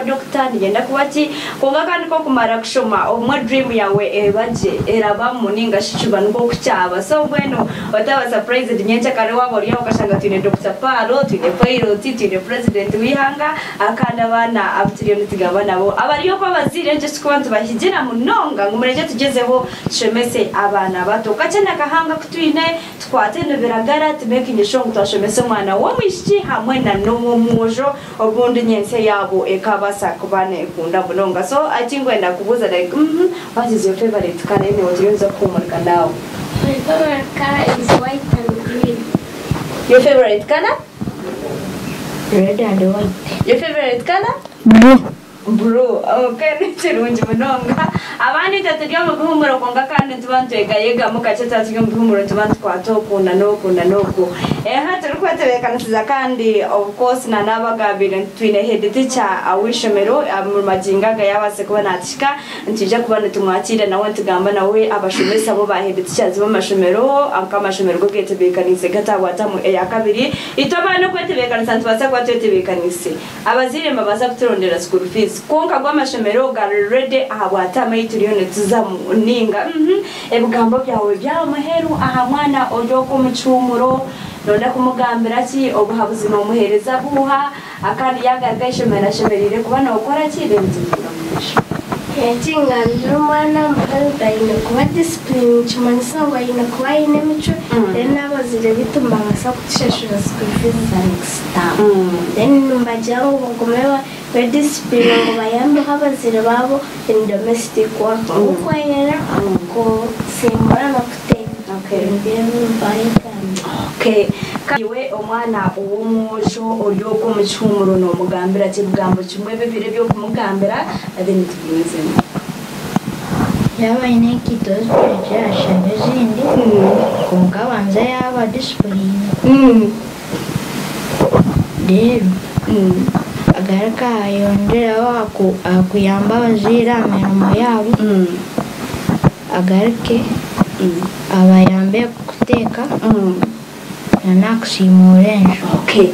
kuba doctor, niinyenda kuba ki, kwonka kandi ku orikumara kushoma obumwe dream yaawe eba gye erabamu ninga shi kiba nikwo oku kyaba. So mbwenu otaba surprised nyenkyakare waaba ori aho okashanga twine Doctor Paaro, twine Pilot, twine President w'eihanga kandi abaana abu turiyo nitugamba nabo abari okwo abazaire nikyo kirikuba nitubahigira munonga ngu murekye tugyezeho tushomese abaana bato. Kakye na kahanga aku twine Tukwate nibiragara tu making sure ngu twashomesa omwana w'omwishiki hamwe na n'ow'omwojo obundi nyentsya yaabo ekabaasa kuba nekunda munonga so ekinkwenda kubuuza like uhmm what is your favourite colour anyway turiyo nituza kuhumurika now. My favourite colour is white and green. Your favourite colour? Red and white. Your favourite colour? Blue. Bro, okay nikirungi munonga. Abandi itwe turi omu bihumuro kwonka kandi nituba nitwegayegamu kakye twaba turi omu bihumuro nituba nitukwata oku na n'oku na n'oku. Eha turikwetebeekanisiza kandi of course na n'abagaabaire twine head teacher w'eishomero omu magingo aga yaabaasa kuba naatuhika nitwija kuba nitumwakiira nawe nitugamba nawe abashomesa bo ba head teachers b'amashomero nk'amashomero go geetebeekaniise gataabwatamu eyakabiri. Itwe abaana okwetebeekanisa nitubaasa kuba twetebeekaniise. Abazaire nibabaasa kuturondera school fees kwonka ago amashomero gari ready ahabwa term ei turiyo nituzamu ninga uhmm ebigambo byawe byaba muheru aha mwana ori okwo omu kihuumuro noyenda kumugambira ki obuhabuzi nomuhereza buuha akandi yagaruka ahaishomero ashemereire kuba nokora ki then tugyenda omu maisho. Ekingambira omwana mukazi aine kuba discipline nikimanyisa ngu aine kuba aine emicwe then abazaire beitu nibabaasa kutushashura school fees za next term then nimbagira ngu bagume babe discipline ngu bayambeho abazaire baabo in domestic work nk'okweyera, kusiimura n'okuteeka nibyo ebi mbayegambira. Okay. Iwe omwana ow'omwojo ori okwo omu kihuumuro noomugambira ki? Ebigambo kimwe bibiri eby'okumugambira then tugumizemu. Yaaba aine enkaito ezijwire ashabe ezindi kwonka abanze yaaba discipline reero agaruke ayongyereho aha kuyamba abazaire aha mirimo yaabo agaruke abayambe kuteeka. Na n'akusiimuura enju. Okay.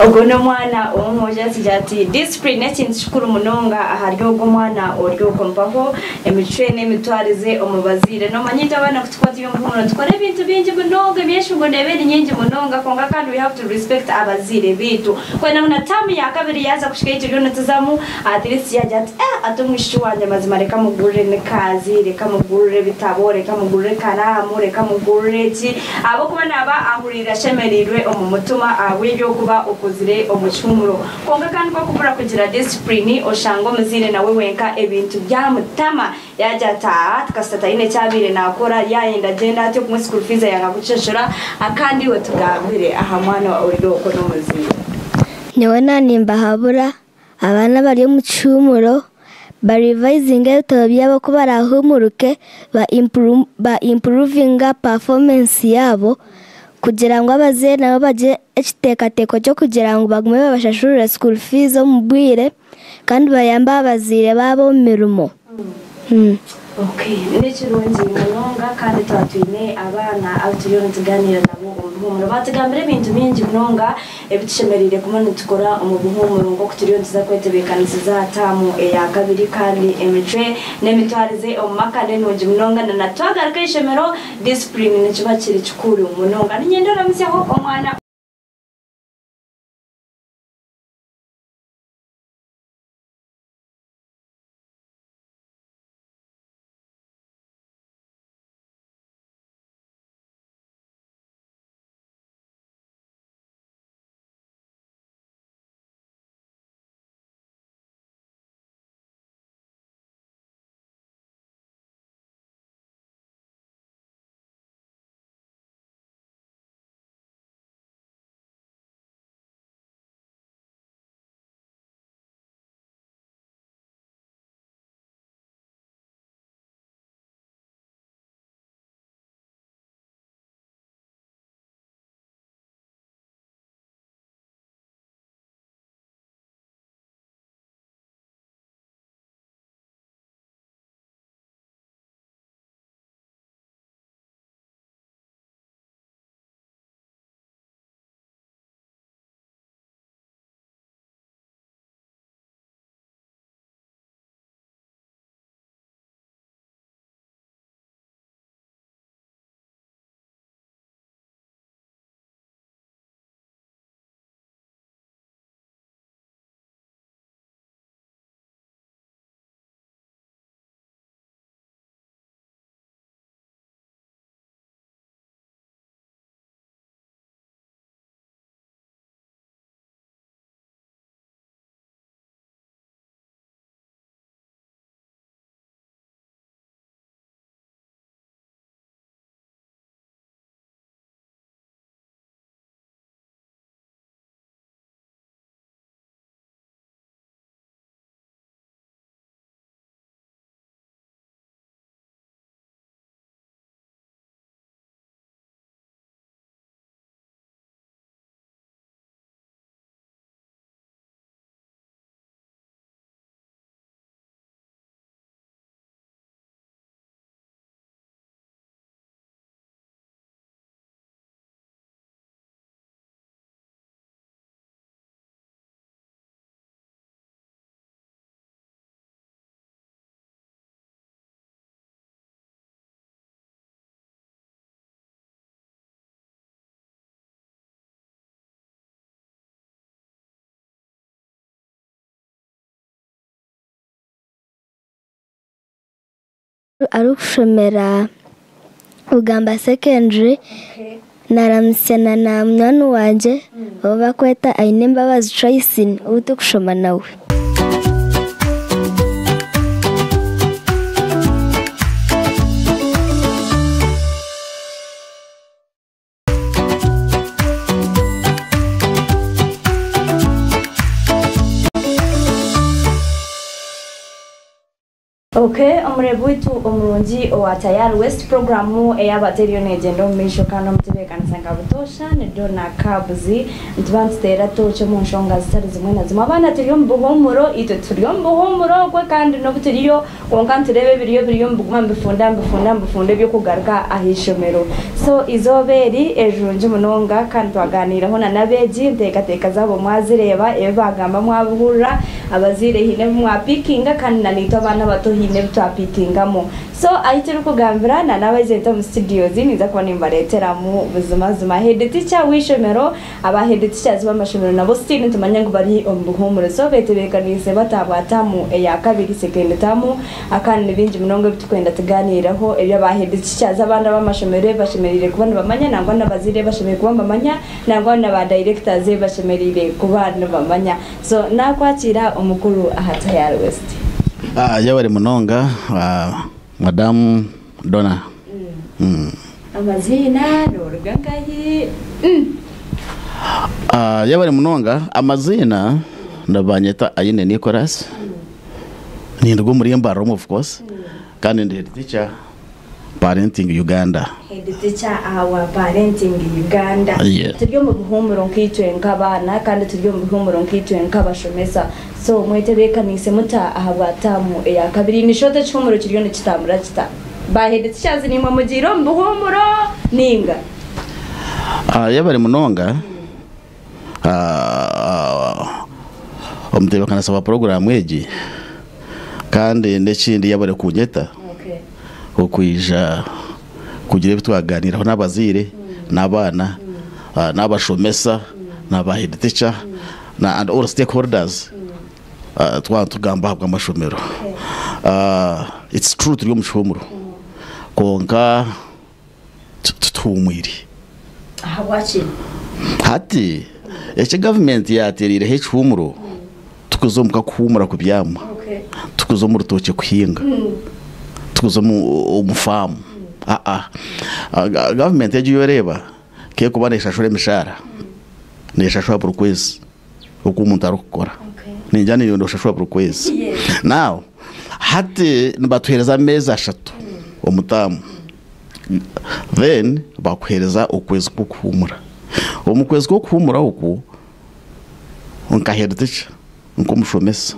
Ogwo n'omwana ow'omwojo atugira ati discipline n'ekintu kikuru munonga ahari ogwo omwana ori okwo mpaho emicwe n'emitwarize omu bazaire. Noomanya itwe abaana ku tukuba turi omu bihumuro nitukora ebintu bingi munonga ebyeshungo neeba eri nyingi munonga kwonka kandi we have to respect abazaire baitu. Kwenda ngu na term ya kabiri yaaza kuhika ei turiyo nituzamu at least yaagira ati eh ati omwishiki wangye mazima reka mugurire nikaazi, reka mugurire ebitabo, reka mugurire ekaraamu, reka mugurire eki. Ahabw'okuba naaba ahuriire ashemereirwe omu mutima ahabw'eby'okuba okuzire omu kihumuro. Kwonka kandi ku okubura kugira disipulini, oshanga omuzaire nawe wenka ebintu byamutama. Yaagira ati, Aa, kasita taine eki abaire naakora, yaayenda agyende atyo, obumwe school fees ayanga kukishashura. Kandi iwe tugambire aha mwana ori okwo n'omuzaire. Nyowe naanimbahabura Abaana abari omu kihuumuro ba rivayizinge ebitabo byabo ku baraahuumuruke ba impuruvinga pafomensi yaabo kugira ngu abazaire nabo bagire ekiteekateeko ky'okugira ngu bagume babashashurire school fees omu bwire kandi bayambe abazaire baabo omu mirimo. Okay, nikirungi munonga kandi twaba twine abaana abu turiyo nituganiira nabo omu bihuumuro. Baatugambira ebintu bingi munonga ebi tushemereire kuba nitukora omu bihuumuro nk'oku turiyo nituza kwetebeekanisiza aha taamu eya kabiri kandi emicwe n'emitwarize omu maka n'enungi munonga na na twagaruka aha ishomero disipuriini nikiba kiri kikuru munonga. Niinyenda oramutsyeho omwana. Arikushomera Bugamba Secondary. Naramutsya na na munywani wangye ou barikweta Ainembabazi Joyce ou turikushoma nawe. Okay, omureebi waitu omurungi owa Tayari West puroguraamu eyaaba eriyo neegyenda omu maisho kandi omutebeekanisa nka butoosha ni Donna Kabuzi. Nituba nituteera tooki omu nshonga zitari zimwe na zimwe. Abaana turi omu buhuumuro, itwe turi omu buhuumuro okwe kandi n'obu turiyo kwonka nitureeba ebiriyo biriyo nibiguma nibifunda nibifunda nibifunda eby'okugaruka aha ishomero. So eizooba eri erirungi munonga kandi twaganiireho na n'abeegi, enteekateeka zaabo mwazireeba, ebi baagamba mwabihurira. Abazaire haine ebi mwapikinga kandi na naitwe abaana abato haine ebi twapikingamu. So ahi turikugambira na n'abaizire omu studios ninza kuba nimbareeteramu buzimazima head teacher w'eishomero, aba head teachers b'amashomero nabo still nitumanya ngu bari omu buhuumure so betebeekaniise bata bwa taamu eya kabiri, second term, kandi ni bingi munonga ebi turikwenda tugaaniireho ebi aba head teachers abandi ab'amashomero ebi bashemereire kuba nibamanya nangwa n'abazaire ebi bashemereire kuba nibamanya nangwa na ba directors ebi bashemereire kuba nibamanya. So nakwakira omukuru aha Tayari West. Yebare munonga Madamu Donna. Amaziina noruga nkahi? Yebare munonga amaziina nibanyeta Aine Nicholas ninduga omuri Mbarara of course kandi ndi head teacher Parenting Uganda. Head teacher aha wa Parenting Uganda. Yes. Turi omu bihuumuro nkaitwe nk'abaana kandi turi omu bihuumuro nkaitwe nk'abashomesa. So mwetebeekaniise muta ahabwa taamu eya kabiri? Ni short ekihuumuro kiriyo nikitambura kita? Ba head teachers naimwe mugiire omu bihuumuro ninga? Yebare munonga omutebeekanisa wa puroguraamu egi kandi n'ekindi yebare kunyeta okwija kugira ebi twaganiiraho n'abazaire n'abaana n'abashomesa na ba head teacher na and all stakeholders twaba nitugamba aha bw'amashomero. It's true turi omu kihumuro kwonka tituhumwire. Ahabwaki? Hati eki gavumenti yaatereireho ekihumuro tikuza omuka kuhuumura kubyama, tikuza omu rutookye kuhinga, tikuza omu faamu. Aa gavumenti egi yoreeba k'erikuba neeshashura emishaara, neeshashura buri kwezi oku omuntu arikukora. Ningira naiwe nooshashura buri kwezi. Now hati nibatuheereza ameezi ashatu omu taamu then bakuheereza okwezi kw'okuhuumura. Omu kwezi kw'okuhuumura okwo, nka head teacher, nk'omushomesa,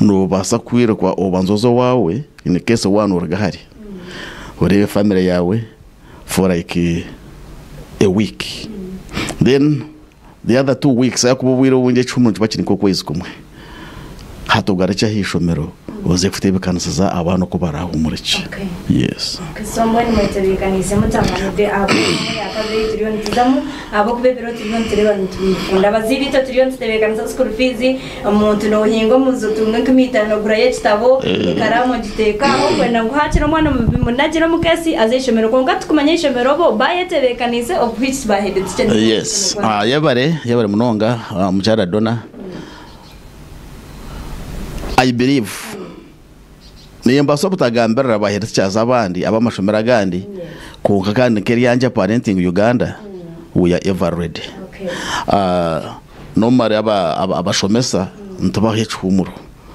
noobaasa kwiruka obanze oze owaawe in case waaba nooruga hare, oreebe family yaawe for like a week. Then the other 2 weeks ahakuba obwire obwingi ekihumuro nikiba kiri nk'okwezi kumwe. Hati ogarukye aha ishomero oze kuteebekanisiza abaana oku barahuumure gye. Yes. So mbwenu mwetebeekaniise mutamanide ahabw'enshonga ya kabiri ei turiyo nituzamu ahabw'okuba ebiro turiyo nitureeba nitubikunda. Abazaire itwe turiyo nitutebeekanisa school fees, omuntu noohinga omuzi otunga 5,000 ogurayo ekitabo, ekaraamu ogiteeka aho kwenda ngu haakiri omwana omunagire omu keesi aze aha ishomero kwonka tikumanya ishomero bo baayetebeekaniise of which ba head teacher Yes. Yebare, yebare munonga mukyara Donna. I believe nimbaasa obutagambirira ba head teachers abandi ab'amashomero agandi kwonka kandi nk'eryangye Parenting Uganda we are ever ready. Normally abashomesa nitubaha ekihumuro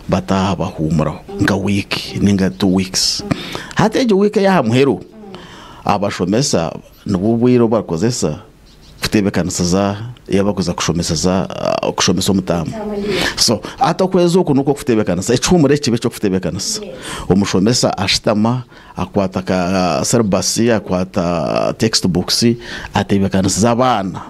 bataaha bahuumuraho nka week ninga 2 weeks. Hati egyo week ey'aha muheru abashomesa nibwo bwire obu barikukozesa kuteebekanisiza ebi barikuza kushomeseza kushomesa omu taamu. So hati okwezi oku nikwo kuteebekanisa ekihumuro eki kibe eky'okuteebekanisa. Omushomesa ashutama akwata ka syllabus akwata textbooks ateebekanisiza abaana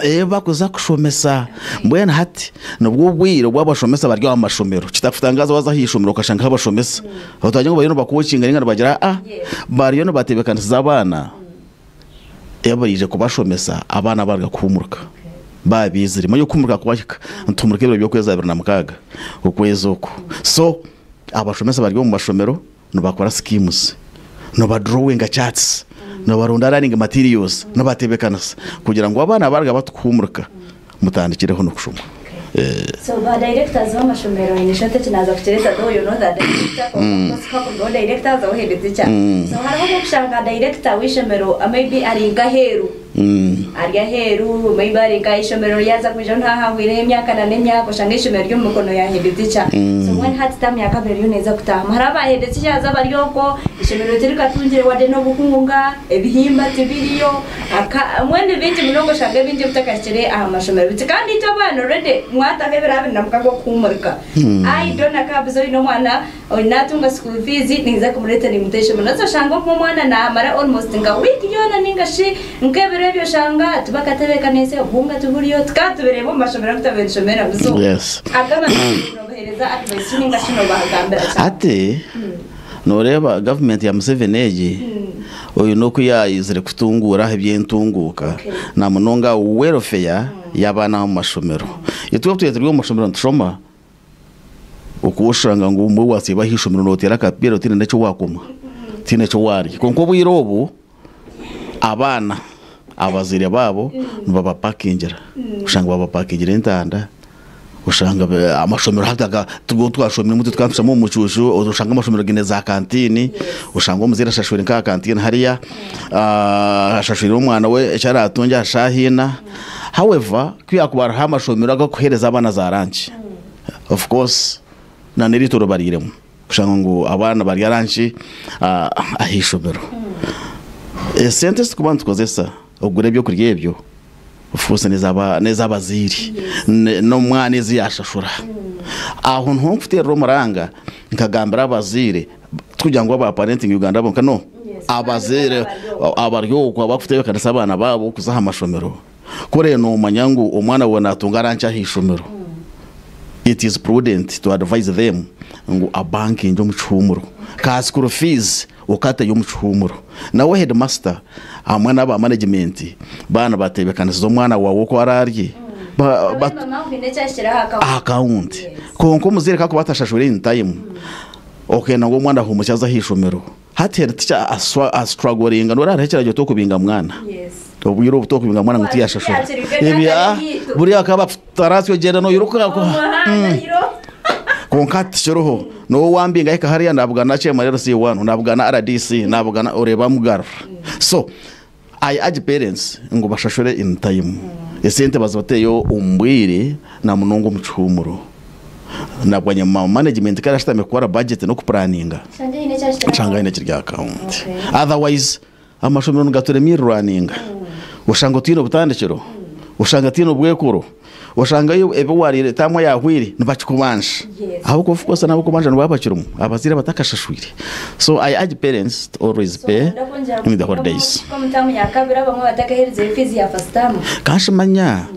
ebi barikuza kushomesa. Mbwenu hati nibwo obwire obu abashomesa bari aha mashomero. Kitakutangaza waaza aha ishomero okashangaho abashomesa otagira ngu bariyo nibakokinga ninga nibagira bariyo nibateebekanisiza abaana ebi baraije kubashomesa abaana baaruga kuhuumuruka baabiizire. Manya okuhuumuruka kwahika nituhuumuruka ebiro by'okwezi 26 okwezi oku. So abashomesa bari omu mashomero. nibakora schemes, nibadrawinga charts, nibarunda learning materials, nibatebeekanisa kugira ngu abaana baaruga batukuhuumurika mutandikireho n'okushoma. So ba directors b'amashomero in short eki naaza kukireeta though you know the director kwonka of course hakurugaho director hazaho head teacher. So hariho obw'okushanga director w'eishomero maybe ari nk'aheeru ari aheeru maybe ari nk'aha ishomero yaaza kwijaho nihahahwireho emyaka na n'emyaka oshanga eishomero riri omu mikono ya head teacher. So mbwenu hati term ya kabiri eriyo neeza kutaahamu hariho aba head teachers abari okwo eishomero tirikatungire wadde n'obuhunga, ebihimba tibiriyo Aka, mbwenu bingi munonga oshanga ebingi ebitakahikire aha mashomero biti kandi itwe abaana already mwataho ebiro 26 okuhuumurika. Ai Donna Kabs oine omwana ori natunga school fees ninza kumureeta nimuta eishomero naza oshanga obumwe omwana naamara almost nka week yoona ninga shi nk'ebiro ebyo oshanga tibakatebeekaniise obuhunga tiburiyo tukaba tubireeba omu mashomero agu twabaire nitushomeramu so Yes. aga amashomero noobaheereza advice ki ninga shi noobagambira ki? Hati Nooreeba gavumenti ya Museveni egi, oyu n'oku yaizire kutunguura aha eby'entunguuka na munonga welfare y'abaana omu mashomero. Itwe obu twaba turi omu mashomero nitushoma, okuba oshanga ngu obumwe waasiiba aha ishomero nooteera akapiira otaine n'eki waakoma, tihaine eki waarya. Kwonka obwire obu, abaana abazaire baabo nibabapakingira, oshanga babapakingira entanda, Oshanga amashomero hati aga agu twashomiremu itwe tukaba nitushoma omu mucuucu, oshanga amashomero gaine za kantiini, oshanga omuzaire ashashwire nk'aha kantiini hariya, ashashwire omwana we eki araatungye aha shaaha ina. However, ku yaakuba hariho amashomero agakuheereza abaana za ranki, of course na n'erituro bariiremu kushanga ngu abaana barya ranki aha ishomero. Esente ezi turikuba nitukozesa okugura ebyokurya ebyo, Of course n'ez'abazaire n'omwana ezi yaashashura. Aho niho nkuteerera omuranga nkagambira abazaire tikugira ngu aba Parenting Uganda bonka no, abazaire abari okwo abarikuteebekanisa abaana baabo kuza aha mashomero, ku oraabe noomanya ngu omwana waawe naatunga ranki aha ishomero, it is prudent to advise them ngu abankingye omu kihuumuro. Ka school fees Okateyo omu kihuumuro. Nawe headmaster hamwe n'aba management baaba nibateebekanisiza omwana waawe oku araarye aha akawunti. Kwonka omuzaire ku arikuba atashashwire in time, okenda ngu omwana ahuumukye aze aha ishomero, hati head teacher astrugglinga noreeba hariho ekiragiro tokubinga mwana. Obwire obu tokubinga mwana ngu tiyashashura. Buriya akaba taratsyo gyenda noiruka. Kwonka hati tikiriho. N'obu wambinga ahika hariya nabugana chairman LC1, nabugana RDC, nabugana oreeba amugarura. So, I urge parents ngu bashashure in time. Esente bazibateyo omu bwire na munonga omu kihuumuro. Na bwanyima management ku erashutame kukora budget n'okupuraninga, nshanga haine ekiri aha account. Otherwise, Amashomero nigaturemya erirwaninga, oshanga otaine obutandikiro, oshanga otaine obwekoro, oshanga ebi wariire taamu eyahweire nibakikubanja ahabw'okuba of course n'abokubanja nibaba bakirimu abazaire batakashashwire so I urge parents to always pay in the holidays. Kandi manya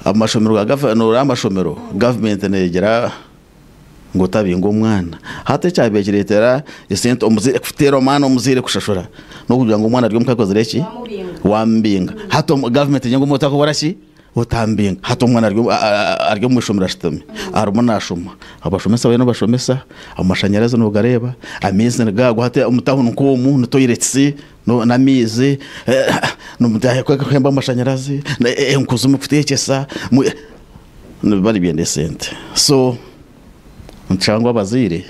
amashomero ga gava noreeba amashomero government negira ngu otabinga omwana. Hati ekyabaire kireetera esente omuzaire kuteera omwana omuzaire kushashura n'okugira ngu omwana ari omuka akozire ki? Waamubinga. Hati gavumenti egi ngu otakora ki? Otambinga. Hati omwana ari omu ishomero ashutami arimu naashoma, abashomesa bariyo nibashomesa, amashanyarazi noogareeba, amaizi nigaagwo hati omu tawuni nk'omu ni toyiretisi n'amaizi, kuhemba amashanyarazi, enku z'okuteekyesa. Nibiba nibyenda esente so nitushaba ngu abazaire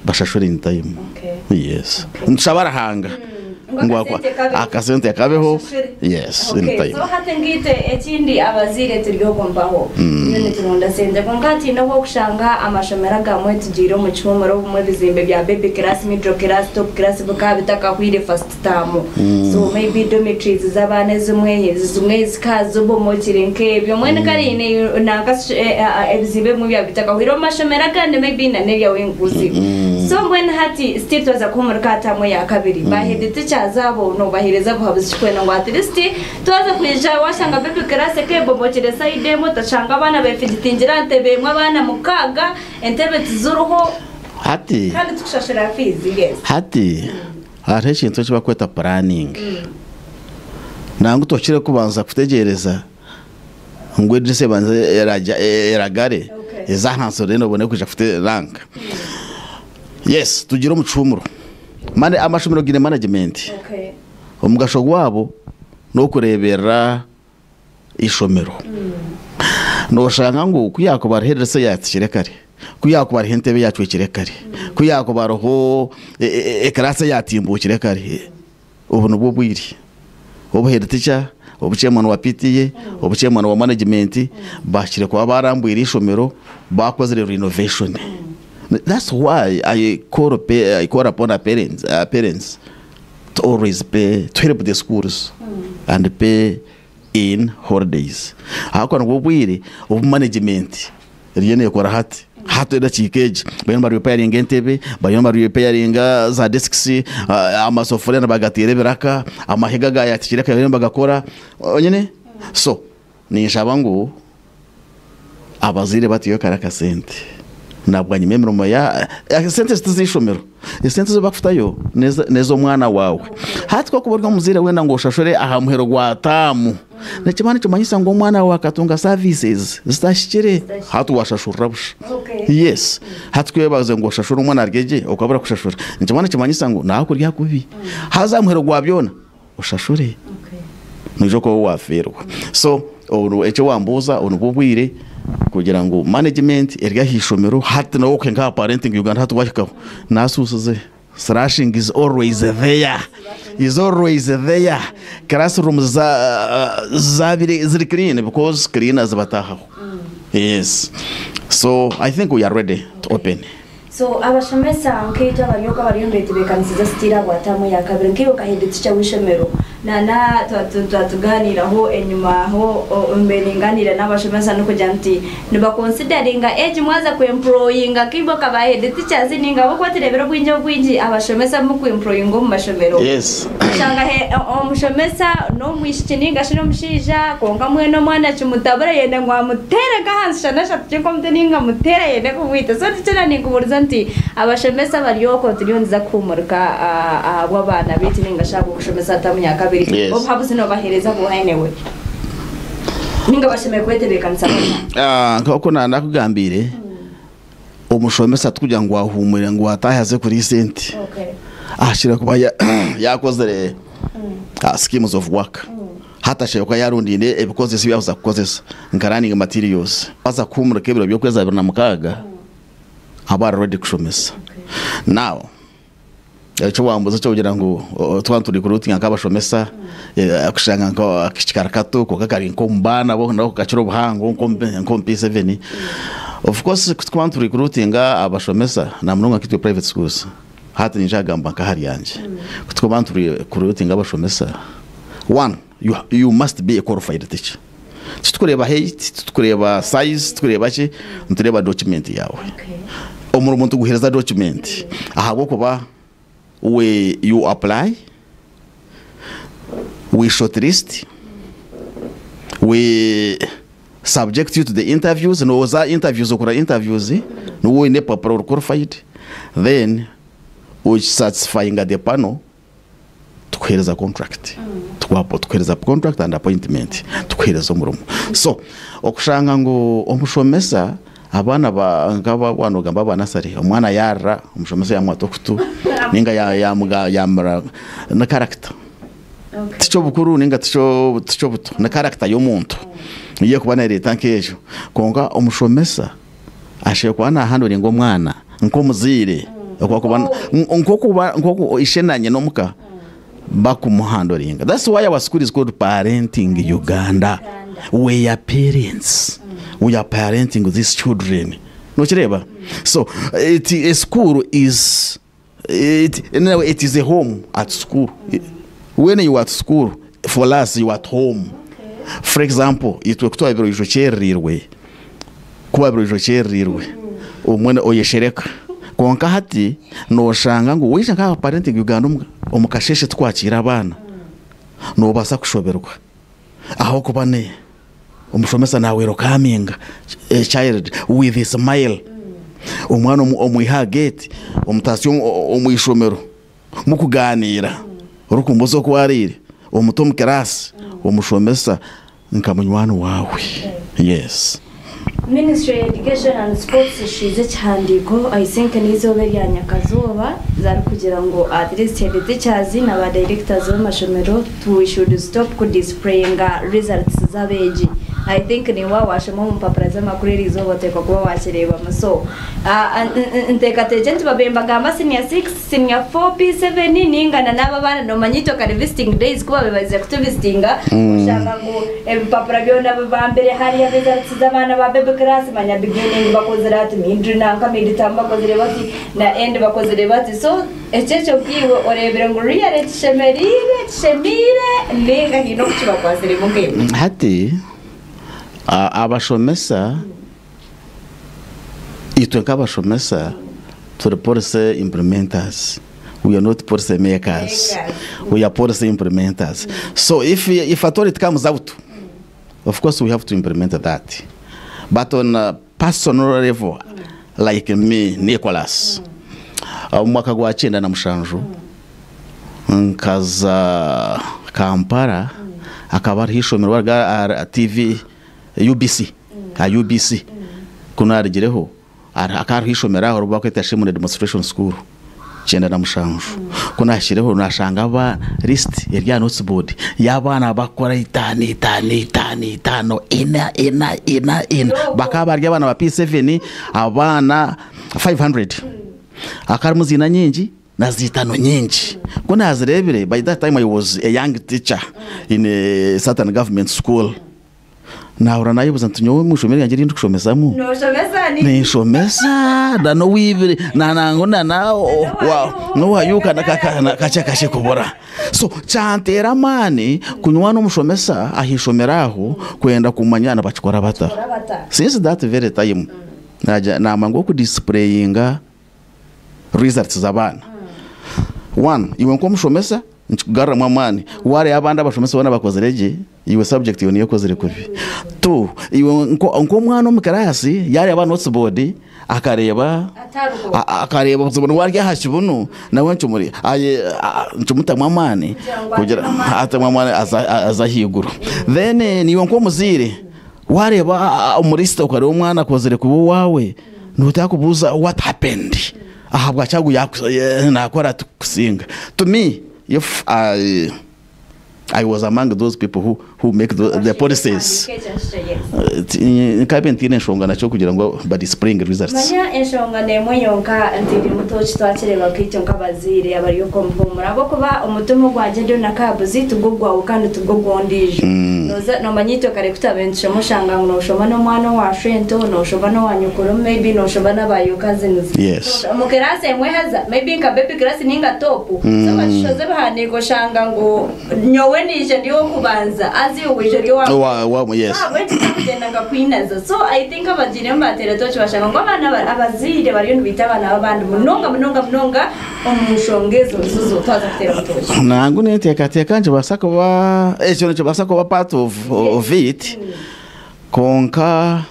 bashashure in time yes nitushaba Ruhanga ngu akasente kabeho yes in time. So hati nkaitwe ekindi abazaire turi okwo mpaho turiyo nituronda sente kwonka hatiine obu okushanga amashomero agamwe tugiire omu kihumuro obumwe ebizimbe bya baby class, middle class, top class bikaba bitakahwire first term so maybe dormitories z'abaana ezimwe ezimwe zikaba zibomokire nk'ebyo mbwenu kare haine nanka ebizimbe ebimwe byaba bitakahwire omu mashomero agandi maybe na n'erya Wenguzi so mbwenu hati still twaza kuhumurika aha term eya kabiri ba head teachers abo nobahereza buhabuzi ki kwenda ngu at least twaza kwija washanga baby class ekebomokire side emwe otashanga abaana befigitingire aha ntebe emwe abaana mukaaga entebe tiziriho Hati kandi tukushashura fees yes. Hati Hariho ekintu eki barikweta puraningi. Nangwa tohikire kubanza kutegyereza ngu edirisa ebanze eragare eze ahansi reero obone kwija kuteera ranka. Yes, tugire omu kihumuro. Mane amashomero gaine management. Omugasho gwabo n'okureeberera eishomero. Noshanga ngu ku yaakuba hariho edirisa eyaatsikire kare, ku yaakuba hariho entebe eyaacwekire kare, ku yaakuba hariho ekiraasi eyaatimbuukire kare, obu nibwo bwire obu head teacher, obu chairman wa PTA, obu chairman wa management bahikire kuba baarambwire eishomero baakozire renovation. That's why I call, I call upon our parents, our parents to always pay, to help the schools and pay in holidays. Ahakuba nibwo bwire obu management eriyo nekora hati. Hati edakiika egi bariyo nibarepairinga entebe, bariyo nibarepairinga za desks, amasofuriya nibagateera ebiraka, amahega agayatikire bariyo nibagakora. Onyine? So, ninshaba ngu Abazaire batayo kare akasente na bwanyima emirimo ya esente ezi tiz'eishomero, esente ezi barikutayo n'ez'omwana waawe. Hati ku orikuba ori omuzaire weena ngu oshashure aha muheru gwa taamu, nikiba nikimanyisa ngu omwana waawe akatunga services zitahikire, hati waashashurira busha. Yes, hati ku oraabaze ngu oshashure omwana arye gye okabura kushashura, nikiba nikimanyisa ngu naakurya kubi. Haza aha muheru gwa byona oshashure noija kuba wafeerwa. So eki wambuuza obu nibwo bwire kugira ngu management eri aha ishomero hati nawe okwe nka parenting Uganda hati wahikaho nasuusize slashing is always there is always there classrooms zabire ziri clean because cleaners batahaho yes so I think we are ready to open. So abashomesa nkaitwe abari oku abariyo nibetebekanisiza sitiira ahabwa taamu eya kabiri nkaiwe nka head teacher w'eishomero nana twatugaaniiraho enyima aho mbaire ningaaniira n'abashomesa n'okugira nti nibakonsidaringa age mwaza ku employinga nkaimwe nka ba head teachers ninga ahabw'okuba tureebire obwingi obwingi abashomesa muku employinga omu mashomero oshanga omushomesa n'omwishiki ninga shi n'omushaija kwonka mbwenu omwana kimutabura ayenda ngu amuteere nk'ahansi shana ashatu Kyonka ninga muteera ayende kumwita. So nikyo naninkubuuriza nti abashomesa bari okwo turiyo nituza kuhuumurika ahabw'abaana baitu ninga shi ahabw'okushomesa taamu ya kabiri. Yes. Obuhabuzi noobaheereza buuha anyway? Ninga bashemereire kwetebeekanisa bata? Ah, nk'oku nakugambiire, omushomesa tikugira ngu ahuumwire ngu ataahe aze kuriisa ente. Okay. Ahakire kuba yakozire schemes of work. Hati ashemereire kuba yaarundaine ebikozeso ebi yaakuza kukozesa nka learning materials. Waaza kuhuumurika ebiro by'okwezi 26 abe ari ready kushomesa. Now, eki wambuuza eky'okugira ngu twaba niturecruitinga nk'abashomesa kushanga nk'akaishiki kari kato kwonka kari nk'omu baana bo nako kakira obuhango nk'omu P7. Of course ku turikuba niturecruitinga abashomesa namunonga nkaitwe private schools, hati niinyija kugamba nk'ahari yangye, ku turikuba niturecruitinga abashomesa, One, you, you must be a qualified teacher. Titukureeba height, titukureeba size, titukureeba ki, nitureeba document yaawe. Omurimo nituguheereza document ahabw'okuba we you apply, we shortlist, we subject you to the interviews, nooza interviews okora interviews, niwe oine epapura ori qualified, then osatisfyinga the panel tukuheereza contract tukuheereza contract and appointment tukuheereza omurimo so okushanga ngu omushomesa abaana nkaba nogamba aba nasare omwana yarira omushomesa yamwata okutu ninga yamura ni character tikyobukuru ninga tikyobuto ni character y'omuntu niyo ekuba nereeta nk'ekyo kwonka omushomesa Ashemereire kuba nahanduringa omwana nk'omuzaire nk'oku ishe na nyina omuka bakumuhanduringa. That's why our school is called Parenting Uganda. We are parents. We are parenting these children. Nokireeba? So it, a school is it, anyway, it is a home at school. When you are at school, for us you are at home. For example, itwe ku twabire oija okyerereirwe, ku wabire oija okyerereirwe, obumwe oyeshereka. Kwonka hati noshanga ngu waija nk'aha Parenting Uganda omu kasheeshe tukwakiira abaana, nobaasa kushoberwa ahabw'okuba ni Omushomesa nawelokaminga a child with a smile. Omwana omwihe aha gate omutaasye omu ishomero mukuganiira orikumbuuza oku wariire omute omu class omushomesa nka munywani waawe. Yes. Ministry ya Education and Sports eshiize ekihandiiko I think n'eizooba erya nyakazooba zarikugira ngu at least head teachers na ba directors b'amashomero we should stop ku displayinga results z'abeegi. I think naiwe waaba waashoma omu mpapura z'amakuru eriizooba oteekwa kuba waakireebamu so nteekateekye nti babaire nibagamba senior 6, senior 4, P7 ninga na n'abo abaana noomanya itwe kare visiting days ku baabaire baizire kutuvistinga oshanga ngu ebipapura byona bibambire hariya results z'abaana ba baby class manya beginning bakozire ati mid nanka mid term bakozire bati na end bakozire bati so ekyo ekyo nkaiwe oreebire ngu really kishemereire kishemiire ninga haine oku kibakwasiremu nkaiwe. Hati abashomesa itwe nk'abashomesa turi policy implementers we are not policy makers we are policy implementers so if, if at all it comes out of course we have to implement that but on a personal level like me Nicholas omu mwaka gwa 97 nkaza Kampala akaba hariho ishomero rya TV UBC ha UBC ku narigireho hakaba hariho ishomero aho barikweta Shemune Demonstration School 97 ku nahikireho nashanga aba list eri aha notice board y'abaana bakukora itaano itaano itaano itaano ina ina ina ina bakaba bari abaana ba P7 abaana 500 hakaba harimu ziina nyingi na ziitano nyingi ku nazireebire by that time I was a young teacher in a certain government school nahurira nayebuuza nti nyowe omu ishomero ryangye eri ndikushomesamu Noshomesa ni? ninshomesa na n'owibire na nangu na na n'owayuka kakye kakye kubura so kyanteera amaani kunywana omushomesa aha ishomero aho kwenda kumanya nibakikora bata since that very time nagira namanya ngu okudisipureyinga results z'abaana one iwe nk'omushomesa nikikugaruramu amaani waareeba abandi abashomesa boona bakozire gye iwe subject yo niyo ekozire kubi two iwe nk'omwana omu kiraasi yaareeba notes board akareeba akareeba obuzibu nibwo ari aha kibunu nawe nikimuri nikimutamu amaani kugira atemu amaani aze ahaiguru then naiwe nk'omuzaire waareeba omu list okareeba omwana akozire kubi owaawe nootandika kubuuza what happened ahabwaki agu naakora ati kukusinga to me if I I was among those people who, who make the, the policies nkabe ntiine enshonga nakyo kugira ngu ba displaying results. Manya enshonga n'emwe yonka nti eri mutoki twakireeba nkaitwe nk'abazaire abari okwo omuhuumuro ahabw'okuba omutima ogwangye ndiyo na kabuzi tigwo gwawe kandi tigwo gw'ondiijo. Nooza noomanya itwe kare ku twabaire nitushoma oshanga ngu nooshoma n'omwana owa shwento, nooshoma n'owa nyokoro maybe nooshoma n'aba your cousins. Yes. Omu kiraasi emwe haza maybe nka baby class ninga top so bakishoza ebihandiiko oshanga ngu nyowe niije ndi ow'okubanza haza iwe waija ori owa Owa- owa- yes. So ahabw'enki ntakugyenda nkakwinaza so I think abagiire nibateera tooki bashanga ngu abaana aba- abazaire bariyo nibaita abaana b'abandi munonga munonga munonga omu nshonga ezo zizo twaza kuteera mutoki. Nangu ninteekateeka nikibaasa kuba ekyo nikibaasa kuba part of, of it kwonka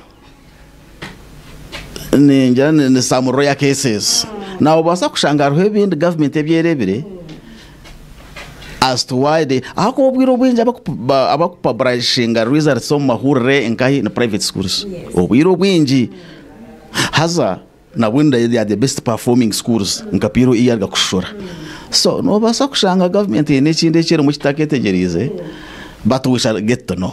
ningira ni some rare cases. Noobaasa kushanga hariho ebindi gavumenti ebi ereebire as to why they ahakuba obwire obwingi abakupaburashinga results omu mahurire nkahi ni private schools. Obwire obwingi haza nabwo they are the best performing schools nka PLE yaruga kushora. So noobaasa kushanga gavumenti eine ekindi eki erimu ekitaketegyereize but we shall get to know.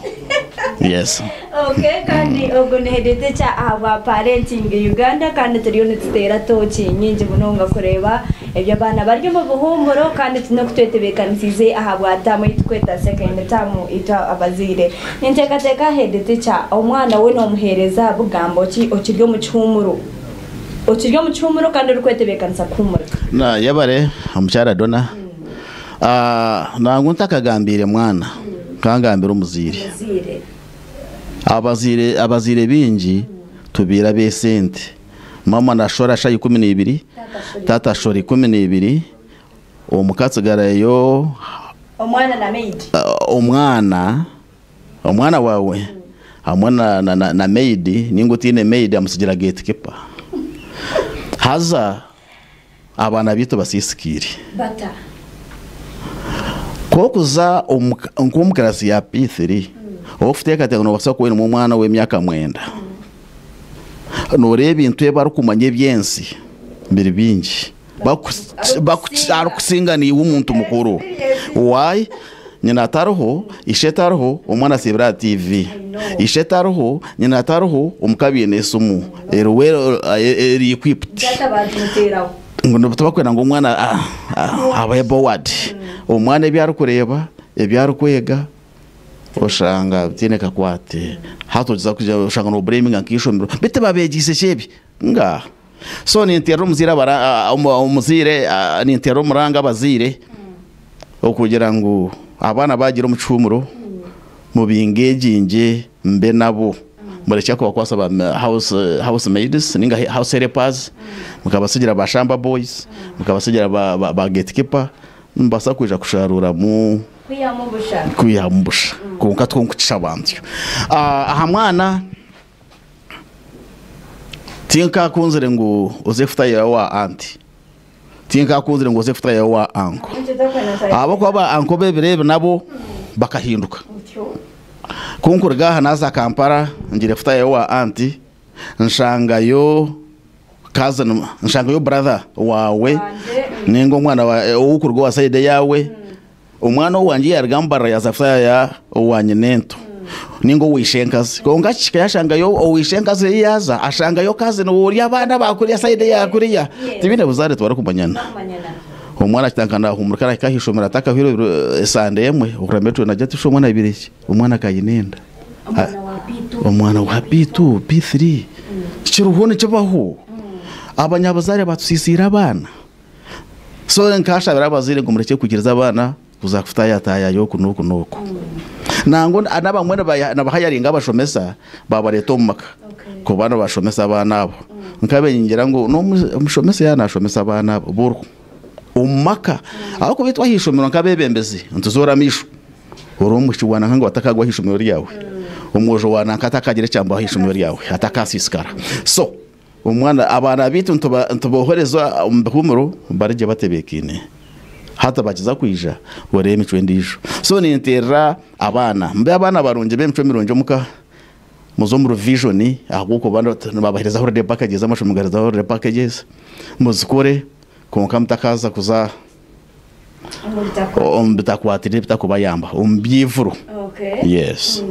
Yes. Okay, kandi ogu ni head teacher ahabwa Parenting Uganda kandi turiyo nituteera tooki nyingi munonga kureeba eby'abaana bari omu buhuumuro kandi n'okutwetebeekanisiize ahabwa taamu ei turikweta second term itwe abazaire. Ninteekateeka head teacher omwana we noomuheereza bugambo ki okiri omu kihuumuro? Okiri omu kihuumuro kandi orikwetebeekanisa kuhuumurika. Na yebare omukyara Donna. Ah, nangwa ntakagambiire mwana, nkangambira omuzaire. Omuzaire. Abazaire abazaire baingi tubaire ab'esente. Maama nashora shaaha 12, taata ashora 12, omuka atsigarayo Omwana na maid. Omwana omwana waawe hamwe na na na maid ninga otaine maid amutsigira gate keeper. Haza abaana baitu basiisikaire. Bata. Ku orikuza nk'omu kiraasi ya P3, orikuteekateeka ngu noobaasa kuba oinemu omwana w'emyaka mwenda. Nooreeba ebintu ebi barikumanya eby'ensi biri bingi. Arikusinga naiwe omuntu mukuru. Why? Nyina atariho, ishe tariho, omwana asiibire aha TV. Ishe tariho, nyina tariho, omuka baine esimu eri well eri equipped. Ngu tibakwenda ngu omwana abe bored. Omwana ebi arikureeba, ebi arikwega oshanga bitaine kakwate. Hati ogyeza kugira oshanga nobureminga nk'eishomero, beitu tibabeegyeise ki ebi? Ngaaha. So ninteerera omuzaire abara omuzaire ninteerera omuranga abazaire okugira ngu abaana baagira omu kihuumuro mubingeegingye mbe nabo murekye kubakwasa ba house house maids ninga house helpers mukabatsigira ba shamba boys mukabatsigira ba ba gate keeper nimubaasa kwija kusharuuramu kwihamu busha kwonka tikwo nkukishaba ntyo. Aha mwana. Tinkakunzire ngu oze kutaayaaya owa anti. Tinkakunzire ngu oze kutaayaaya owa anko. Ahabw'okuba ba anko b'ebiro ebi nabo bakahinduka. Ku nkuruga aha naaza Kampala ngiire kutaayaaya owa anti, nshangayo cousin, nshangayo brother waawe ninga omwana ow'okuruga owa sayidi eyaawe. Omwana owangye yaruga Mbarara yaaza kutaayaaya owa nyinento ninga owa ishenkazi kwonka kihika yashangayo owa ishenkazi ei yaaza ashangayo cousin we ori abaana ba kuriya side eya kuriya tibaine buzaare tibarikumanyana. Omwana akitandika nahumurika arahika aha ishomero atakahwire esande emwe ohurira matron nagira ati shi omwana abaire ki? Omwana akaba aine enda. Omwana wa P2, P3 kiriho nikibaho. Abanyabuzaare batusisiire abaana. So nkashabira abazaire ngu murekye kwikiriza abaana kuza kutaayataaya oku n'oku n'oku. Nangwa n'abamwe nibahayaringa abashomesa babareeta omu maka kuba nibashomesa abaana abo. Nkabaire ningira ngu n'omushomesa yaaba naashomesa abaana abo buriho omu maka ahabw'okuba itwe aha ishomero nk'abeebembezi nituzoora amaisho. Ori omwishiki wa nanka ngu atakagwa aha ishomero ryawe, omwojo wa nanka atakagira eki yambaho aha ishomero ryawe atakasiisikara. So Omwana, abaana baitu nitubohereza omu bihumuro bari gye batebeekaine. Hati bakiza kwija oreeba emicwe endiijo. So ninteerera abaana, mube abaana barungi b'emicwe mirungi omuka, muze omu revision ahabw'okuba nibabaheereza holiday packages, amashomero nigaheereza holiday packages, muzikore kwonka mutakaaza kuza omu bitakwatiraine ebitakubayamba omu by'eivuro. Yes.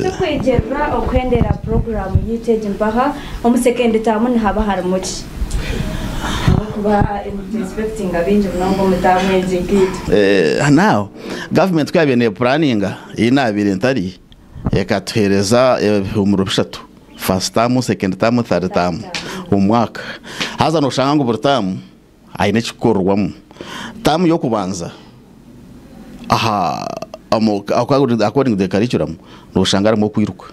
Tukwegyerera okuhendera puroguraamu yaitu egi mpaha, omu sekendi taamu nihaba harimu ki? Ahabw'okuba nitu expectinga bingi munonga omu taamu egi nk'itwe. Now, gavumenti ku yaabaire neepuraninga ei naabaire ntari, ekatuheereza ebihumuro bishatu, first term, second term, third term omu mwaka. Haza nooshanga ngu buri taamu Aine ekikukorerwamu. Taamu y'okubanza aha omu according to the curriculum noshanga harimu okwiruka.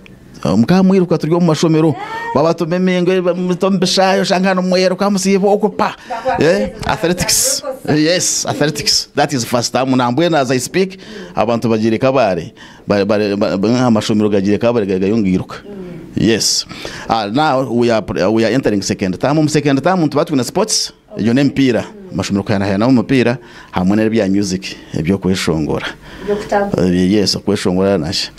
Mukaba mwiruka turi omu mashomero babatuma emingo bamuta omu bishaayi oshanga nimwiruka musiiba okwo pa athletics yes athletics that is first term nambwenu as I speak abantu bagiire Kabale amashomero gagiire Kabale gariyo nigairuka yes now we are we are entering second term omu second term nituba twine sports egyo n'emipiira amashomero kuhanahanamu omupiira hamwe n'ebya music eby'okweshongora yes okweshongora naki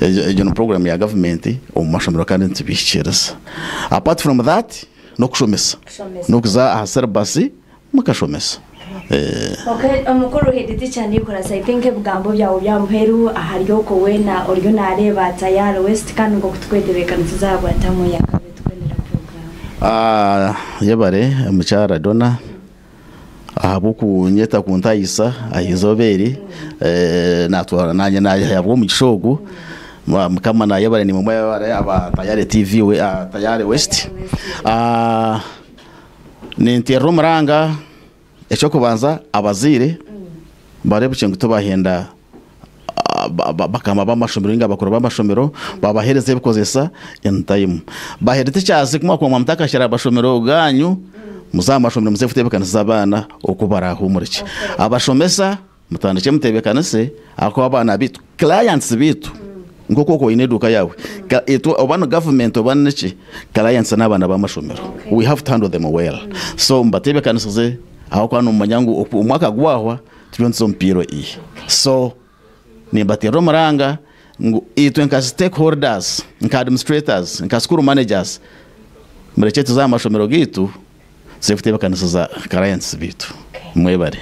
egyo ni program ya gavumenti omu mashomero kandi nitubihikiiriza apart from that n'okushomesa n'okuza aha syllabus Mukashomesa. Okay, omukuru head teacher Nicholas, I think ebigambo byawe bya muheru ahari okwo weena oriyo nareeba Tayari West kandi ngu okutukwetebekanisiza ahabwa tamu ya kabiri tukwendera program. Ah, yebare mukyara Donna ahabw'okunyeta kuntayisa aha izooba eri eh, natwara nanye naheebwa omugisha ogu Mukama nayebare nimwe mwebare aba Tayari TV we, ah, Tayari West. Ah, Ninteerera omuranga eky'okubanza abazaire bareebukye ngu tibahenda bakama b'amashomero ninga abakuru b'amashomero babaheereza ebikozesa in time. Baheereze teachers ku mwakuba mwamutakashara aha mashomero gaanyu muze aha mashomero muze kutebeekanisiza abaana oku barahuumurikye. Abashomesa Mutandikye mutebekanise ahakuba abaana baitu, clients baitu, nk'oku okuba oine eduuka yaawe, itwe oba ni government oba niki, clients n'abaana b'amashomero. We have to handle them well. So mubatebekanisize ahabw'okuba nimumanya ngu omwaka gwahwa turiyo nituza omu PLE. So nimbateerera omuranga ngu itwe nka stakeholders, nka administrators, nka school managers, Murekye tuze aha mashomero gaitu tuze kutebeekanisiza clients baitu. Mwebare.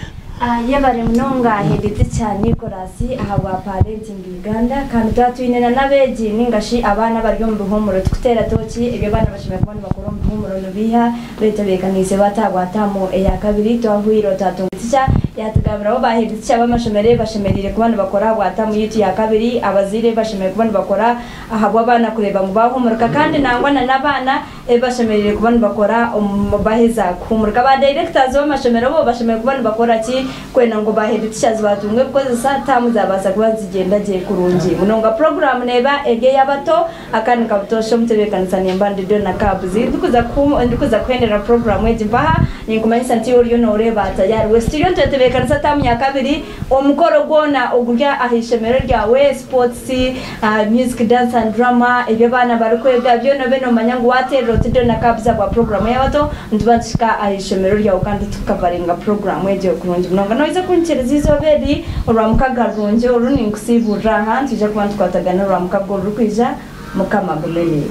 Yebare munonga head teacher Nicholas ahabwa Parenting Uganda kandi twaba twine na n'abeegi ninga shi abaana abari omu bihuumuro tukuteera tooki ebi abaana bashemereire kuba nibakora omu bihuumuro nibiiha betebeekaniise bata ahabwa taamu eya kabiri twahwire otwatunga teacher yaatugambiraho ba head teacher b'amashomero ebi bashemereire kuba nibakora ahabwa taamu yaitu ya kabiri abazaire ebi bashemereire kuba nibakora ahabw'abaana kureeba ngu baahuumurika kandi nangwa na n'abaana Ebi bashemereire kuba nibakora omu baheza kuhuumurika. Ba directors b'amashomero bo bashemereire kuba nibakora ki kwenda ngu ba head teachers batunga ebikozesa taamu zabaasa kuba nizigyenda gye kurungi munonga. Puroguraamu neeba eri ey'abato akandi nka butoosha omutebeekanisa nimba ndi Donna Kabs. Ndikuza kuhendera puroguraamu egi mpaha ninkumanyisa nti iwe oriyo nooreeba tayari we turiyo nitwetebeekanisa taamu ya kabiri omukoro gwona oguri aha ishomero ryawe, sports, Music, dance and drama ebi abaana barikwega byona obe nomanya ngu waterera oti Donna Kabza bwa puroguramu y'abato nituba nituhika aha ishomero ryawe kandi tukavaringa puroguramu egyo kurungi munonga. Noija kunyikiriza eizooba eri orwamukaga rurungi oru ninkusiiburira aha nitwija kuba nitukwatagana orwamukaga orurikwija Mukama agume naimwe.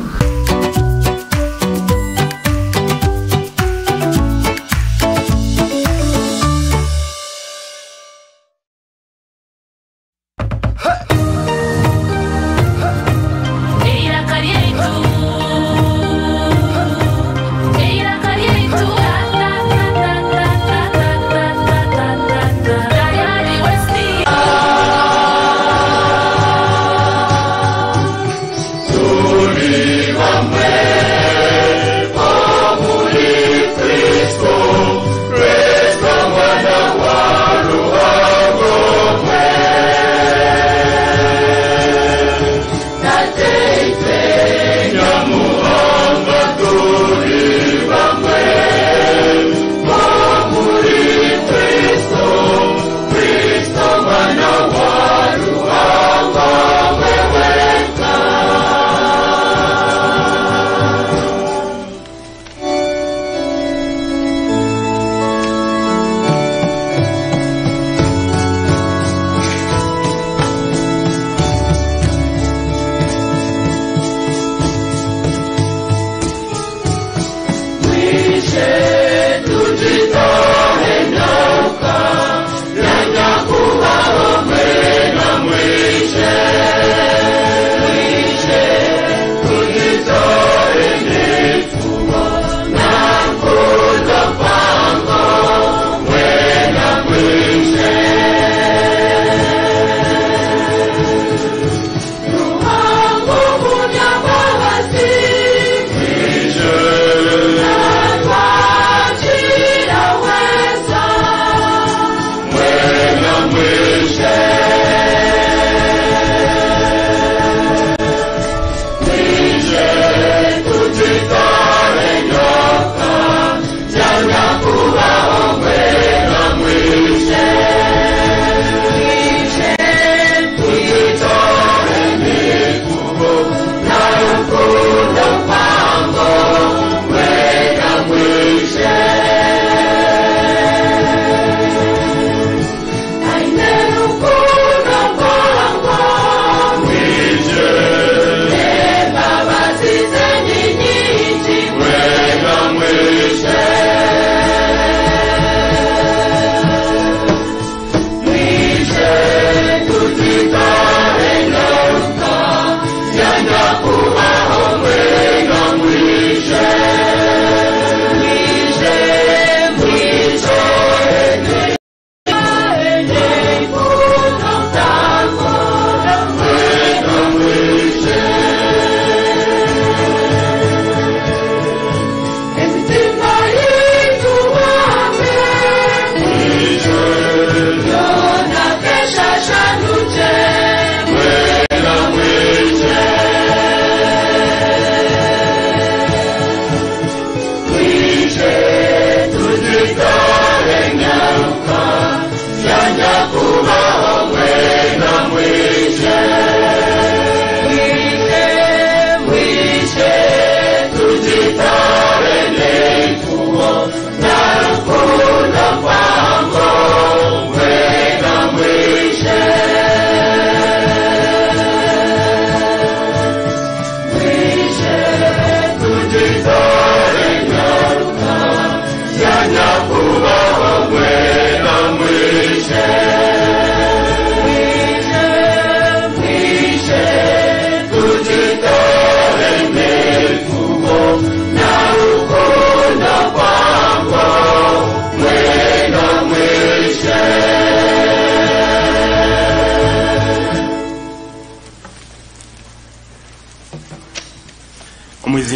Eiraka ryaitu, eiraka ryaitu, ta ta ta ta ta ta ta ta ta ta ta Tayari West.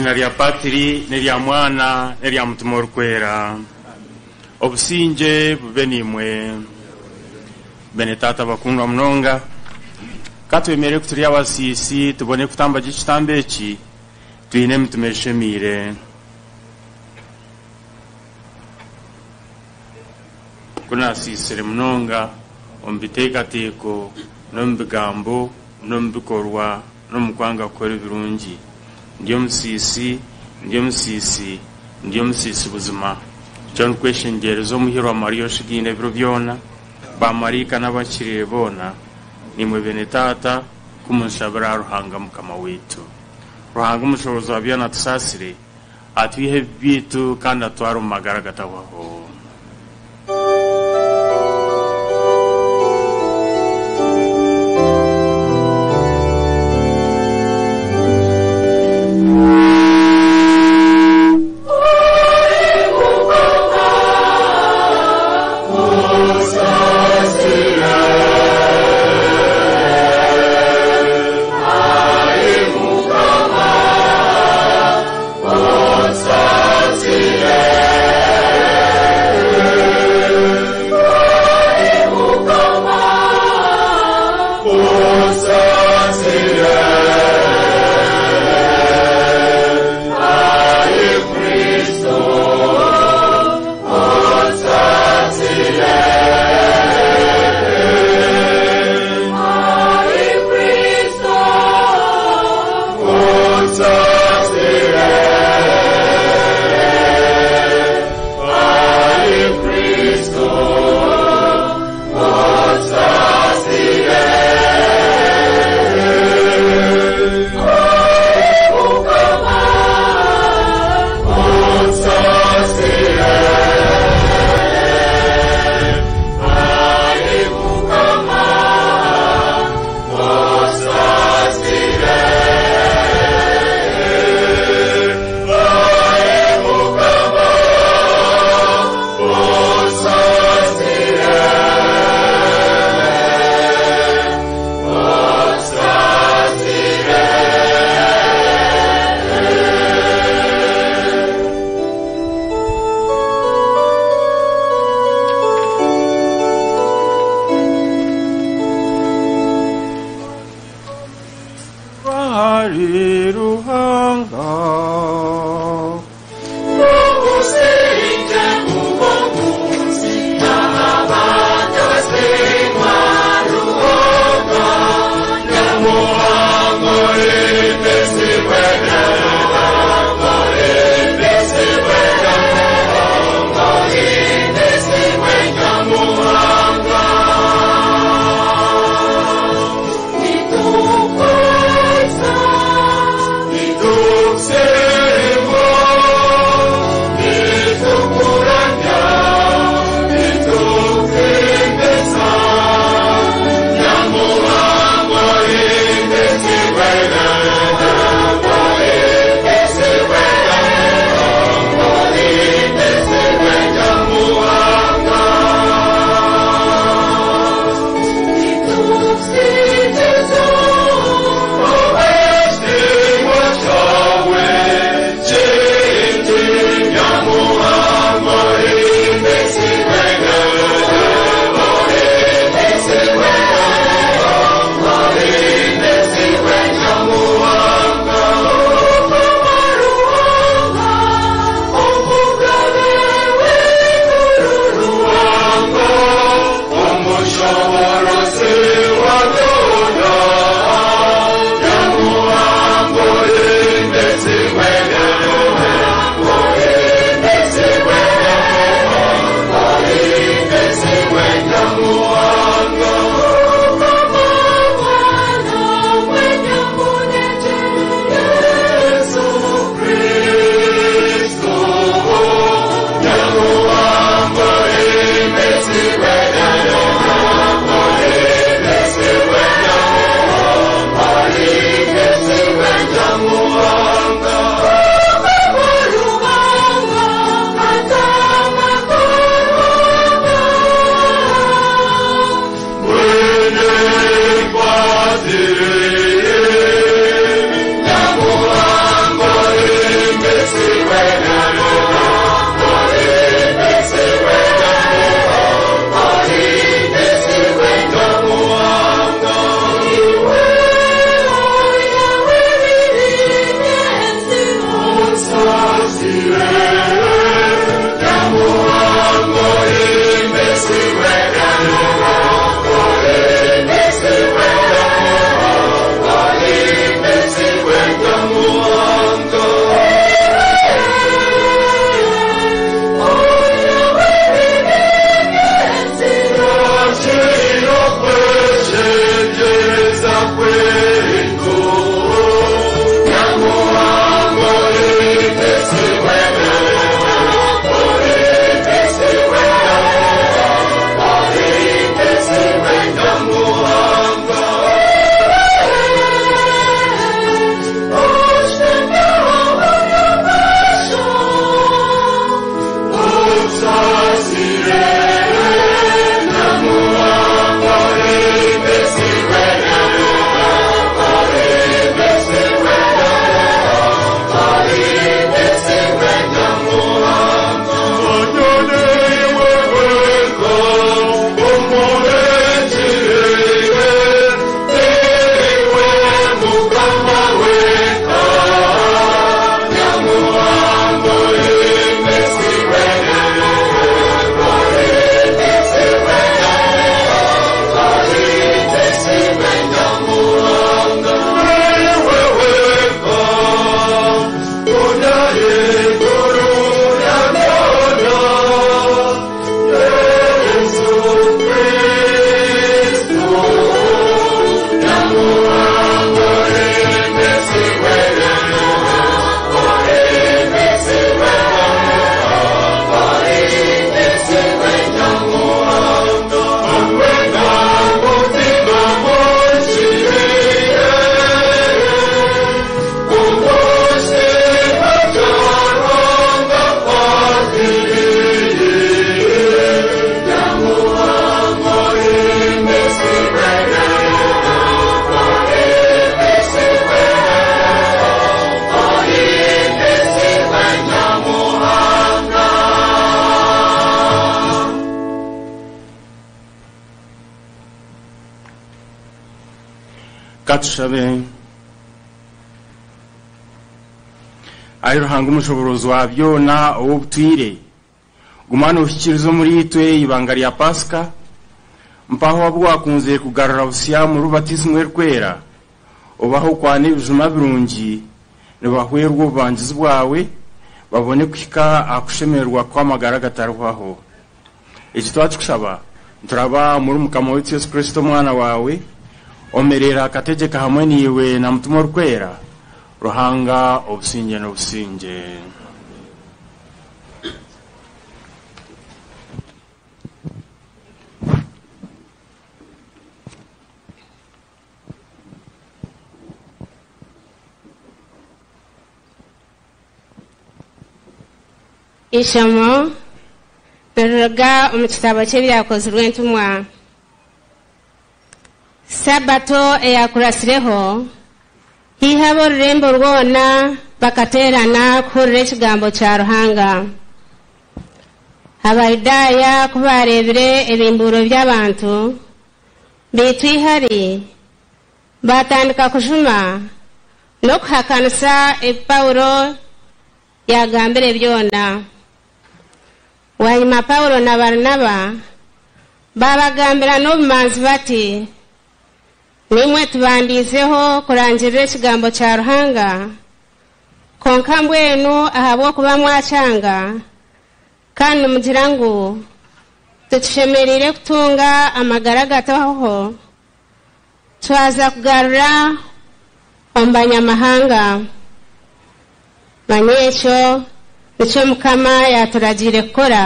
Omu iziina rya Patiri n'erya Mwana n'erya Mutima Orikwera. Obusingye bube naimwe. Bene Taata bakundwa munonga, ka twemere ku turi abasiisi tubone kutamba gye ekitambo eki twine emitima eshemeire. Ku naasiisire munonga omu biteekateeko n'omu bigambo n'omu bikorwa n'omu kwanga kukora ebirungi, ndi omusiisi, ndi omusiisi, ndi omusiisi buzima. Nikyo ndikweshengyereza Omuhirwa Mariya oshugaine ebiro byona, baamaraika n'abahikiriire boona, naimwe beene Taata, ku munshabira aha Ruhanga Mukama waitu. Ruhanga Omushoboorozi wa byona atusaasire, atwihe ebibi byaitu kandi atutware omu magara agatahwaho. Katushabe. Ai Ruhanga omushoborozi wa byona ow'obutwire, guma noohikiiriza omuri itwe eibanga rya Pasika, mpaho abu waakunzire kugarura busya omuri batismu erikwera, obahe okwana ebijuma birungi, nibahwerwa obubangizi bwawe, babone kuhika aha kushemererwa kw'amagara agatarihwaho. Eki twakikushaba, nituraba omuri Mukama waitu Yesu Kristo Omwana waawe, omereera akategyeka hamwe naiwe na Mutima Orikwera, Ruhanga obusingye n'obusingye. Eishomo niriruga omu kitabo ky'Ebyakozirwe Entumwa. Sabato eyakurasireho, haihi ab'orurembo rwona bakateerana kuhurira ekigambo kya Ruhanga. Abayudaaya ku baareebire ebimbuuro by'abantu baitwa eihari, baatandika kujuma n'okuhakanisa ebi Paulo yaagambire byona. Bwanyima Paulo na Barinaba baabagambira n'obumanzi bati, Niimwe tubandiizeho kurangirira ekigambo kya Ruhanga, kwonka mbwenu ahabw'okuba mwakyanga, kandi nimugira ngu titushemereire kutunga amagara agatahwaho, twaza kugarura omu Banyamahanga. Manya ekyo nikyo Mukama yaaturagiire kukora,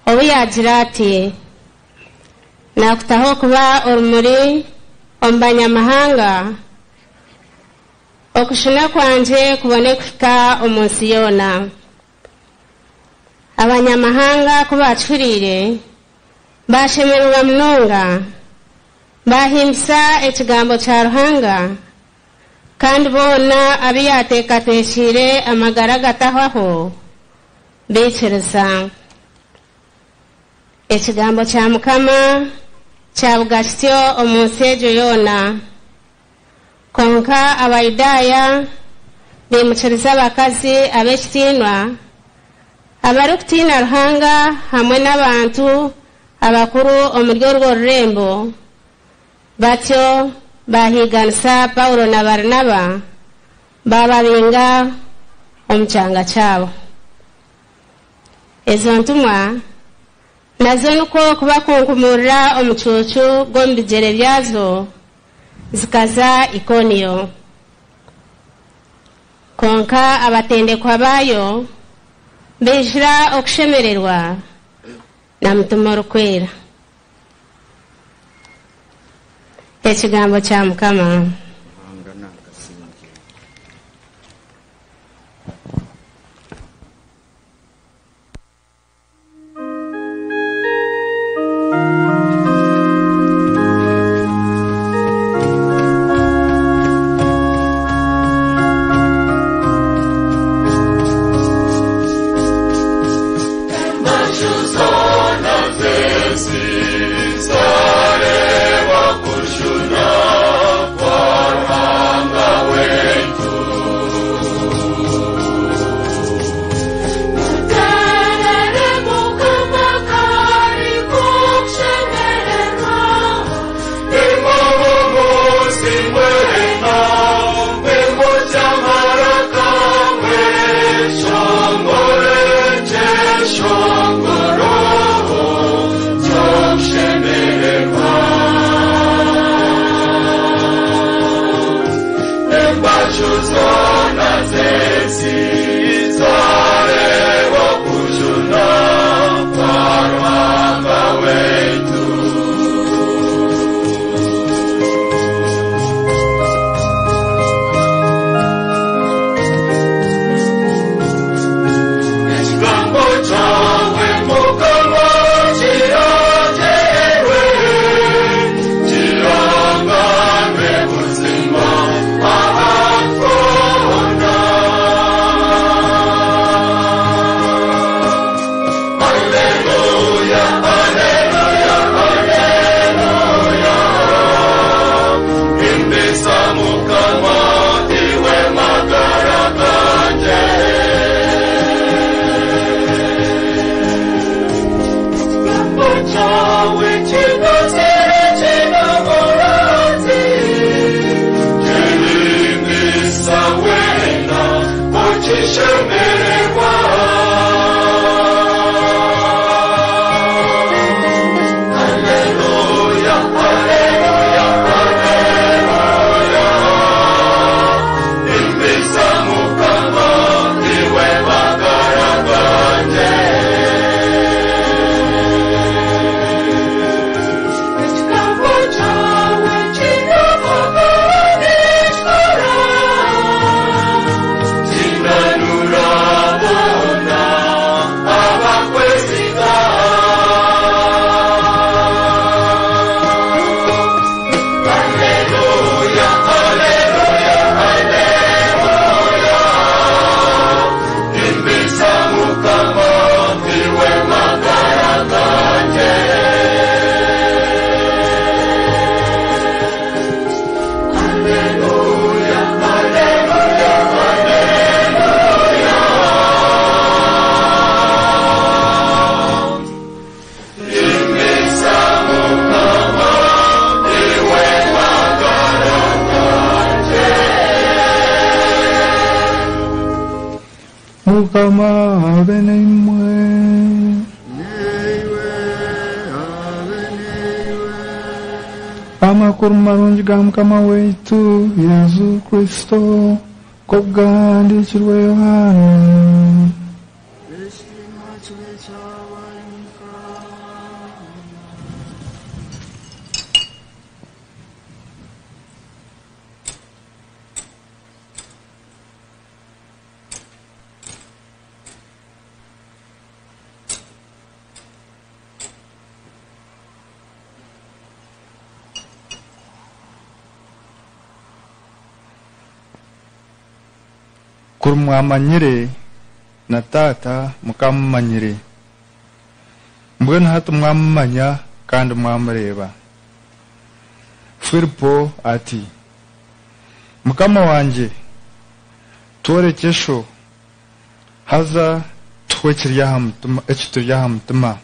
obu yaagira ati, Naakutaho kuba orumuri omu Banyamahanga, okujuna kwangye kubone kuhika omu nsi yoona. Abanyamahanga ku baakihuriire, baashemererwa munonga, baahimbisa ekigambo kya Ruhanga, kandi boona abu yaateekateekiire amagara agatahwaho baikiriza. Ekigambo kya Mukama kyabuga kityo omu nsi egyo yoona. Kwonka Abayudaaya baimukiriza abakazi ab'ekitiinwa abarikutiina Ruhanga hamwe n'abantu abakuru omuri orwo rurembo, batyo baahiiganisa Paulo na Barinaba, baababinga omu kyanga kyabo. Ezo ntumwa nazo nikwo kubakunkumurira omucuucu gw'omu bigyere byazo, zikaza Ikonio. Kwonka abatendekwa baayo baijura okushemererwa na Mutima Orikwera. Ekigambo kya Mukama. Mukama abe naimwe. Amakuru marungi ga Mukama waitu Yesu Kristo ko gahandiikirwe Yohana. Kuri mwamanyire na Taata mukamumanyire, mbwenu hati mwamumanya kandi mwamureeba. Filipo ati, Mukama wangye, tworekye sho, haza tuhe ekituri aha mutima.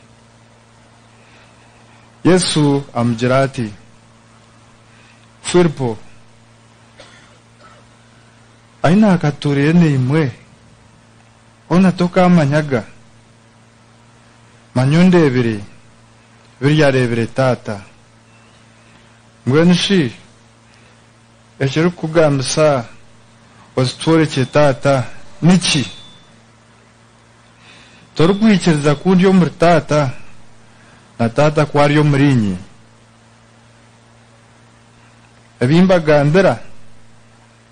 Yesu amugira ati, Filipo, ahi naakatuuriire naimwe, hoona tokamanyaga? Manya ondeebire, biri areebire Taata. Mbwenu shi ekirikukugambisa ozitworekye Taata niki? Torikwikiriza ku ndi omuri Taata, na Taata ku ari omuri inye? Ebi mbagambira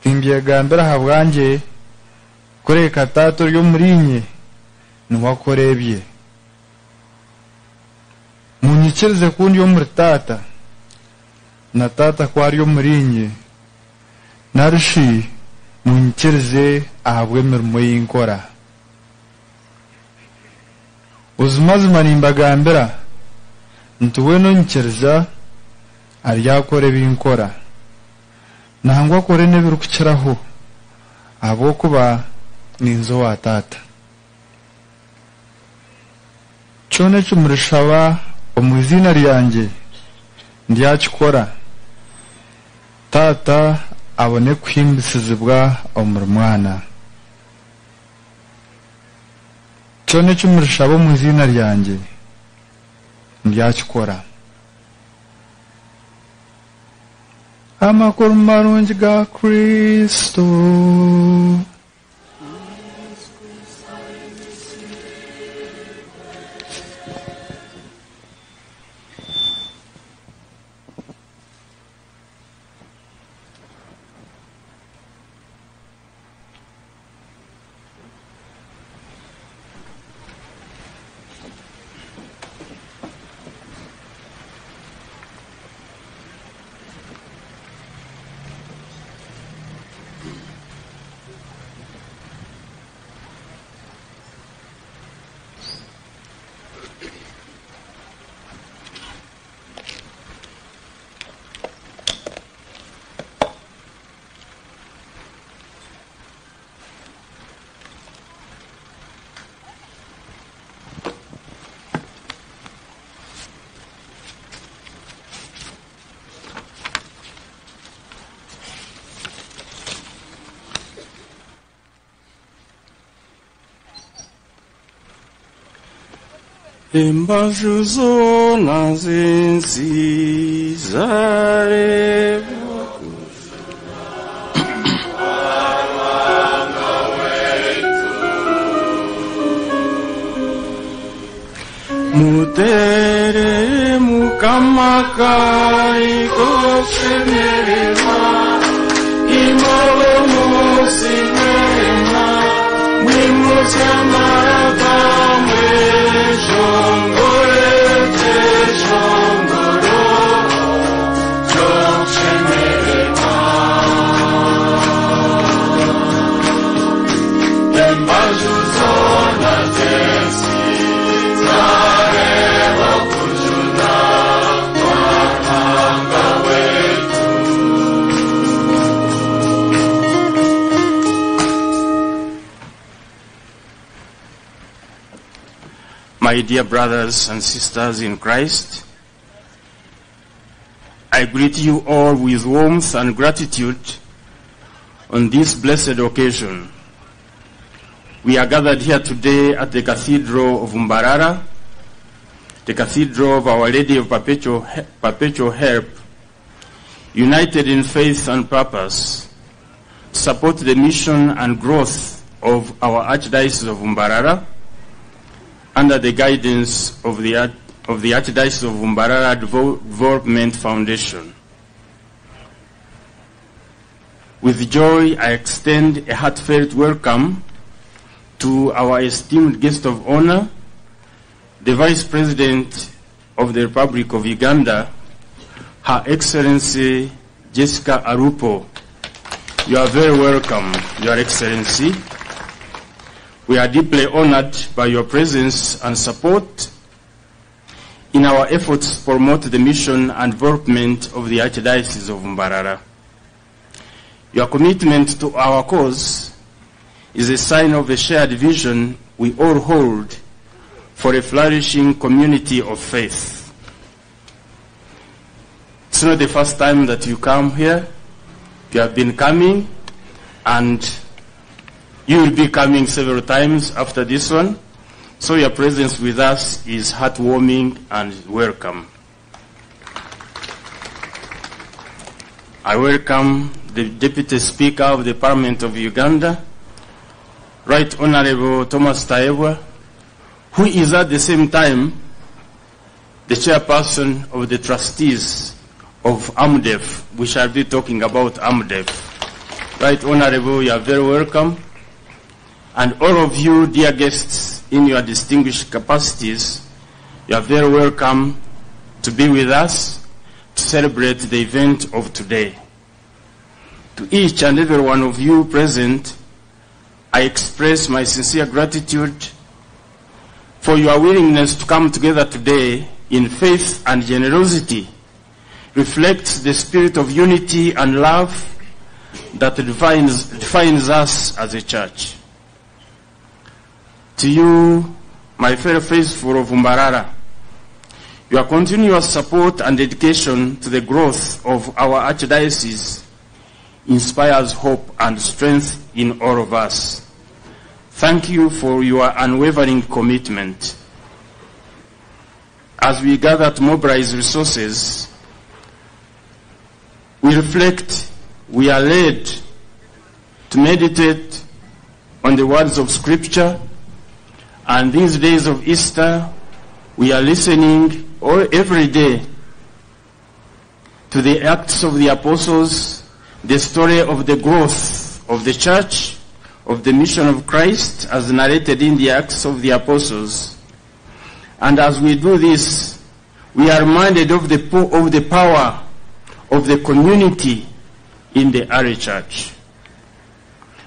timbyegambira aha bwangye, kureka Taata ori omuri inye niwe akora ebye. Munyikirize ku ndi omuri Taata, na Taata ku ari omuri inye, narishi munyikirize ahabw'emirimo ei nkora. Buzimazima nimbagambira nti weena onyikiriza aryakora ebi nkora, nangwa akore n'ebirikukiraho, ahabw'okuba ninza owa Taata. Kyona eki murishaba omu iziina ryangye, ndyakikora, Taata abone kuhimbisizibwa omuri Mwana. Kyona eki murishaba omu iziina ryangye, ndyakikora. Amakuru marungi ga Kristo. Embaju zoona z'ensi zareeba Mutere mukama kari koshemererwa Imolo musimema Mwimusyamara mweshongore cheshongoro Choshemererwa Embaju zona z'ensi zareba kujuna kwa Ruhanga wetu. My dear brothers and sisters in Christ, I greet you all with warmth and gratitude on this blessed occasion. We are gathered here today at the Cathedral of Mbarara, the Cathedral of Our Lady of Perpetual Help, united in faith and purpose, to support the mission and growth of our Archdiocese of Mbarara under the guidance of the Archdiocese of Mbarara Development Foundation. With joy, I extend a heartfelt welcome to our esteemed guest of honor, the Vice President of the Republic of Uganda, Her Excellency Jessica Alupo. You are very welcome, Your Excellency. We are deeply honored by your presence and support in our efforts to promote the mission and development of the Archdiocese of Mbarara. Your commitment to our cause is a sign of a shared vision we all hold for a flourishing community of faith. It's not the first time that you come here. You have been coming, and you will be coming several times after this one. So your presence with us is heartwarming and welcome. I welcome the Deputy Speaker of the Parliament of Uganda, Right Honorable Thomas Tayebwa, who is at the same time the chairperson of the trustees of AMDEF. We shall be talking about AMDEF. Right Honorable, you are very welcome. And all of you, dear guests, in your distinguished capacities, you are very welcome to be with us to celebrate the event of today. To each and every one of you present, I express my sincere gratitude for your willingness to come together today in faith and generosity reflects the spirit of unity and love that defines, defines us as a church. To you, my fellow faithful of Mbarara, your continuous support and dedication to the growth of our archdiocese inspires hope and strength in all of us. Thank you for your unwavering commitment. As we gather to mobilize resources, we reflect, we are led to meditate on the words of Scripture, and these days of Easter, we are listening all, every day to the Acts of the Apostles, the story of the growth of the church, of the mission of Christ as narrated in the Acts of the Apostles. And as we do this, we are reminded of the, of the power of the community in the early church.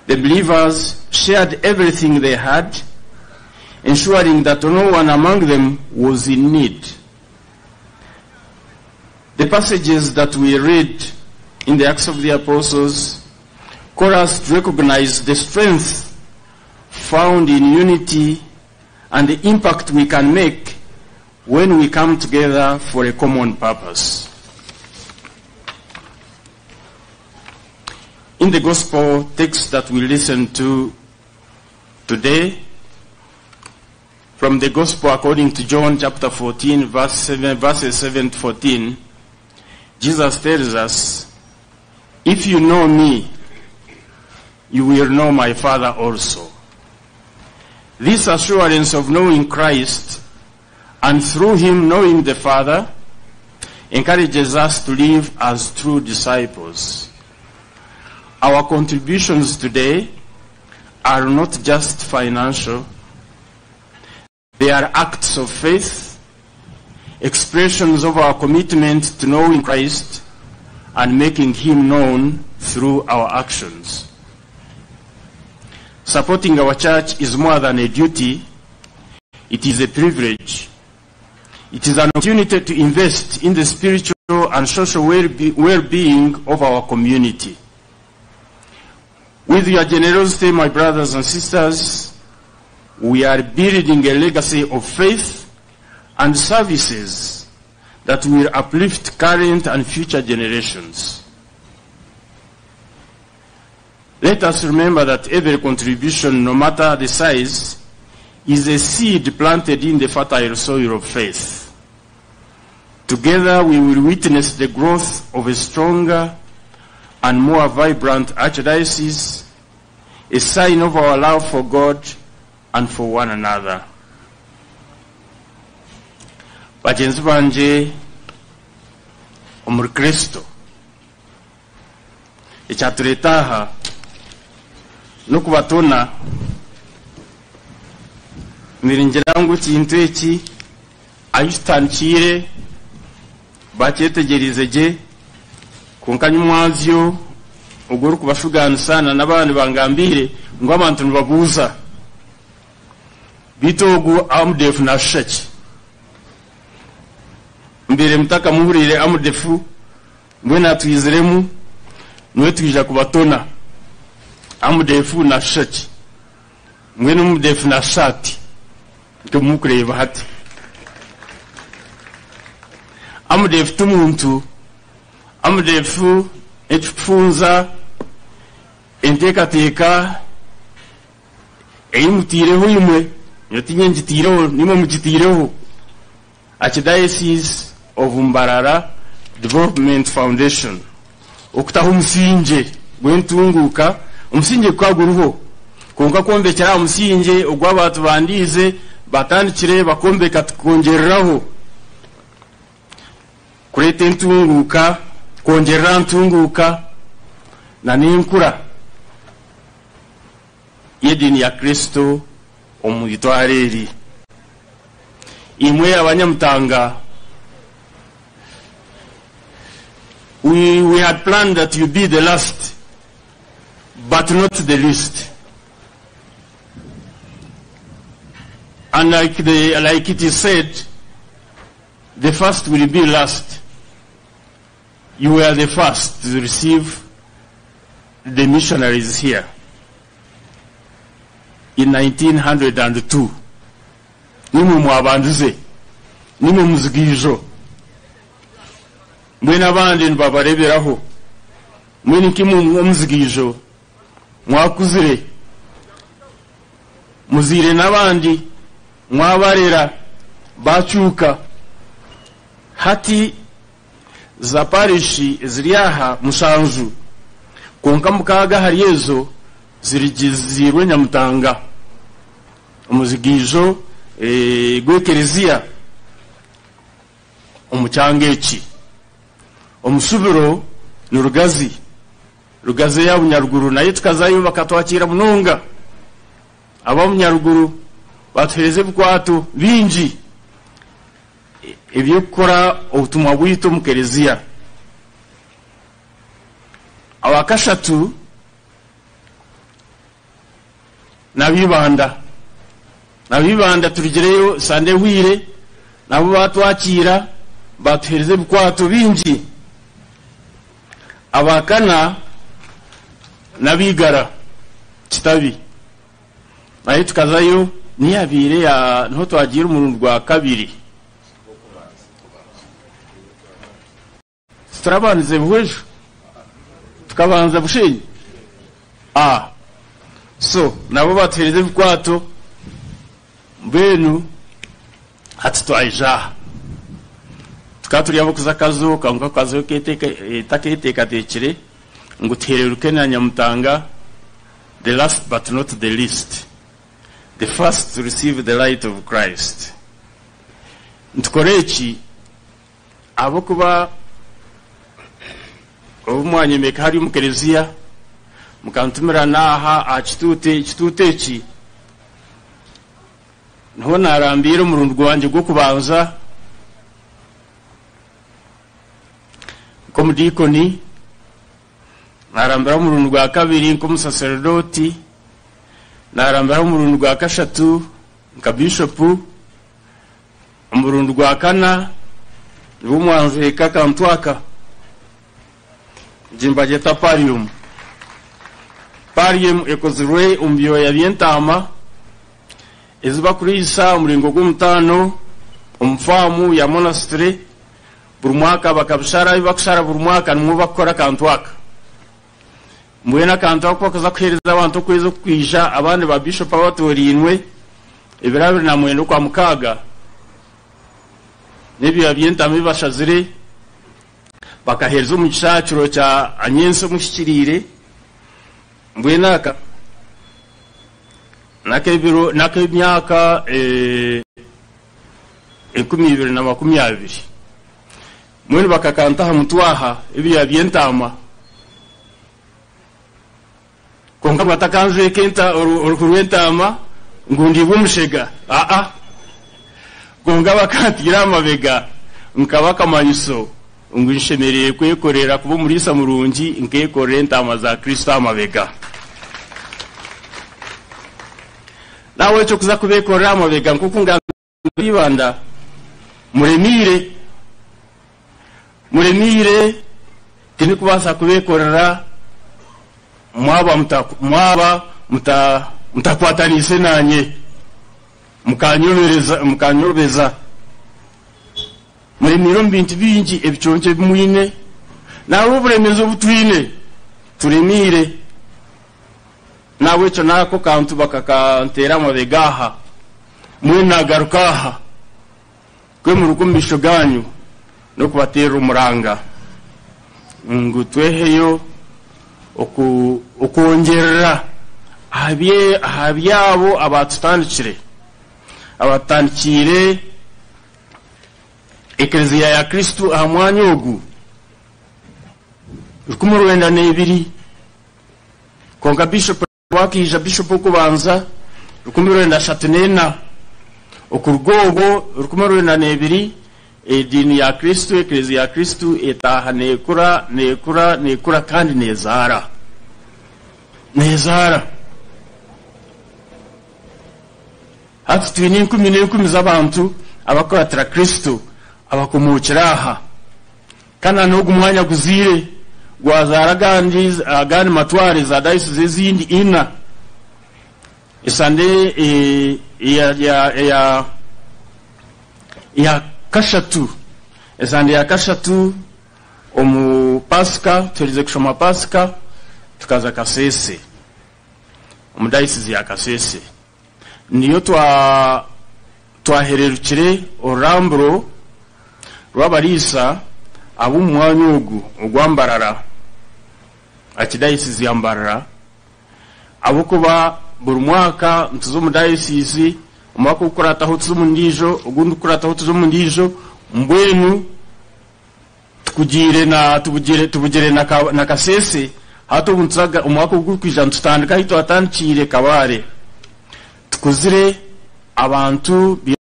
The believers shared everything they had, ensuring that no one among them was in need. The passages that we read in the Acts of the Apostles call us to recognize the strength found in unity and the impact we can make when we come together for a common purpose. In the gospel text that we listen to today, from the gospel according to John chapter 14, verse 7, verses 7 to 14, Jesus tells us, If you know me, you will know my Father also. This assurance of knowing Christ and through him knowing the Father encourages us to live as true disciples. Our contributions today are not just financial, they are acts of faith, expressions of our commitment to knowing Christ and making him known through our actions. Supporting our church is more than a duty, it is a privilege. It is an opportunity to invest in the spiritual and social well being of our community. With your generosity, my brothers and sisters, we are building a legacy of faith and services that will uplift current and future generations. Let us remember that every contribution, no matter the size, is a seed planted in the fertile soil of faith. Together, we will witness the growth of a stronger and more vibrant archdiocese, a sign of our love for God and for one another. Bagyenzi bangye omuri Kristo, ekyatureeta aha n'okubatona niringira ngu ekintu eki ahu kitandikiire bakyetegyereize gye kwonka nyumwazyo ogwo orikubashugaanisa na n'abandi bangambiire ngu abantu nibabuuza beitu ogu amudefu nashusha ki mbaire mutakamuhuriire amudefu mbwenu atwiziremu niwe twija kubatona amudefu nashusha ki mbwenu omudefu nashusha ati nk'omukureeba hati amudefu ti muntu amudefu ekikufunza enteekateeka ei mutiireho imwe nyowe tinye ngitiireho nimwe mugitiireho Archdiocese of Mbarara Development Foundation okutaho omusingye gw'entunguuka omusingye gukaba guriho kwonka kwombekyera aha musingye ogw'abantu bandiize batandikire bakombeka tukongyereraho kureeta entunguuka kwongyerera ntunguuka na n'enkura y'ediini ya Kristo omu itwaro eri imwe abanyamutanga we, we had planned that you be the last but not the least. And like, the, like it is said, the first will be last. You were the first to receive the missionaries here in 1902. Nimwe mwabandize, nimwe muzigiijo. Mbwenu abandi nibabareberaho. Mbwenu nk'imwe omuzigiijo mwakuzire, muziire n'abandi, mwabarera, bacuuka. Hati za parishi ziri aha mushanju, kwonka mukaaga ahari ezo zirigiziirwe Nyamutanga, omuzigiijo gw'ekereziya omu kyanga eki. Omushubiro ni Rugazi, Rugazi eya Bunyaruguru, nayo tukazayo bakatwakiira munonga. Aba Bunyaruguru batuheereza ebikwato bingi eby'okukora obutumwa bwaitu omu kereziya. Awakashatu n'ab'Ibanda. N'ab'Ibanda turugireyo Sande ehweire, nabo batwakiira batuheereza ebikwato bingi. Abakana n'ab'Igara Kitabi, nayo tukazayo niyo ya niho twagiire omurundi gwa kabiri. Turabandize Buhweju, tukabanza Bushenyi. So nabo batuheereza ebikwato, mbwenu hati twaija aha. Tukaba turi ab'okuza akazo, kwonka akazo taketeekateekire ngu tuhereruke na Nyamutanga, the last but not the least, the first to receive the light of Christ. Nitukora eki ahabw'okuba obu mwanyemeka hari omu kereziya, mukantumira n'aha aha kituuti, ekituuti eki niho naarambiire omurundi gwangye gw'okubanza nk'omudiikoni, naarambiraho omurundi gwa kabiri nk'omusaseredooti, naarambiraho omurundi gwa kashatu nka bishopu, omurundi gwa kana nibwo mwanjweka akantu aka nimbagyeta pallium. Pallium ekozirwe omu byoya by'entaama ezi bakuriisa omuringo gw'omutaano omu faamu ya monastery. Buri mwaka bakabishara, ebi bakushara buri mwaka nimwo bakukora akantu aka. Mbwenu akantu ako bakaza kuheereza abantu okwezi okukwija, abandi ba bishop abatooriinwe ebiro 29 okwa mukaaga, n'ebyoya by'entaama ebi bashazire bakaheereza omugisha aha kiro kya anyensi omuhikiriire. Mbwenu aka n'ak'ebiro n'ak'emyaka 2020. Mbwenu bakakanta aha mutwe aha ebyoya by'entaama, kwonka batakanjweka oruhu rw'entaama ngu ndiibwe omushega, aa, kwonka bakantiira aha mabega nkaba akamanyiso ngu nshemereire kwekorera kuba omuriisa murungi, nkekorera entaama za Kristo aha mabega. Nawe ekyo kuza kubekorera aha mabega, nk'oku ngambire Ibanda, muremiire, muremiire, tindikubaasa kubekorera mwaba mwaba mutakwataniise nanye, mukanyorobeza. Muremiire omu bintu bingi, ebiconco ebi mwine, nawe oburemeezi obu twine, turemiire. Nawe ekyo nako kantu bakakanteera amabega aha, mbwenu nagaruka aha kwemuruka omu maisho ganyu n'okubateerera omuranga ngu tweheyo okwongyerera aha byabo abatutandikire, abatutandikiire ekereziya ya Kristo aha mwanya ogu 1902. Kwonka bishop wakiija, bishop okubanza 1934, okuruga obwo 1902 ediini ya Kristo, ekereziya ya Kristo etaaha neekura, neekura, neekura kandi neezaara, neezaara. Hati twine enkumi n'enkumi z'abantu abakuratira Kristo abakomookire aha. Kandi na n'ogu mwanya guzaire gwazaara agandi agandi matware za dayosizi ezindi ina. Esande eya ya eya eya kashatu esande ya kashatu omu Pasika tuherize kushoma Pasika tukaza Kasese omu dayosizi ya Kasese. Niyo twa twahererukire oruramburo rw'abariisa ab'omu mwanya ogu ogwa Mbarara, Archdiocese ya Mbarara, ahabw'okuba buri mwaka nituza omu dayosiisi, omwaka ogukurataho tuza omu ndiijo, ogundi gukurataho tuza omu ndiijo, mbwenu tukugiire na tubugire tubugire na ka na Kasese, hati obu nituza omwaka ogurikwija nitutandika ahu twatandikiire Kabale. Tukuzire abantu baine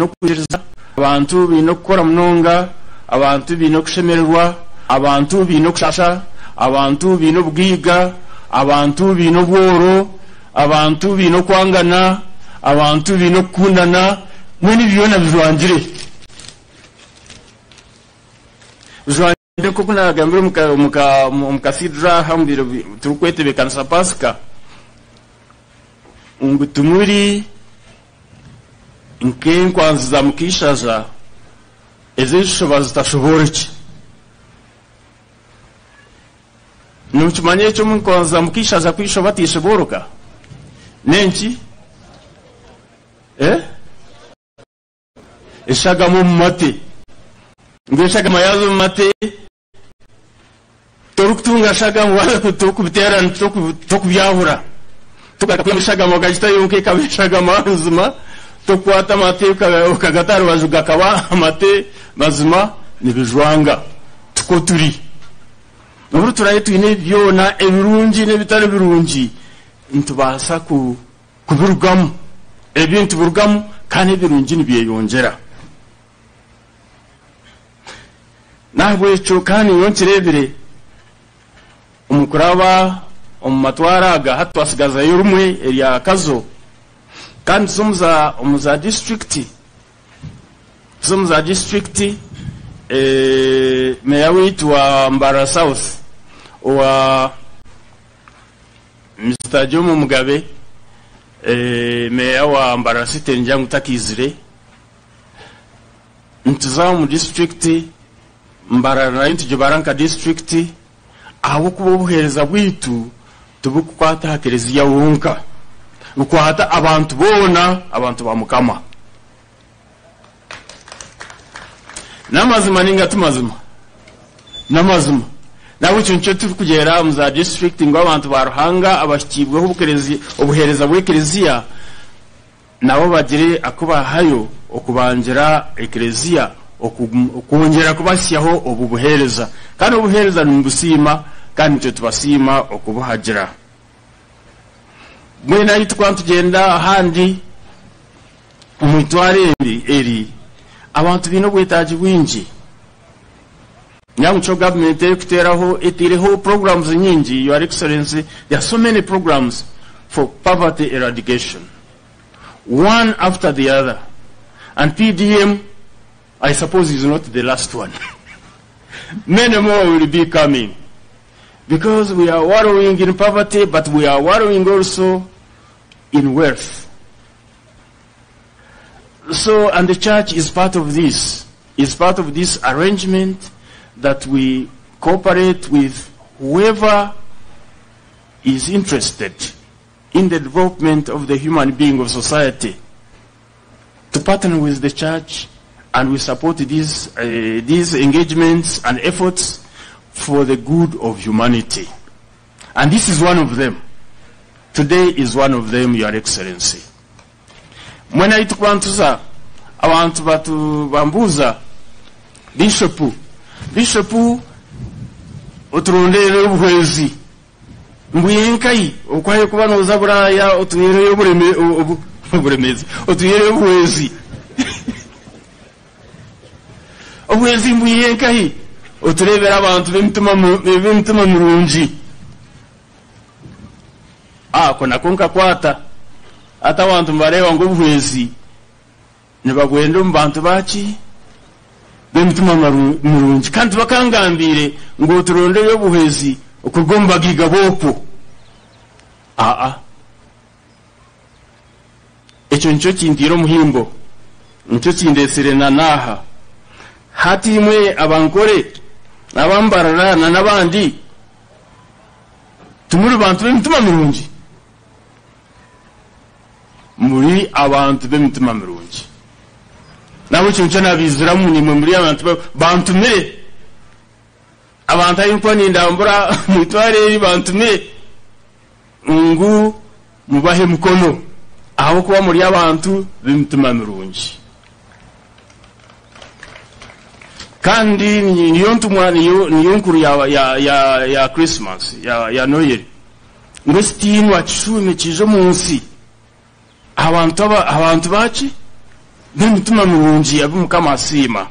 okwikiriza, abantu baine okukora munonga, abantu baine okushemererwa, abantu baine okushasha, abantu baine obugaiga, abantu baine obworo, abantu baine okwangana, abantu baine okukundana, mbwenu ebi byona bijwangire. Bijwangire nk'oku naagambire omu cathedral aha omu biro turikwetebeekanisa Paasika, ngu timuri nk'enkwanzi za mukaishaza ez'ebishuba zitashoboorokye. Nimukimanya ekyo enkwanzi za mukaishaza ku ishoba teishobooroka? N'enki? Eh? Eshagama omu mate. Ngu eshagama yaaza omu mate, torikutunga shagama waaza torikubiteerana tokubyahura. Tokugaruka kwihamu eshagama okagita yonka ekaba eshagama nzima, tokukwata amate okagata aha rubaju gakaba amate mazima, nibijwanga. Tikwo turi. Obu turaabe twine ebi byona ebirungi n'ebitari birungi, nitubaasa ku Kubirugamu, ebibi nitubirugamu kandi ebirungi nibyeyongyera. N'ahabw'ekyo kandi nyowe nkireebire omu kuraba omu matwaro aga, hati twatsigazayo rimwe erya Kazo, kandi tuza omu za omu za disiturikiti, tuza omu za disiturikiti, meeya waitu wa Mbarara South owa. Mister Jomo Mugabe, Meeya wa Mbarara City ningira ngu takaizire. Nituza omu disiturikiti, Mbarara nayo nitugibara nka disiturikiti ahabw'okuba obuheereza bwaitu tiburikukwata aha kereziya wonka, bukwata abantu boona, abantu ba Mukama. N'amazima ninga ti mazima? N'amazima. N'ahabw'ekyo nikyo turikugyera omu za disiturikiti ngu abantu ba Ruhanga abahikiibweho obuheereza bw'ekereziya nabo bagire aku baahayo okubangira ekereziya okwongyera kubahitsyaho obu buheereza. Kandi obuheereza nimubusiima kandi nitwe tubasiima okubuhagira. Mbwenu ahi turikuba nitugyenda ahandi omu itwaro eri eri, abantu baine obwetaagi bwingi. Nyamucyo gavumenti erikuteeraho etaireho programs nyingi, Your Excellency, there are so many programs for poverty eradication, one after the other, and PDM I suppose is not the last one. Many more will be coming. Because we are wallowing in poverty, but we are wallowing also in wealth. So, and the church is part of this, is part of this arrangement that we cooperate with whoever is interested in the development of the human being of society to partner with the church and we support these, uh, these engagements and efforts for the good of humanity. And this is one of them. Today is one of them, Your Excellency. Mwena ahi turikuba nituza, abantu batu bambuuza, Bishop, Bishop oturonderere obuhwezi. Ngu yenkahi oku ahikuba nooza Buraaya otuheereyo obureme oburemeezi, otuheereyo obuhwezi. Obuhwezi mbwihe nkahi? Otureebere abantu b'emitima b'emitima mirungi. Ako nako nkakwata. Hati abantu nibareeba ngu obuhwezi nibabwenda omu bantu baki? B'emitima mirungi. Kandi tibakangambiire ngu oturondeyo obuhwezi okuruga omu bagaiga b'okwo. Aa. Ekyo nikyo kinteire omuhimbo, nikyo kindeetsire na n'aha. Hati imwe Abankore n'Abambarara na n'abandi, timuri bantu b'emitima mirungi? Muri abantu b'emitima mirungi. N'ahabw'ekyo nikyo naabaiziramu, naimwe muri abantu bantumire. Abantu ahu ndikuba nindambura omu itwaro eri bantumire ngu mubahe emikono ahabw'okuba muri abantu b'emitima mirungi. Kandi niyo ntumwa niyo niyo nkuru ya ya ya ya Christmas ya ya Noyeri ngu ekitiinwa kishuume kiije omu nsi aha bantu aba aha bantu baki b'emitima mirungi abu Mukama asiima.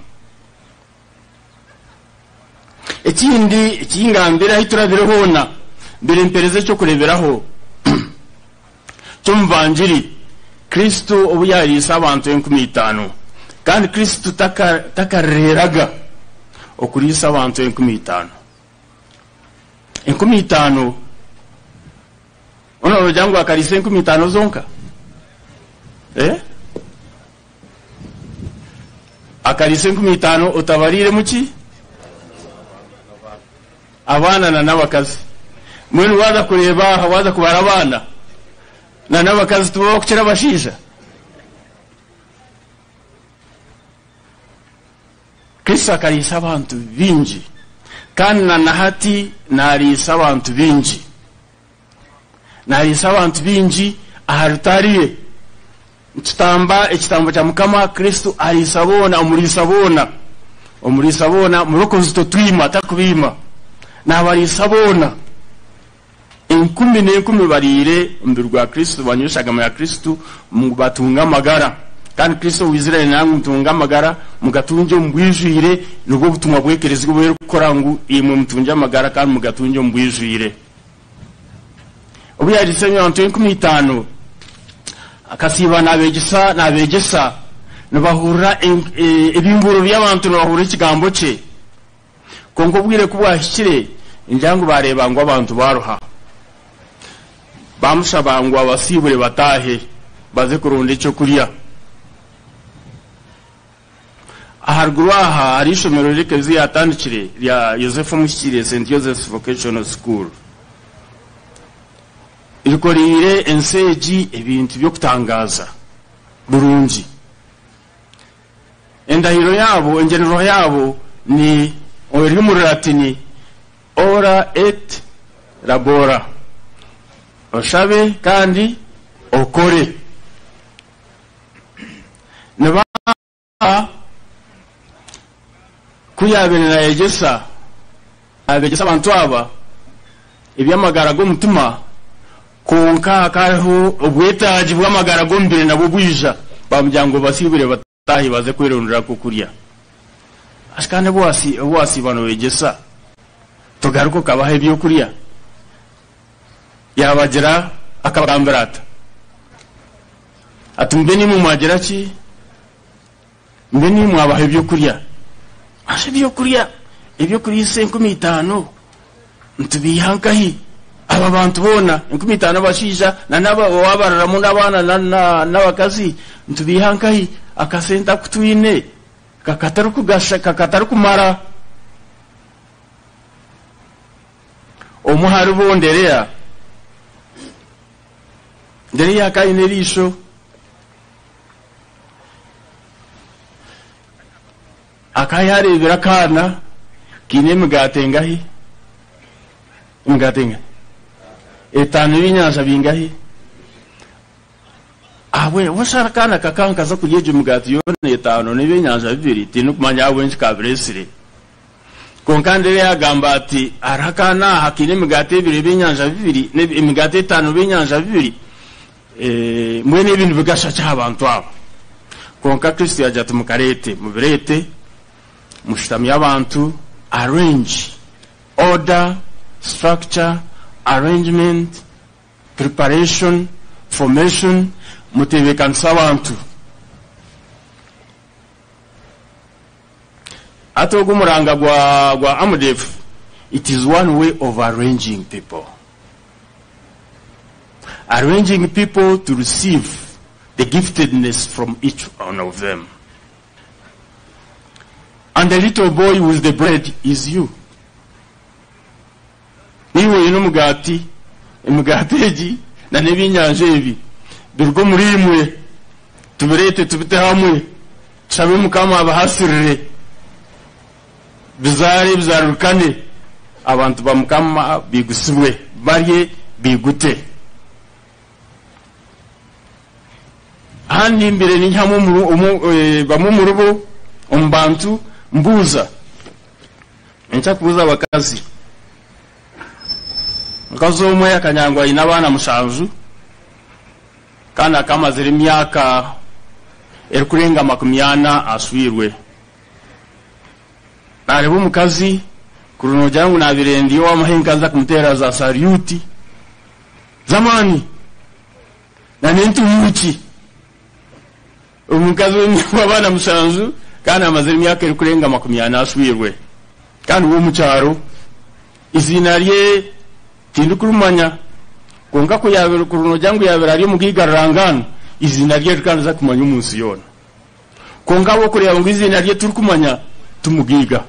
Ekindi eki ngambire ahu turabire hoona, mbire mpereza eky'okureeberaho ky'omuvangiri, Kristo obu yaariisa abantu enkumi itaano. Kandi Kristo takareeraga okuriisa abantu enkumi itaano. 5000, hoona noogira ngu akariisa 5000 zonka? Eh? Akariisa 5000 otabariiremu ki? Abaana na n'abakazi. Mbwenu waaza kureeba aha waaza kubara abaana na n'abakazi tibo bakukira abashaija? Kristo akariisa abantu baingi kandi na na hati naariisa abantu baingi. Naariisa abantu baingi aha rutaari ye. Nitutamba ekitambo kya Mukama, Kristo ariisa boona, omuriisa boona. Omuriisa boona, Murokozi totwima, takubiima. Naabariisa boona. Enkumi n'enkumi bariire omubiri gwa Kristo, banywa eshagama ya Kristo, ngu batunge amagara. Kandi Kristo owaizire naayenda ngu mutunge amagara, mugatungye omu bwijwire, nibwo butumwa bw'ekelezia obu erikukora ngu imwe mutungye amagara kandi mugatungye omu bwijwire. Obu yaariise abantu 5000, akasiiba naabeegyesa naabeegyesa, nibahurira ebinguuro by'abantu nibahurira ekigambo kye. Kwonka obwire ku bwahikire, ningira ngu baareeba ngu abantu baaruha. Baamushaba ngu abasiibure bataahe baze kuronda eky'okurya. Aharuguru aha hariho eishomero ry'ekereziya yaatandikire rya Yosefu Omuhikiire, Saint Joseph's Vocational School. Rikoreire ensi egi ebintu by'okutangaaza birungi. Endahiro yaabo, engyendererwa yaabo ni eri omu Rulatini, Ora et Labora, Oshabe kandi okore. Ni Ku yaabaire naayegyesa, naabeegyesa abantu aba eby'amagara g'omutima, kwonka hakaba hariho obwetaagi bw'amagara g'omubiri nabwo bwija, baamugira ngu basiibure bataahe baze kwerondera ak'okurya. Asi kandi obu waasiiba nooyegyesa, togaruka okabaha eby'okurya? Yaabagira, akabagambira ata? Ati, Mbe niimwe mwagira ki? Mbe niimwe mwabaha eby'okurya? Haza eby'okurya eby'okuriisa 5000 nitubiiha nkahi? Aba bantu boona, 5000 abashaija na n'owabariramu n'abaana n'abakazi, nitubiiha nkahi? Akasente aku twine kakatarikugasha, kakatarikumara. Omwe aharibo Ndereya, Ndereya akaba aine eriisho. Akaba yaareebire akaana kaine emigaati engahi? Emigaati engahi? Etaano n'ebyenyanja bingahi? Ahabw'enki? Waashara akaana kakaba nikaza kurya egyo migaati yoona etaano n'ebyenyanja bibiri, tindikumanya ahabw'enki kaabireetsire. Kwonka Andereya yaagamba ati, Hariho akaana aha kaine emigaati ebiri ebyenyanja bibiri, emigaati etaano ebyenyanja bibiri, mbwenu ebi nibigasha ki aha bantu aba? Kwonka Kristo yaagira ati, Mukareete, mubireete, mushutamye abantu, arrange, order, structure, arrangement, preparation, formation, Mutebeekanise abantu. Hati ogu omuranga gwa gwa AMDEF it is one way of arranging people. Arranging people to receive the giftedness from each one of them. And the little boy with the bread is you. Niiwe oine omugaati, emigaati egi na n'ebyenyanja ebi biruge omuriimwe, tubireete tubite hamwe, tushabe Mukama abihasirire, bizaare bizaarurukane, abantu ba Mukama baigusibwe, barye baigute. Ahandi mbaire ninyihamu bamwe omuribo omu bantu mbuuza, ninkira kubuuza abakazi. Omukazi omwe akanyangwa aine abaana mushanju kandi akaba amazire emyaka erikurenga 40 ashwirwe. Naareeba omukazi kuri noogira ngu naabaire ndi ow'amahe nkanza kumuteera za saryuti z'amaani n'entuhuuki. Omukazi w'abaana mushanju kandi amazire emyaka erikurenga 40 ashwirwe kandi w'omu kyaro. Eiziina rye tindikurimanya kwonka ku yaabaire kuri noogira ngu yaabaire ari omugaiga rurangaanwa, eiziina rye rikaba niriza kumanywa omu nsi yoona. Kwonka ahabw'okureeba ngu eiziina rye turikumanya, ti mugaiga.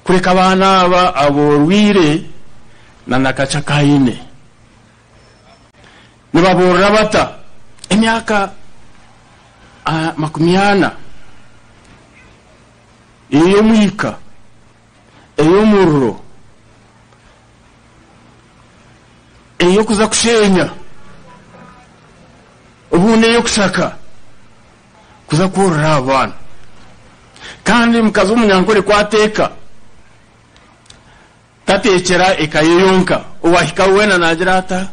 Kureka abaana aba aboorwire na nakakye aku aine. Nibaboorora bata? Emyaka 40 ey'omwika, ey'omuriro, ey'okuza kusheenya, obundi ey'okushaka kuza kworora aba baana. Kandi omukazi w'omunyankore ku ateeka, tateekyera eka ye yonka, owahika weena naagira ata?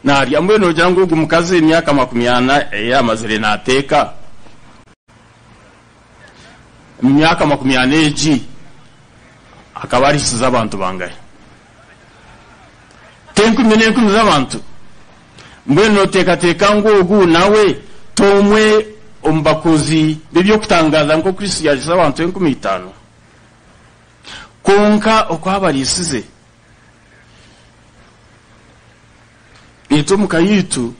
Naarya. Mbwenu noogira ngu ogu mukazi emyaka 40 ei amazire naateeka, omu myaka 40 egi akaba ariisize abantu bangahi? T'enkumi n'enkumi z'abantu? Mbwenu nooteekateeka ngu ogu nawe t'omwe omu bakozi b'eby'okutangaaza nk'oku Kristo yaariisize abantu 5000? Kwonka oku abariisize, itwe omu ka yaitu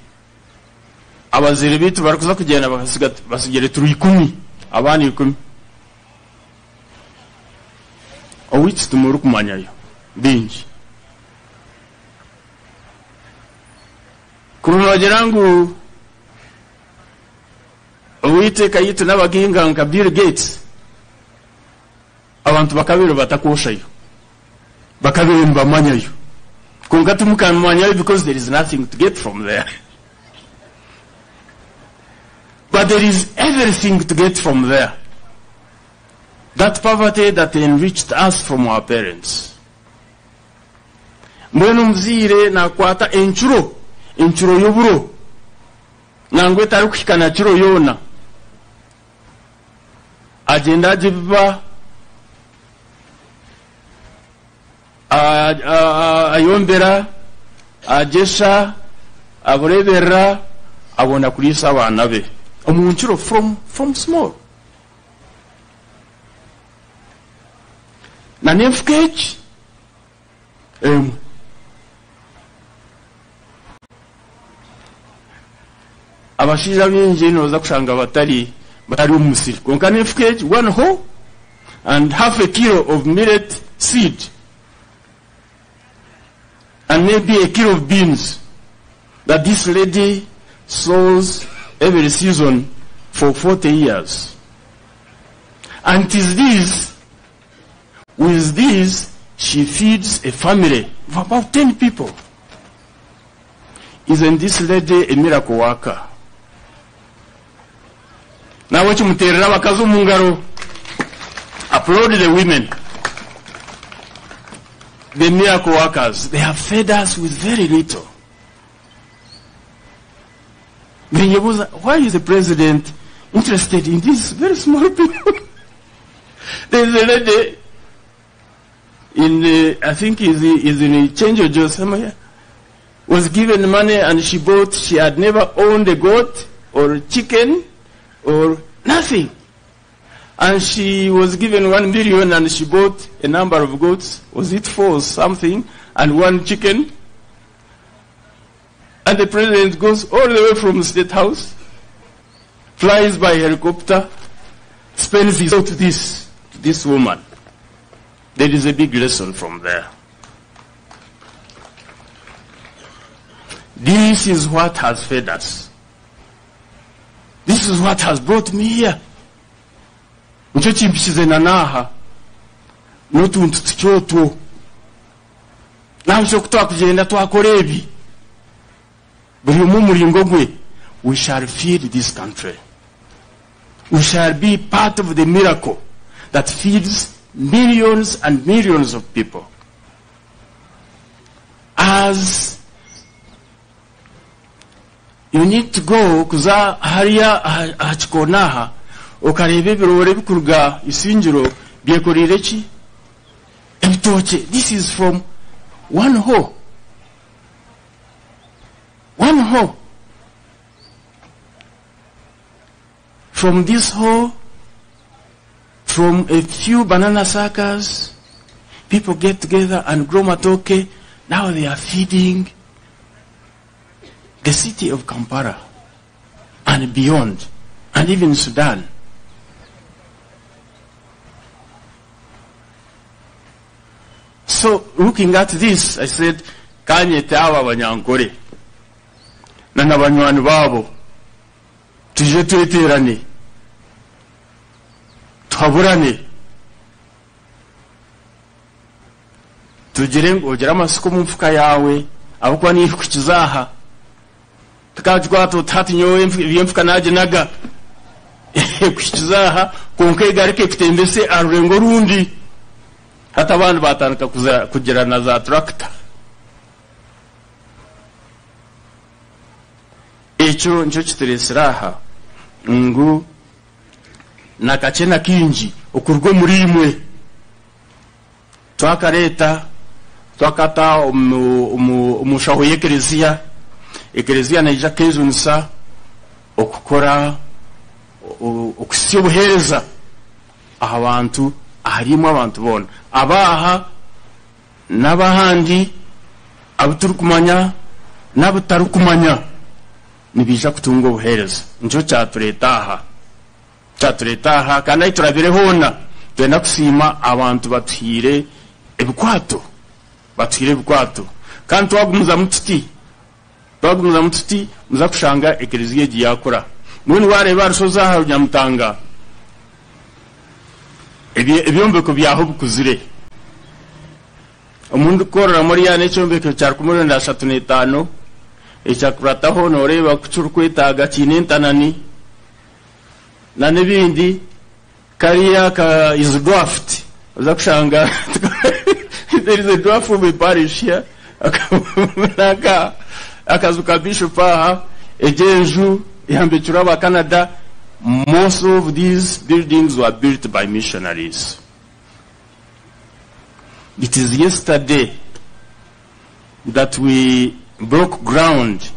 abazaire baitu barikuza kugyenda bakasiga batsigire turi ikumi, abaana ikumi. Owaitu timurikumanyayo baingi. Kuri noogira ngu owaitu eka yaitu n'abaginga nka Bill Gates, abantu bakabaire batakwoshayo, bakabaire nibamanyayo. Kwonka timukamanyayo because there is nothing to get from there. But there is everything to get from there. That poverty that enriched us from our parents. Mbwenu omuzaire nakwata encuro, encuro y'oburo, nangwa etarikuhika na kiro yoona, agyenda agibiba, ayombera, agyesha, abureeberera, abona kuriisa abaana be omu ncuro from small. Na n'enfuka egi emwe. Abashaija baingi nooza kushanga batari batari omu musiri kwonka n'enfuka egi one hoe and half a kilo of millet seed and maybe a kilo of beans that this lady sows every season for 40 years. And it is these, with these, she feeds a family of about 10 people. Isn't this lady a miracle worker? Nawe kimuteerera abakazi omu ngaro. Applaud the women. The miracle workers, they have fed us with very little. Ninyebuuza, why is the president interested in these very small people? There is a lady in, I think is in Kyenjojo somewhere. was given money and she bought, she had never owned a goat or chicken or nothing. And she was given 1 million and she bought a number of goats, was it 4 or something, and 1 chicken. And the president goes all the way from the State House, flies by helicopter, spends his to this woman. There is a big lesson from there. This is what has fed us. This is what has brought me here. Nikyo kimpikize na naaha n'otuntu tukye otwo. Nahabwekyo ku twakugyenda twakora ebi, buri omwe omuringo gwe, we shall feed this country. We shall be part of the miracle that feeds millions and millions of people. As you need to go kuza hariya aha kikoona aha, okareeba ebiroore ebikuruga Isingiro byekoreire ki? Ebitookye. This is from one hole. One hole. From this hole, from a few banana suckers, people get together and grow matoke. Now they are feeding the city of Kampala and beyond, and even Sudan. So, looking at this, I said, Kanye te aba banyankore, na n'abanywani babo, tuje tweterane, tuhaburane, tugire ngu ogire amasuka omu nfuka yawe, ahabw'okuba niyo erikukiza aha. Tukagitwara tuti hati nyowe ebyenfuka naginaga, ekuhikiza aha, kwonka egaruke ekutembese aha rurengo orundi. Hati abandi batandika kugira na za tractor. Ekyo nikyo kitureesire aha ngu nakakye na kingi okuruga omuri imwe. Twakareeta, twakata omu nshaho y'ekereziya. Ekereziya neija kwejunisa okukora okusya obuheereza aha bantu, aharimu abantu boona, abaaha n'abahandi, abu turikumanya n'abu tutarikumanya, nibaija kutunga obuheereza. Nikyo kyatureeta aha. Kyatureeta aha, kandi ahi turabire hoona, twenda kusiima abantu batuhaire ebikwato. Batuhaire ebikwato. Kandi twagumizamu tuti, muza kushanga ekereziya egi yakura. Mbwenu wareeba aha rushozi aha Runyamutanga, ebyombeko byaho bikuzire. Omuntu kukorera muri ya n'ekyombeko kya 1935, ekyakurataho noreeba ku kirikwetaaga kiine entanani na n'ebindi, kariya ka is dwarfed. Oza kushanga there is a dwarf of a parish here. Akazu ka bishop aha, egyenju yambekirwe aba Canada. Most of these buildings were built by missionaries. It is yesterday that we broke ground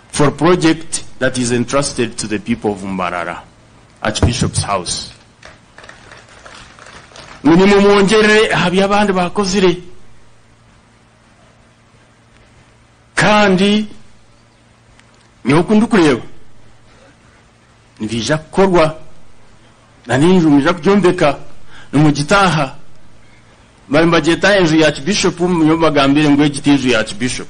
for a project that is entrusted to the people of Mbarara, Archbishop's house. Nimumwongerere aha by'abandi bakozire. Kandi niho okundi kureeba nibiija kukorwa, na n'enju mwija kugyombeka, nimugitaaha. Bari nibagyeta enju ya Archbishop, nyowe mbagambire ngu egi ti enju ya Archbishop.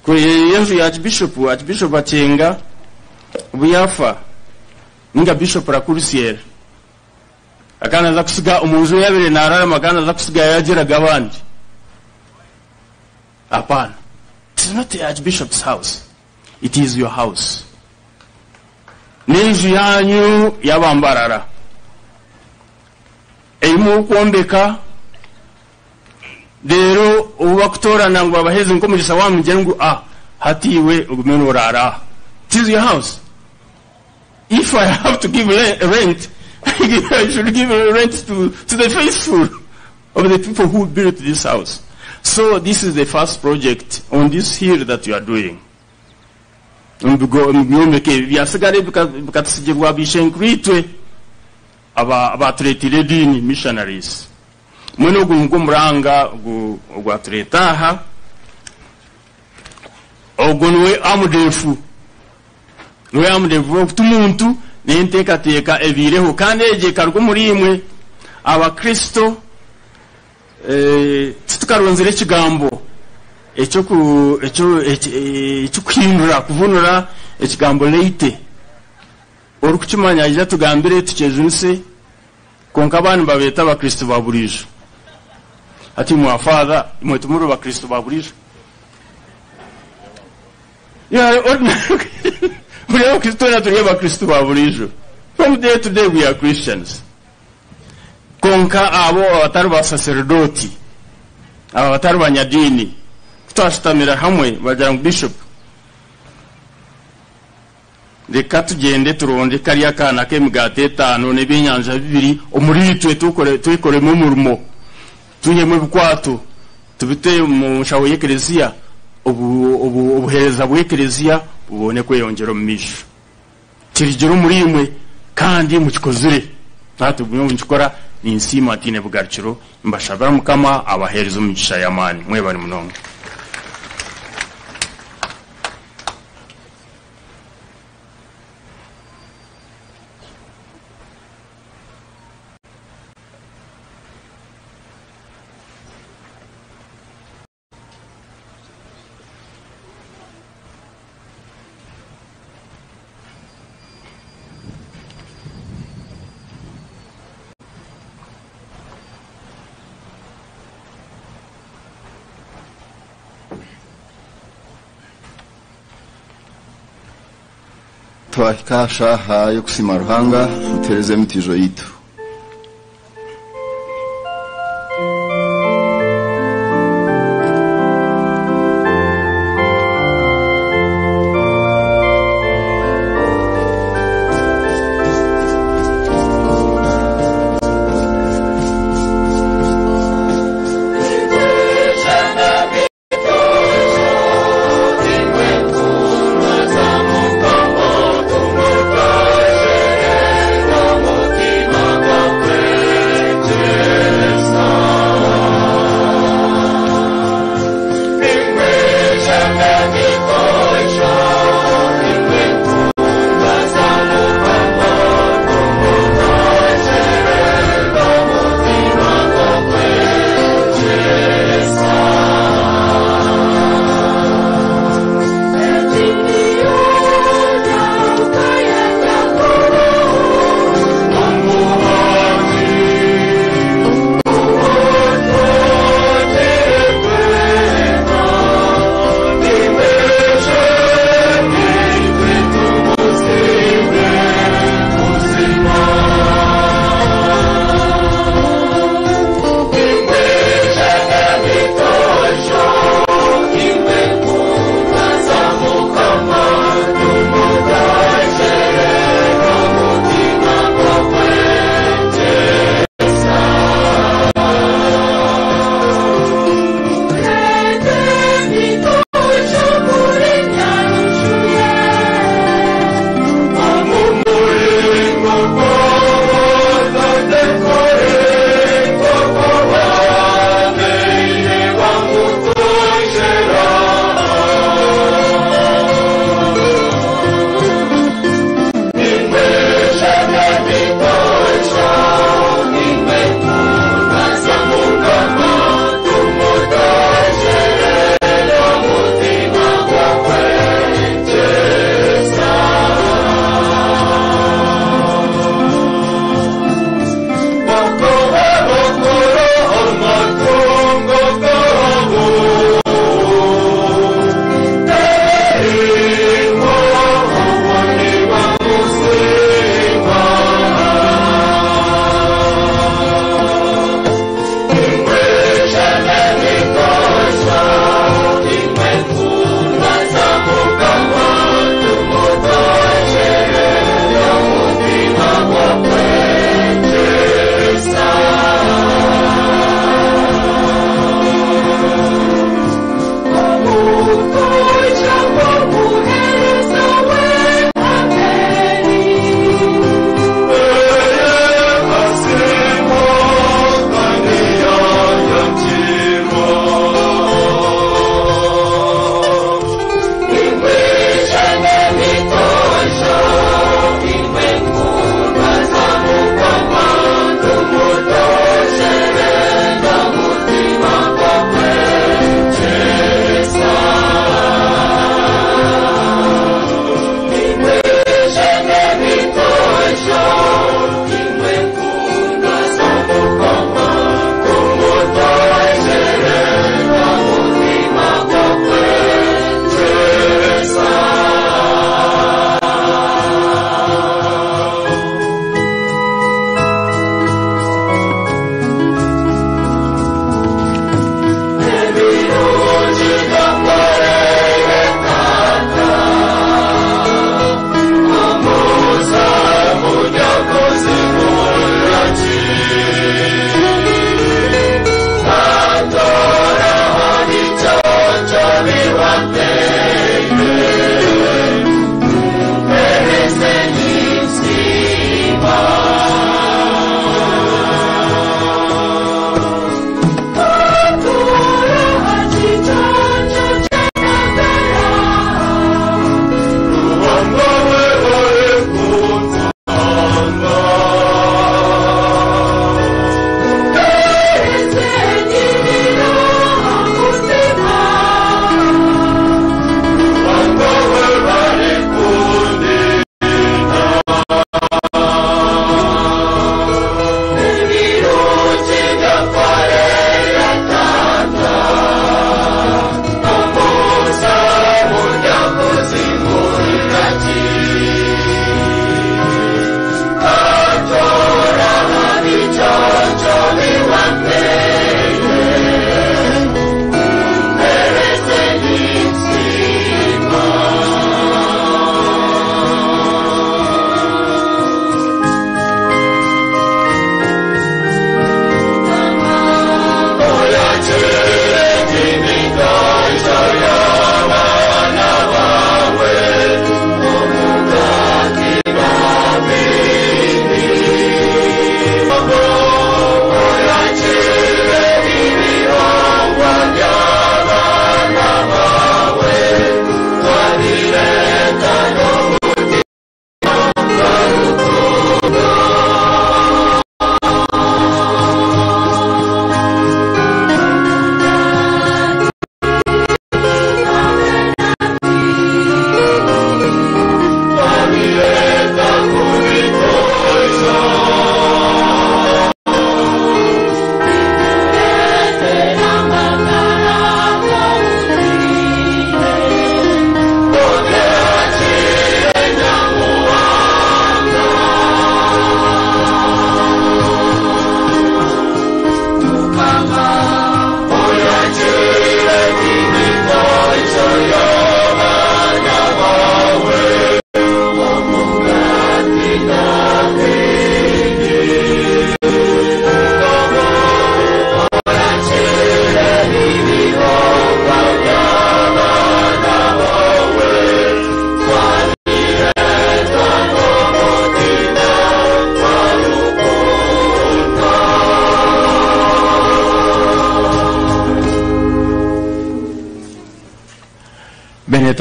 Ku enju ya Archbishop, Archbishop Akyenga obu yaafa, ninga Bishop Rakurisier, akaba naaza kusiga omu nju ei yaabaire naararamu, akaba naaza kusiga yaagiraga abandi. Hapana. It is not the Archbishop's house. It is your house. N'enju yanyu y'abambarara. Erimu okwombeka, reero obu bakutoorana ngu babaheze nk'omugisha waaba mugire ngu, hati iwe ogume nooraara aha. It is your house. If I have to give rent, I should give rent to the faithful of the people who built this house. So this is the first project on this hill that you are doing. Omu bigo- omu byombeko ebi byasigara bikatusigirwa baishenkuru-itwe abatureetiire ediini, missionaries. Mbwenu ogu nigwo muranga ogwatureeta aha. Ogwo niwe amudeefu. Niwe amudeefu okuta omuntu n'enteekateeka ebaireho kandi egyo ekaruga omuri imwe Abakristo. Titukaronzire ekigambo eky'okuhindura kuvunura ekigambo laity. Orikukimanya aija atugambire tukyejunise, kwonka abandi nibabeeta Abakristo ba buriijo. Hati imwe ba Father, imwe timuri Bakristo ba buriijo? You are ordinary. Muri Abakristo, twena turi Abakristo ba buriijo. From day to day we are Christians. Kwonka abo abatari basaseredooti, abo abatari banyadiini, ku twashutamira hamwe bagira ngu Bishop, reka tugyende turonde kariya kaana k'emigaati etaano n'ebyenyanja bibiri omuriitwe twekoremu omurimo, twihemu ebikwato tubite omu nshaho y'ekereziya, obuheereza bw'ekereziya bubone kweyongyera omu maisho. Kirugire omuriimwe kandi mukikozire. Hati nyowe nikikora ninsiima ntaine bugarukiro, nimbashabira Mukama abaheereze omugisha y'amaani. Mwebare munonga. Twahika aha shaaha y'okusiima Ruhanga, mutuheereze emitiijo yaitu.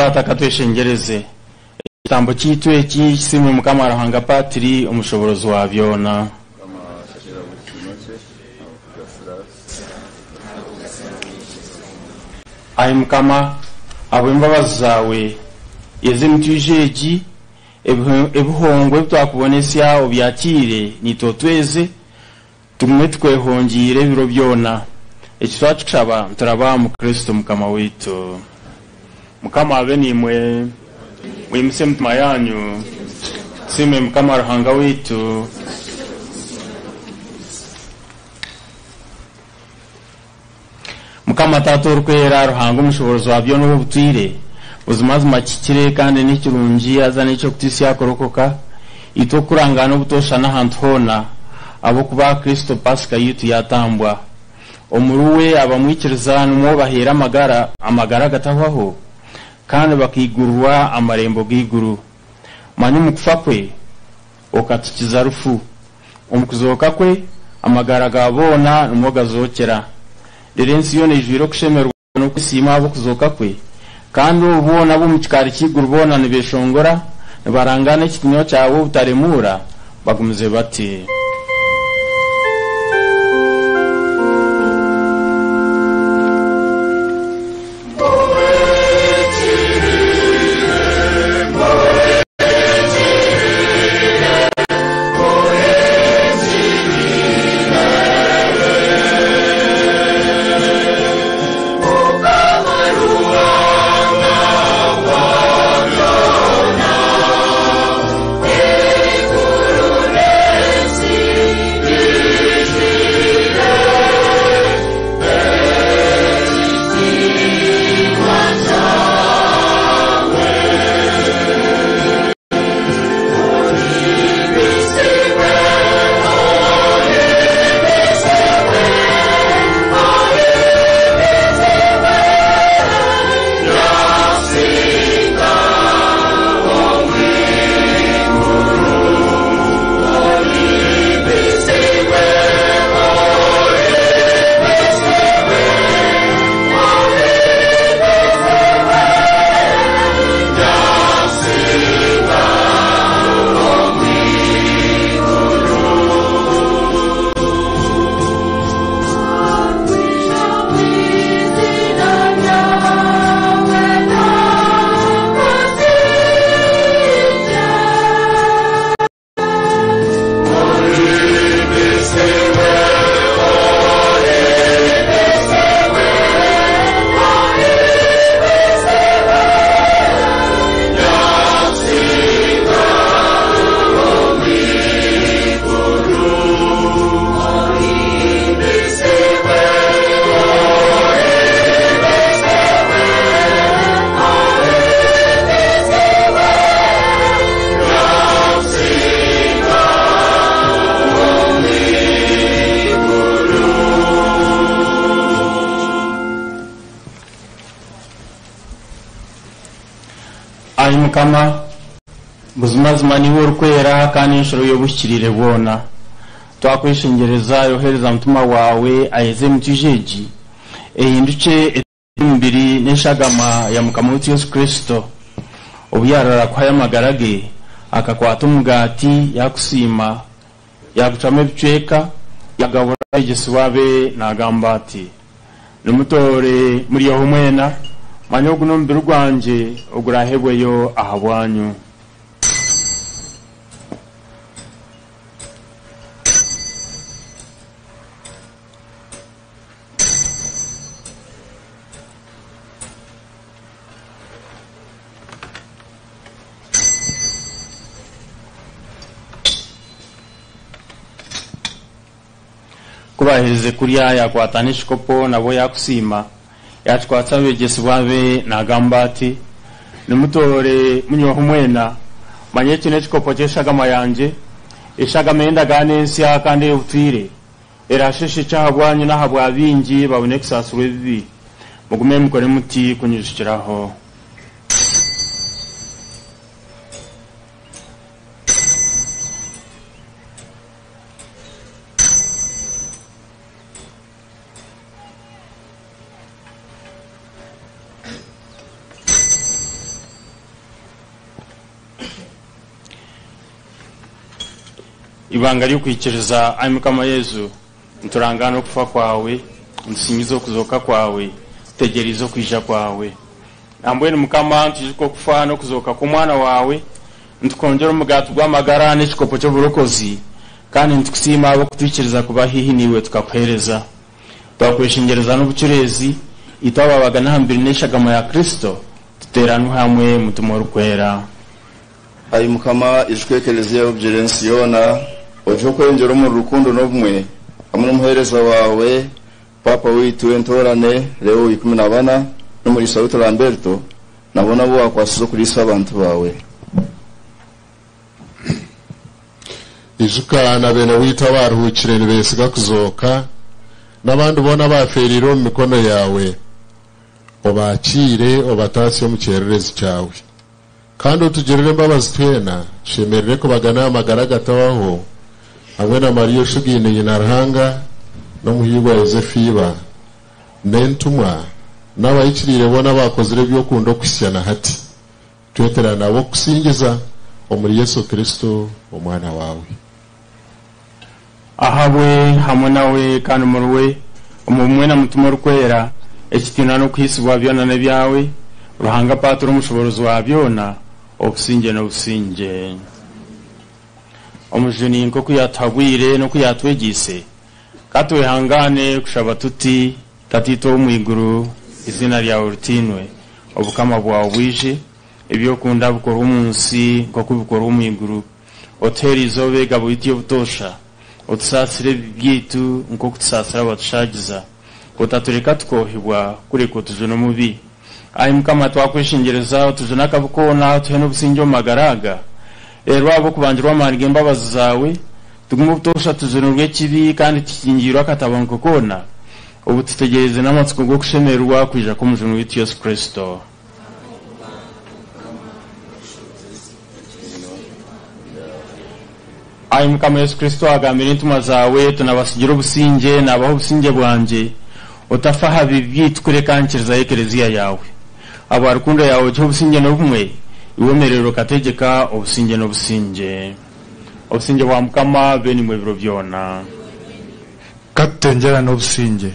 Taata katweshengyereze. Ekitambo kyaitu eki kisiimwe Mukama Ruhanga Patiri omushoborozi wa byona. Ai Mukama, ahabw'embabazi zaawe, yeza emitoijo egi, ebihongwa ebi twakubonesya obyakiire, naitwe otweze, tugume tukwehongyeire ebiro byona. Eki twakikushaba nituraba omu Kristo Mukama waitu. Mukama abe naimwe. Mwimutsye emitima yaanyu. Tusiime Mukama Ruhanga waitu. Mukama Taata Orikwera, Ruhanga omushoboorozi wa byona ow'obutwire, buzimazima kihikire kandi ni kirungi haza n'eky'okutwitsya kurokoka, itwe okukurangaana obutoosha n'ahantu hoona, ahabw'okuba Kristo Pasika yaitu yaatambwa. Omuri We abamwikiriza nimwo baheera amagara, amagara agatahwaho, kandi bakaigurwa amarembo g'eiguru. Manya omu kufa kwe okatukiza rufu, omu kuzooka kwe amagara ga boona nimwo gazookyera. Reero ensi yoona eijwire okushemererwa n'okwesiima ahabw'okuzooka kwe, kandi obu boona ab'omu kikaari ky'eiguru boona nibeeshongora, nibarangaana ekitiinwa kyawe obutaremuura, bagumize bati. Ai Mukama, buzimazima niiwe orikwera kandi enshuro y'obuhikiriire bwona. Twakweshengyereza yohereza Mutima waawe ayeze emitoijo egi, ehindukye emibiri n'eshagama ya Mukama waitu Yesu Kristo. Obu yaarara kuhayo amagara ge, akakwata omugaati, yaakusiima, yaagucwamu ebicweka, yaagabura abeegyesibwa be naagamba ati, Nimutoore muryeho mwena, manya ogu n'omubiri gwangye oguraahebweyo ahabwanyu. Ku baaherize kurya, yaakwata n'ekikopo, nabwo yaakusiima, yaakikwatsa abeegyesibwa be naagamba ati, Nimutoore munyweho mwena, manya eki n'ekikopo ky'eshagama yangye, eshagama ey'endagaano ensya kandi ey'obutwire, eraasheshekye ahabwanyu n'ahabwa baingi babone kusaasirwa ebibi. Mugume mukore muti kunyijukiraho. Ibanga ry'okwikiriza, Ai Mukama Yesu, niturangaana okufa kwawe, nitusingiza okuzooka kwawe, tutegyereize okwija kwawe. Nambwenu Mukama, nitwijuka okufa n'okuzooka kw'Omwana waawe, nitukwongyera omugaati gw'amagara n'ekikopo ky'oburokozi, kandi nitukusiima ahabw'okutwikiriza kuba haihi naiwe tukakuheereza. Twakweshengyereza n'obucureezi, itwe abaabagana aha mubiri n'eshagama ya Kristo, tuteeranwe hamwe Mutima Orikwera. Ai Mukama, ijuka Ekelezia yawe obugyere ensi yoona, ogihe okweyongyera omuri rukundo n'obumwe, hamwe n'omuheereza waawe, Paapa waitu w'entoorane, Leo wa 14, n'omuriisa waitu Lamberto, na boona abu waakwasize okuriisa abantu baawe. Ijuka na beene waitu abaaruhuukire nibeesiga kuzooka, n'abandi boona abaafeereire omu mikono yaawe, obaakiire, obataasye omu kyererezi kyawe. Kandi otugirire embabazi twena, tushemerere kubagana aha magara agatahwaho, hamwe na Mariya oshugaine nyina Ruhanga, n'omuhiirwa Yosefu iba, n'entumwa, n'abahikiriire boona abaakozire ebi okunda okuhitsya na hati. Tweterane nabo kukusingiza omuri Yesu Kristo Omwana waawe. Ahabwe, hamwe nawe, kandi omuriwe, omu bumwe na Mutima Orikwera, ekitiinwa n'okuhaisibwa byona n'ebyawe, Ruhanga Paaturi Omushoboorozi wa byona, obusingye n'obusingye. Omujuni nk'oku yaatuhabwire n'oku yaatwegyeise, ka twehangaane kushaba tuti, Tataitwe ow'omu iguru, eiziina ryawe ritiinwe, Obukama bwawe bwije, ebi okunda bikorwe omu nsi nk'oku bikorwa omu iguru. Otuhe erizooba egabo yaitu y'obutoosha. Otusaasire ebibi byaitu nk'oku tusaasira abatushagiza. Otatureka tukoohibwa, kureka otujune omubi. Ai Mukama, twakweshengyereza, otujune akabi koona, otuhe n'obusingye omu magara aga. Reero ahabw'okubangirwa amaani g'embabazi zaawe, tugume obutoosha tujunirwe ekibi kandi tukingiirwe akatabanguko koona, obu tutegyereize n'amatsiko g'okushemererwa kwija kw'Omujuni waitu Yesu Kristo. Ai Mukama Yesu Kristo, wagambira entumwa zaawe oti, Nabatsigira obusingye, naabaha obusingye bwangye. Otafa aha bibi byaitu, kureka nkiriza Ekelezia yaawe. Ahabwa rukundo yaawe ogihe obusingye n'obumwe, iwe omererere okategyeka obusingye n'obusingye. Obusingye bwa Mukama bube naimwe ebiro byona. Ka tutengyerane obusingye.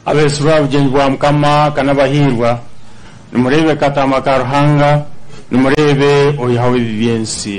Abeetsirwe aha bugyenyi bwa Mukama ka n'abahiirwa! Nimureebe Kataama ka Ruhanga, nimureebe oihaho ebibi by'ensi.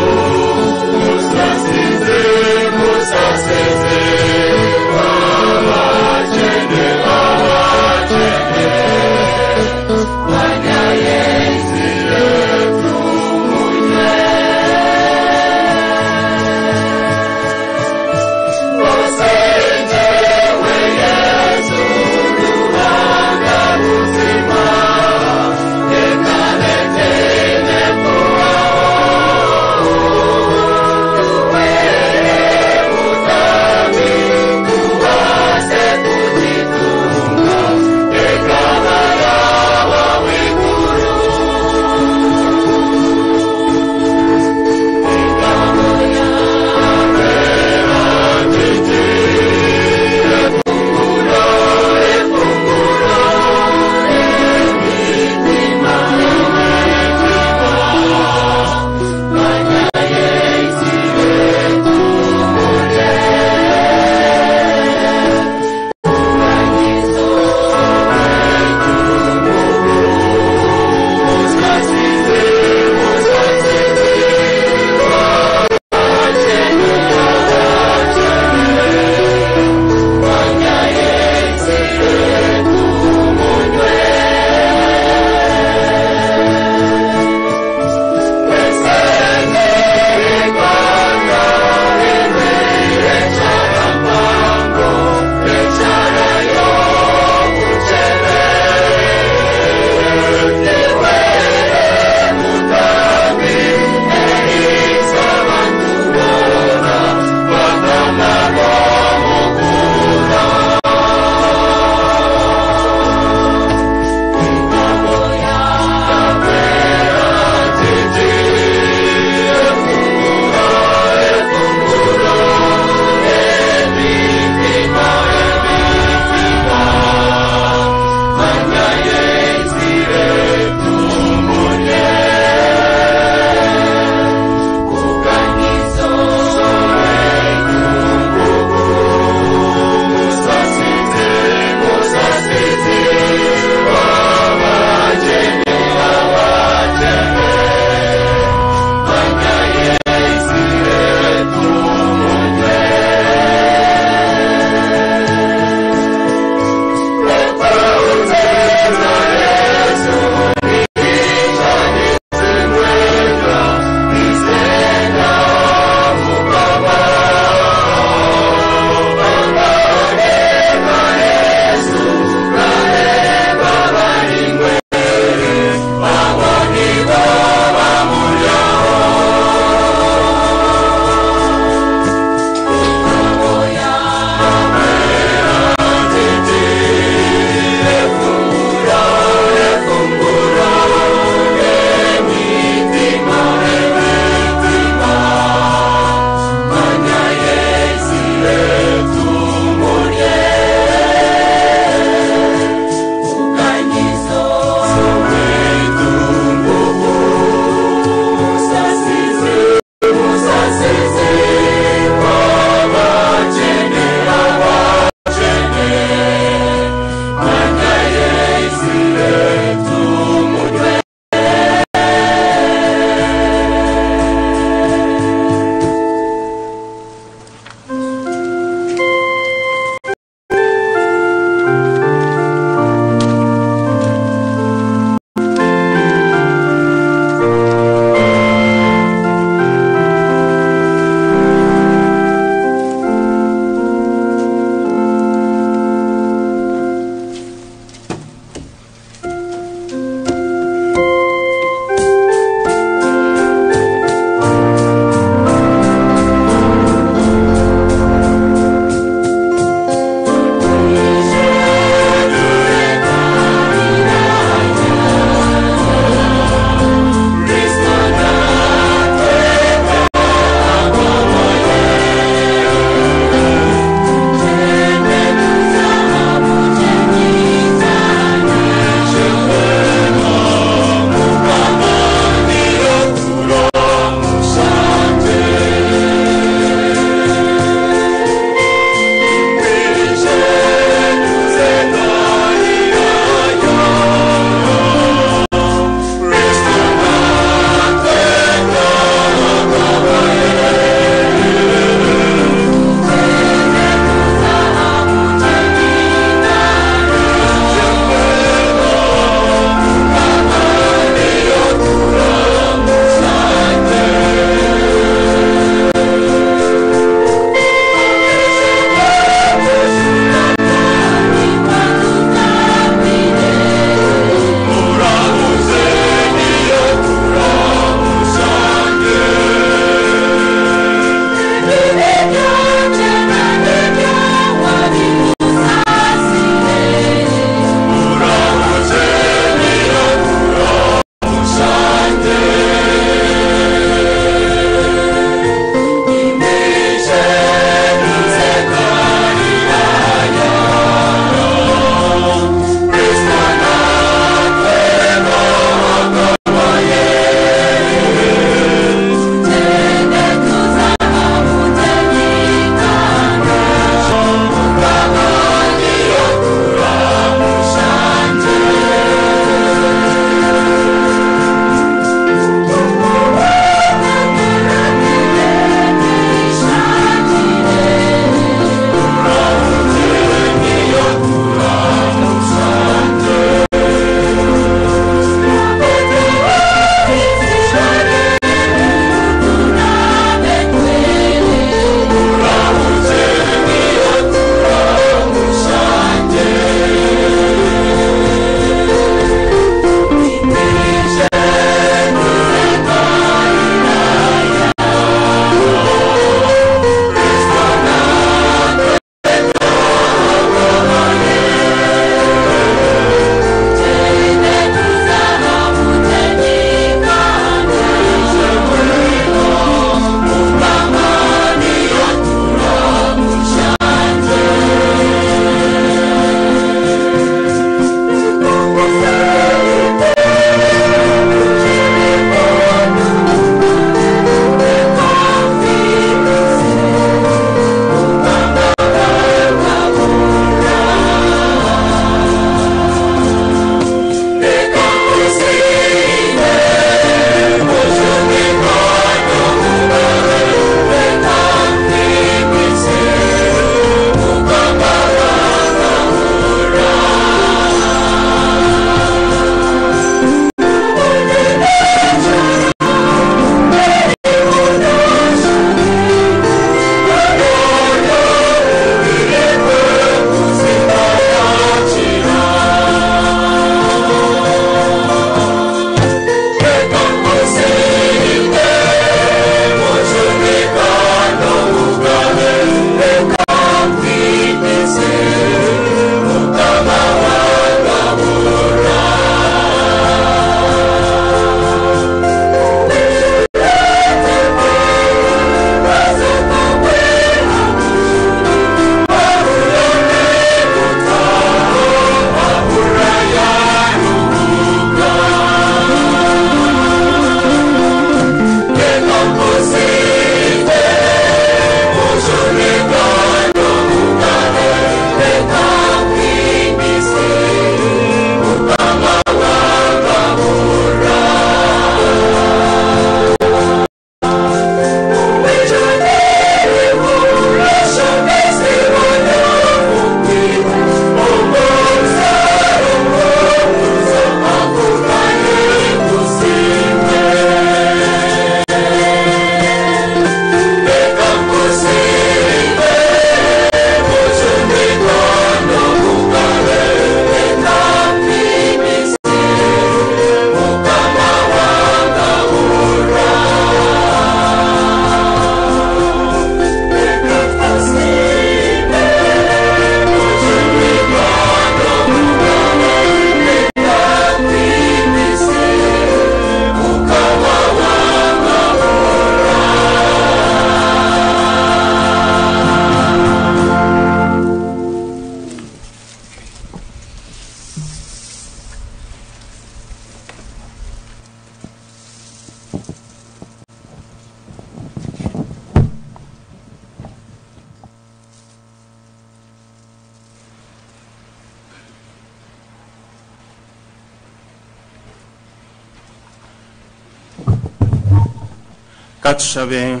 Katushabe.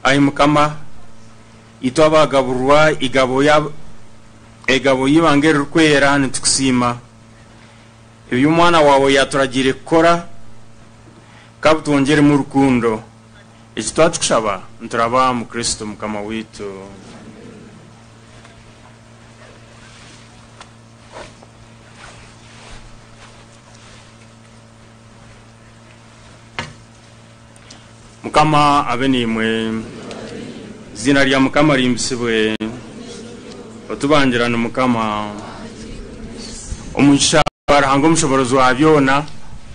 Ai Mukama, itwe abagaburwa igabo ya egabo y'ibanga eririkwera nitukusiima. Ebi omwana waawe yaaturagiire kukora, ka bitwongyeremu rukundo. Eki twakikushaba nituraba omu Kristo Mukama waitu. Mukama abe naimwe. Eiziina rya Mukama rihimbisibwe. Otubangirane Mukama. Omugisha gwa Ruhanga Omushoborozi wa byona,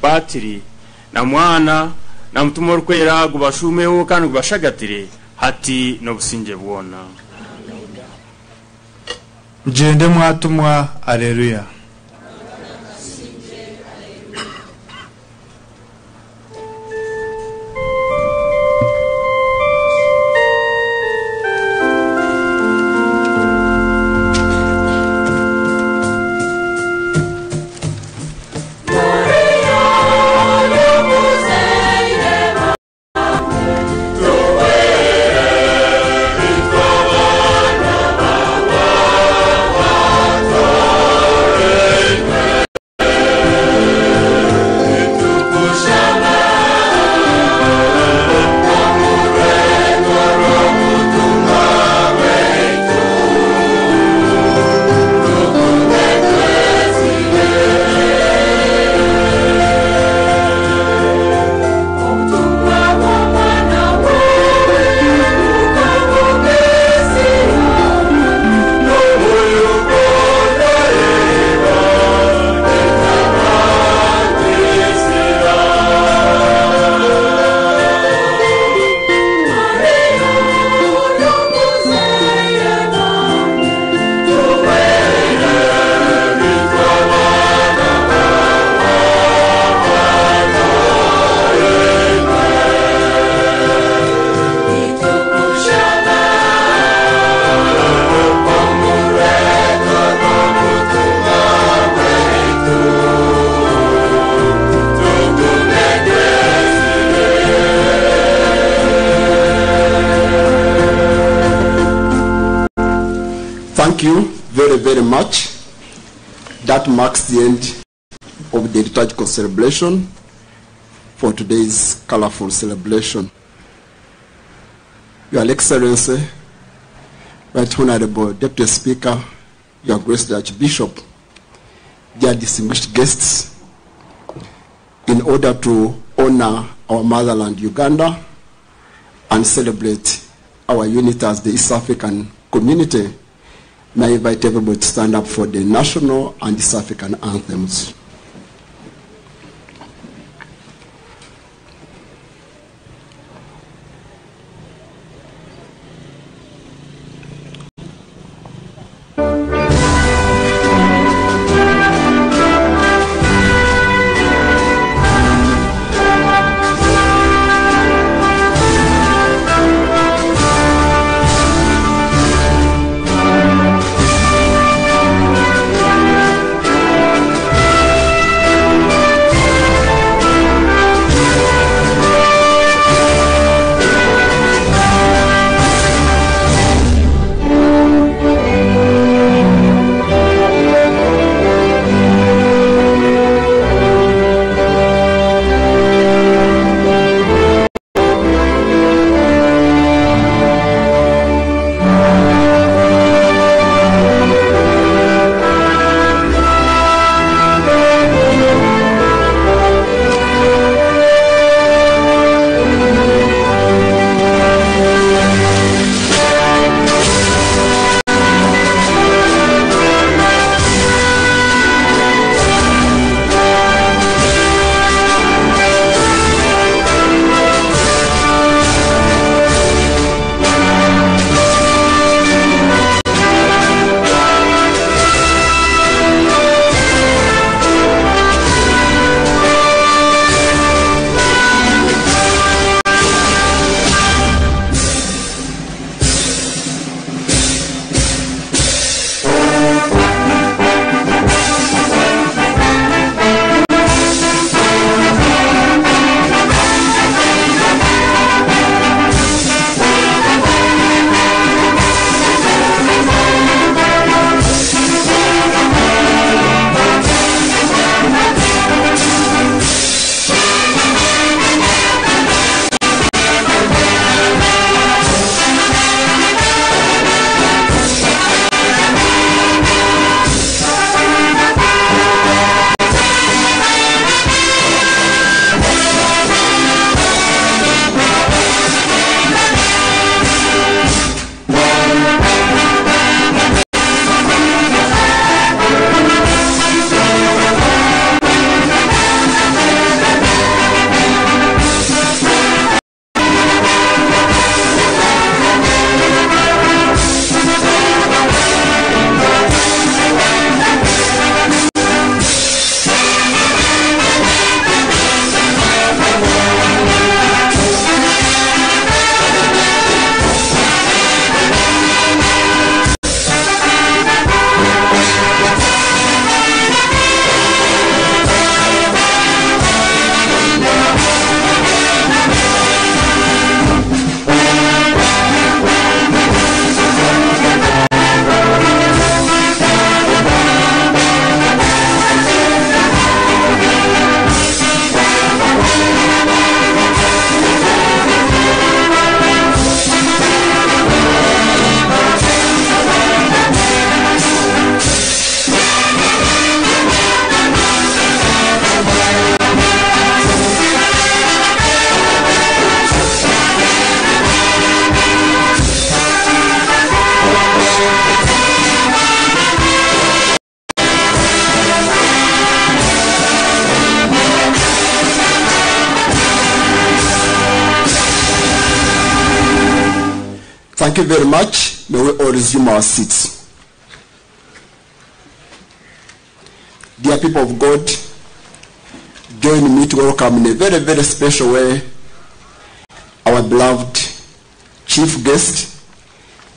Patiri, na Mwana, na Mutima Orikwera gubashuumeho kandi gubashagatire hati n'obusingye bwona. Mugyende mwatumwa. Areruya! Thank you very, very much. That marks the end of the liturgical celebration for today's colorful celebration. Your Excellency, Right Honorable Deputy Speaker, Your Grace the Archbishop, dear distinguished guests, in order to honor our motherland Uganda and celebrate our unity as the East African community, may I invite everybody to stand up for the national and East African anthems. Thank you very much. May we all resume our seats. Dear people of God, join me to welcome in a very, very special way our beloved chief guest,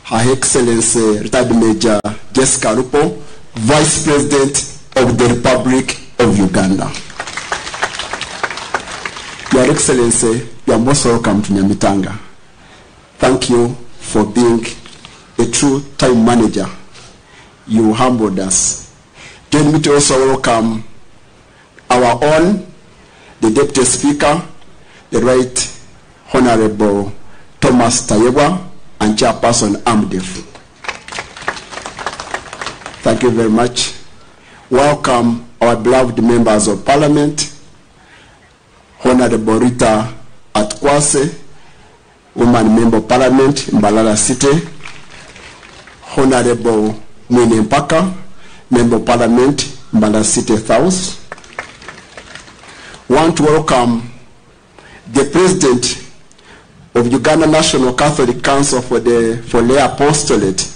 Her Excellency Retired Major Jessica Alupo, Vice President of the Republic of Uganda. Your Excellency, you are most welcome to Nyamitanga. Thank you for being a true time manager. You humbled us. Join me to also welcome our own, the Deputy Speaker, the Right Honorable Thomas Tayebwa, and Chairperson AMDF. Thank you very much. Welcome our beloved members of Parliament, Honorable Rita Atukwase, Woman Member of Parliament, Mbarara City, Honorable Mwine Mpaka, Member of Parliament, Mbarara City South. Want to welcome the President of Uganda National Catholic Council for the for Lay Apostolate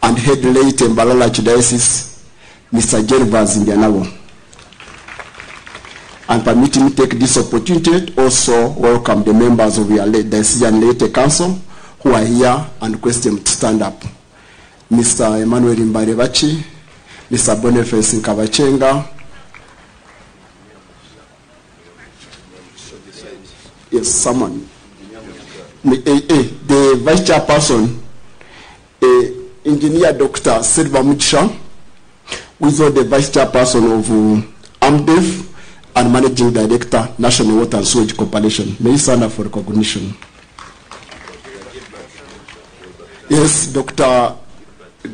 and Head Laity Mbarara Archdiocese, Mr. Gervas Ndyanabo. And permit me take this opportunity to also welcome the members of your Diocesan Laity Council who are here and request them to stand up. Mr. Emmanuel Mbarebachi, Mr. Boniface Nkabachenga. Yes, someone. The Vice Chairperson, Engineer Dr. Silva Mugisha, who is the Vice Chairperson of AMDEF and Managing Director, National Water and Sewage Corporation. May you stand up for recognition. Yes, Dr.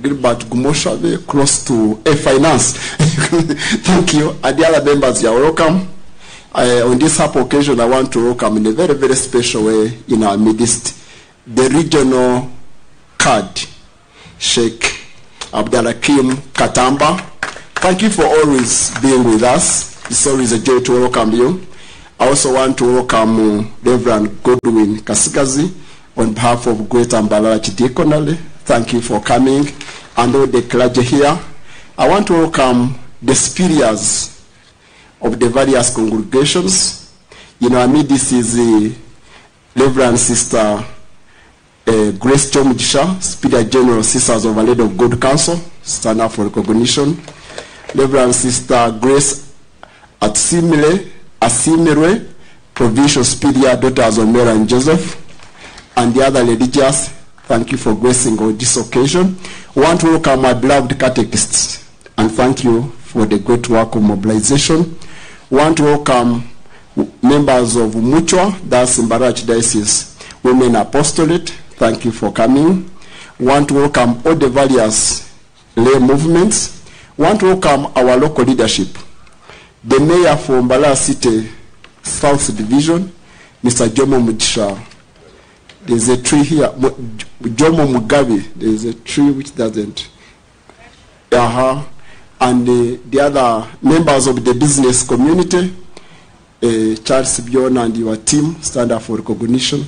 Gilbert Gumoshabe, close to finance. Thank you. And the other members, you are welcome. On this happy occasion, I want to welcome in a very, very special way in our midst the regional card, Sheikh Abdulhakim Katamba. Thank you for always being with us. It's always a joy to welcome you. I also want to welcome Reverend Godwin Kasigazi on behalf of Greater Mbarara Archdiaconate. Thank you for coming, and all the clergy here. I want to welcome the superiors of the various congregations. You know, I mean, this is the Reverend Sister Grace Chomugisha, Superior General Sisters of Our Lady of God Council, stand up for recognition. Reverend Sister Grace Asimire, Provincial Superior Daughters of Mary and Joseph, and the other religious, thank you for gracing on this occasion. I want to welcome my beloved catechists and thank you for the great work of mobilization. I want to welcome members of Muchwa, that's Mbarara Archdiocese Women Apostolate, thank you for coming. I want to welcome all the various lay movements. I want to welcome our local leadership. The mayor for Mbarara City South Division, Mr. Jomo Mugisha. There's a tree here, Jomo Mugabe. There's a tree which doesn't. And the other members of the business community, Charles Bion and your team, stand up for recognition.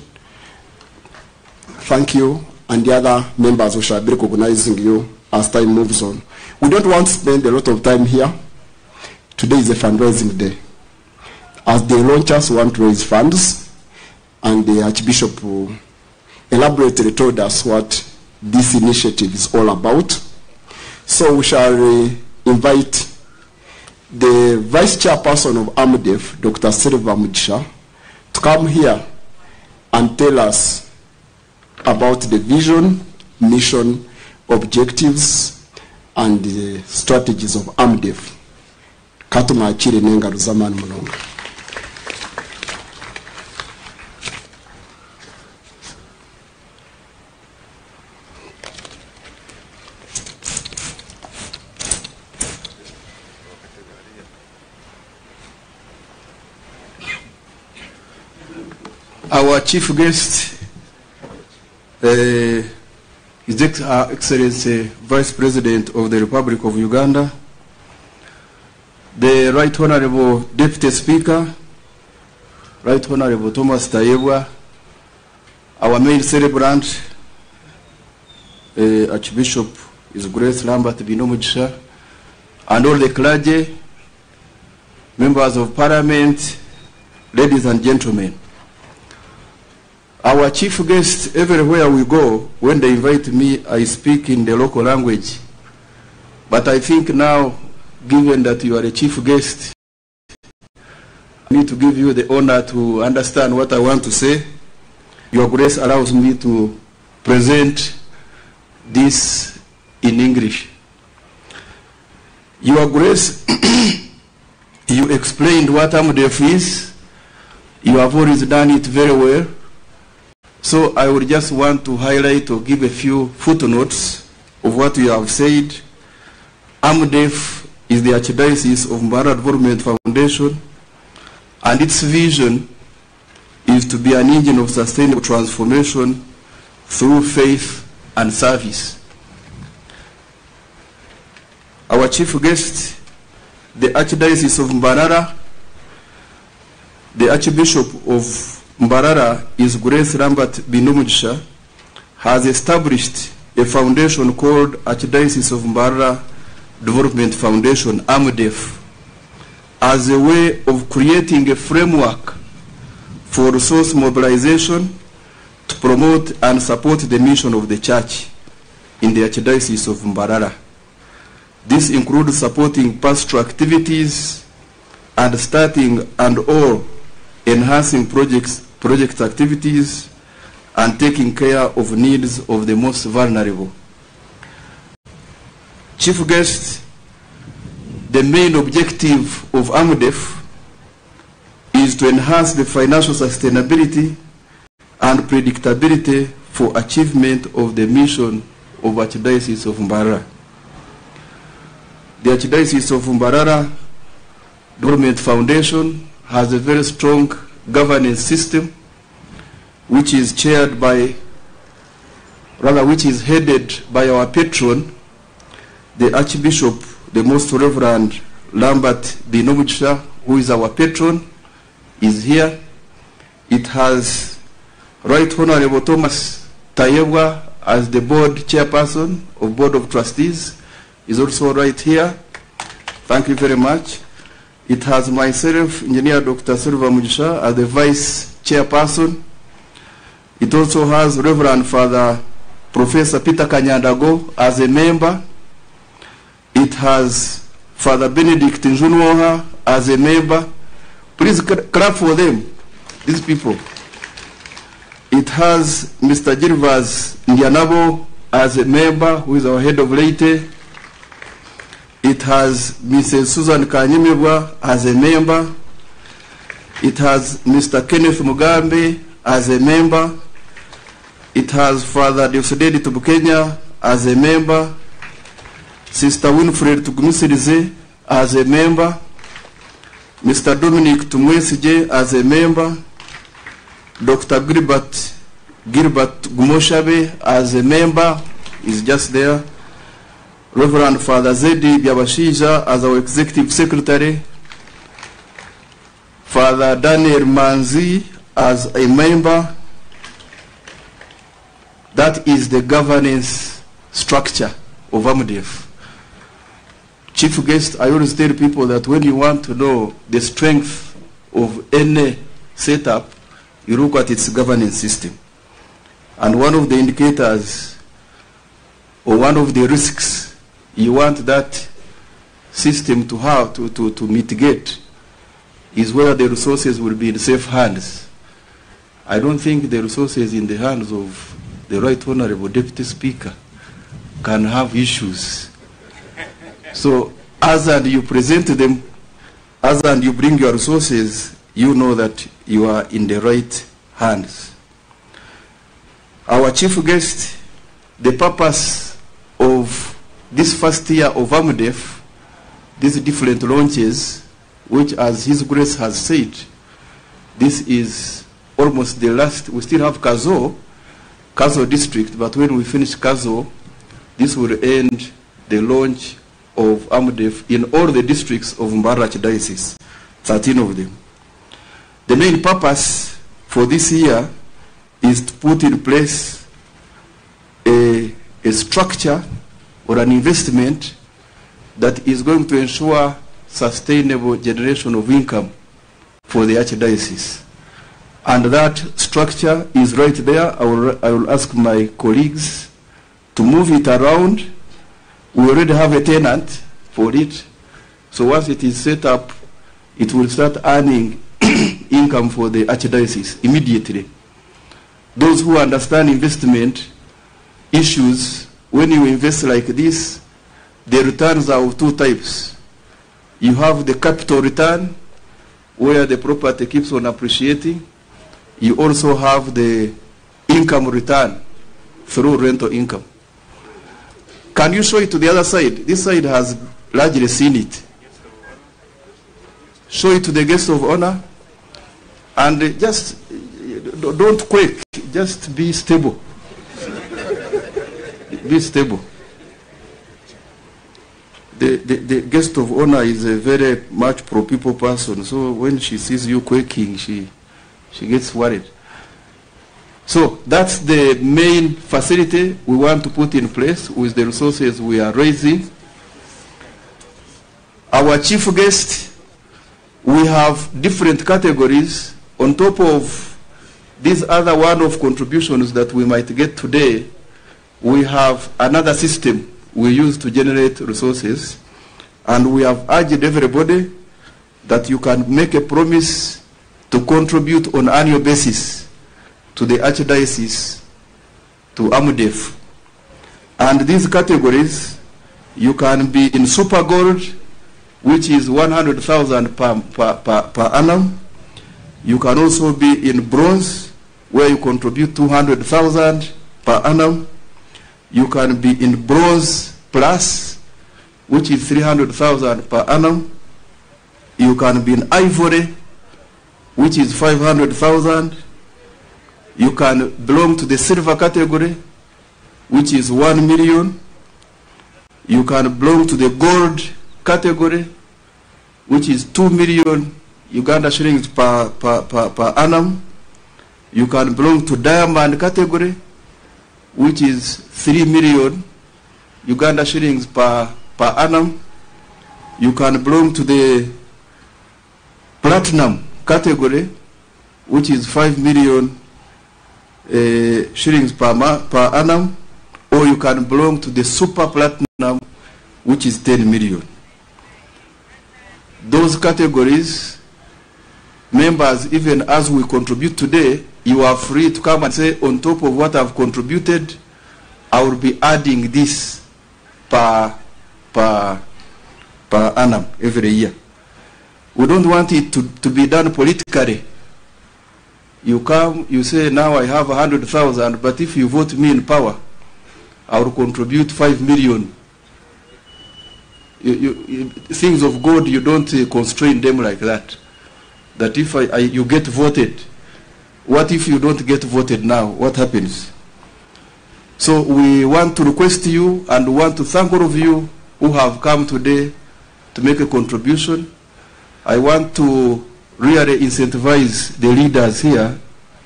Thank you. And the other members who shall be recognizing you as time moves on. We don't want to spend a lot of time here. Today is a fundraising day. As the launchers want to raise funds, and the Archbishop elaborately told us what this initiative is all about. So we shall invite the Vice Chairperson of AMDEF, Dr. Silva Mugisha, to come here and tell us about the vision, mission, objectives, and the strategies of AMDEF. Katumwakire n'engaro z'amaani munonga. Our chief guest, His Excellency Vice President of the Republic of Uganda, the Right Honorable Deputy Speaker, Right Honorable Thomas Tayebwa, our main celebrant, Archbishop His Grace Lambert Bainomugisha, and all the clergy, members of parliament, ladies and gentlemen. Our chief guest, everywhere we go, when they invite me, I speak in the local language. But I think now, given that you are a chief guest, I need to give you the honor to understand what I want to say. Your grace allows me to present this in English. Your grace, you explained what AMDF is. You have always done it very well. So I would just want to highlight or give a few footnotes of what you have said. AMDEF is the Archdiocese of Mbarara Development Foundation, and its vision is to be an engine of sustainable transformation through faith and service. Our chief guest, the Archdiocese of Mbarara, the Archbishop of Mbarara, His Grace Lambert Bainomugisha, has established a foundation called Archdiocese of Mbarara Development Foundation, AMDEF, as a way of creating a framework for resource mobilization to promote and support the mission of the church in the Archdiocese of Mbarara. This includes supporting pastoral activities and starting and or enhancing project activities and taking care of needs of the most vulnerable. Chief guest, the main objective of AMDEF is to enhance the financial sustainability and predictability for achievement of the mission of Archdiocese of Mbarara. The Archdiocese of Mbarara Development Foundation has a very strong governance system, which is chaired by, rather which is headed by our patron, the Archbishop, the Most Reverend Lambert Bainomugisha, who is our patron, is here. It has Right Honorable Thomas Tayebwa as the board chairperson of Board of Trustees, is also right here. Thank you very much. It has myself, Engineer Dr. Silver Mugisha, as the vice chairperson. It also has Reverend Father Professor Peter Kanyandago as a member. It has Father Benedict Njunwoha as a member. Please clap for them, these people. It has Mr. Jirvas Ndianabo as a member, who is our head of laity. It has Mrs. Susan Kanyemebwa as a member. It has Mr. Kenneth Mugambe as a member. It has Father Deusdedit Tubukenya as a member. Sister Winfred Tugumisirize as a member. Mr. Dominic Tumwesije as a member. Dr. Gilbert Gumoshabe as a member is just there. Reverend Father Zedi Byabashaija as our executive secretary. Father Daniel Manzi as a member. That is the governance structure of AMDEF. Chief guest, I always tell people that when you want to know the strength of any setup, you look at its governance system. And one of the indicators or one of the risks you want that system to have to mitigate is whether the resources will be in safe hands. I don't think the resources in the hands of the Right Honorable Deputy Speaker can have issues. So as and you present them, as and you bring your resources, you know that you are in the right hands. Our chief guest, the purpose of this first year of AMDEF, these different launches, which as His Grace has said, this is almost the last. We still have Kazo district, but when we finish Kazo, this will end the launch of AMDEF in all the districts of Mbarara Archdiocese, 13 of them. The main purpose for this year is to put in place a a structure or an investment that is going to ensure sustainable generation of income for the Archdiocese. And that structure is right there. I will ask my colleagues to move it around. We already have a tenant for it. So once it is set up, it will start earning income for the Archdiocese immediately. Those who understand investment issues, when you invest like this, the returns are of two types. You have the capital return, where the property keeps on appreciating. You also have the income return through rental income. Can you show it to the other side? This side has largely seen it. Show it to the guest of honor, and just don't quake, just be stable. Be stable. The guest of honor is a very much pro-people person, so when she sees you quaking, she gets worried. So that's the main facility we want to put in place with the resources we are raising. Our chief guest, we have different categories. On top of these other one-off contributions that we might get today, we have another system we use to generate resources, and we have urged everybody that you can make a promise to contribute on annual basis to the Archdiocese, to AMDEF. And these categories, you can be in super gold, which is 100,000 per annum. You can also be in bronze, where you contribute 200,000 per annum. You can be in bronze plus, which is 300,000 per annum. You can be in ivory, which is 500,000. You can belong to the silver category, which is 1 million. You can belong to the gold category, which is 2 million Uganda shillings per annum. You can belong to diamond category, which is 3 million Uganda shillings per annum. You can belong to the platinum category, which is 5 million shillings per annum, or you can belong to the super platinum, which is 10 million. Those categories, members, even as we contribute today, you are free to come and say, on top of what I've contributed, I will be adding this per annum every year. We don't want it to be done politically. You come, you say, now I have 100,000, but if you vote me in power, I will contribute 5 million. Things of God, you don't constrain them like that. That if you get voted, what if you don't get voted now? What happens? So we want to request you and want to thank all of you who have come today to make a contribution. I want to really incentivize the leaders here,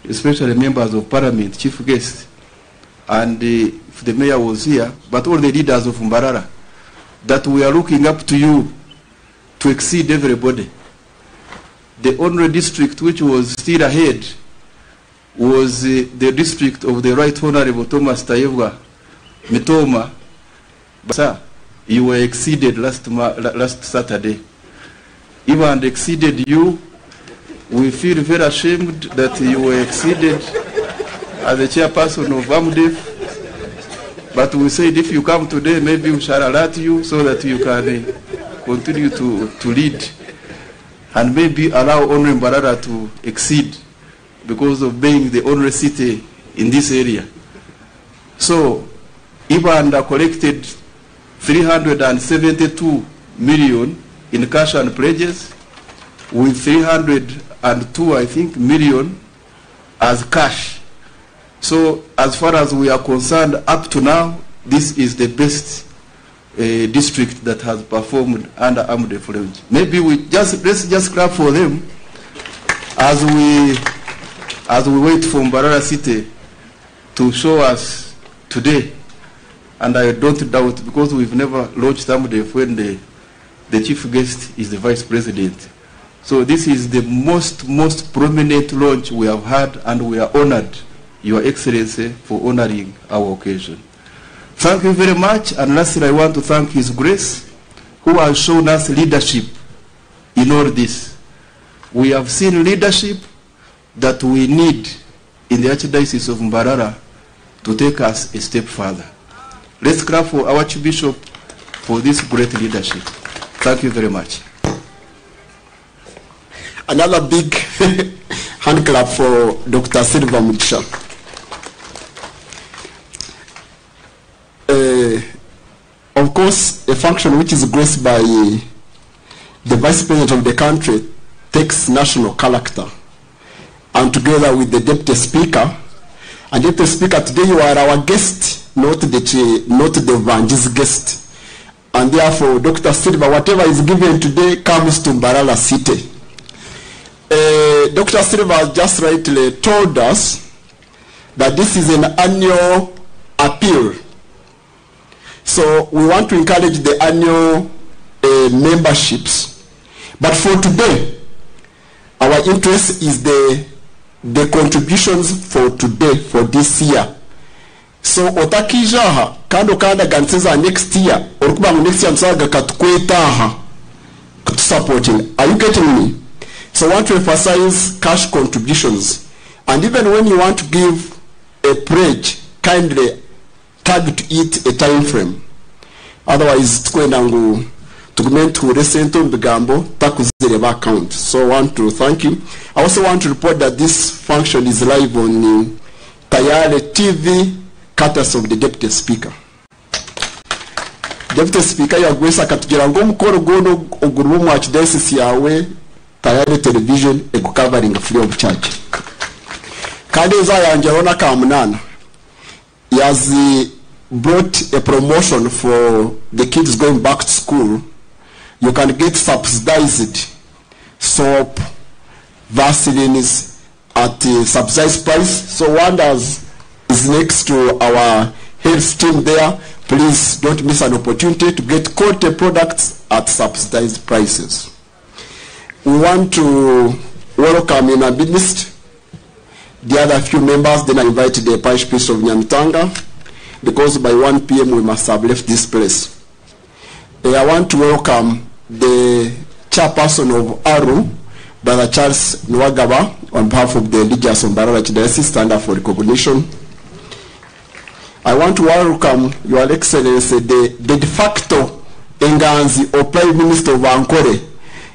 especially members of parliament, chief guests, and if the mayor was here, but all the leaders of Mbarara, that we are looking up to you to exceed everybody. The only district which was still ahead was the district of the Right Honorable Thomas Tayebwa Mitoma. But sir, you were exceeded last Saturday. Even exceeded you, we feel very ashamed that you were exceeded as the chairperson of AMDEF. But we said if you come today, maybe we shall alert you so that you can continue to lead and maybe allow only Mbarara to exceed because of being the only city in this area. So, Ibanda collected 372 million in cash and pledges, with 302, I think, million as cash. So as far as we are concerned, up to now, this is the best district that has performed under AMDEF launch. Maybe we just, let's just clap for them as we wait for Mbarara City to show us today And I don't doubt, because we've never launched AMDF when the, the chief guest is the vice president. So this is the most, most prominent launch we have had, and we are honored, Your Excellency, for honoring our occasion. Thank you very much, and lastly, I want to thank His Grace, who has shown us leadership in all this. We have seen leadership that we need in the Archdiocese of Mbarara to take us a step further. Let's clap for our Archbishop for this great leadership. Thank you very much. Another big hand clap for Dr. Silva Mugisha. Of course, a function which is graced by the vice president of the country takes national character. And together with the deputy speaker, and deputy speaker, today you are our guest, not the not the Vanji's guest. And therefore, Dr. Silva, whatever is given today comes to Mbarara City. Dr. Silva has just rightly told us that this is an annual appeal. So we want to encourage the annual memberships. But for today, our interest is the, the contributions for today, for this year. So otakijaha kandi okandaganisiza next year orikuba ngu next year nitusaga katukwetaha kutusupporting. Are you getting me? So I want to emphasize cash contributions. And even when you want to give a pledge, kindly tag to it a time frame. Otherwise, tukwenda ngu tugume tuhure sente omu bigambo takuzireba account. So I want to thank you. I also want to report that this function is live on Tayale TV, courtesy of the Deputy Speaker. Deputy Speaker yagwesa akatugira ngu omukoro gwona ogurimu omu archdiocese yawe Tayale Television ekucovering free of charge. Kandi ezayanjeraho n'akamunana. He has brought a promotion for the kids going back to school. You can get subsidized soap, Vaselines at a subsidized price. So Wonders is next to our health team there. Please don't miss an opportunity to get quality products at subsidized prices. We want to welcome in our midst the other few members. Then I invite the parish priest of Nyamitanga, because by 1 p.m. we must have left this place. I want to welcome the chairperson of ARU, Brother Charles Nwagaba, on behalf of the religious of Mbarara Archdiocese, stand up for recognition. I want to welcome Your Excellency, the de facto Enganzi or Prime Minister of Ankole.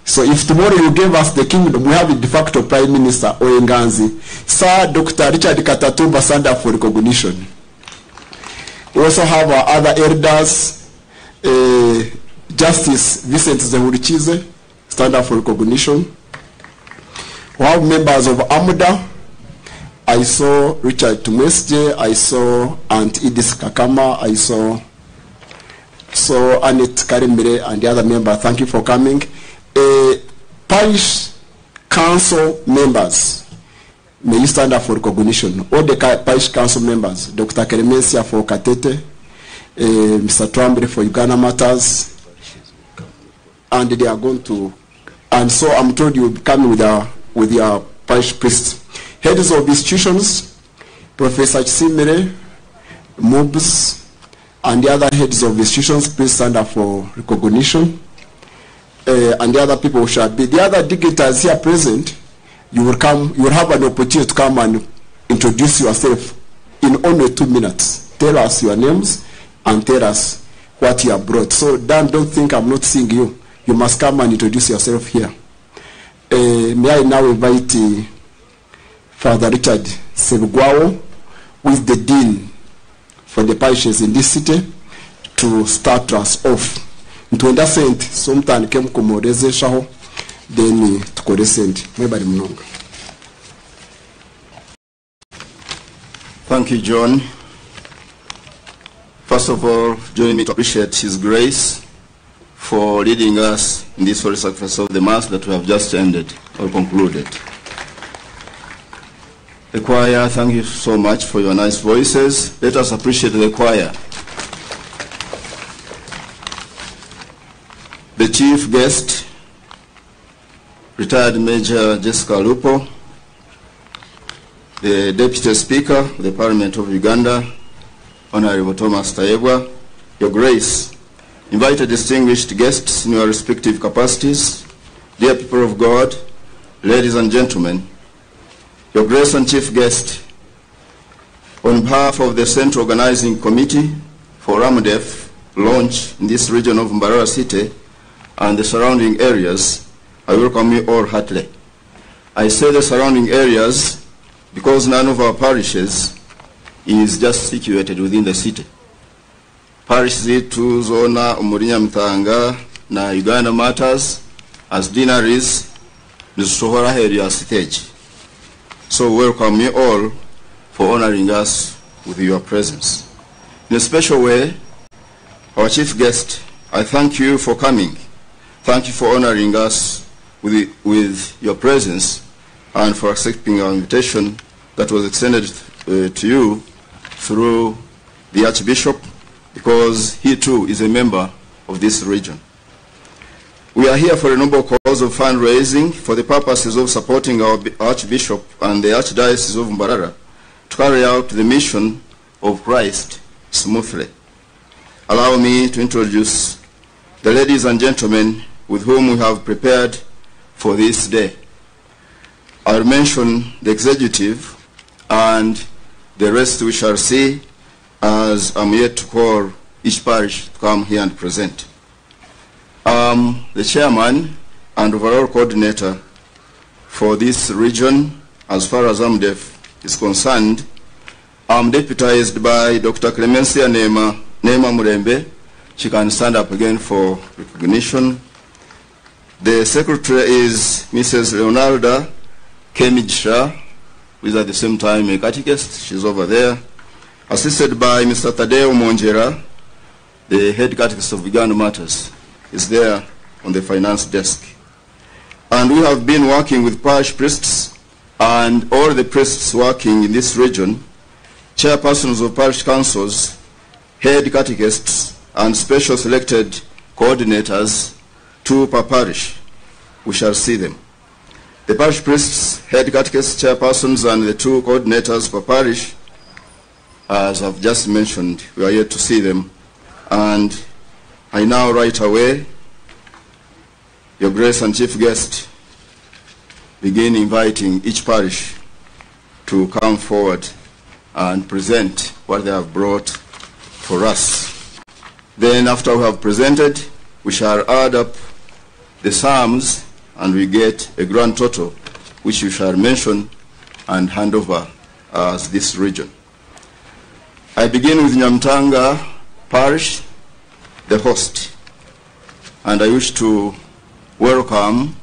So if tomorrow you gave us the kingdom, we have a de facto Prime Minister or Enganzi. Sir Dr. Richard Katatumba, stand up for recognition. We also have our other elders, Justice Vincent Zehurichize, stand up for recognition. We have members of AMUDA. I saw Richard Tumesje, I saw Aunt Edith Kakama, I saw Annette Karimire and the other member. Thank you for coming. Parish council members, may you stand up for recognition. All the parish council members, Dr. Keremesia for Katete, Mr. Twambre for Uganda Matters, and they are going to, and so I'm told you will be coming with your parish priest. Heads of institutions, Professor Chisimire, Mubs, and the other heads of institutions, please stand up for recognition. And the other people who shall be. The other dignitaries here present, you will come, you will have an opportunity to come and introduce yourself in only 2 minutes. Tell us your names and tell us what you have brought. So Dan, don't think I'm not seeing you. You must come and introduce yourself here. May I now invite Father Richard Sebugwao, who is the dean for the parishes in this city, to start us off. Ntwenda sente so mutandike mukomorezeshaho then tukore sente mwebali munonga. Thank you, John. First of all, join me to appreciate His grace for leading us in this holy sacrifice of the Mass that we have just ended or concluded. The choir, thank you so much for your nice voices. Let us appreciate the choir. chief guest, retired Major Jessica Alupo, the Deputy Speaker of the Parliament of Uganda, Honorable Thomas Tayebwa, Your Grace, invited distinguished guests in your respective capacities, dear people of God, ladies and gentlemen, Your Grace and Chief Guest, on behalf of the Central Organizing Committee for AMDF launch in this region of Mbarara City and the surrounding areas, I welcome you all heartily. I say the surrounding areas because none of our parishes is just situated within the city. Parish zitu zona omuri Nyamitanga na Uganda Martyrs as deaneries nizisohora aheeru ya stage. So welcome you all for honoring us with your presence. In a special way, our chief guest, I thank you for coming. Thank you for honoring us with your presence and for accepting our invitation that was extended to you through the Archbishop, because he too is a member of this region. We are here for a noble cause of fundraising for the purposes of supporting our Archbishop and the Archdiocese of Mbarara to carry out the mission of Christ smoothly. Allow me to introduce the ladies and gentlemen with whom we have prepared for this day. I'll mention the executive and the rest we shall see as I'm yet to call each parish to come here and present. I'm the chairman and overall coordinator for this region as far as AMDF is concerned. I'm deputized by Dr. Clemencia Nema Murembe. She can stand up again for recognition. The secretary is Mrs. Leonarda Kemijsha, who is at the same time a catechist. She's over there. Assisted by Mr. Tadeo Monjera, the head catechist of Uganda Martyrs, is there on the finance desk. And we have been working with parish priests and all the priests working in this region, chairpersons of parish councils, head catechists, and special selected coordinators, 2 per parish. We shall see them. The parish priests, head catechists, chairpersons, and the 2 coordinators per parish, as I've just mentioned, we are yet to see them. And I now right away, Your Grace and Chief Guest, begin inviting each parish to come forward and present what they have brought for us. Then after we have presented, we shall add up the sums and we get a grand total, which we shall mention and hand over as this region. I begin with Nyamitanga Parish, the host, and I wish to welcome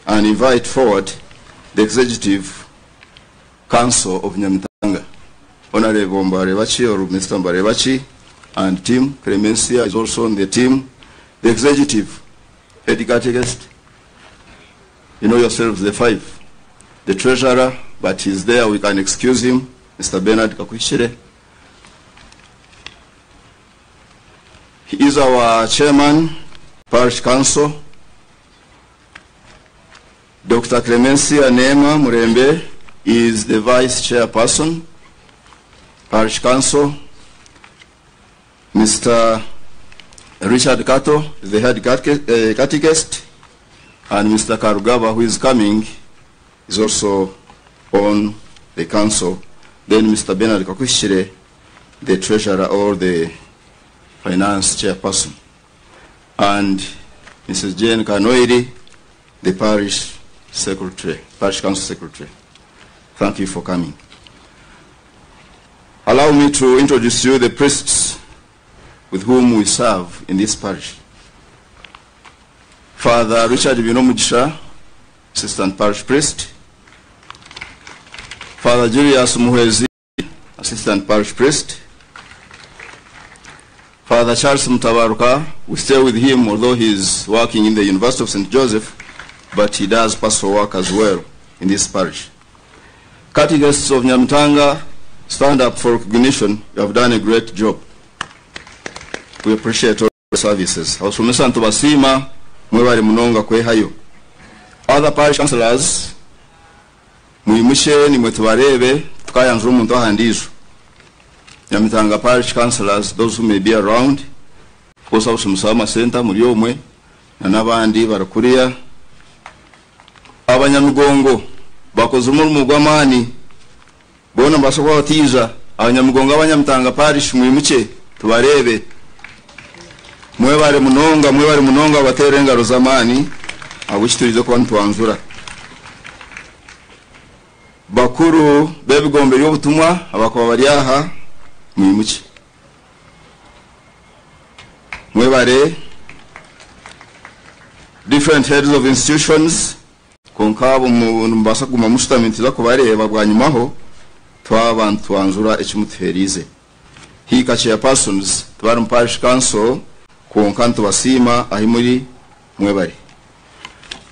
and invite forward the Executive Council of Nyamitanga, Honorable Mbarebachi or Mr. Mbarebachi and team. Clemencia is also on the team. The Executive Head Catechist, you know yourselves, the 5. The Treasurer, but he's there, we can excuse him, Mr. Bernard Kakwishire. He is our chairman, Parish Council. Dr. Clemencia Nema Murembe is the vice chairperson, Parish Council. Mr. Richard Kato is the head catechist, and Mr. Karugaba, who is coming, is also on the council. Then Mr. Bernard Kakwishire, the treasurer or the finance chairperson, and Mrs. Jane Kanoiri, the parish secretary, parish council secretary. Thank you for coming. Allow me to introduce you the priests with whom we serve in this parish. Father Richard Binomugisha, assistant parish priest. Father Julius Muhezi, assistant parish priest. Father Charles Mutabaruka, we stay with him although he is working in the University of St. Joseph, but he does pastoral work as well in this parish. Catechists of Nyamitanga, stand up for recognition. You have done a great job. We appreciate all your services. Abasomesa ntubasiima Mwebare munonga kwehayo. Other parish councillors, mwimushe nimwe tubareebe tukayanjura omuntu aha ndiijo. Nyamitanga parish councillors, those who may be around, of course abashomesa b'amasenta muri omwe na n'abandi bari kuriya. Abanyamigongo bakoze omurimo gw'amaani, boona nibabaasa kuba bataija. Abanyamigongo Abanyamitanga parish mwimukye tubareebe. Mwebare munonga, mwebare munonga babateere engaro z'amaani ahabw'eki turize kuba nitwanjura. Bakuru b'ebigombe by'obutumwa abakuba bari aha, mwimukye. Mwebare. Different heads of institutions, kwonka abo nimubaasa kuguma mushutami nituza kubareeba bwanyimaho twaba nitwanjura eki mutuheeriize. Hiika chairpersons tibari mu parish council kwonka nitubasiima ahi muri mwebare.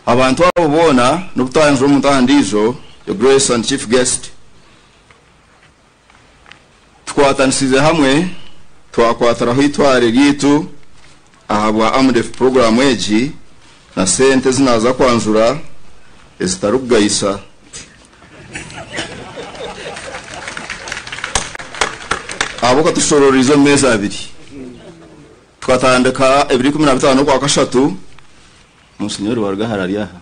Abantu abo boona n'obu twayanjura omuntu aha ndiijo, Your Grace and Chief Guest, tukwatanisiize hamwe twakwatiraho eitware ryaitu ahabwa AMDEF puroguraamu egi na sente ezi naaza kwanjura ezitarikugayisa. Ahabw'okuba tushorooreize omu meezi abiri. Tukatandika ebiro 15 Okwakashatu, Munsinyori Barugahara ari aha.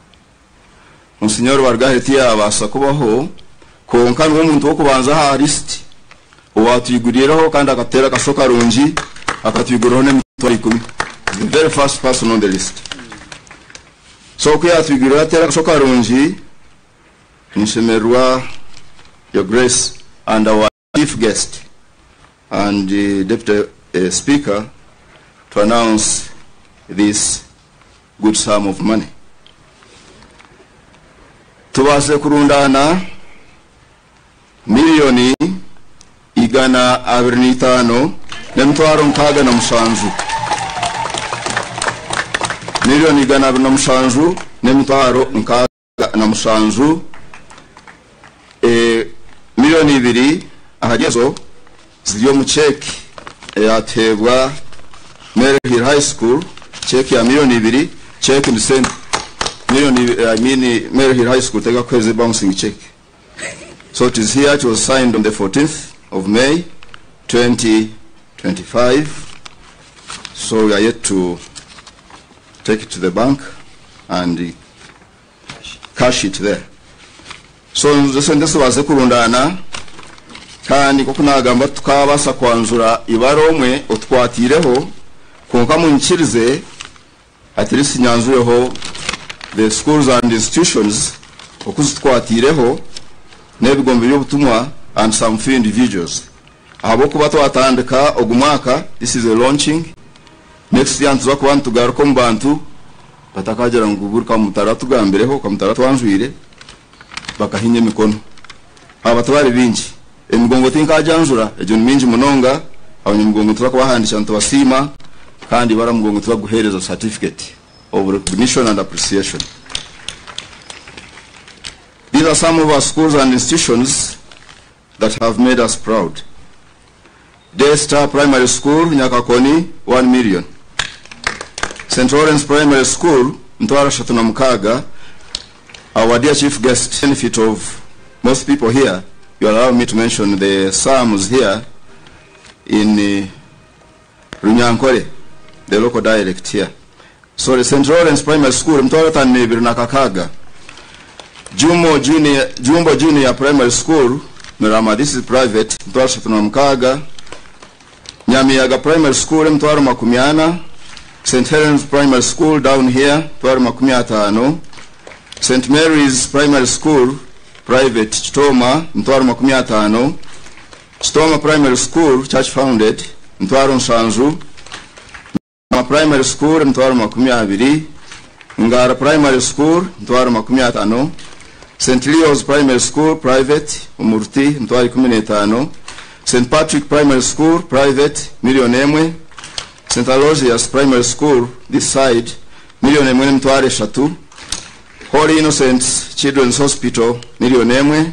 Munsinyori Barugahara tiyaabaasa kubaho, kwonka niwe muntu w'okubanza aha lisiti owaatwiguriireho kandi akatuteera akasho karungi, akatwiguriraho n'emitwaro ikumi. The very first person on the list. So ku yaatwigurireho ateera akasho karungi, ninshemererwa Your Grace and our Chief Guest and Deputy Speaker to announce this good sum of money. Tubaasire kurundaana miriyoni 225 n'emitwaro 67. Miriyoni 207 n'emitwaro 67. Miriyoni 2 ahari ezo ziri omu cheque eyateebwa Maryhill High School, cheque ya miriyoni 2, cheque ni sente. Miriyoni, I mean Maryhill High School tekakuheereza bouncing cheque. So it is here, it was signed on the 14th of May 2025. So we are yet to take it to the bank and cash it there. So izo sente zibaase kurundaana kandi nk'oku naagamba tukabaasa kwanjura ibara omwe otukwatiireho kwonka munyikirize at least nyanjureho the schools and institutions oku zitukwatiireho n'ebigombe by'obutumwa and some few individuals. Ahabw'okuba twatandika ogu mwaka, this is a launching, next year nituza kuba nitugaruka omu bantu batakagira ngu buri Kamutara atugambireho, Kamutara atwanjwire, bakahinya emikono. Aba tibari baingi. Emigongo tinkagyanjura, egyo ni mingi munonga, abanyamigongo nituza kubahandiikira nitubasiima kandi ibara mugongo nituza kuguheereza certificate of recognition and appreciation. These are some of our schools and institutions that have made us proud. Daystar Primary School, Nyakakoni, 1 million. St. Lawrence Primary School, Mtwara Shatuna Mukaga, our dear chief guest, benefit of most people here, you allow me to mention the sums here in Runyankore, the local dialect here. So the St. Lawrence Primary School, Mtwara Tanebiri na Kakaga. Jumbo Junior, Jumbo Junior Primary School, Mirama, this is private, Mtwara Shatuna Mukaga. Nyamiyaga Primary School, Mtwara Makumiana. St. Helens Primary School down here, Mtwara Makumiatano. St. Mary's Primary School, private, Chitoma, Mtwara Makumiatano. Chitoma Primary School, church founded, Mtwaro Nsanzu. Primary School, Mtwaro Makumiabiri. Ngara Primary School, Mtwaro Makumiatano. St. Leo's Primary School, private, Umurti, Mtwaro 15. St. Patrick Primary School, private, milioni emwe. St. Aloysius Primary School, this side, milioni emwe n'emitwaro eshatu. Holy Innocents Children's Hospital, milioni emwe.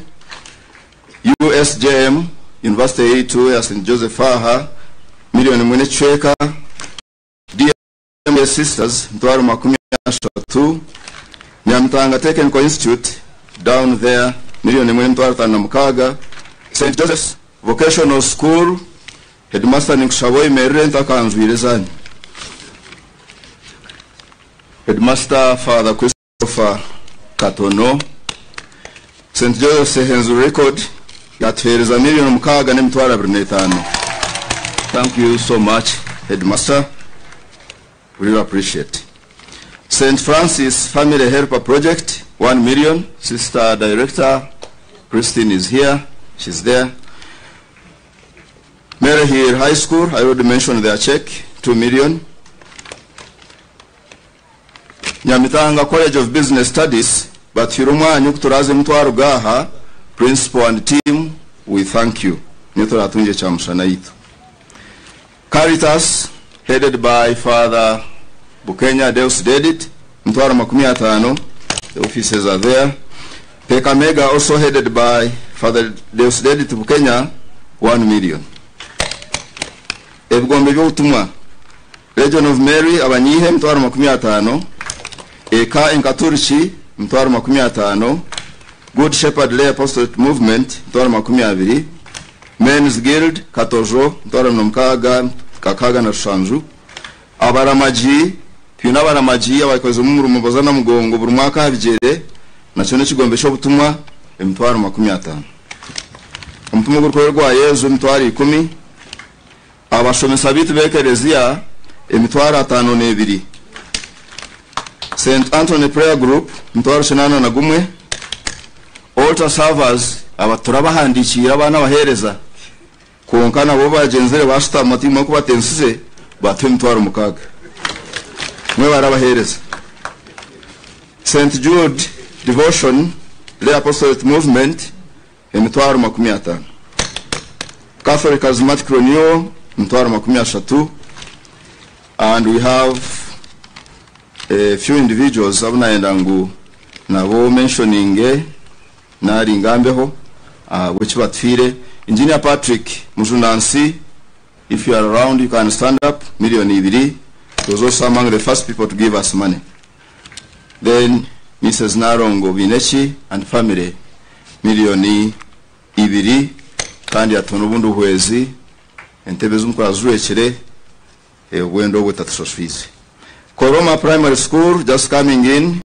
USJM, University yaitu ya St. Joseph aha, milioni emwe n'ekicweka. DMS Sisters, mitwaro makumi ashatu. Nyamitanga Technical Institute down there, miliyoni emwe n'emitwaro ataano na mukaaga. St Joseph's Vocational School, headmaster ninkushaba oyemerere ntakanjwire ezanyu. Headmaster Father Christopher Katono. St Joseph's Henzuru Record yatuheereza 6,025,000. Thank you so much, headmaster. We really appreciate. St. Francis Family Helper Project, 1 million. Sister Director Christine is here. She's there. Mary Hill High School, I already mentioned their check, 2 million. Nyamitanga College of Business Studies, batuhire omwanya okuturaza emitwaro gaha. Principal and team, we thank you. Niyo turatungye kyamushana yitu. Caritas, headed by Father Bukenya Deus Dedit, mitwaro 50, the offices are there. Pekamega, also headed by Father Deus Dedit Bukenya, 1 million. Ebigombe by'obutumwa, Legion of Mary, abanyihe, mitwaro 50, Eka Enkaturchi, mitwaro 50, Good Shepherd Lay Apostolate Movement, mitwaro 20, Men's Guild, Katojo, mitwaro 60, kakaga na rushanju. Abaramaji, twine abaramaji abakoze omurimo bazana mugongo buri mwaka habigere, nakyo n'ekigombe ky'obutumwa emitwaro 50. Omutumwa ogurikorerwa Yezu emitwaro 10. Abashomesa bitu b'ekereziya emitwaro 52. St. Anthony Prayer Group emitwaro 81. Altar servers abatura bahandikiire abaana abaheereza, konka nabo bagenzere bashutama tiimwe kubatensize batuha emitwaro 6. Mwe barabaheereza. St. Jude Devotion Lay Apostolate Movement emitwaro 50. Catholic Charismatic Renewal emitwaro 30. And we have a few individuals abunayenda ngu nabo mentioning nari ngambeho which batwire. Engineer Patrick Mujunansi, if you are around you can stand up, 2 million. He was also among the first people to give us money. Then Mrs. Narongo Binechi and family, 2 million. Kandi atona obundi buhwezi entebe z'omukura zurekire obwendo obutatushashwize. Koroma Primary School just coming in,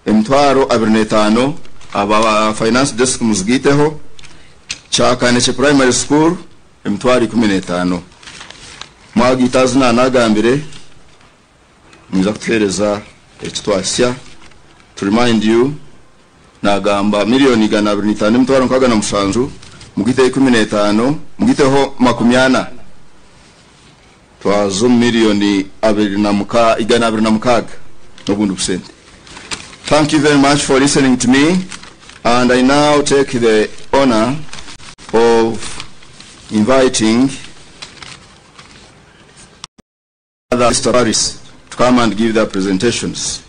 emitwaro 25, aba finance desk muzigiteho. Chakaneche Primary School emitwaro 15. Mwagitazina nagambire niza kutuhereza ekitwasya. To remind you, nagamba 225,000 emitwaro 67, mugite 15, mugiteho 40. Twazo 226,000 n'obundi busente. Thank you very much for listening to me, and I now take the honor of inviting Father Mr. Paris to come and give their presentations.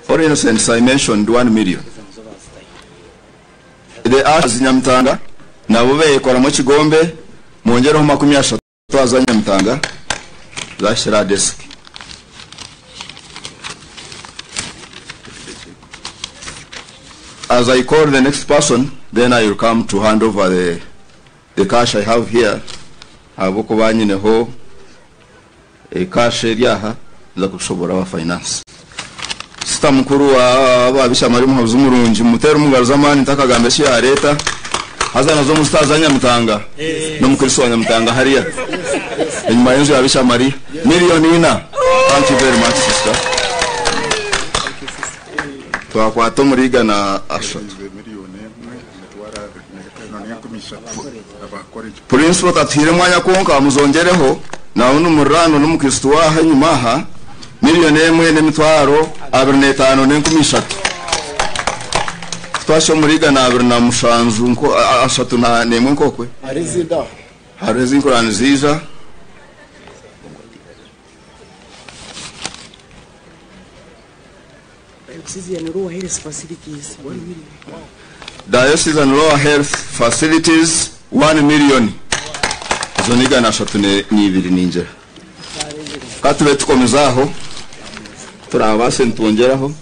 For innocence, I mentioned 1 million. The ashes Nyamitanga, nabo bekoramo kigombe, mwongereho 30 aza Nyamitanga, zashyira desk. As I call the next person, then I will come to hand over the cash I have here. Ahabw'okuba nyineho cash eri aha, nza kushobora aba finance. Sita mukuru wa Bishamari muhabuzi umurungi, mutere umugaro z'amani ntakagambe eki yareta. Haza nazo musitaza Nyamitanga, n'omukristo wa Nyamitanga hariya. Enyuma y'enju ya Bishamari, 4 million. Thank you very much, sister. Twakwata omuri 300. Principal tatuhire mwanya konka muzongereho, nawe n'umurano n'umukristo waha enyuma aha, 1,025,030. Twashe omuri 207 nko 31 nkokwe. Hariho ezinkurani ziija. Diocese and Lower Health Facilities, 1 million. Ezo ni 302 ningira. Ka tube tukomeza aho, turabaase nitwongyeraho.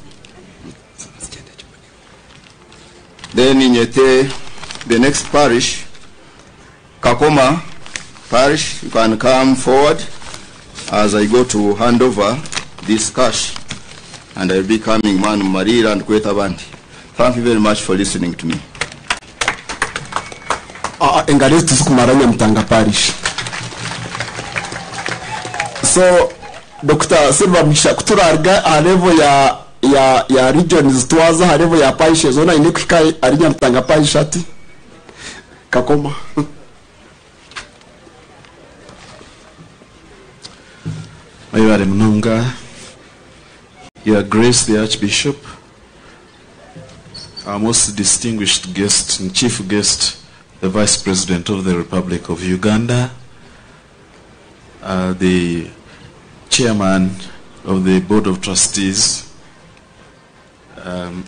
Then nyete the next parish, Kakoma Parish, you can come forward as I go to hand over this cash, and I'll be coming man Marira and Kweta Bandi. Thank you very much for listening to me. Ah, engaro ezi tizikumara Nyamutanga Parish. So Dokita Silver Mugisha, ku turaruga aha level ya ya ya regions twaza aha level ya parishes, hoona aine kuhika ahari Nyamutanga Parish ati. Kakoma. Mwebare munonga, Your Grace the Archbishop, our most distinguished guest and chief guest, the Vice President of the Republic of Uganda, the Chairman of the Board of Trustees,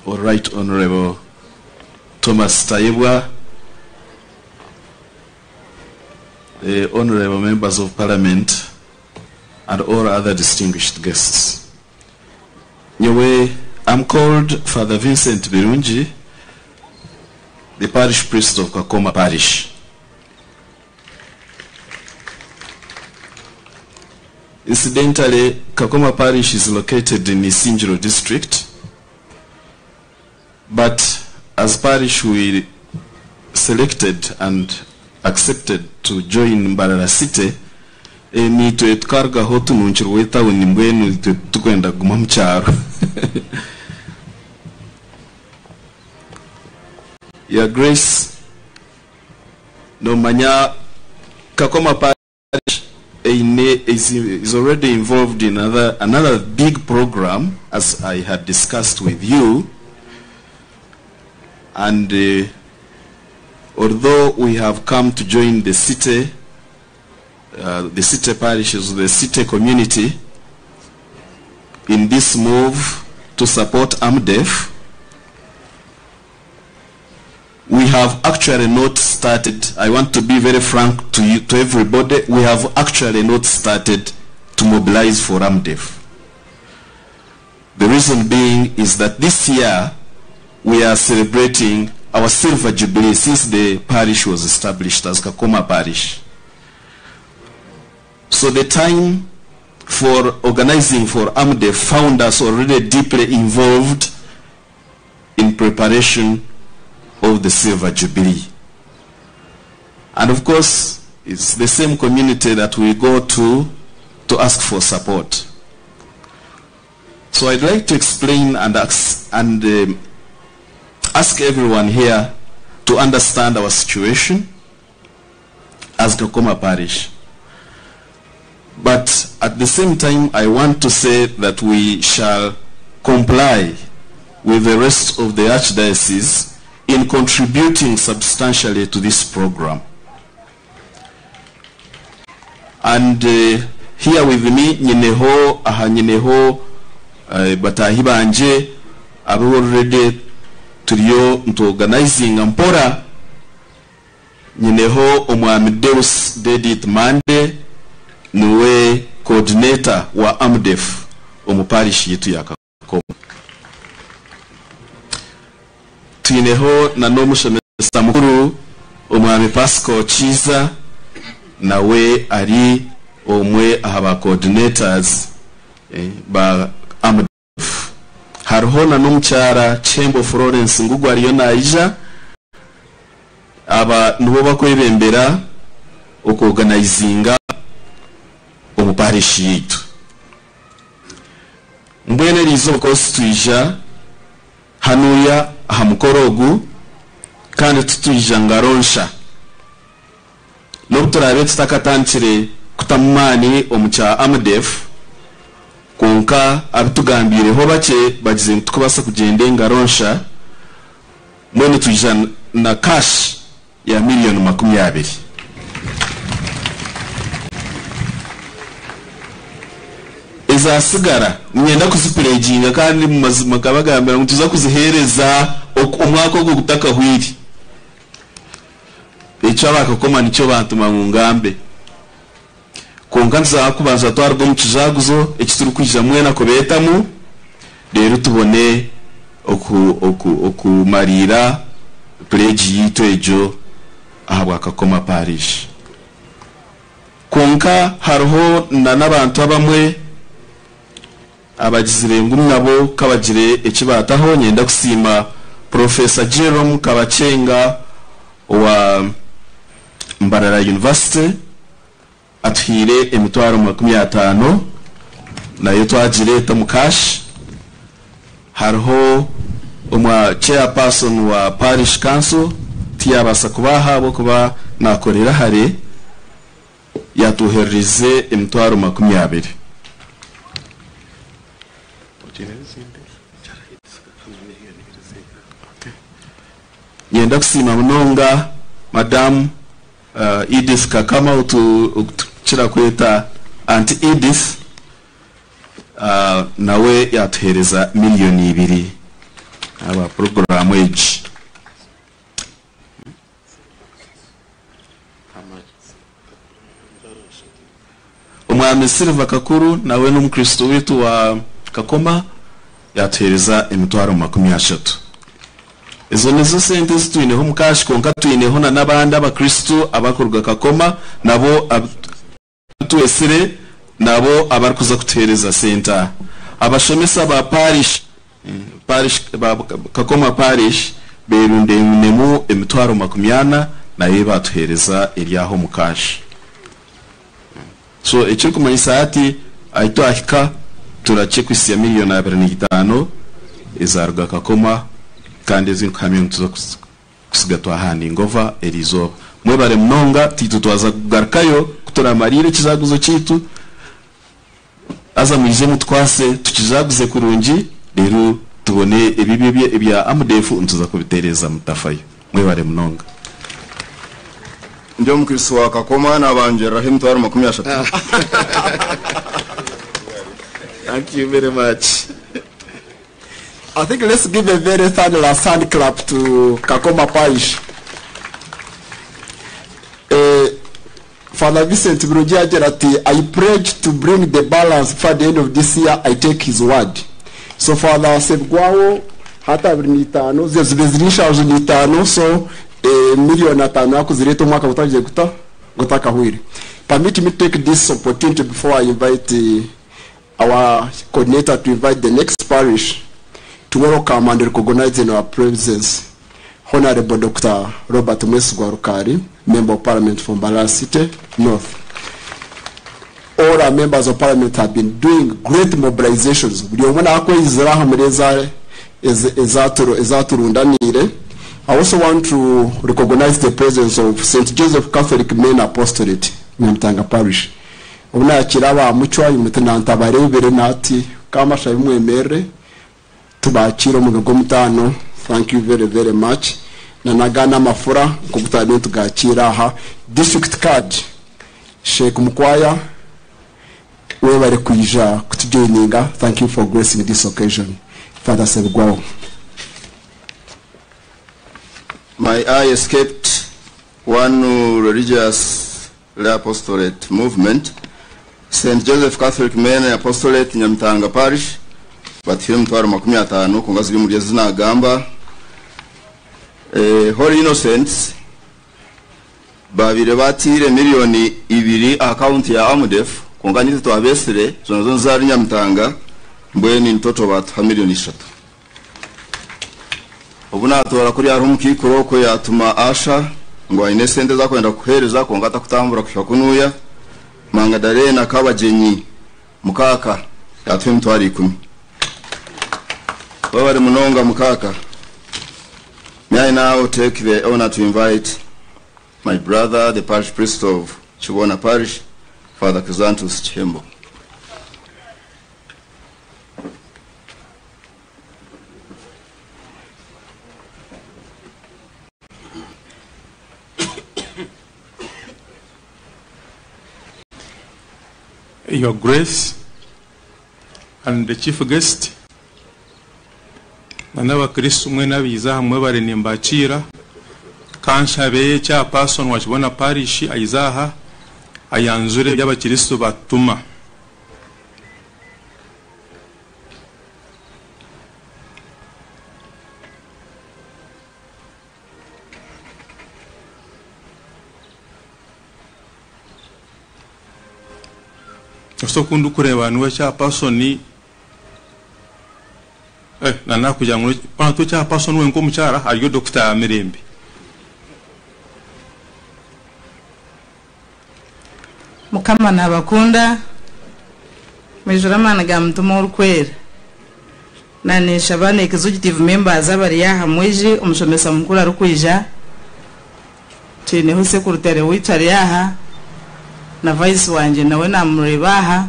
or Right Honorable Thomas Tayebwa, the Honorable Members of Parliament, and all other distinguished guests. Nyewe, I'm called Father Vincent Birungi, the parish priest of Kakoma Parish. Incidentally, Kakoma Parish is located in Isingiro district, but as parish we selected and accepted to join Mbarara City, nitwe tukarugaho tununkirwe etawuni mbwenu itwe tukwenda kuguma omu kyaro. Your Grace, nomanya Kakoma Parish eine is already involved in another big program, as I had discussed with you, and although we have come to join the city, the city parishes, the city community, in this move to support AMDEF, we have actually not started. I want to be very frank to you, to everybody, we have actually not started to mobilize for AMDEF. The reason being is that this year we are celebrating our silver jubilee since the parish was established as Kakoma Parish. So the time for organizing for AMDEF found us already deeply involved in preparation of the silver jubilee. And of course, it's the same community that we go to ask for support. So I'd like to explain and ask everyone here to understand our situation as Kakoma Parish. But at the same time, I want to say that we shall comply with the rest of the Archdiocese in contributing substantially to this program. And here with me, nyineho, aha nyineho, batahi banje, abe already turiyo nto organizing mpora, nyineho omwami Deus Dedit Mande, niwe coordinator wa AMDEF omu parish yitu ya Kakoma. Twineho na n'omushomesa mukuru omwami Pascal Chiza, nawe ari omwe aha ba coordinators ba AMDEF. Hariho na n'omukyara Chembo Florence Ngugu ariyo naija, aba nibo bakwebembera okuorganizinga omu parish yitu. Mbwenu eriizooba kosi twija hanuya aha mukoro ogu, kandi tutwija ngaronsha. N'obu turaabe tutakatandikire kutamu maani omu kya AMDEF, kwonka abitugambiireho bakye bagize ngu tukubaasa kugyenda engaronsha, mbwenu twija na cash ya miliyoni 20. Ezasigara ninyenda kuzipureginga, kandi mu mazima nkabagambira ngu tuza kuziheereza omwaka ogwo gutakahwire. Ekyo abakakoma nikyo bantuma ngu ngambe. Kwonka nituza kubanza twaruga omu kijaguzo eki turikwija mwena kubeetamu, reero tubone oku, oku, okumariira pledge yaitu egyo ahabwa Kakoma Parish. Kwonka hariho na n'abantu abamwe abagizire ngu nabo kabagire eki baataho. Niinyenda kusiima Professor Jerome Kabakyenga owa Mbarara University atuhaire emitwaro 50 nayo twagireeta omu cash. Hariho omwa Chairperson wa Parish Council tiyabaasa kuba aha ahabw'okuba naakorera hare, yatwohererize emitwaro 20. Niinyenda kusiima munonga Madam Edith Kakama ou tukira kweta Aunty Edith, nawe yatuheereza 2 million ahabwa puroguraamu egi. Omwami Silver Kakuru nawe n'omukristo waitu wa Kakoma yatuheereza emitwaro 30. Ezo nizo sente ezi twineho omu cash, kwonka twineho na n'abandi abakristo abakuruga Kakoma nabo twesire nabo abarikuza kutuheereza sente. Aha abashomesa ba parish ba Kakoma Parish berundainemu emitwaro 40, nayo batuheereza eryaho omu cash. So ekirikumanyisa hati ahi twahika turakye kuhitsya 25 million ezaruga Kakoma, kandi ezi nkuhamya ngu tuza kusiga twahandinga ova eriizooba. Mwebare munonga. Titu twaza kugarukayo kuturamariire ekijaguzo kyaitu. Haza mwije mutwase tukijaguze kurungi, reero tubone ebibi ebya AMDF nituza kubiteereza mutafayo. Mwebare munonga. Ndi omukristo wa Kakoma, nabangereraho emitwaro 30. Thank you very much. I think let's give a very thunderous hand clap to Kakoma Parish. Father Vincent Birungi agira ati, "I pledge to bring the balance for the end of this year." I take his word. So Father Sebgwawo hata 25 zibe ziri 75, so 5 million yakuzireta omwaka gutagiye guta gutakahwire. Permit me to take this opportunity before I invite our coordinator to invite the next parish to welcome and recognize in our presence Honorable Dr. Robert Mwesigwa Rukari, Member of Parliament from Mbarara City North. All our members of parliament have been doing great mobilizations. Buri omwe nakweyizira aha muri ezaturundanire. I also want to recognize the presence of St. Joseph Catholic Men Apostolate, Nyamitanga Parish. Obu nakira abamucwa mutinanta barebere nati kamasha bimwemerere tubakire omu gw'omutaano. Thank you very, very much. Nanagana amafura nk'oku tugakira aha district card Sheikh Mukwaya, webare kwija kutujoininga. Thank you for gracing this occasion. Father Sebugwawo. My eye escaped one religious lay apostolate movement, St. Joseph Catholic Men Apostolate, Nyamitanga Parish, batuye emitwaro 50 ku ngazi y'umugezi nagamba. Holy Innocents babire batire 2 million account ya AMDEF, konka nitwe twabesire zona zo zari Nyamitanga, mbweni ntoto batuha 3 million. Obu natora kuri hariho omukikuro ko yatuma asha ngo aine sente zakwenda kuhereza, konka atakutambura kushika kunuya. Mangadarena Kabagenyi mukaka yatuha emitwaro 10. Babari munonga mukaka. May I now take the honor to invite my brother, the parish priest of Chibona Parish, Father Chrysanthus Chembo. Your Grace and the chief guest na n'abakristu mwe n'abiza hamwe bari nimbakiira. Kanshabe chairperson wa Kibona Parish aiza aha. Ayanjure ebi abakiristo batuma. Ose oku ndikureeba niwe chairperson eh na nakugira ngu hoona tiwe chairperson wenka omukyara hariyo Dokita Mirembe. Mukama nabakunda, mwijure amaani ga Mutima Orikwera. Na ninshaba na executive members abari aha mwije omushomesa mukuru arikwija, twineho secretary waitu ari aha, na vice wangye nawe namureeba aha,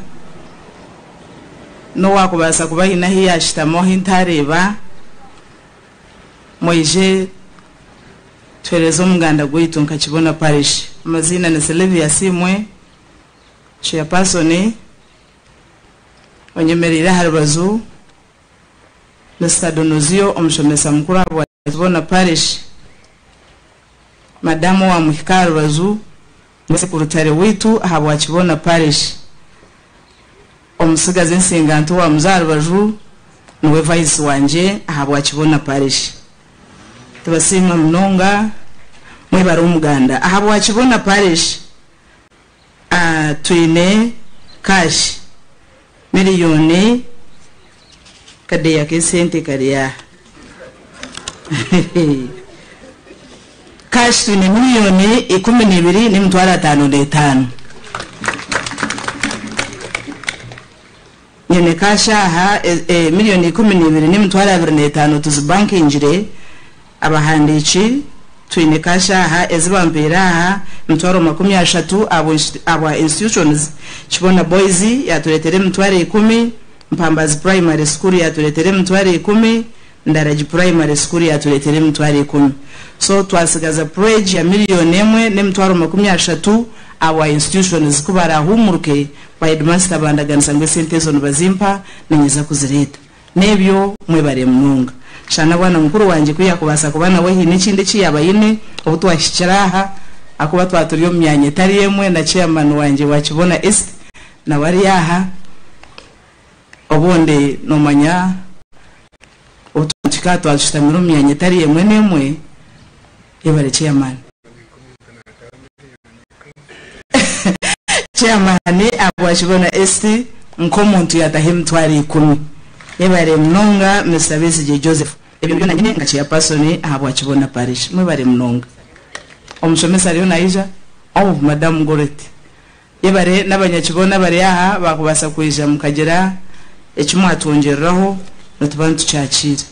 n'owakubaasa kuba haine ahu yashutama ahu ntareeba, mwije tuheereze omuganda gwaitu nka Kibona Parish. Amaziina ni Sylvia Asiimwe, Chairperson, onyemereire aha rubaju, Mister Donozio, omushomesa mukuru ahabwa Kibona Parish, Madamu owamuhika aha rubaju, niwe Secretary waitu ahabwa Kibona Parish. Omutsigazi ensinganto owamuza aha rubaju, niwe Vice wangye ahabwa Kibona Parish. Tubasiima munonga, mwebare omuganda. Ahabwa Kibona Parish, twine cash miriyoni kadeeya k'esente kari aha. Cash twine miriyoni 12,505. Nyine cash aha, miriyoni 12,205 tuzibankingire abahandiiki. Twine cash aha ezibampeire aha 300,000 abwa institutions. Kibona Boys yatureetera 10,000, Mpambazi Primary School yatureetera 10,000, Ndaragi Primary School yatureetera 10,000. So twasigaza pledge ya 1,030,000 abwa institutions ku barahumuruke ba headmaster bandaganisa ngu esente ezo nibazimpa ninyija kuzireeta. N'ebyo mwebare munonga. Shana bwana mukuru wangye ku yakubaasa kuba nawe haine ekindi eki yaaba aine obu twahikire aha, ahakuba twaba turi omu myanya etari emwe na chairman wangye wa Kibona East nawe ari aha, obundi noomanya obu twahika aha twashutamire omu myanya etari emwe n'emwe, yebare chairman. Chairman ahabwa Kibona East nk'omuntu yataho 10,000. Yebare munonga Mister Besigye Joseph. Ebyo byona nyine nka chairperson ahabwa Kibona Parish. Mwebare munonga. Omushomesa ariyo naija, oh Madam Goreti. Yebare n'abanyakibona bari aha bakubaasa kwija mukagira eki mwatwongyereraho nituba nitukyakira.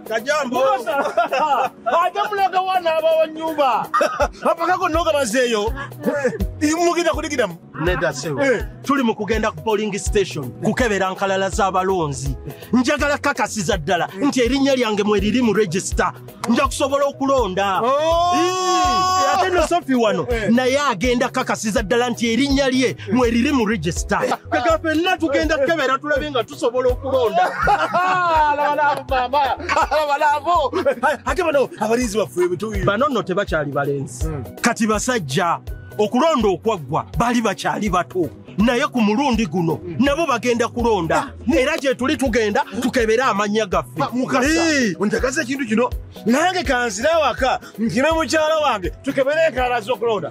Kajambo. Ate mulaga wana abawa nyumba. Apaka gonna ogabazeeyo. Mugenda kudigiramu. Nedda ssebo. Tuli mu kugenda ku polling station kukebera nkalala z'abalonzi. Njagala kakasiza ddala nti erinnya lyange mwe liri mu register. Nja kusobola okulonda. Ii, ate no Sophie wano naye agenda kakasiza ddala nti erinnya lye mwe liri mu register. Kaka ffenna tugenda kukebera tulabe nga tusobola okulonda. Laba nabo mama. Laba nabo. Ate bano abalinzi baffe betuyi. Bano nno tebakyali balenzi. Kati basajja okulonda okwaggwa baali bakyali bato naye ku mulundi guno nabo bagenda kulonda era gye tuli tugenda tukebere amannya gaffe. Mukasa, njagaza ekintu kino nange kanzire awaka nkine mukyala wange tukebere enkalala z'okulonda.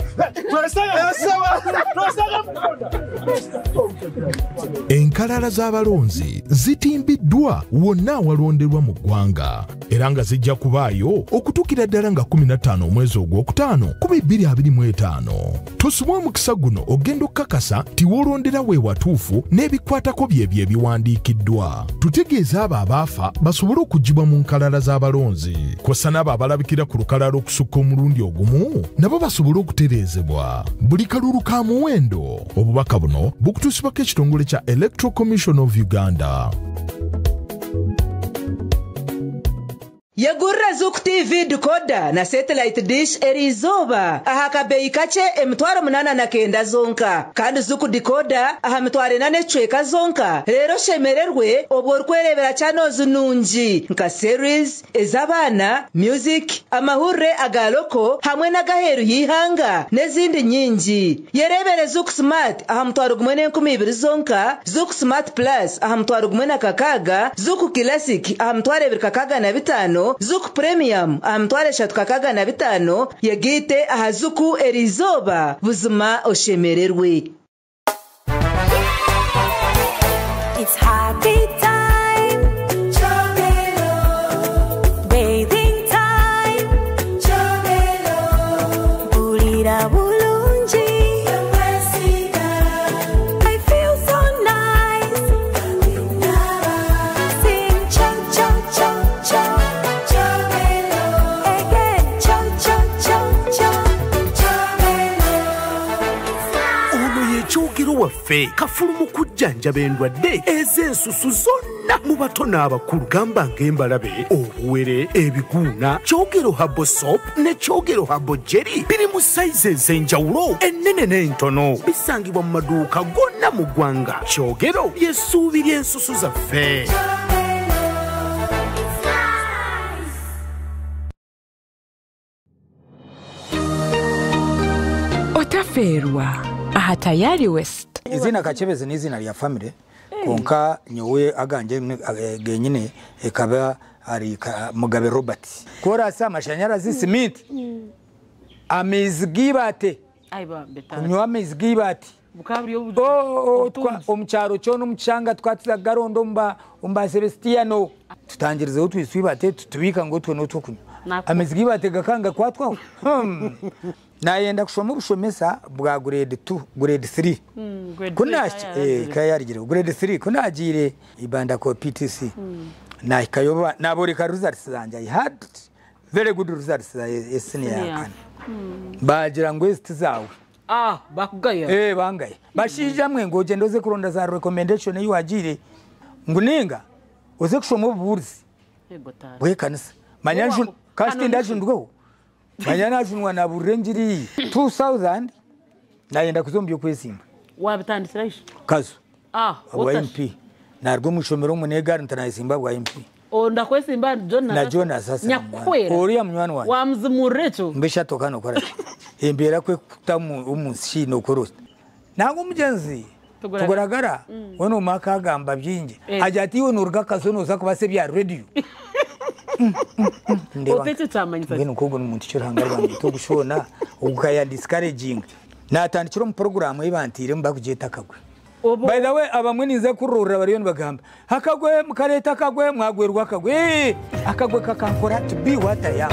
Enkalala z'abalonzi zitimbiddwa wonna awalonderwa mu ggwanga era nga zijja kubaayo okutuukira ddala nga 15 omwezi ogwokutaano 2025. Tosubwa omukisa guno ogenda okukakasa nti w'olondera we watuufu n'ebikwatako byebyo ebiwandiikiddwa. Tutegeeza abo abaafa basobole okuggyibwa mu nkalala z'abalonzi kw'ossa n'abo abalabikira ku lukalala okusukka omulundi ogumu nabo basobole okutereezebwa. Buli kalulu ka muwendo. Obubaka buno bukutuusibwako ekitongole kya Electoral Commission of Uganda. Yegurira Zuku TV decoder na satellite dish eriizooba aha kabeeyi kakye 8,900 zonka, kandi Zuku decoder aha 4,000 zonka. Reero oshemererwe obwo orikwereebera channels nungi nka series ez'abaana, music, amahurire aga loko hamwe n'agaheeru y'eihanga n'ezindi nyingi. Yereebere Zuku Smart aha 1,200 zonka, Zuku Smart Plus aha 1,600, Zuku Classic aha 2,605, Zuku Premium aha 3,605. Yegiite aha Zuku eriizooba buzima oshemererwe. It's happy time. Chomelo. Bathing time. Chomelo. Bulira bulungi. I feel so nice. Sing cho cho cho cho. Chomelo. Again cho cho cho cho. Chomelo. Ono ye kyogero waffe kafulu mu kujjanjaba endwadde ez'ensusu zonna mu bato n'abakulu, gamba ng'embalabe, obuwere, ebiguuna. Kyogero Herbal Soap ne Kyogero Herbal Jelly biri mu sayizi ez'enjawulo ennene n'entono, bisangibwa mu maduuka gonna mu ggwanga. Kyogero ly'essuubi ly'ensusu zaffe. Otaferwa aha Tayari West. Izina Kachebezi n'izina lya family konka nyowe aganje genyine ekaba ari Mugabe Robert. Korasi amashanyarazi, simiti, amaizi g'ibate, kunywa amaizi g'ibate omukyaro kyona omukyanga twatiza garondo omu Celestiano tutangirizeho twisu ibate tutubika ngo twe n'otwokunywa amaizi g'ibate gakanga kwatwaho. Nayenda kushoma obushomesa bwa grade 2 grade 3 kuna kayarigire grade 3 kunagire ibanda ko PTC nahikayoba naboreka results zanje. I had very good results za senior yakana bagira ngo eziti zawe bakugaya bangaye bashija mwe ngo ogende oze kuronda za recommendation eyi wagire ngu ninga oze kushoma obubuurizi bw'ekanisa manya kasi ndajundweho manya najunwa naburira engiri 2000 nayenda kuza omu by'okwesimba. Wabitandikira ishi kazo bwa MP narwo omu ishomero omu n'egaari ntanayesimba bwa MP. Ndakwesimba na Jonas Asa nyakwera oriya munywani wange wamuzimurira ekyo mbeshatoka nokora embeera kwekuta omunsi nokora nangwa omugyenzi tuguragara we nomaka agamba bingi agira ati iwe noruga kazo noza kubasa ebya radio. Mbwenu nk'ogwo n'omuntu ki Ruhanga rwange togushona ogukaya discouraging natandikira omu poroguramu ei bantiiremu bakugyeta akagwe. By the way, abamwe ninza kurorora bariyo nibagamba akagwe mukareeta akagwe mwagwerwa akagwe akagwe kakankora to be what I am.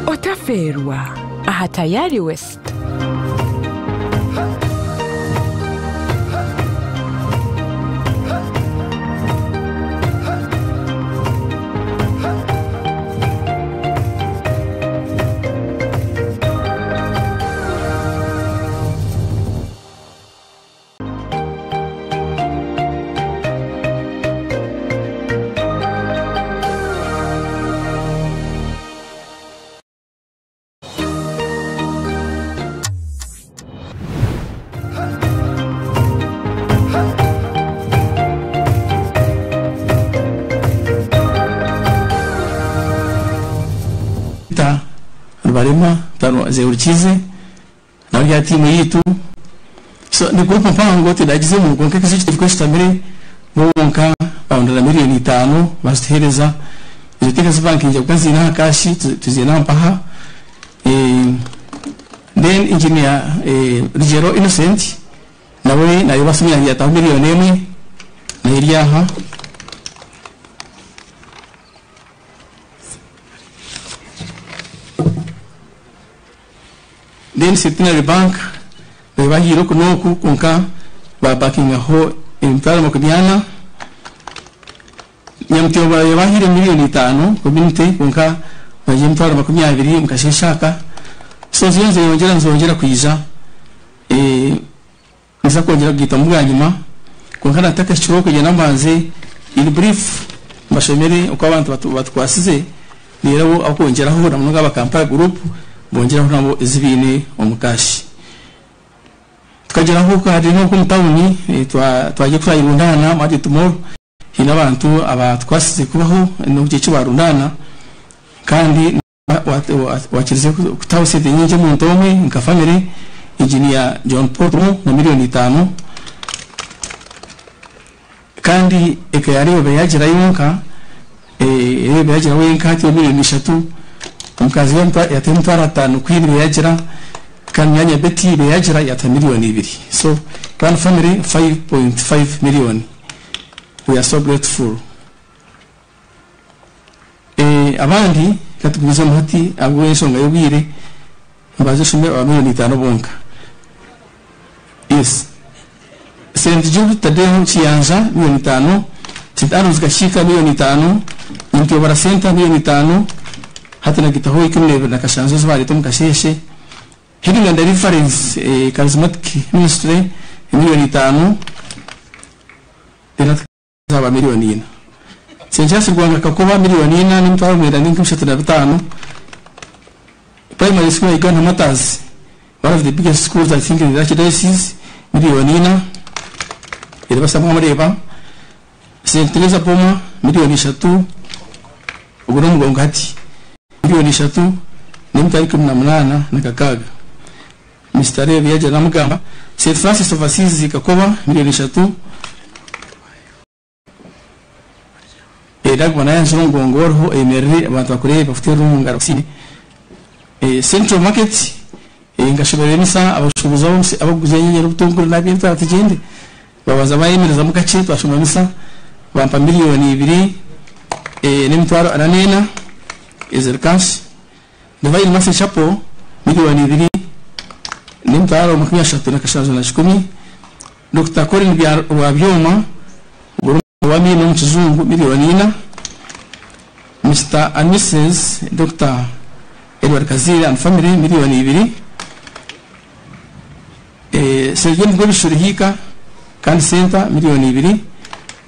Otaferwa aha Tayari West. Rubarema Zehurikize nawe ari aha tiimu yaitu. So ni group mpango tindagizemu kwonka executive ku eshutamire bo bonka barondana miriyoni itano bazituhereza. Ezo teeka zibankingi ahabw'okuba nziine aha cash tuziine aha mpaha. Then engineer Rugyero Innocent nawe nayebaasa omu yataho miriyoni emwe nayo eri aha. Then Centenary Bank nayo bahiire oku n'oku kwonka babakingaho emitwaro makumi ana. Nyamutebwa nayo bahiire miriyoni itano community kwonka bagiha emitwaro 20 omu kasheeshe aka. So ziriyo nizeyongyera nizongyera kwija. Ninza kwongyera kugaitamu bwanyima, kwonka natakahikire okwo nyenda mbanze in brief mbashomere oku abantu batukwasize reero abo abakwongyeraho na munonga aba Kampala group bongyereho nabo ezi baine omu cash. Tukagyeraho hariho nk'omu tawuni twagira oku twayerundaana Market Mall haine abantu abatukwasize kubaho n'okugira eki barundaana kandi Wakirize kutaho sente nyingi omuntu omwe nka family, Engineer John Paul Tumuh na 5,000,000 kandi eka ya Leo Beyagira yonka, Leo Beyagira wenka hati 3,000,000, omukazi we yataho 500,000 Queen Beyagira kandi munyaanya Betty Beyagira yataho 2,000,000. So one family 5.5 million. We are so grateful. Abandi katugumizemu hati ahabw'enshonga y'obwire mbanze nshome aba 5,000,000 bonka. Yes. St Jude Tadeho Kiyanja 5,000,000, St Andrews Kakiika 5,000,000, Nyamutebara Centre 5,000,000, hati nagitaho 12 na kashanju ezi bareeta omu kasheeshe. Healing and Deliverance Charismatic Ministry 5,000,000, then zaaba 4,000,000. St Charles Rwanga Kakoba 4,000,000 n'emitwaro 935. Primary School ya Uganda Martyrs, one of the biggest schools I think in the Archdiocese, 4,000,000. Eribasa mwamureeba. St Teresa Boma 3,000,000, ogwo n'omugongo hati. 3,000,000 n'emitwaro 18,600. Mister Rev yagira namugamba. St Francis of Assisi Kakoba 3,000,000. Naguma nayanjura omugongo oriho oyemerere abantu bakureebe bakuteerere omu ngaro bakusiime. Central Market nkashoberera emisa abashuubuzi abarikuguza enyanya n'obutunguru n'ebindi twaba tugyende babanza bayemerezamu kakye twashoma misa bampa 2,000,000 n'emitwaro 44 eziri cash. Divine Mercy Chapel 2,000,000 n'emitwaro 37 na kikumi. Dokita Colin Rwabyoma Ow'amaino omu kizungu 4,000,000. Mister and Missus Dokita Edward Kaziire and family 2,000,000. Sergent Rwebishuri Hiika kandi Center 2,000,000.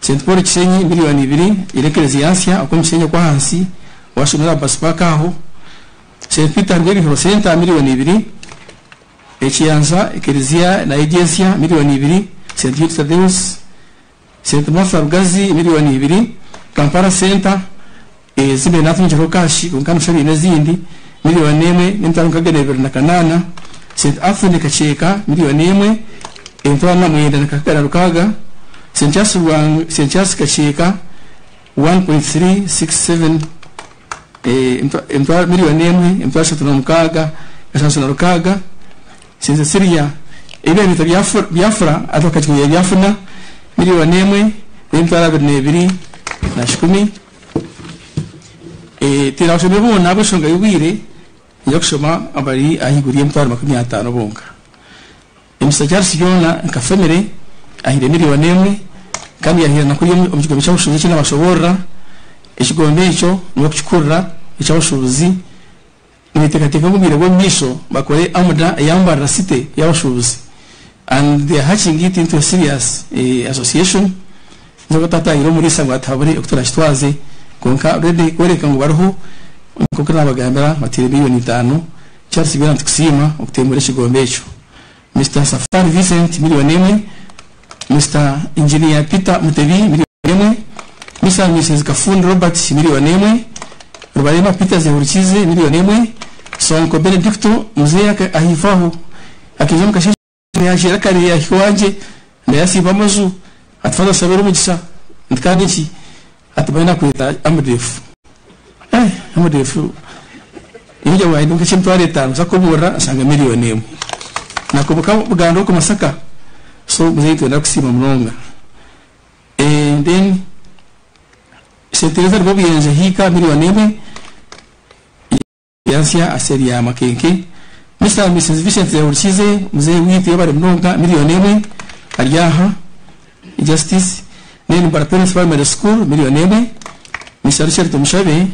Saint Paul Kishenyi 2,000,000. Eri ekereziya nsya okwo omu Kishenyi okw'ahansi owashomire aha Bus Park aho. Saint Peter Rwebihuro Center 2,000,000. Ekiyanja ekereziya nayo eri ensya 2,000,000. Saint Jude Thaddeus Saint Martha Rugazi 2,000,000, Kampala Centre ezi mbere natungireho cash kwonka noshusha baine ezindi 1 n'emitwaro 628, Saint Anthony Kakyeka 1 emitwaro 96, Saint Charles Rwang Saint Charles Kakyeka 1.367 emitwaro 1 emitwaro 306 706, Saint Cecilia ebi babiita Biafra hati bakagihindura Biafuna 1 n'emitwaro 22 na kikumi. Tindabashomere boona ahabw'enshonga y'obwire, niinyija kushoma abari ahaiguru y'emitwaro 50 bonka. Emisa Charles yoona nka famire ahaire 1,000,000 kandi yahaire na kuriya omu kigombe ky'abashuubuzi eki nabashoboorora. Ekigombe ekyo nibakukikurira eky'abashuubuzi. Nibeteekateeka ngu omu bwire bw'omu maisho bakore AMDA eya Mbarara City y'abashuubuzi and they are hatching it into a serious association. Nyowe tataahire omuriisa ngu atuhabure oku turakitwaze kwonka already kworeka ngu bariho nk'oku naabagambira bataire 5,000,000. Charles Byona nitukusiima okutembura ekigombe ekyo. Mister Safari Vincent 1,000,000, Mister Engineer Peter Mutebi 1,000,000, Mister and Missus Kafundi Robert 1,000,000, Rubarema Peter Zehurikize 1,000,000, Sonko Benedicto muzeeyi ahaifo aho akaija omu kasheeshe yaasheera kare yaahika owangye ndayasiiba amaju ati Faaza tushabire omugisha nti kandi ki ati manya nakweta Amdef Eh Amdef nyowe ngira ngu nk'eky'emitwaro etaano nza kukoboorora nshanga miriyoni emwe nakoboka Buganda okwo Masaka so muzeeyi nitwenda kukusiima munonga Then Saint Teresa Rwabuyenje hiika miriyoni emwe yansya aseeri ya Makenke. Mister and Mrs Vincent Zehurikize muzeeyi waitu yebare munonga miriyoni emwe ari aha Justice. Then Mbara Parents Primary School miriyoni emwe. Mister Richard Tumushabe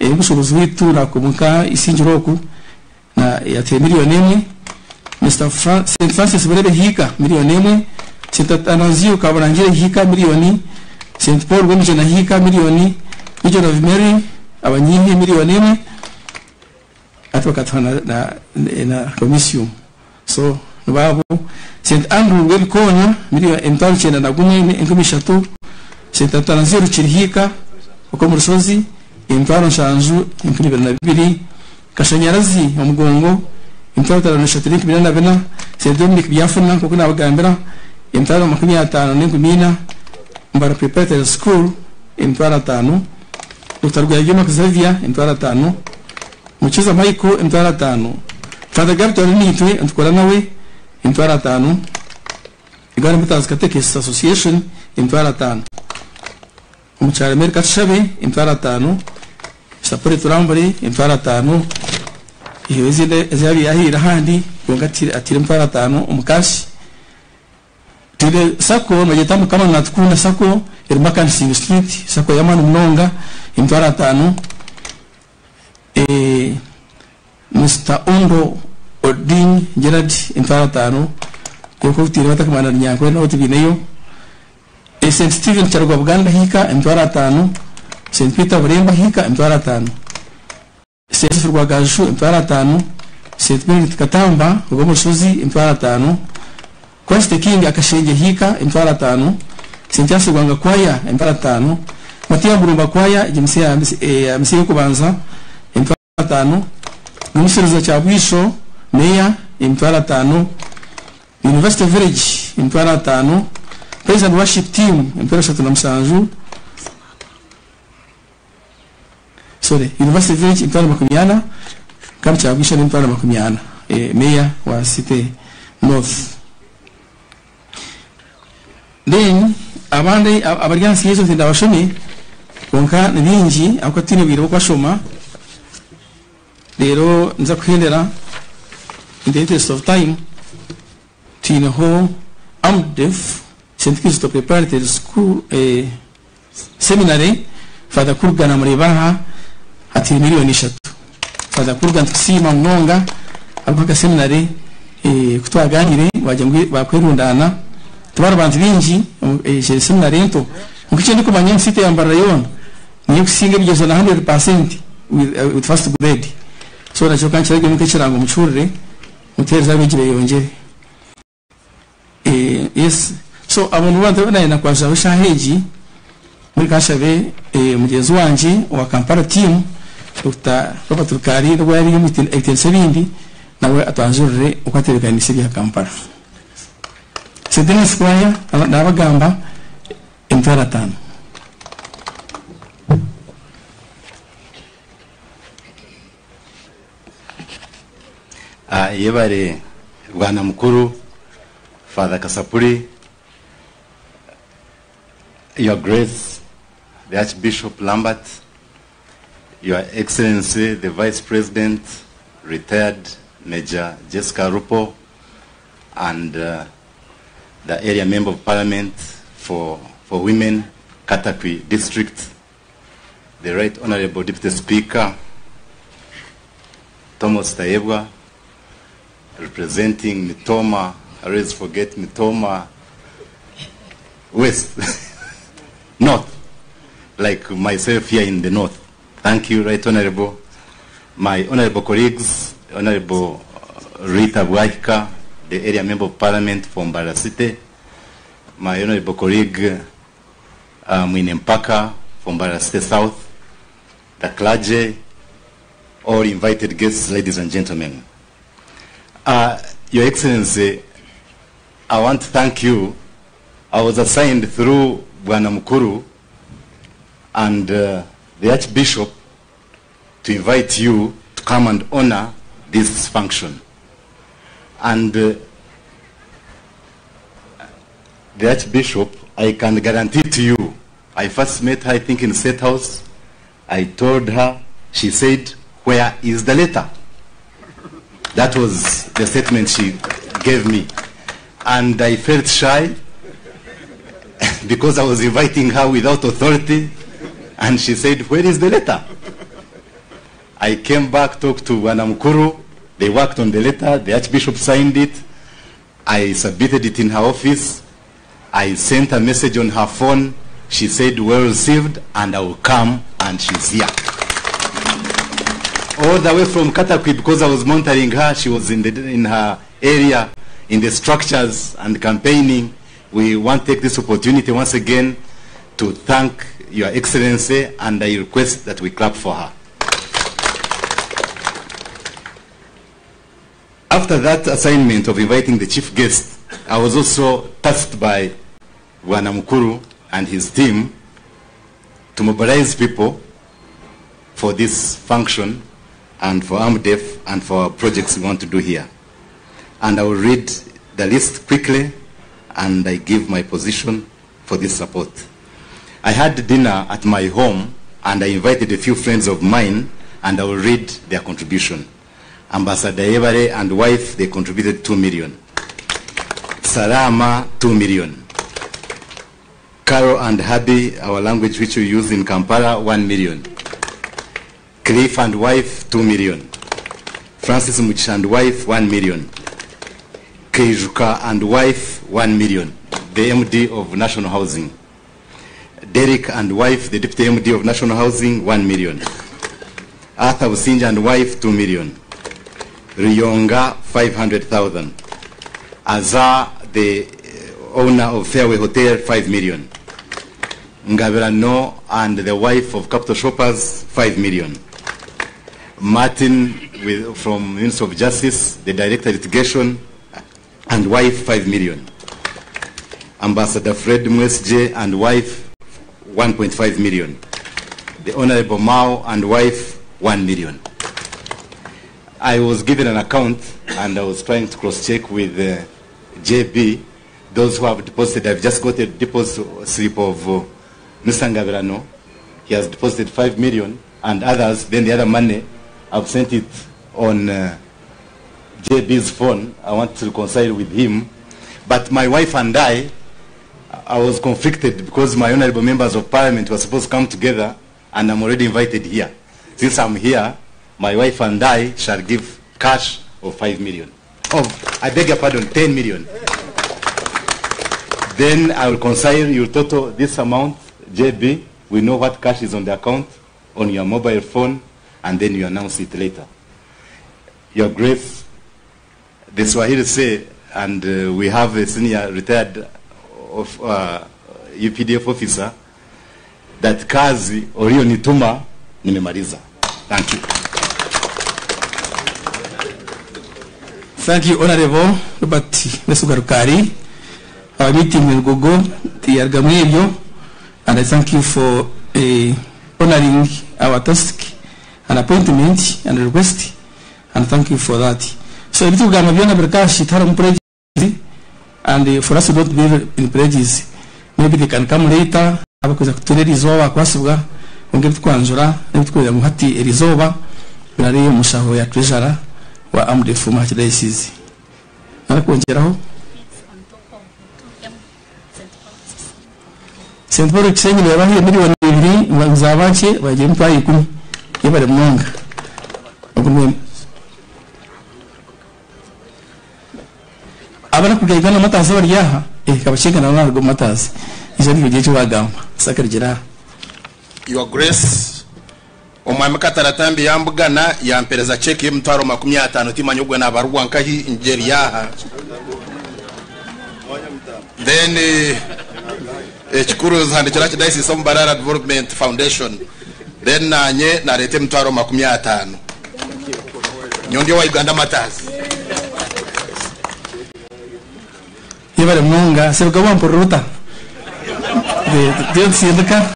omushubuzi waitu nakomoka Isingiro oku na yatuhaire miriyoni emwe. Mister Saint Francis Burebe hiika miriyoni emwe. Saint Athanasio Kaburangire hiika miriyoni. Saint Paul Rwemigyena hiika miriyoni. Legion of Mary Abanyiihi miriyoni emwe. Hati bakatuha na, na, na comisium. So nibo abo. Saint Andrew Rwebikoona miriyoni 901,300. Saint Athanasio Rukiri hiika okw'omu Rushozi 7,022,000. Kashanyarazi Omugongo 534,044. Saint Dominic Byafuna nk'oku naabagambira 554,000. Mbara Preparatory School 50,000. Dokita Rweyagema Xavier 50,000. Mukiza Michael 50,000. Father Gabriel Arinaitwe nitukora nawe 50,000. Uganda Martyrs Catechists Association 50,000. Omukyara Mary Katushabe 50,000. Sapore Turambure 50,000. Eyo ezindi ezi yabaire yahaire ahandi kwonka atiire 50,000 omu cash. Twine sacco nibagyeta Mukama Natukunda sacco eri Makansingi Street, sacco y'amaani munonga 50,000. Mister Ondo Oding Gerard 50,000. Kwonka obutiire batakumanya na Runyankore nabo tubaineyo. Saint Stephen Kyarugwa Buganda hiika 50,000. Saint Peter Buremba hiika 50,000. Saint Joseph Rwagaju 50,000. Saint Benedict Katamba ogw'omu Rushozi 50,000. Christ the King Akashengye hiika 50,000. Saint Charles Rwanga Choir 50,000. Matia Murumba Choir egyo misa ya misa ey'okubanza 50,000. Gumisiriza Kyabwisho Meya 50,000. University Village 50,000. Praise and Worship Team 37,000. Sorry, University Village 400,000 kandi Kyabwisho ni 400,000. Meya wa City North. Then abandi abari ahansi y'ezo nti ndabashome kwonka ni bingi ahabw'okuba titwine bwire bw'okubashoma. Reero nza kuhendera in the interest of time twineho Amdef Saint Kizito Preparatory School Seminary Father Kurga namureeba aha atiire 3,000,000. Father Kurga nitukusiima munonga ahabw'okuba aka seminary ku twaganire wagira ngu bakwerundaana tibari bantu baingi egi seminary ento. Kwonka eki ndikumanya omu city ya Mbarara yoona niyo ekusinga ebigyezo na 100% with first grade. So nakyo ka nkiragiremu nk'ekirango mukihurire muteereze abeegi beyongyere. Yes so abo nibo bantu abu nayenda kwanjuraho eshaaha egi. Mbwenu kanshabe mugyenzi wangye owa Kampala team Dokita Robert Rukaari n'obu ari omu ebitenso ebindi nawe atwanjurire oku atebeekaniise ebya Kampala. Saint Denis Choir nabagamba 50,000. Yebare Bwana Mukuru, Father Kasapuri, Your Grace, the Archbishop Lambert, Your Excellency, the Vice President, retired Major Jessica Alupo, and the Area Member of Parliament for Women, Katakwi District, the Right Honorable Deputy Speaker, Thomas Tayebwa, representing Mitooma, I always forget Mitooma West, North, like myself here in the North. Thank you, Right Honorable. My Honorable colleagues, Honorable Rita Bwahika, the Area Member of Parliament for Mbarara City, my Honorable colleague Mwine Mpaka from Mbarara City South, the clergy, all invited guests, ladies and gentlemen. Your Excellency, I want to thank you. I was assigned through Bwana Mukuru and the Archbishop to invite you to come and honor this function. And the Archbishop, I can guarantee to you, I first met her, I think, in State House. I told her, she said, where is the letter? That was the statement she gave me. And I felt shy because I was inviting her without authority. And she said, where is the letter? I came back, talked to Bwana Mukuru. They worked on the letter. The Archbishop signed it. I submitted it in her office. I sent a message on her phone. She said, well received, and I will come, and she's here. All the way from Katakwi, because I was monitoring her, she was in her area, in the structures and campaigning. We want to take this opportunity once again to thank Your Excellency, and I request that we clap for her. After that assignment of inviting the chief guest, I was also tasked by Bwana Mukuru and his team to mobilize people for this function and for AMDEF and for our projects we want to do here. And I will read the list quickly, and I give my position for this support. I had dinner at my home, and I invited a few friends of mine, and I will read their contribution. Ambassador Ebare and wife, they contributed 2 million. Salama, 2 million. Carol and Habi, our language which we use in Kampala, 1 million. Cliff and wife, 2 million. Francis Mugisha and wife, 1 million. Keijuka and wife, 1 million. The MD of National Housing. Derek and wife, the Deputy MD of National Housing, 1 million. Arthur Usinja and wife, 2 million. Riyonga, 500,000. Azar, the owner of Fairway Hotel, 5 million. Ngabirano and the wife of Capital Shoppers, 5 million. Martin from Ministry of Justice, the Director of Litigation, and wife, 5 million. Ambassador Fred Mwesje and wife, 1.5 million. The Honorable Mao and wife, 1 million. I was given an account and I was trying to cross-check with JB. Those who have deposited, I've just got a deposit slip of Mr. Ngabirano. He has deposited 5 million and others, then the other money, I've sent it on JB's phone. I want to reconcile with him. But my wife and I was conflicted because my honorable members of parliament were supposed to come together, and I'm already invited here. Since I'm here, my wife and I shall give cash of 5 million. Oh, I beg your pardon, 10 million. Then I will reconcile your total this amount, JB. We know what cash is on the account, on your mobile phone, and then you announce it later. Your Grace, the Swahili say, and we have a senior retired of, UPDF officer, that kazi ulionituma nimemaliza. Thank you. Thank you, Honorable Robert Mesugarukari. Our meeting will go to and I thank you for honoring our task and appointment and request, and thank you for that. So, and for us to not be in pledges, maybe they can come later. Abakoza kuturera izoba kwasibwa ongera tukwanjura n'ibitwira muhati erizoba birari mushaho ya treasurer wa AMDEF mu Archdiocese. Narakongeraho St. Paul Kisenyi yabahiye miliyoni 2 nzabanke bagiye mutwaye 10 yebare munonga. Abana kugayigana matazi baryaha kabashigana narwo matazi izo ni gihe cyo bagamba sakargira. Your Grace, omwami Kataratambi yambugana yampereza check y'emitwaro 50 timanya ogwe nabarwa nkahi njeri yaha. Then ekikuru zandikira Archdiocese of Mbarara Development Foundation. Then nanye narete emitwaro 50. Nyowe ndi owa Uganda Martyrs. Yebare munonga Serugabo wampurira ota? Tuyo nitutsindika.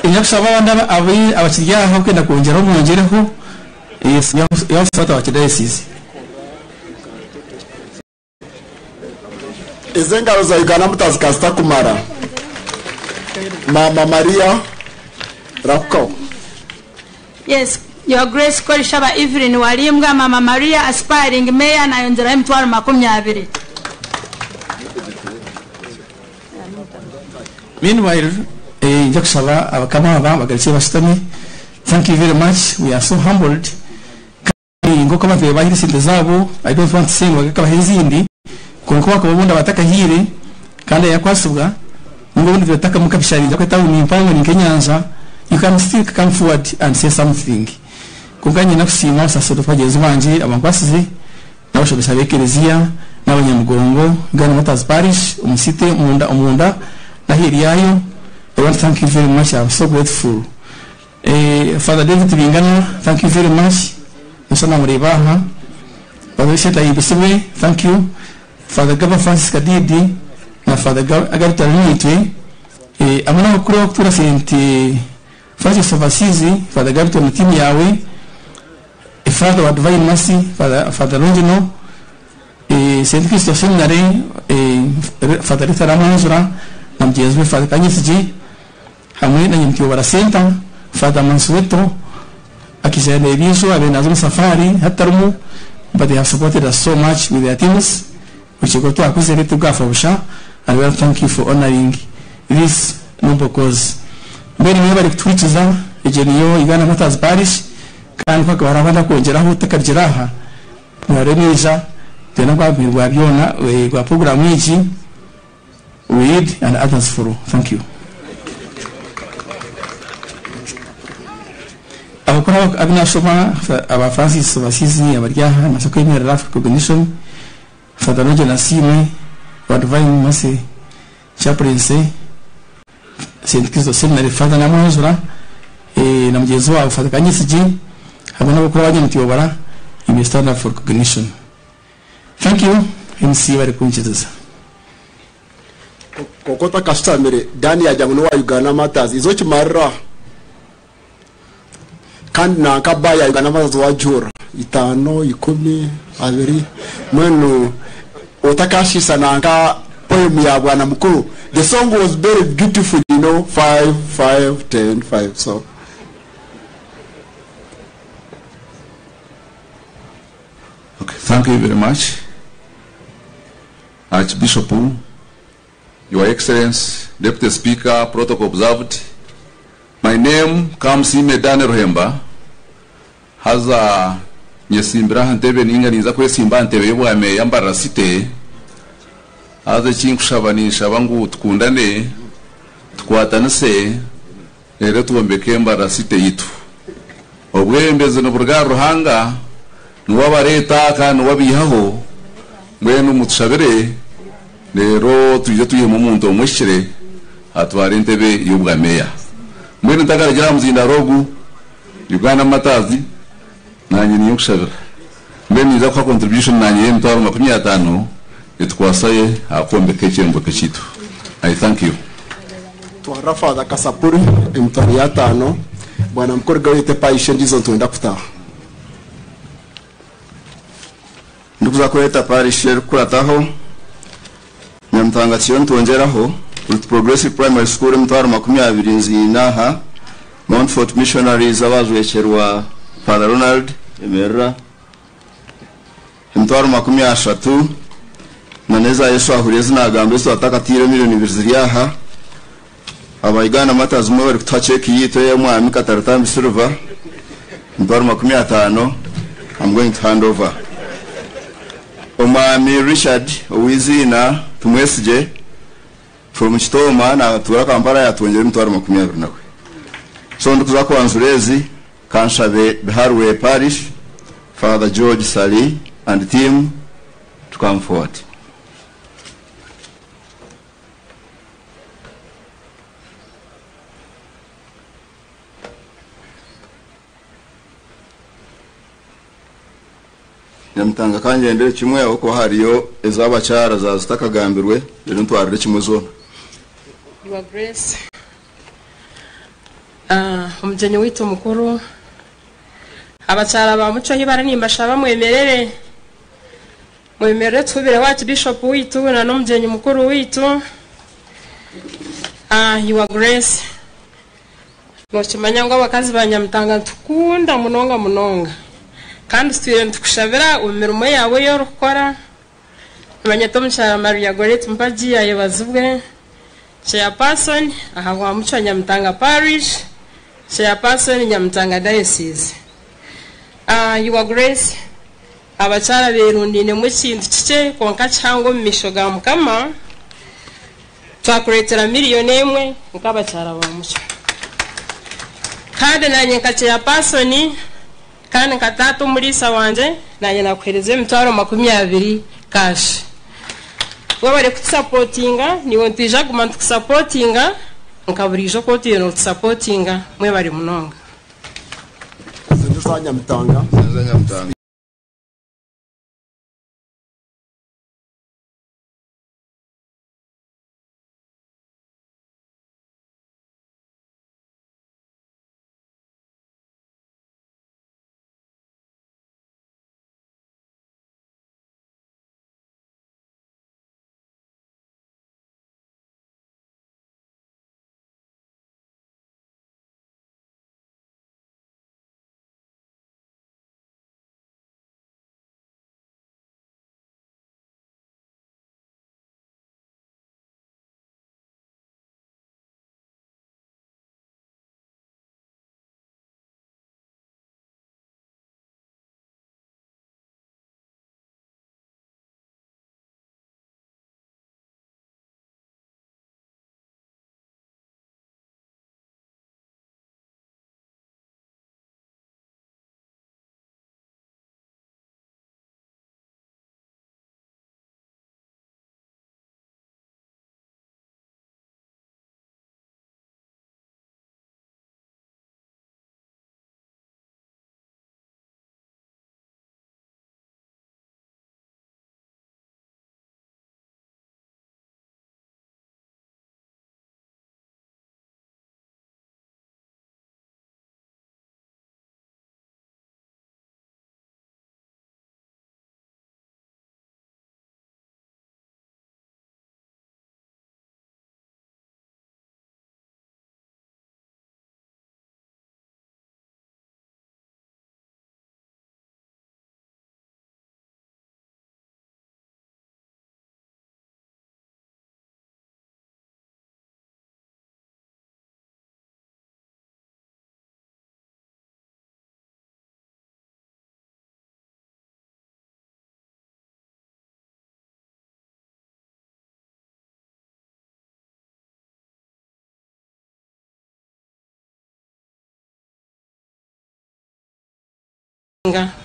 Nyakushaba abandi abakiri aha abakwenda kwongyeraho mwongyereho. Yes, nyakushaba wa Kidayosiisi. Ezi engaro za Uganda Martyrs ka zitakumara. Maama Maria rahukaho. Yes, Your Grace Korishaba Evelyn Walimbwa, Mama Maria aspiring mayor nayongyeraho emitwaro 20. Meanwhile, nja kushaba abakama aba bagarukye bashutame. Thank you very much. We are so humbled. Kandi nk'oku abantu babaire esente zaabo, I don't want to say ngu bakabaha ezindi, kwonka bakaba obundi abatakahiire kandi ayakwasibwa, ninga obundi batakamuka bisharinza ku etawuni mpango ni nk'enyanja, you can still come forward and say something. Kwonka nyine kusiima abasaserdooti bagyenzi bangye abankwasize, n'abashomesa b'ekereziya, n'abanyamugongo, Uganda Martyrs Parish, omu city, omunda, n'aheeru yaayo. I want to thank you very much. I'm so grateful. Father David Bingana, thank you very much. Musa namureeba aha. Father Richard Ahimbisibwe, thank you. Father Gaba Francis Kadidi na Father Agarutana Nitwe. Hamwe n'abakuru b'okutuura Saint Francis of Assisi, Father Gabiton na tiimu yaawe. Father wa Divine Mercy, Father Longino, Saint Christo Seminary, Father Rita Ramwanzura na mugyenzi we Father Kanyetsigye, hamwe na Nyamutiyobara Center, Father Mansueto, akija n'ebintu abe naza omu safari hatarimu, but they have supported us so much with their teams, which go twakuze tibwafa busha, and we thank you for honoring this noble cause. Mbere niyo bari kutuhurikiza, egyo niyo Uganda Martyrs Parish, kandi kwakaba hariho abandi akwongyeraho takagira aha, nibaremeija, twena kwamirwa byona, gwa program egi, we lead and others follow. Thank you. Abakuru abinashoma aba Francis Basizi abari aha nabasha kwemerera Africa Recognition, Father Roger Nasiimwe wa Divine Mercy Chaplaincy, Saint Christo Seminary, Father Namwanzura, na mugyenzi waabo Father Kanyetsigye, hamwe n'abakuru abanyamutiyobara, you may stand up for recognition. Thank you, MC bari kunkiriza. Koko takashitamire, Dani yagira ngu n'owa Uganda Martyrs, izo kimarira. Kandi nanka ba ya Uganda Martyrs wajura, 5, 10, 2, mwenu otakashisa nanka poem ya Bwana Mukuru. The song was very beautiful, 5, 5, 10, 5, so. Okay, thank you very much. Archbishop, Your Excellency, Deputy Speaker, protocol observed. My name comes in Daniel Ruhemba. Haza nyesimbira ntebe ninga niza kwesimba ntebe y'obwame yambarira site. Haza ekinkushaba ninshaba ngu tukundane, tukwatanise, rero twombeke Mbarara City yitu. Obwembezi niburuga Ruhanga, niwe abareeta kandi niwe abiihaho, mbwenu mutushabire, rero twije twihemu omuntu omwishikire, atware entebe y'obwameya. Mbwenu ntakaragira aha muzindaaro ogu, Uganda Martyrs, nanye niyo nkushabira. Mbwenu niiza kuha contribution nanye y'emitwaro 50, etukwasaye aha kwombeka ekyombeko kyaitu. I thank you. Twara Father Kasapuri, emitwaro y'ataano. Bwana mukuru gawete paishe ndizo ntwenda kutaha. Ndikuza kureta parish erikukurataho, Nyamutanga kiyo ntwongyeraho, Ruth Progressive Primary School emitwaro 20 nziina aha, Mountfort Missionaries abajwekyerwa Father Ronald Emerera, emitwaro 30, na neza Yesu ahuriye zinagamba Yesu atakatiire miliyoni ibiri ziri aha. Aba Uganda Martyrs mwe bari kutuha cheque yitu ey'omwami Kataratambi Silver, emitwaro 50, I'm going to hand over. Omwami Richard Owiziina Tumwesigye from Kitooma natuura Kampala yatwongyera emitwaro 20 nawe. So ndikuza kwanzura ezi kanshabe Biharwe Parish, Father George Sali and team to come forward. Nyamitanga kangyendere kimwe ahabw'okuba hariyo ez'abakyara zaaza zitakagambirwe reero ntwarire kimwe zoona. Your Grace, Omugyenyi waitu omukuru, abakyara ba Mucyo ahi bari nimbashaba mwemerere, mwemerere tuhubireho Archbishop waitu na n'omugyenyi mukuru waitu. Your Grace, nokimanya ngu abakazi ba Nyamitanga nitukunda munonga munonga kandi tutwire nitukushabira omu mirimo yaawe ei orikukora. Nimanya omukyara Maria Goreti Mpagi yayebazibwe Chairperson aha bwa Mucwa Nyamitanga Parish, Chairperson Nyamitanga Diocese. Your Grace, abakyara berundinemu ekintu kikye kwonka kihango omu maisho ga Mukama, twakureetera 1,000,000 nk'abakyara ba Mucwa. Kandi nanye nka Chairperson kandi nka taata omuriisa wangye, nanye nakuheereza 20,000 cash. Webare kutusapotinga, niwe nitwija kuguma nitukusapotinga nka buriijo ku otwire notusapotinga, mwebare munonga. Sente Nyamitanga. Sente Nyamitanga.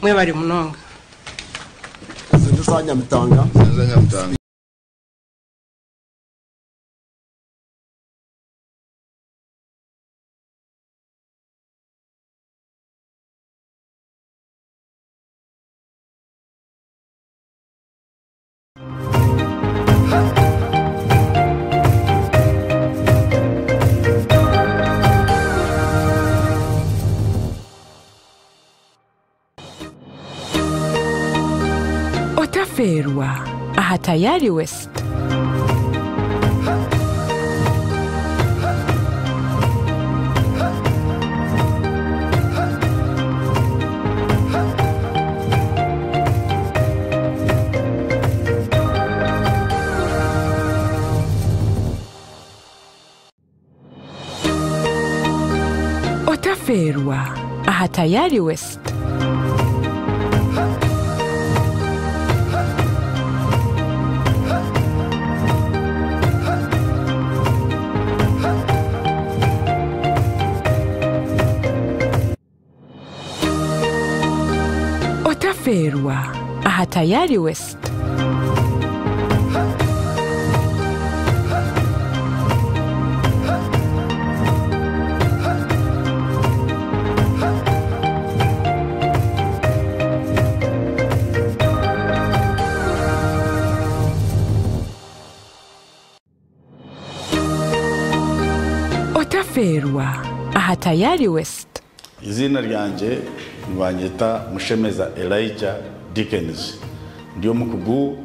Mwebare munonga. Sente za Nyamitanga. Sente za Nyamitanga. Otaferwa aha Tayari West. Otaferwa aha Tayari West. Otaferwa aha Tayari West. Otafeerwa aha Tayari West. Iziina ryangye nibanyeta Mushemeza Elijah Dickens. Ndi omukugu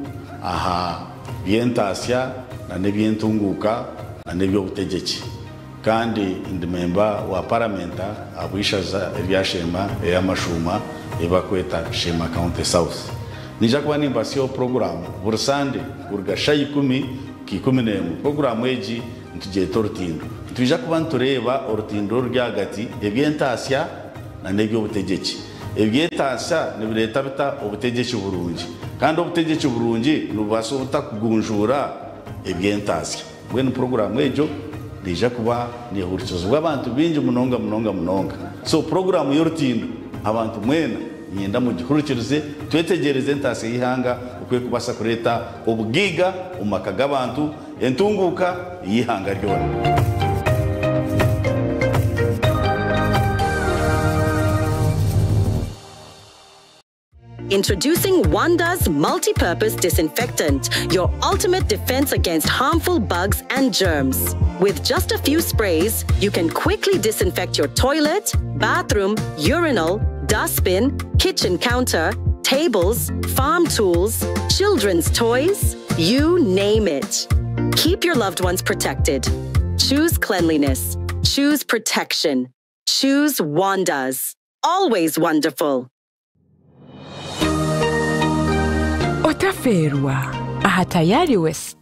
aha by'entaasya na n'eby'entunguuka na n'eby'obutegyeki. Kandi ndi memba wa paramenta ahabw'eishaza erya Sheema ey'amashuuma ei barikweta Sheema County South. Niija kuba nimbasyaho puroguraamu buri Sande kuruga shaaha ikumi kuhika 11. Puroguraamu egi nitugyeta Orutindo. Nitwija kuba nitureeba orutindo oruri ahagati eby'entaasya na n'eby'obutegyeki. Eby'etaasya nibireeta bita obutegyeki burungi? Kandi obutegyeki burungi nibubaasa buta kugunjuura eby'entaasya? Mbwenu puroguraamu egyo neija kuba neehurikizibwa abantu baingi munonga munonga munonga. So puroguraamu y'orutindo abantu mwena niinyenda mugihurikirize twetegyereze entaasya y'eihanga oku erikubaasa kureeta obugaiga omu maka g'abantu, entunguuka y'eihanga ryona. Introducing Wanda's multi-purpose disinfectant, your ultimate defense against harmful bugs and germs. With just a few sprays, you can quickly disinfect your toilet, bathroom, urinal, dustbin, kitchen counter, tables, farm tools, children's toys, you name it. Keep your loved ones protected. Choose cleanliness. Choose protection. Choose Wanda's. Always wonderful. Otafeerwa aha Tayari West.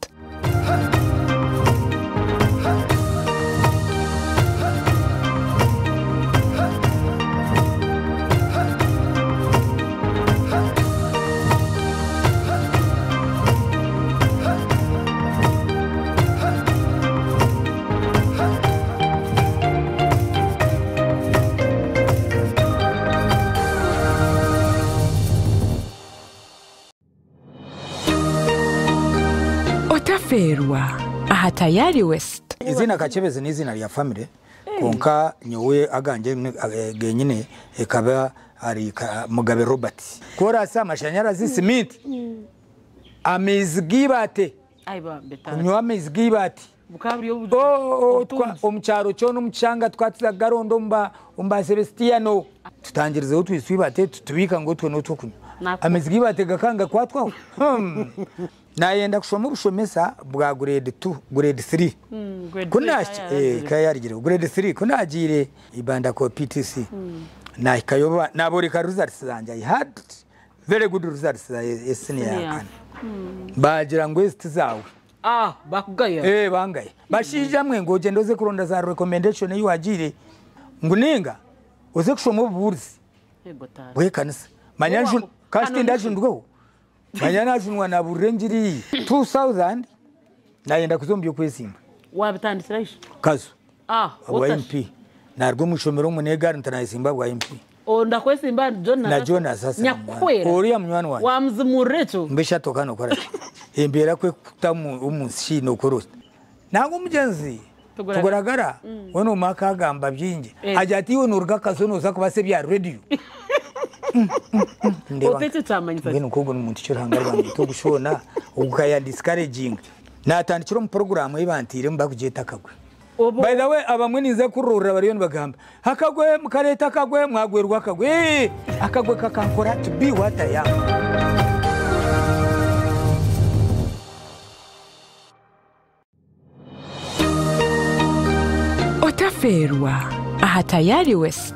Otafeerwa aha Tayari West. Izina Kakyebezi n'izina rya family konka nyowe aganje genyine ekaba ari Mugabe Robert. Korasi amashanyarazi simiti amaizi g'ibate kunywa amaizi g'ibate omu kyaro kyona omu kishanga twatiza garondo omu ba Celestiano tutangirizeho twiswe ibate tutubika ngu otwe n'otwokunywa amaizi g'ibate gakanga kwatwaho. Nayenda kushoma obushomesa bwa grade 2 grade 3 kunakayarigire grade 3 kunagiire ibanda ko PTC nahikayo naboreka results zanje. I had very good results senior yakana bagira ngo eziti zawe bakugaya bangaye bashija mwe ngo ogende oze kuronda za recommendation eyi wagire ngu ninga oze kushoma obubuurizi bw'ekanisa manya kasi ndajundweho manya najunwa naburira engiri 2000 nayenda kuza omu by'okwesimba. Wabitandikira isho kazo bwa MP narwo omu ishomero omu n'egaari ntanayesimba bwa MP. Ndakwesimba na Jonas Hassan nyakwera oriya munywani wange wamuzimurira ekyo mbesha toka nokora embeera kwekuta omu nsi nokora nangwa omugyenzi tugoragara we nomaka agamba bingi agira ati iwe noruga kazo noza kubasa ebya radio. Mbwenu nk'ogwo n'omuntu ky'oruhanga rwange togushona ogukaya discouraging natandikira omu poroguramu ei bantiiremu bakugyeta akagwe. By the way abamwe ninza kurorora bariyo nibagamba akagwe mukareeta akagwe mwagwerwa akagwe akagwe kakankora to be what I am. Otafeerwa aha Tayari West.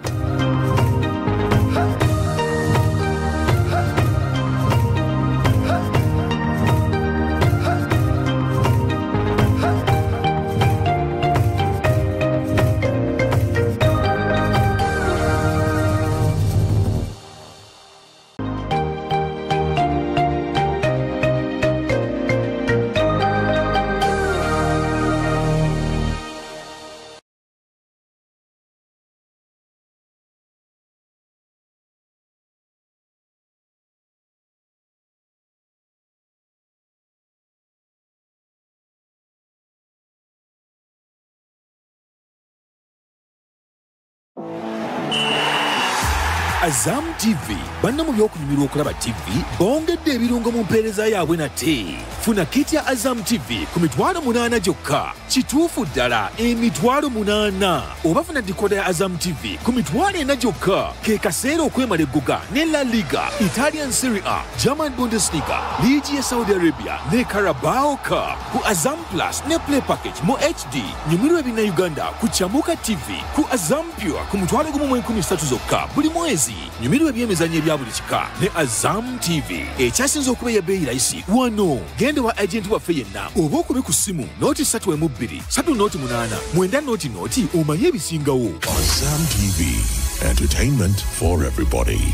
Azam TV, Banna mu by'okunyumirwa okulaba ttivvi bongedde ebirungo mu mpeereza yaabwe nate. Funa kit ya Azam TV ku 800 gyokka. Kituufu ddala 800,000! Oba funa dikoda ya Azam TV ku 40,000 gyokka. Ke kaseera okwemala eggoga ne La Liga, Italian Serie A, German Bundesliga, liigi y'e Saudi Arabia ne Carabao Cup ku Azam Plus ne Play Package mu HD. Nyumirwa Ebinnayuganda ku Chamuka TV ku Azam Pure ku 13,000 zokka buli mwezi. Nyumirwa ebyemizannyo ebya buli kika ne Azam TV ekyasinze okuba eya bbeeyi layisi wano. Genda ewa agenti waffe yenna oba okube ku ssimu nooti ssatu emu bbiri ssatu nooti munaana mwenda nooti nooti omanye ebisingawo. Azam TV, entertainment for everybody.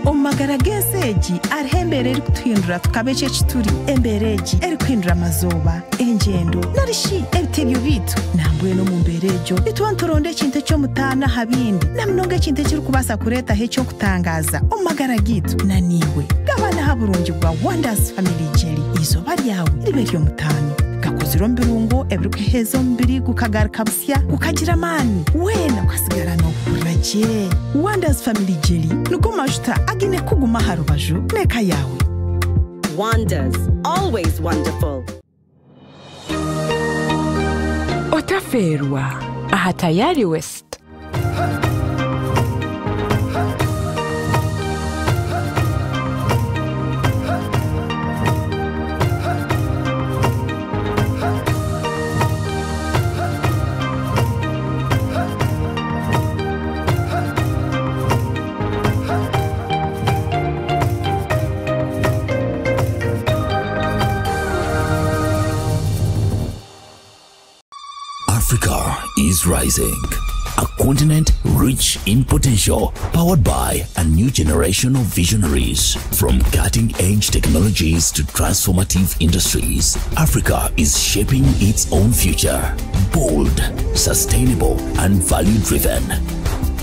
Omu magara g'ensi egi hariho embeera erikutuhindura tukaba eki eki turi. Embeera egi erikuhindura amazooba, engyendo nari shi ebitebyo byaitu. Nambwenu omu mbeera egyo nituba nituronda ekintu eky'omutaano aha bindi na munonga ekintu ekirikubaasa kureetaho eky'okutangaaza omu magara gaitu. Na naiwe gabana aha burungi bwa Wonders Family Jelly eizooba ryawe ribe ery'omutaano. Gakozirwe omu birungo ebirikuheeza omubiri gukagaruka busya gukagira amaani weena okasigara noohurira gye. Wonders Family Jelly nigo majuta againe kukuguma aha rubaju n'eka yaawe. Wonders, always wonderful. Otafeerwa aha Tayari West. Africa is rising. A continent rich in potential, powered by a new generation of visionaries. From cutting edge technologies to transformative industries, Africa is shaping its own future. Bold, sustainable, and value driven.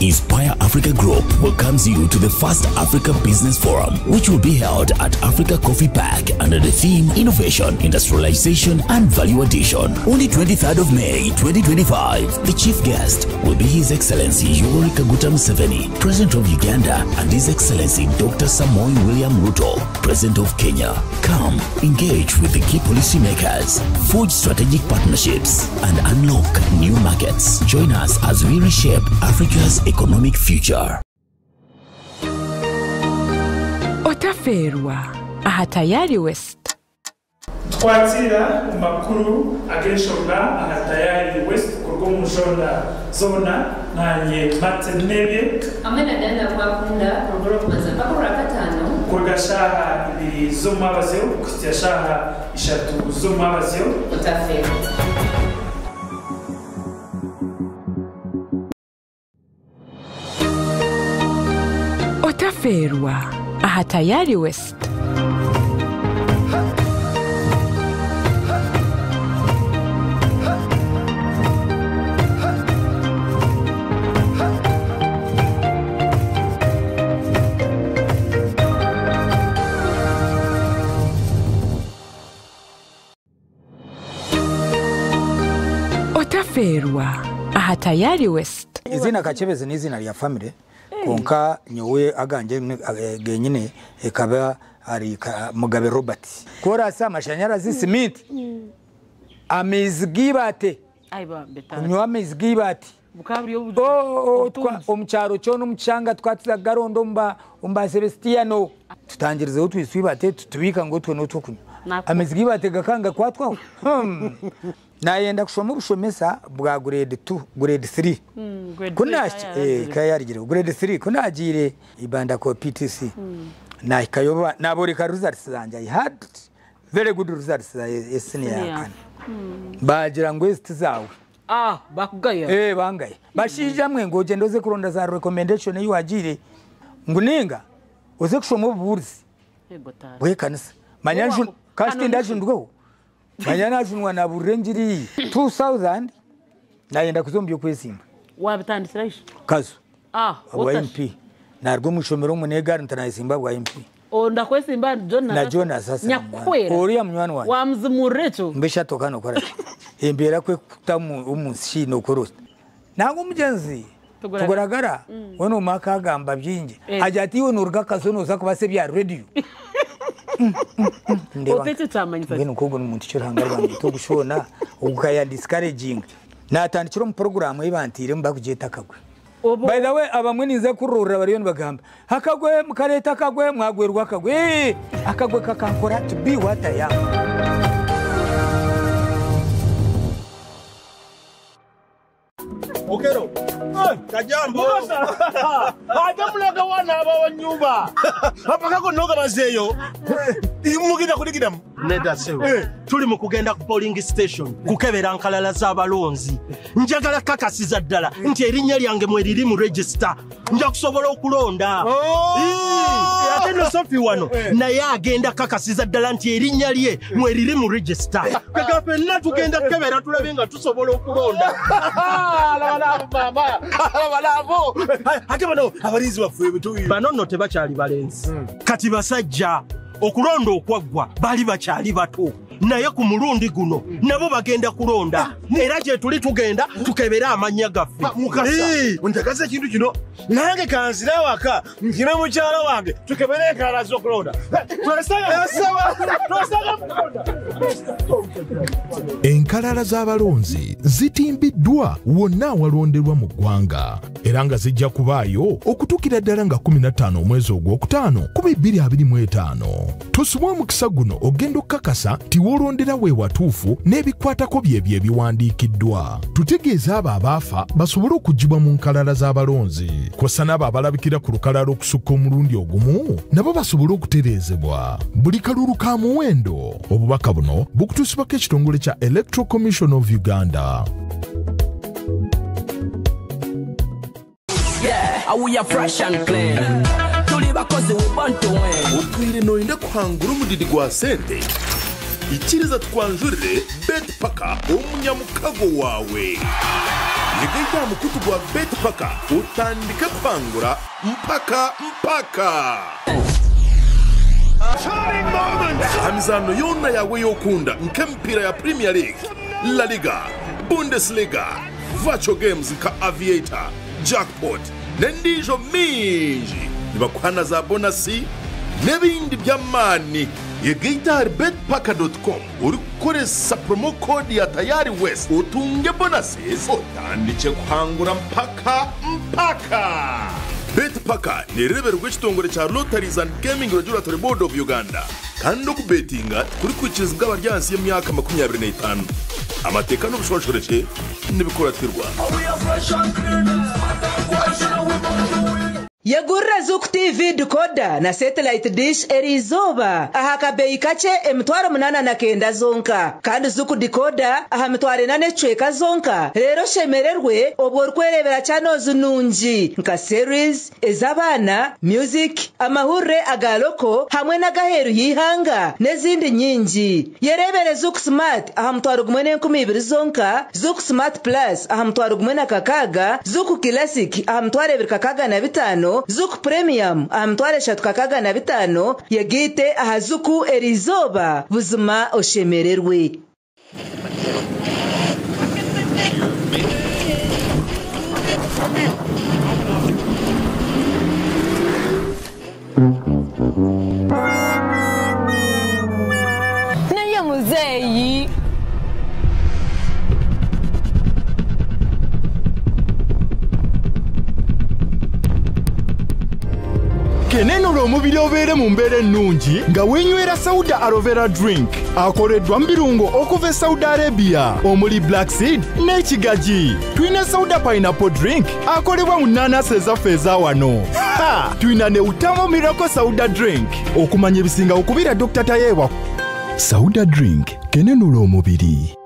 Inspire Africa Group welcomes you to the first Africa Business Forum, which will be held at Africa Coffee Park under the theme Innovation, Industrialization and Value Addition on the 23rd of May 2025. The chief guest will be His Excellency Yoweri Kaguta Museveni, President of Uganda, and His Excellency Dr. Samoei William Ruto, President of Kenya. Come, engage with the key policymakers, forge strategic partnerships, and unlock new markets. Join us as we reshape Africa's economic future. Otafeerwa aha Tayari West. Twakira makuru ag'enshonga aha Tayari West kuruga omu nshonda zoona nanye Martin Nebye hamwe na Diana Kwakunda kuruga Orwokubanza mpaka Orwakataano kuruga shaaha ibiri z'omwabazyo kuhitsya shaaha ishatu z'omwabazyo. Otafeerwa. Otafeerwa aha Tayari West. Otafeerwa aha Tayari West. Izina Kachebezi n'izina rya family konka nyowe aganje genyine ekaba ari Mugabe Robert. Korasi amashanyarazi simiti amaizi g'ibate kunywa amaizi g'ibate omu kyaro kyona omu kishanga twatiza garondo omu ba Celestiano tutangirizeho twisu ibate tutubika ngu otwe n'otwokunywa amaizi g'ibate gakanga kwatwaho. Nayenda kushoma obushomesa bwa grade 2 grade 3 kuna kayarigire grade 3 kunagiire ibanda ko PTC nahikayo naboreka results zanje. I had very good results za senior ya kane bagira ngo eziti zawe bakugaya bangaye bashija mwe ngo ogende oze kuronda za recommendation eyi wagiire ngu ninga oze kushoma obubuurizi bw'ekanisa manya kasi ndajundweho manya najunwa naburira engiri 2000 nayenda kuza omu by'okwesimba. Wabitandikira isho kazo bwa MP narwo omu ishomero omu n'egaari ntanayesimba bwa MP. Ndakwesimba Jonas na Jonas sasa nyakwera oriya munywani wange wamuzimurira ekyo mbesha tokana okora ki embeera kwekuta omu nsi nokora oti nangwa omugyenzi Tuguragara weena omwe akagamba bingi agira ati iwe noruga Kazo noza kubasa ebya radio. Ota ekyo kyamanyisa ki? Mbwenu nk'ogwo ni muntu ki Ruhanga rwangye ogu shoona ogu ka yandisikareginga. Naatandikira omu puroguraamu ei banteiremu barikugyeta Akagwe. By the way abamwe ninza kurirorera bariyo nibagamba Akagwe mukareeta akagwe mwagwerwa akagwe. Eeh akagwe kakankora to be what I am. Okero. Kajambo. Ate mulaga wana abawa nyumba. Apaka ko noga bazeyo. Mugenda kudigiramu. Nedda ssebo. Tuli mu kugenda ku polling station kukebera nkalala z'abalonzi. Njagala kakasiza ddala nti erinnya lyange mwe liri mu register. Nja kusobola okulonda. Oh! Ii, ate no Sophie wano naye agenda kakasiza ddala nti erinnya lye mwe liri mu register. Kaka ffenna tugenda kukebera tulabe nga tusobola okulonda. Laba nabo mama. Laba nabo. Ate bano abalinzi baffe betuyi. Bano nno tebakyali balenzi. Kati basajja okulonda okwaggwa baali bakyali bato. Naye ku mulundi guno nabo bagenda kulonda era gye tuli tugenda tukebere amannya gaffe. Mukasa, Ii. njagaza ekintu kino nange kanzire awaka nkine mukyala wange tukebere enkalala z'okulonda. Enkalala z'abalonzi zitimbiddwa wonna awalonderwa mu ggwanga era nga zijja kubaayo okutuukira ddala nga 15 omwezi ogwokutaano 2025. Tosubwa omukisa guno ogenda okukakasa nti w'olondera we watuufu n'ebikwatako byebyo ebiwandiikiddwa. Tutegeeza abo abaafa basobole okuggyibwa mu nkalala z'abalonzi kw'ossa n'abo abalabikira ku lukalala okusukka omulundi ogumu nabo basobole okutereezebwa. Buli kalulu ka muwendo. Obubaka buno bukutuusibwako ekitongole kya Electoral Commission of Uganda. Yeah, we are fresh and clean. Tuli bakozi we born to win. Otwire noyenda kuhangura omudidi gwa sente ikiriza tukwanjurire betpaka omunyamukago wawe yiga mukutu gwa betpaka utandike kuhangura mpaka mpaka aha yona yawe yokunda nk'emipiira ya Premier League, La Liga, Bundesliga, Virtual Games nka Aviator, Jackpot n'endiijo mingi nibakuhana za bonasi n'ebindi by'amaani. Yegaita ahari betpaka.com orikukoresa promo code ya Tayari West otunge bonuses otandike kuhangura mpaka mpaka. Betpaka nireberwa ekitongore kya Lotteries and Gaming Regulatory Board of Uganda kandi okubetinga kurikwikirizibwa abari ahansi y'emyaka 25. Amateeka n'obushonshorekye nibikuratirwa. Yegurira Zuku TV decoder na satellite dish eriizooba aha kabeeyi kakye 809 zonka kandi Zuku decoder aha 4.5 zonka. Reero oshemererwe obwo orikwerebera channels nungi nka series ez'abaana, music, amahurire aga loko hamwe n'agaheeru y'eihanga n'ezindi nyingi. Yerebere Zuku Smart aha 1,200 zonka, Zuku Smart Plus aha 1,600, Zuku Classic aha 2,605, Zuku Premium aha 3,605. Yegiite aha Zuku eriizooba buzima oshemererwe. Naye muzeeyi. Kenenula omubiri obeere mu mbeera ennungi nga weenywera Sauda Aloe Vera drink akoleddwa mu birungo okuva e Saudi Arabia omuli black seed n'ekigagi. Tulina Sauda pineapple drink akolebwa mu nnaanasi ezaffe eza wano. Ha! Tulina ne Utamo Miracle Sauda drink. Okumanya ebisingawo kubira Dr. Tayewa. Sauda drink kenenula omubiri.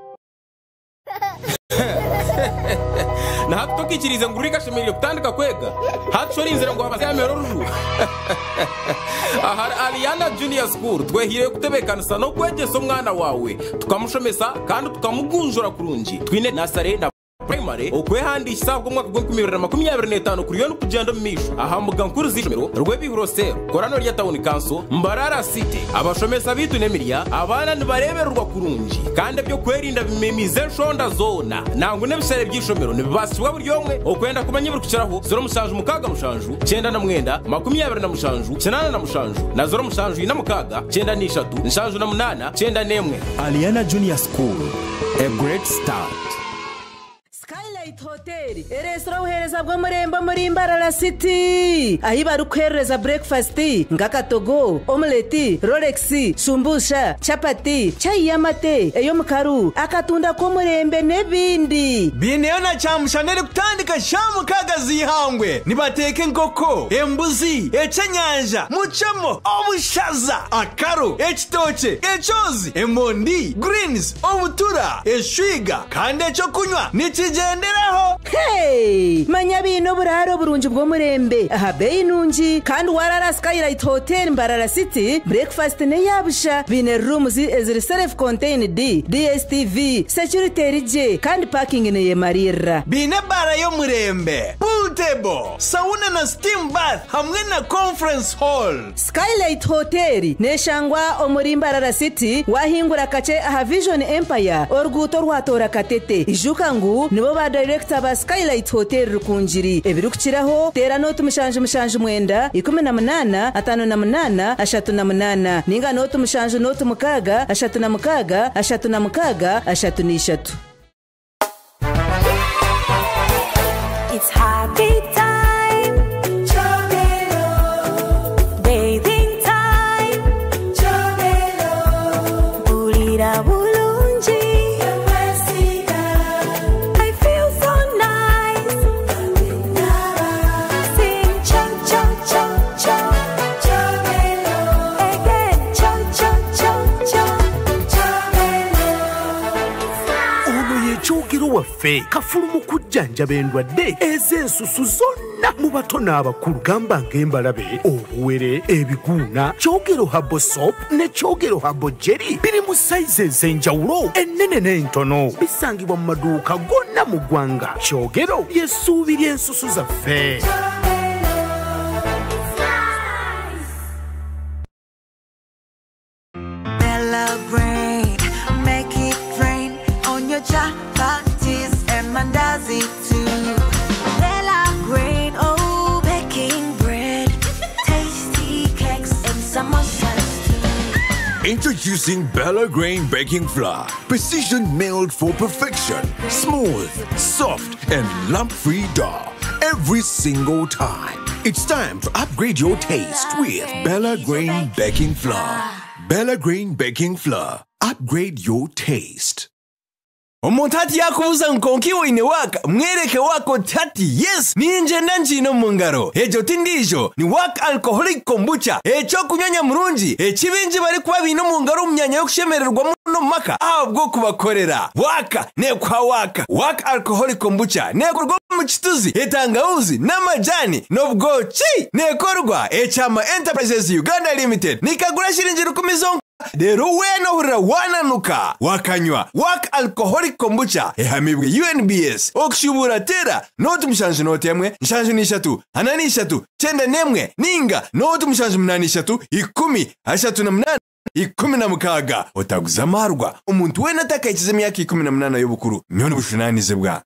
Nahatukikirize ngu rikashemereire kutandika kwega hatushorinzire ngu abazyamera oruju ahari Aliana Junior School twehire kutebekanisa n'okwegyesa omwana wawe tukamushomesa kandi tukamugunjura kurungi twine nasare na Primary okwehandiikisa ahabw'omwaka gw'enkumi ibiri na makumyabiri n'etaano kuriyo nikugyenda omu maisho aha mbuga nkuru z'eishomero Rwebihuro Cell, Korano rya Town Council, Mbarara City. Abashomesa baitu n'emirya, abaana nibareebererwa kurungi kandi eby'okwerinda bimemiize enshonda zoona. Nangwa n'ebishare by'eishomero nibibaasibwa buri omwe. Okwenda kumanya ebirikukiraho, 0767 99 27 87 na 0746 93 78 91. Aliana Junior School, a great start. Skylight Hotel ereetsire obuheereza bw'omurembe omuri Mbarara City ahi barikuheerereza burekifasiti nk'akatogo, omuleti, rolex, shumbusha, chapati, chai y'amate, ey'omukaru, akatunda k'omurembe n'ebindi. Biineyo na kyamushana erikutandika shaaha mukaaga z'eihangwe. Nibateeka enkoko, embuzi, ekyenyanja, mucemo, obushaza, akaru, ekitookye, ekyozi, emondi, greens, obutura, eshwiga kandi eky'okunywa nikigyenderaho. Hey! Manya baine oburaaro burungi bw'omurembe aha beeyi nungi kandi waaraara aha Skylight Hotel Mbarara City, breakfast n'eya busha. Baine rooms eziri self contained, DSTV, security eri gye kandi parking neyemariirira. Baine ebaara y'omurembe, pool table, sauna na steam bath hamwe na conference hall. Skylight Hotel neshangwa omuri Mbarara City wahingura kakye aha Vision Empire oruguuto orwatoora Katete. Ijuka ngu nibo ba dayirekita ba Skylight Hotel Rukungiri. Ebirikukiraho teera nooti 779 18 58 38 ninga nooti 7 nooti 6 36 36 33. It's happy time. Chomelo. Bathing time. Chomelo. Bulira bulungi. I feel so nice. Sing cho cho cho cho. Chomelo. Again cho cho cho cho. Chomelo. Ono ye Kyogero waffe kafulu mu kujjanjaba endwadde ez'ensusu zonna mu bato n'abakulu gamba ng'embalabe, obuwere, ebiguuna. Kyogero Herbal Soap ne Kyogero Herbal Jelly biri mu sayizi ez'enjawulo ennene n'entono, bisangibwa mu maduuka gonna mu ggwanga. Kyogero ly'essuubi ly'ensusu zaffe. Bella Grain, make it rain on your chapatis and mandazi too. Bella Grain, oh, baking bread, tasty cakes and samosas too. Introducing Bella Grain Baking Flour. Precision milled for perfection. Smooth, soft, and lump-free dough. Every single time. It's time to upgrade your taste with Bella Grain Baking Flour. Bella Grain Baking Flour. Upgrade your taste. Omuntu hati yakubuuza ngu konka iwe oine waaka, mwereke waaka oti hati yes, ningyenda ngiine omu ngaro. Egyo ti ndiijo, ni waaka alcoholic kombucha, eky'okunywa nyamurungi eki baingi barikuba baine omu ngaro omu myanya y'okushemererwamu n'omu maka ahabw'okubakorera. Waaka neekuha waaka. Waaka alcoholic kombucha neekorwa omu kituzi, etangahuzi n'amajani n'obwoki. Neekorwa Ekyama Enterprises Uganda Limited. Nikagura shiringi rukumi zonka. Reero weena ohurira waananuka wakanywa Waaka Alcoholic Kombucha ehamibwe UNBS. Okushubuura teera nooti mushanju nooti emwe nshanju n'ishatu ana n'ishatu kyenda n'emwe ninga nooti mushanju munaana ishatu ikumi ashatu na munaana ikumi na mukaaga. Otaguza amaarwa omuntu weena atakahikize emyaka ikumi na munaana y'obukuru. Nyowe n'obujunaanizibwa.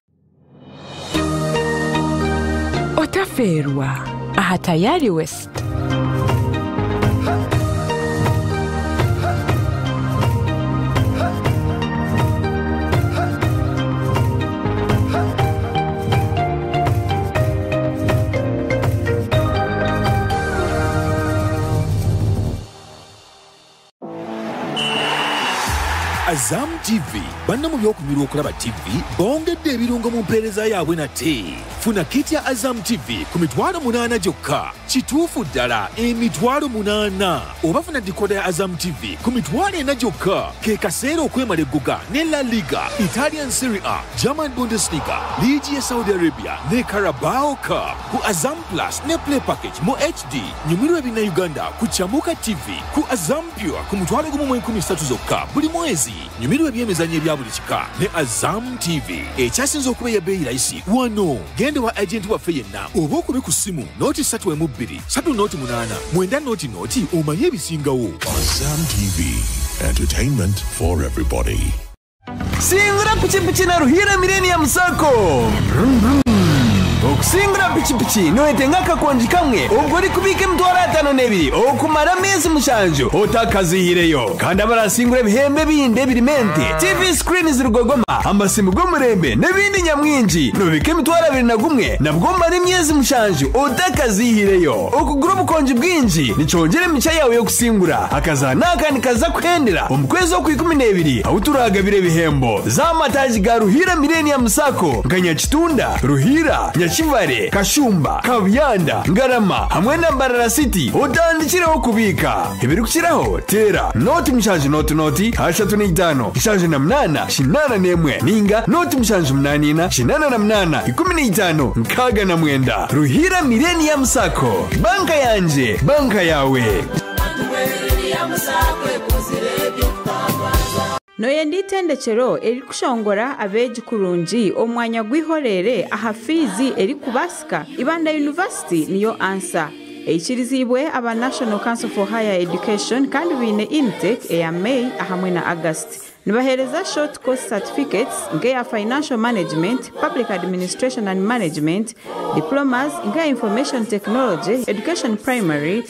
Otafeerwa aha Tayari West. Azam TV banna mu by'okunyurwa okulaba TV bongedde ebirungo mu mpeereza yaabwe nate. Funa kit ya Azam TV ku mitwalo munaana gyokka. Kituufu ddala emitwalo munaana. Oba funa decoder ya Azam TV ku mitwalo ena gyokka. Ke kaseera okwemala eggoga ne La Liga, Italian Serie A, German Bundesliga, Liigi ya Saudi Arabia ne Carabao Cup. Ku Azam Plus ne Play Package mu HD. Nyumirwa Ebinnauganda ku Chamuka TV ku Azam Pure ku mutwalo gumu mu enkumi ssatu zokka buli mwezi. Nyumirwa eby'emizannyo ebya buli kika ne Azam TV ekyasinze okuba ey'ebbeeyi layisi wano. Genda ewa agenti waffe yenna oba okube ku ssimu nooti ssatu emu bbiri ssatu nooti munaana mwenda nooti nooti omanye ebisingawo. Azam TV, entertainment for everybody. Singura pikipiki na Ruhiira Millennium Sacco! Vroom vroom. Okusingura pikipiki noyetenga akakongi kamwe obwo orikubiika emitwaro 52 okumara ameezi 7 otakazihireyo. Kandi abarasingura ebihembo ebindi ebirimu ente, TV screens rugogoma, amasimu g'omurembe n'ebindi nyamwingi. Nobiika emitwaro 21 nabwo omara emyezi 7 otakazihireyo. Okugura obukongi bwingi nikyongyera emigisha yaawe y'okusingura. Akazaano aka nikaza kuhendera omu kwezi okwa 12 ahu turagabira ebihembo. Za amataagi ga Ruhiira Millennium Sacco nka Nyakitunda, Ruhiira, Nyakivale, Kashumba, Kabuyanda, Ngarama hamwe na Mbarara City otandikireho kubiika. Ebirikukiraho teera nooti 7 nooti nooti 35 78 81 ninga nooti 7 8 4 88 15 69. Ruhiira Millennium Sacco, banka yangye, banka yaawe. Noyenda itendekero erikushongora abeegi kurungi omwanya gw'ihorere aha fiizi erikubasika Ibanda University niyo ansa. Eikirizibwe aba National Council for Higher Education kandi biine intake eya May hamwe na August. Nibaheereza short course certificates nk'eya Financial Management, Public Administration and Management, diplomas nk'eya Information Technology, Education Primary,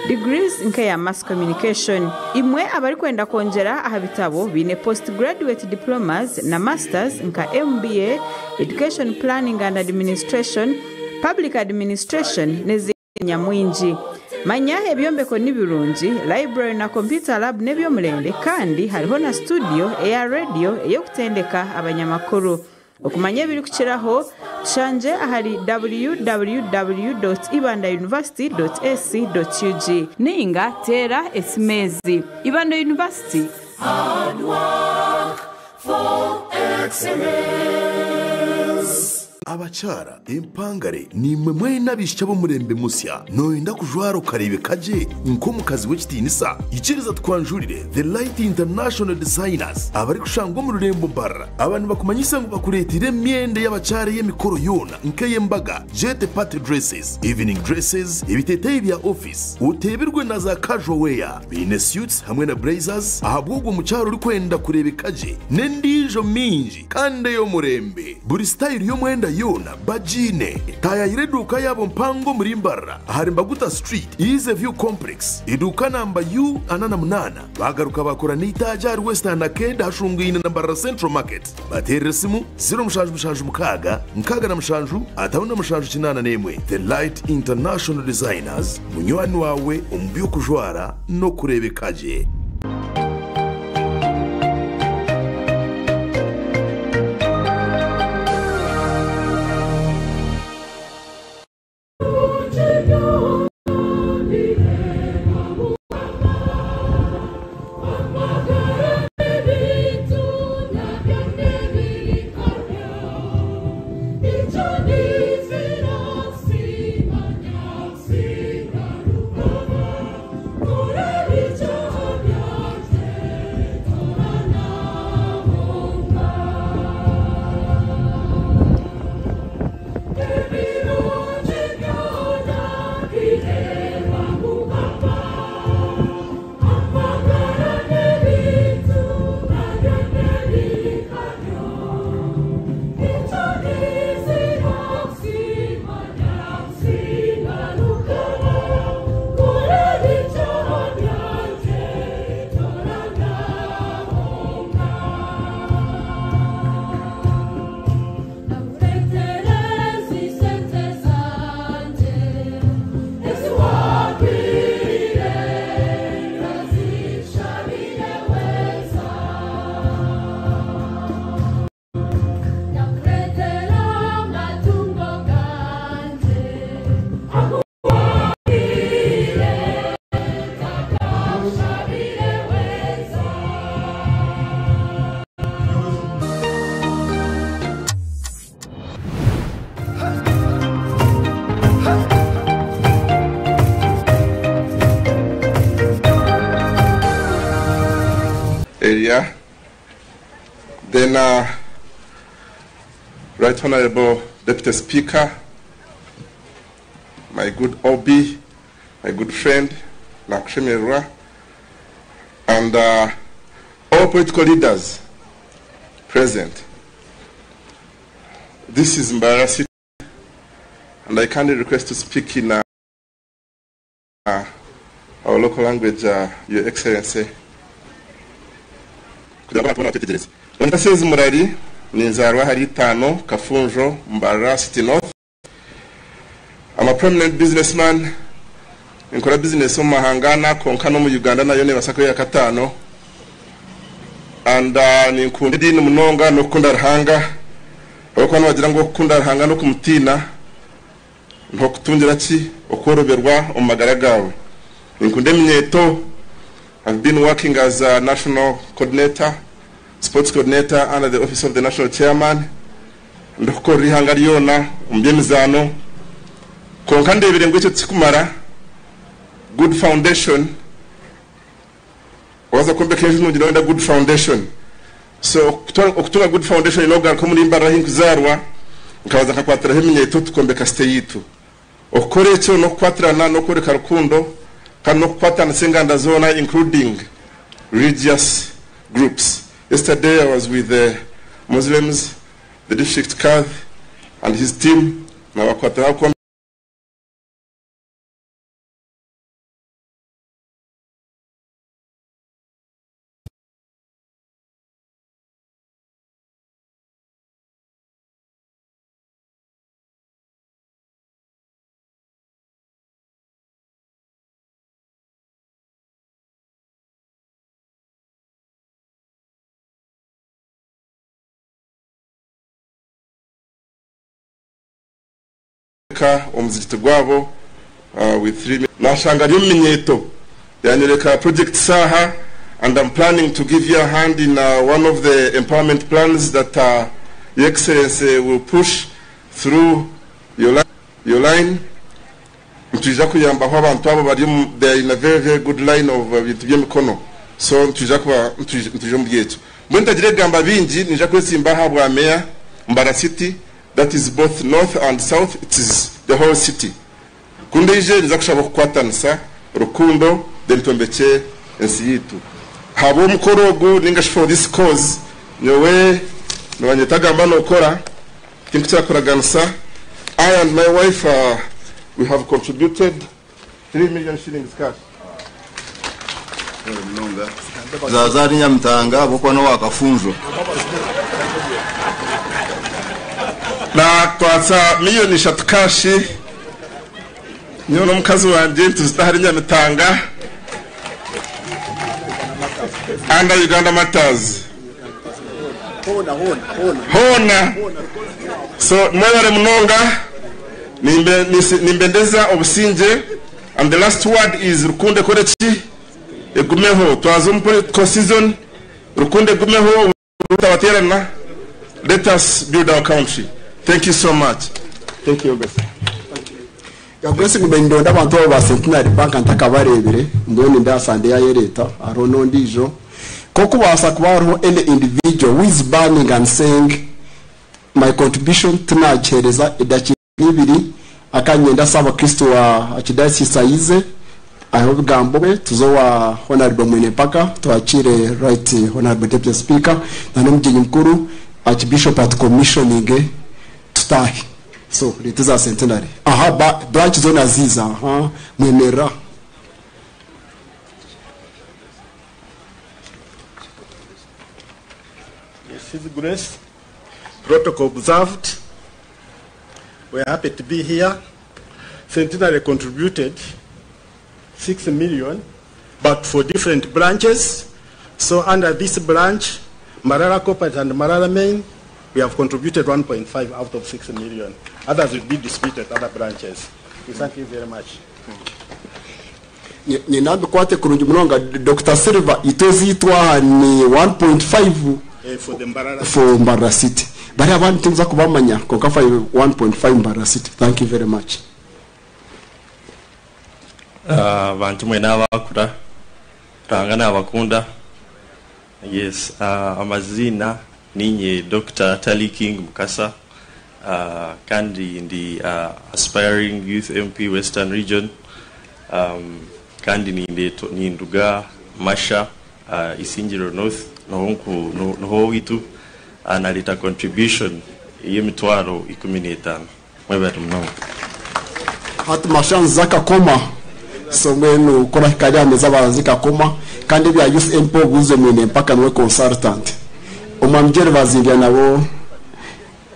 degrees nk'eya Mass Communication. Imwe abarikwenda kwongyera aha bitabo biine postgraduate diplomas na masters nka MBA, Education Planning and Administration, Public Administration n'ezindi nyamwingi. Manya ebyombeko ni birungi, library na computer lab n'eby'omurembe kandi hariho na studio eya radio ey'okutendeka abanyamakuru. Okumanya ebirikukiraho tushangye ahari www.ibandauniversity.ac.ug ninga teera esimeezi. Ibanda University. Hard work for excellence. Abakyara empangare nimwe mwena abishiki ab'omurembe musya noyenda kujwara okareebeka gye nk'omukazi w'ekitiinisa. Ikiriza twanjurire The Light International Designers abarikushangwa omu rurembo Mbarara. Aba nibakumanyisa ngu bakureetire emyenda y'abakyara ey'emikoro yoona nk'ey'embaga, jet party dresses, evening dresses, ebiteeteeyi bya office, oteebirwe na za casual wear, biine suits hamwe na blazers ahabw'ogwo mukyara orikwenda kureebeka gye n'endiijo mingi kandi ey'omurembe. Buri style y'omwenda yoona bagiine. Taayayire eduuka yaabo mpango omuri Mbarara ahari Mbaguta Street, Easy View Complex, eduuka namba U 48. Baagaruka baakora n'eitaagi ahari Western Arcade hashungaine na Mbarara Central Market. Bateerere esimu ziro mushanju mushanju mukaaga, nkaaga na mushanju, ataano na mushanju kinaana n'emwe. The Light International Designers, munywani waawe omu by'okujwara n'okureebeka gye. Erya Then Right Honorable Deputy Speaker, my good OB, my good friend, nakushemererwa, and all political leaders present. This is Mbarara City, and I kindly request to speak in our local language, Your Excellency. Kugira ngo abantu bategereze. Sezi Murari ni nzarwa hari itano Kafunjo Mbarara City North. I'm a prominent businessman. Nkora business mu mahanga konka no mu Uganda nayo ne basako ya katano. And ni nkunda idini munonga no kukunda Ruhanga. Abakwana bagira ngo kukunda Ruhanga no kumutina nko kutungira ki okworoberwa omu magara gawe. Nkunda eminyeto. I've been working as a national coordinator, sports coordinator under the office of the national chairman. Ndikukora ihanga ryona omu by'emizaano. Konka ndebire ngu ekyo tikikumara. Good foundation. Waza kwombeka enju nungi noyenda good foundation. So okutunga good foundation nogaruka omuri Mbarara ahi nkuzaarwa, nkabaza nkakwatiraho eminyeto tukombeka site yitu. Okukora ekyo n'okukwatirana n'okworeka rukundo kandi n'okukwatanisa enganda zoona, including religious groups. Yesterday I was with the Muslims, the district Kadhi and his team, nabakwatiraho omuzigiti gwabo with 3 nashanga ryo minyeto yanyereka project Saha, and I'm planning to give you a hand in one of the empowerment plans that Your Excellency will push through your line. Ntwija kuyambaho abantu abo bari they are in a very, very good line of bintu by'emikono, so ntwija kuba ntwija mu byetu mbwe ntagire gamba bingi. Nija kwesimba ha bwa mayor Mbarara City, that is both north and south, it is the whole city. Kundeije niza kushaba kukwatanisa rukundo then tombeke ensi yitu. Habo omukoro ogu ninga for this cause nyowe nibanyetagamba nokora tinkukyakoraganisa. I and my wife we have contributed 3 million shillings cash. Zazari Nyamitanga bokuba nowakafunjo. Na kwatsa 3 million cash niyo n'omukazi wangye ntuzitahari Nyamitanga under Uganda Matters. Hona. So mwebare munonga nimbendeza obusinge, and the last word is rukunde koreki egumeho. Twaza omu political season, rukunde egumeho rutabaterana. Let us build our country. Thank you so much. Thank you, August. Gabwese ngube ndonda abantu abo ba Centenary Bank ntakabarebere mbone ndasande ya leta hariho n'ondijo ko kubasa kuba hariho any individual who is burning and saying my contribution tunakyereza edakika ibiri akanyenda saba Kristo wa archdiocese ayize aho bigambo be tuzowa Honorable Mwene Mpaka twakire Right Honorable Deputy Speaker na n'omugenyi mukuru Archbishop at commissioning tutahe. So leta za Centenary aha branch zone aziza aha mwemera. Yes, His Grace, protocol observed. We are happy to be here. Centenary contributed 6 million, but for different branches. So under this branch, Mbarara Corporate and Mbarara Main, we have contributed 1.5 out of 6 million. Others will be disputed at other branches. We thank you very much. Nyina bikwate kurungi munonga Dr. Silver itozitwa ni 1.5 For the Mbarara for Mbarara City. Bari abantu tuza kubamanya konka 1.5 Mbarara City. Thank you very much. Bantu mwe n'abakura ranga n'abakunda. Yes, amazina Ninye Dr. Tali King Mukasa kandi ndi aspiring youth MP Western Region kandi ninduga Masha Isingiro North noho witu naleta contribution y'emitwaro 15 mwebale munonga. Hati mashanzi zakakoma so mbwenu kora hikari abaranzi kakoma kandi bya youth MP obuze mwine mpaka niwe consultant omwamjere bazingira nabo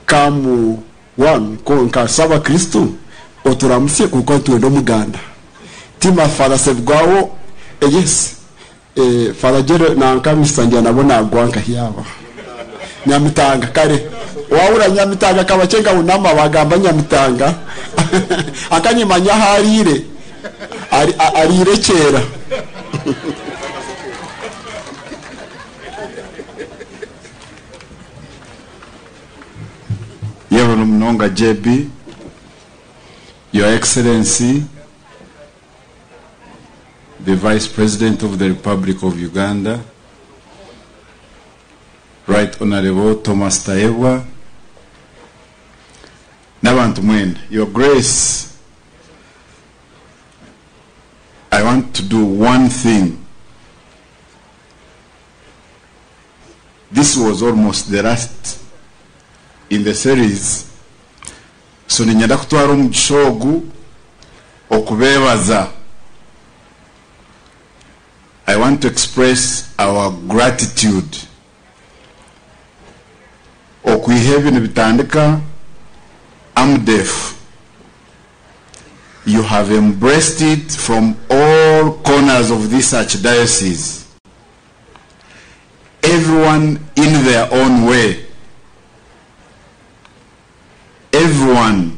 kamu one konka saba Kristo oturamusie kuko tuwendo muganda tima Father Sebgwawo yes Father Jere na nkamisangira nabo nagwanka hiyaba Nyamitanga kare wawura Nyamitanga kabachenga unama bagamba Nyamitanga akanyimanya harire arire kera. Yewe Munonga JB, Your Excellency, the Vice President of the Republic of Uganda, Right Honorable Thomas Tayebwa, n'abantu mwena, Your Grace, I want to do one thing. This was almost the last in the series, so ninyenda kutwara omugisha ogu okubebaza. I want to express our gratitude okwiha ebintu bitandika AMDEF. You have embraced it from all corners of this archdiocese, everyone in their own way. Everyone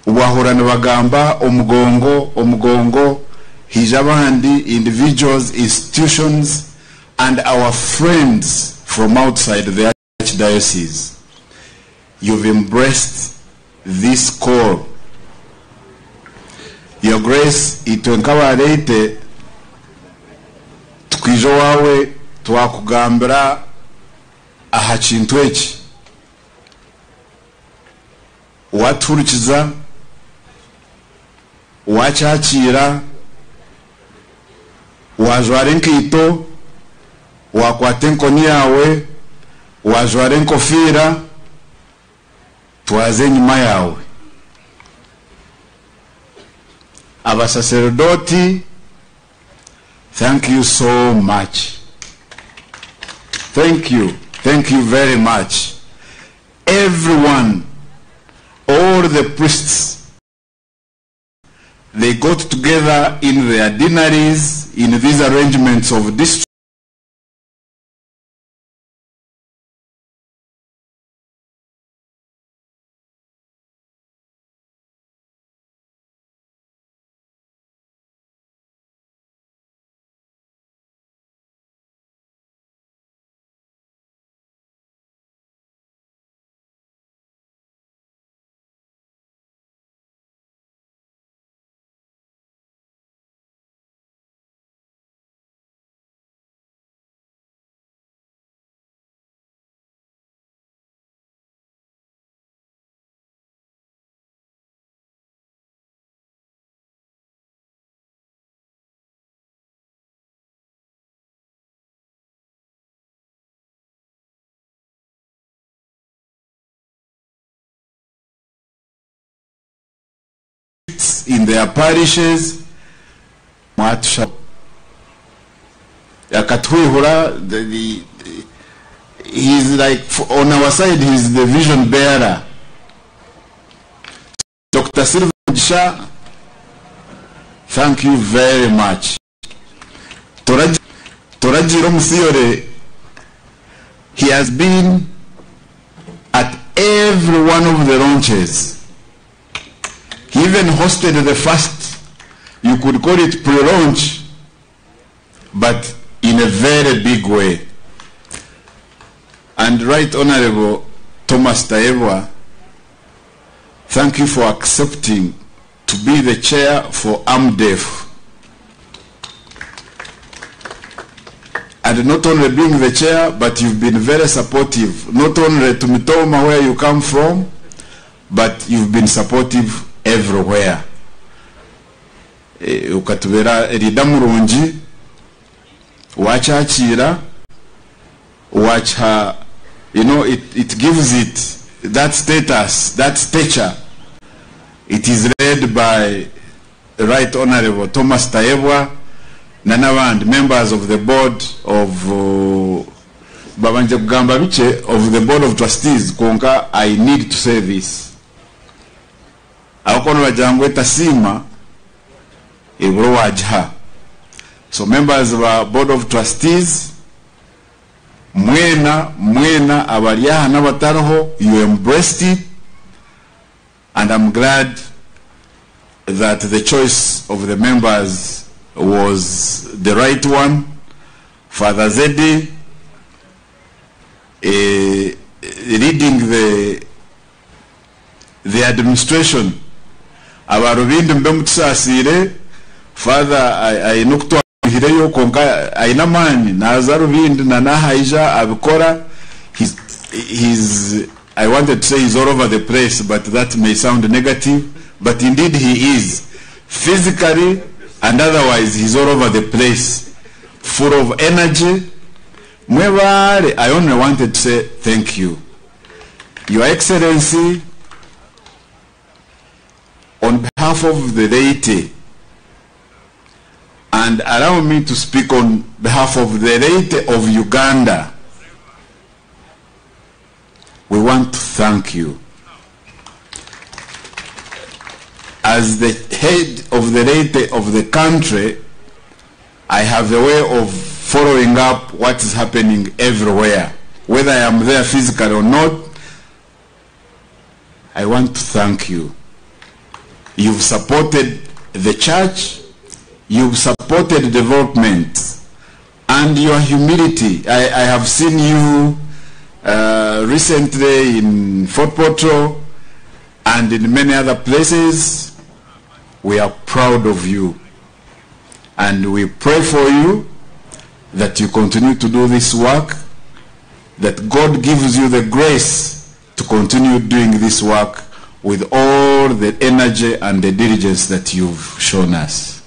wahura nibagamba omugongo omugongo hija abandi individuals, institutions and our friends from outside the archdiocese. You've embraced this call. Your Grace, itwe nkabarete tukwija wawe twakugambira aha kintu eki watuhurikiza, wakyakira, wajwara enkaito, wakwata enkoni yawe, wajwara enkofiira, twaze enyuma yawe. Abasacerdoti, thank you so much. Thank you. Thank you very much. Everyone, all the priests, they got together in their deaneries, in these arrangements of districts. In their parishes, he's like on our side, he's the vision bearer. Dr. Silva Mugisha, thank you very much. Torajiro Musiore, he has been at every one of the launches. He even hosted the first, you could call it pre-launch, but in a very big way. And Right Honorable Thomas Tayebwa, thank you for accepting to be the chair for AMDEF. And not only being the chair, but you've been very supportive, not only to Mitooma where you come from, but you've been supportive everywhere. Eh, okatubera leader murungi, wakyakiira, wakiha, you know, it gives it that status, that stature. It is led by Right Honorable Thomas Tayebwa na n'abandi members of the board of babanje kugamba bikye of the board of trustees kwonka I need to say this abakuba nibagira ngu etasiima ebura owagiha so members ba board of trustees mwena mwena abari aha n'abatariho you embraced it and I'm glad that the choice of the members was the right one. Father Zedi leading the administration aba Rubindi mube mutusaasiire Father aine oku twamuhireyo kwonka aine amaani naaza Rubindi na n'aha aija abikora he's I wanted to say he's all over the place but that may sound negative but indeed he is physically and otherwise he's all over the place full of energy mwebale I only wanted to say thank you Your Excellency on behalf of the laity and allow me to speak on behalf of the laity of Uganda we want to thank you as the head of the laity of the country I have a way of following up what is happening everywhere whether I am there physically or not I want to thank you you've supported the church you've supported development and your humility I, I have seen you recently in Fort Portal and in many other places we are proud of you and we pray for you that you continue to do this work that God gives you the grace to continue doing this work with all the energy and the diligence that you've shown us.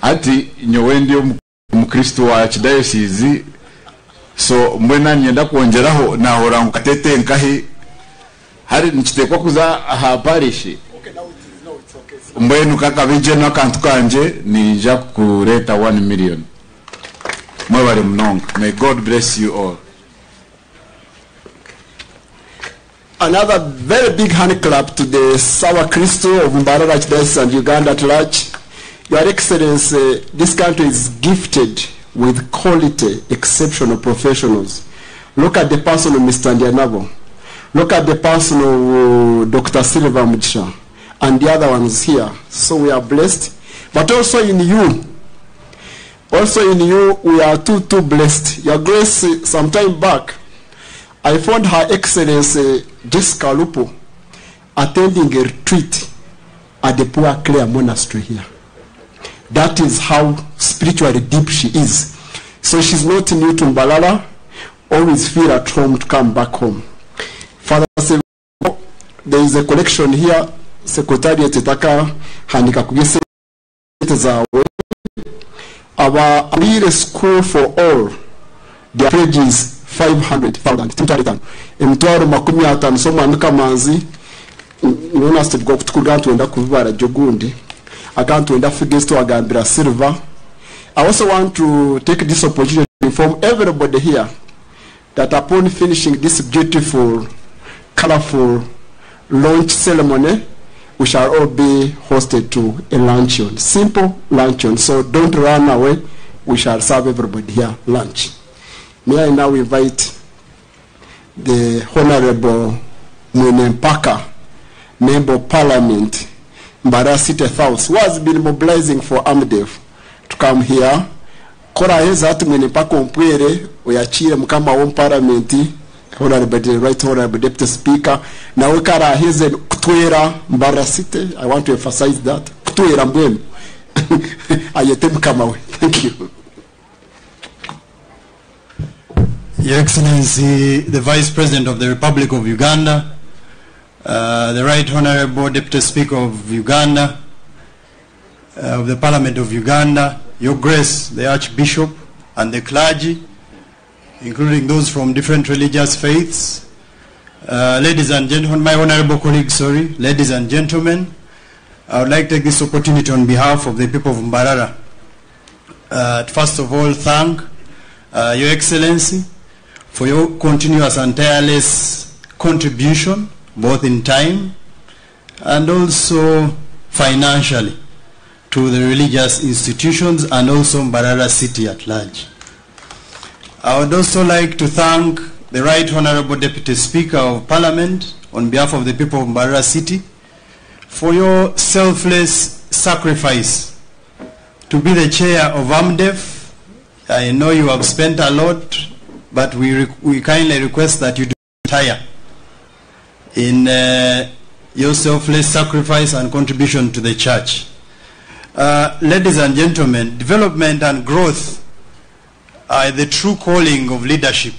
Hati nyowe ndi omukristo wa archdiocese so mbwenu niinyenda kwongyeraho nahurira ngu katete nkahi hari nikitekwa kuza aha parish mbwenu kakabije n'akantu kangye ninja kureeta 1 million mwebale munonga may God bless you all. Another very big hand clap to the Ssabakristu of Mbarara Archdiocese and Uganda at large. Your Excellency, this country is gifted with quality, exceptional professionals. Look at the person of Mr. Ndyanabo. Look at the person of Dr. Silver Mugisha and the other ones here. So we are blessed. But also in you, also in you, we are too, too blessed. Your Grace, some time back, I found Her Excellency Jessica Alupo attending a retreat at the Poor Clare Monastery here. That is how spiritually deep she is. So she's not new to Mbarara, always feel at home to come back home. Father, there is a collection here, Secretariat etaka handika ku zawe. Our Real School for All, their pledge is 500,000. Emitwaro 50 so mwami Kamanzi nona sitibwa kutukuga twenda kubibara jogundi akantu wenda figures to agambira Silver. I also want to take this opportunity to inform everybody here that upon finishing this beautiful, colorful launch ceremony, we shall all be hosted to a luncheon, simple luncheon. So don't run away. We shall serve everybody here lunch. May I now invite the Honorable Mwine Mpaka, Member of Parliament, Mbarara City House, who has been mobilizing for AMDEF to come here. Koraheza ati Mwine Mpaka ompwere oyakire mukama w'omu Parliament, Honorable the Right Honorable Deputy Speaker, nawe karaheze kutwera Mbarara City. I want to emphasize that kutwera mbwenu. Ayete mukama we. Thank you. Your Excellency, the Vice President of the Republic of Uganda, the Right Honorable Deputy Speaker of Uganda, of the Parliament of Uganda, Your Grace, the Archbishop and the clergy, including those from different religious faiths, ladies and gentlemen, my honorable colleagues, sorry, ladies and gentlemen, I would like to take this opportunity on behalf of the people of Mbarara to first of all thank Your Excellency for your continuous and tireless contribution, both in time and also financially, to the religious institutions and also Mbarara City at large. I would also like to thank the Right Honorable Deputy Speaker of Parliament on behalf of the people of Mbarara City for your selfless sacrifice to be the chair of AMDEF. I know you have spent a lot, but we kindly request that you do retire in your selfless sacrifice and contribution to the church. Ladies and gentlemen, development and growth are the true calling of leadership.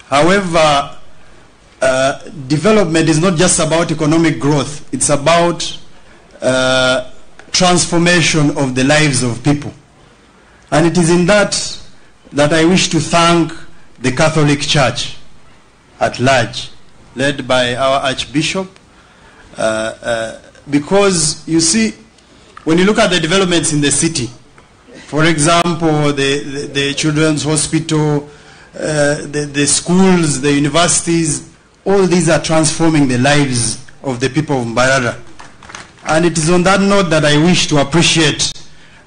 However, development is not just about economic growth, it's about transformation of the lives of people. And it is in that that I wish to thank the Catholic Church at large, led by our Archbishop, because you see, when you look at the developments in the city, for example, the children's hospital, the schools, the universities, all these are transforming the lives of the people of Mbarara. And it is on that note that I wish to appreciate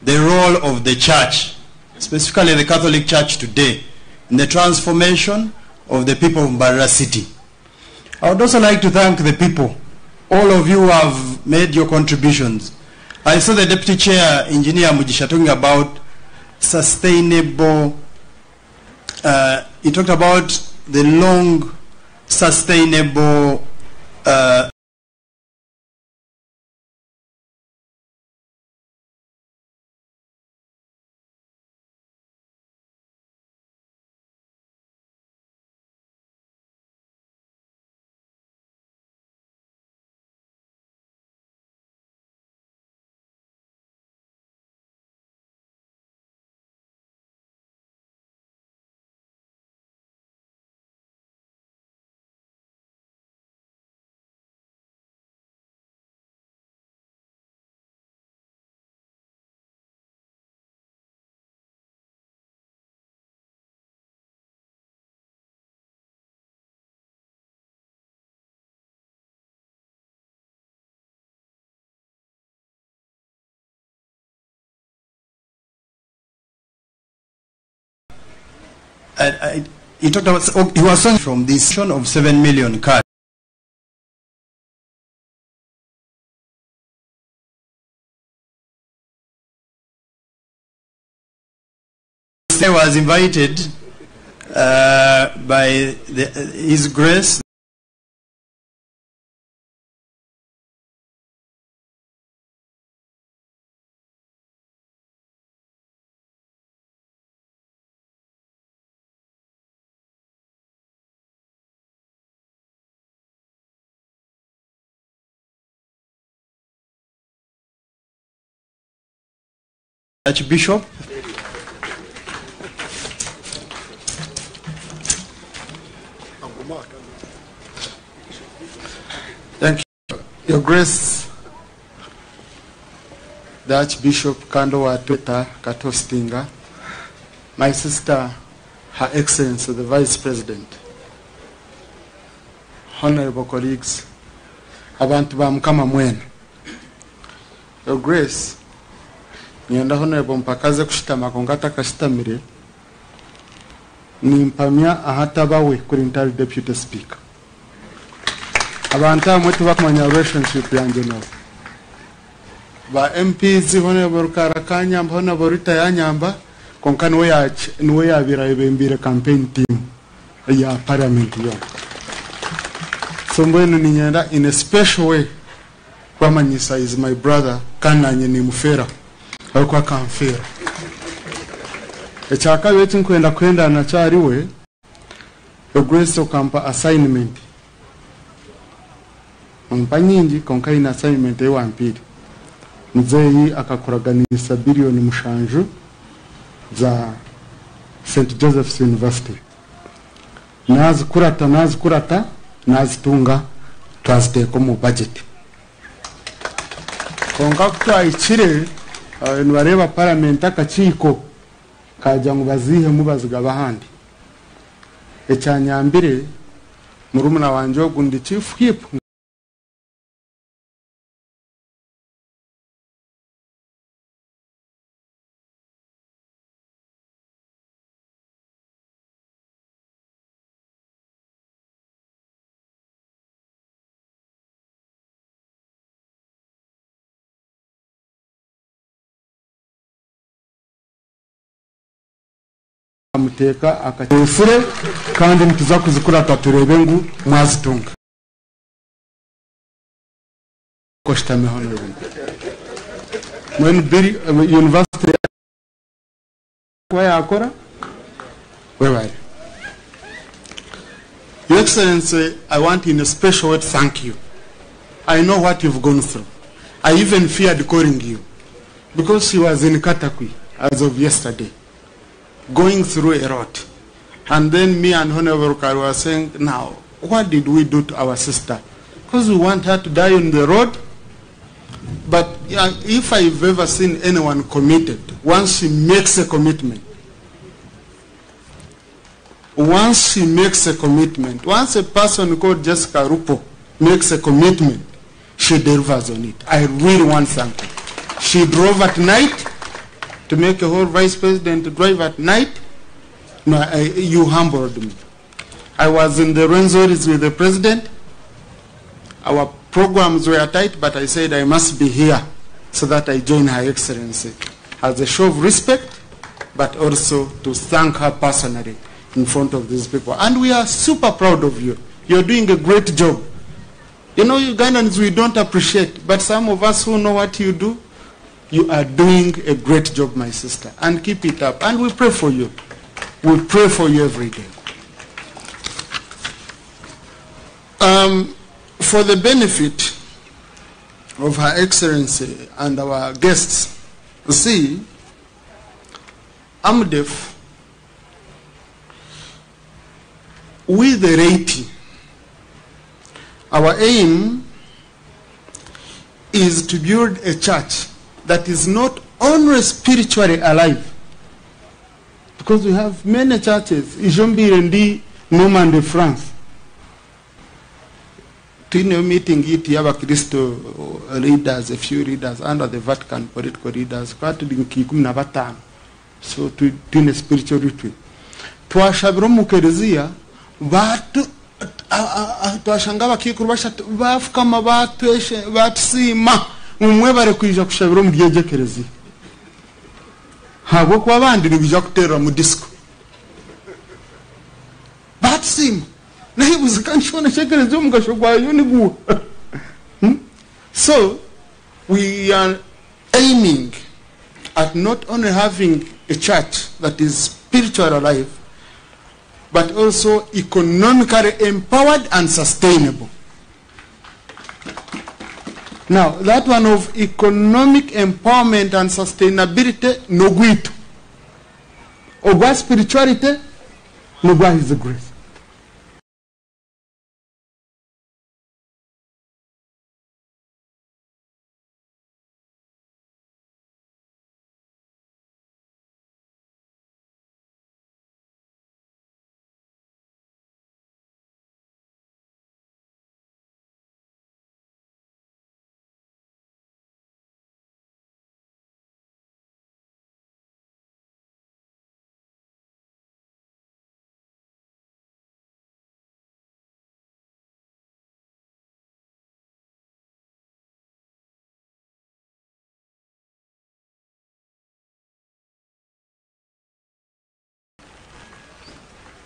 the role of the church, specifically the Catholic Church today, in the transformation of the people of Mbarara City. I would also like to thank the people, all of you who have made your contributions. I saw the Deputy Chair, Engineer Mugisha, talking about sustainable, he talked about the long, sustainable he talked about, oh, he was saying from this of 7 million cash. I was invited by His Grace, Archbishop. Thank you. Your Grace, the Archbishop Kando wa Tuta Katostinga, my sister, Her Excellency, the Vice President, honorable colleagues, abantu ba Mukama mwena. Your Grace, nyenda honorable mpakaze kushitama konka atakashitamire, nimpamya ahatabawe kuri ntari Deputy Speaker. Abantu amwe tubakumanya relationship yanjye nabo. Ba MPs honorable Rukara Kanyamba, honorable Rita Yanyamba, konka niwe yabira ebembire campaign team ya parliament yo. So mbwenu ninyenda in a special way kwamanyisa is my brother kananye ni mufera. Ahabw'okuba akanfeera. Ekyakabiri eki nkwenda kuhendana nakyo ahariwe, Your Grace okampa assignment. Ompa nyingi kwonka haine assignment ei wampiire. Muzeeyi akakuraganisa biriyoni mushanju za St. Joseph's University. Naazikurata naazikurata naazitunga twaziteeka omu budget. Kwonka ku twahikire nibareeba paramenti akakiiko kaagira ngu baziihemu bazigabe ahandi. Ekyanyambire murumuna wangye ogu ndi chief whip. Muteeka akafure kandi nituza kuzikurata tureebe ngu mwazitunga. Oshutami Honorable. Mbwenu biri university kuba yakora webare. Your Excellency, I want in a special way to thank you. I know what you've gone through. I even feared calling you because she was in Katakwi as of yesterday, going through a lot. And then me and Honorable Rukari were saying, now, what did we do to our sister? Because we want her to die on the road. But if I've ever seen anyone committed, once she makes a commitment, once she makes a commitment, once a person called Jessica Alupo makes a commitment, she delivers on it. I really want something. She drove at night to make a whole vice president drive at night. No, you humbled me. I was in the Rwenzoris with the president. Our programs were tight, but I said I must be here so that I join Her Excellency as a show of respect, but also to thank her personally in front of these people. And we are super proud of you. You're doing a great job. You know, Ugandans, we don't appreciate, but some of us who know what you do, you are doing a great job, my sister. And keep it up. And we pray for you. We pray for you every day. For the benefit of Her Excellency and our guests, see, AMDF, with the rating, our aim is to build a church that is not only spiritually alive, because we have many churches, Ijombire ndi Normandy, France. Twine meeting iti y'abakristo leaders, a few leaders under the Vatican political leaders, kwa tuli nka 15. So twine spiritual retreat. Twashabira omu kereziya, batu twashanga abakikuru bashatu bafukama batweshe batusiima umwe bare kwija kushabira omu ryegyo kereziya. Habwokuba abandi nibija kuterera mu disco. Batusiima. Nahibuze kandi shona shekereziya omugasho gwayo ni guwa. So we are aiming at not only having a church that is spiritually alive, but also economically empowered and sustainable. Now, that one of economic empowerment and sustainability, no gwito. Ogwa spirituality, no gwa His grace.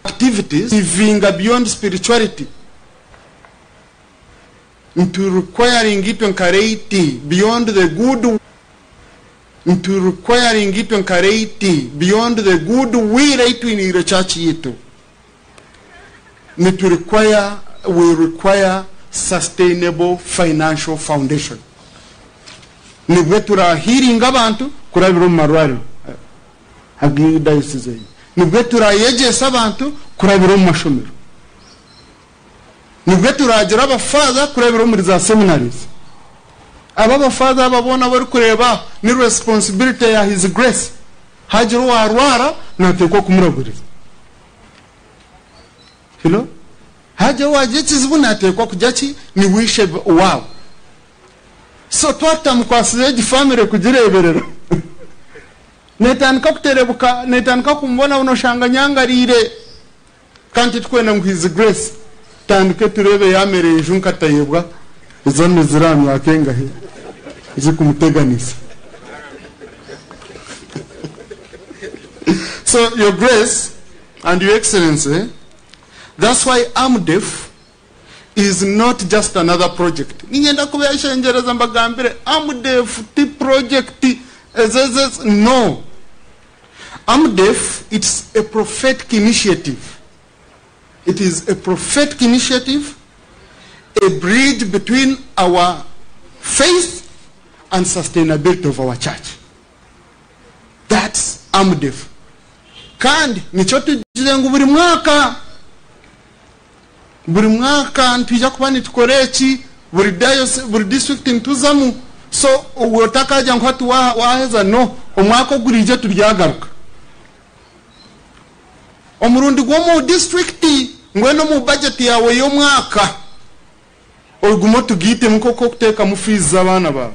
Activities living beyond spirituality into requiring it to encourage beyond the good. Ntu requiring itwe nka laity beyond the good will ei twiniire church yitu, nitu require, we require sustainable financial foundation. Nibwe tura healing abantu kurabira omu marwariro agi diocese eine. Nibwe turayegyesa abantu kurabira omu mashomero. Nibwe turagira abafaaza kurabira omuri za seminaries. Aba abafaaza aba boona abu orikureeba ni responsibility ya His Grace. Hagira owarwara nateekwa kumuraguriza. You know? Hagira owagira ekizibu nateekwa kugya ki? Ni wishe waabo. So twatutamukwasize egi family kugireeberera, netandika kuterebuka, netandika kumubonabona oshanga nyangariire. Kandi titukwenda ngu His Grace tutandike tureebe yamera enju nkatayebwa ezo niziri aha myaka engahi zikumuteganisa. So Your Grace and Your Excellency, that's why AMDEF is not just another project. Niinyenda kubeshengyereza mbagambire, AMDEF ti project ezeze, no. AMDEF, it's a prophetic initiative. It is a prophetic initiative, a bridge between our faith and sustainability of our church. That's AMDEF. Kandi nikyo tugire ngu buri mwaka, buri mwaka nitwija kuba nitukora eki, buri diocese, buri district nituzamu. So obwo otakajya ngu hati waheza, no, omwaka oguriije turyagaruka. Omurundi gw'omu district mbwenu omu budget yawe y'omwaka ogume otugiitemu nk'oku okuteekamu fees z'abaana baawe,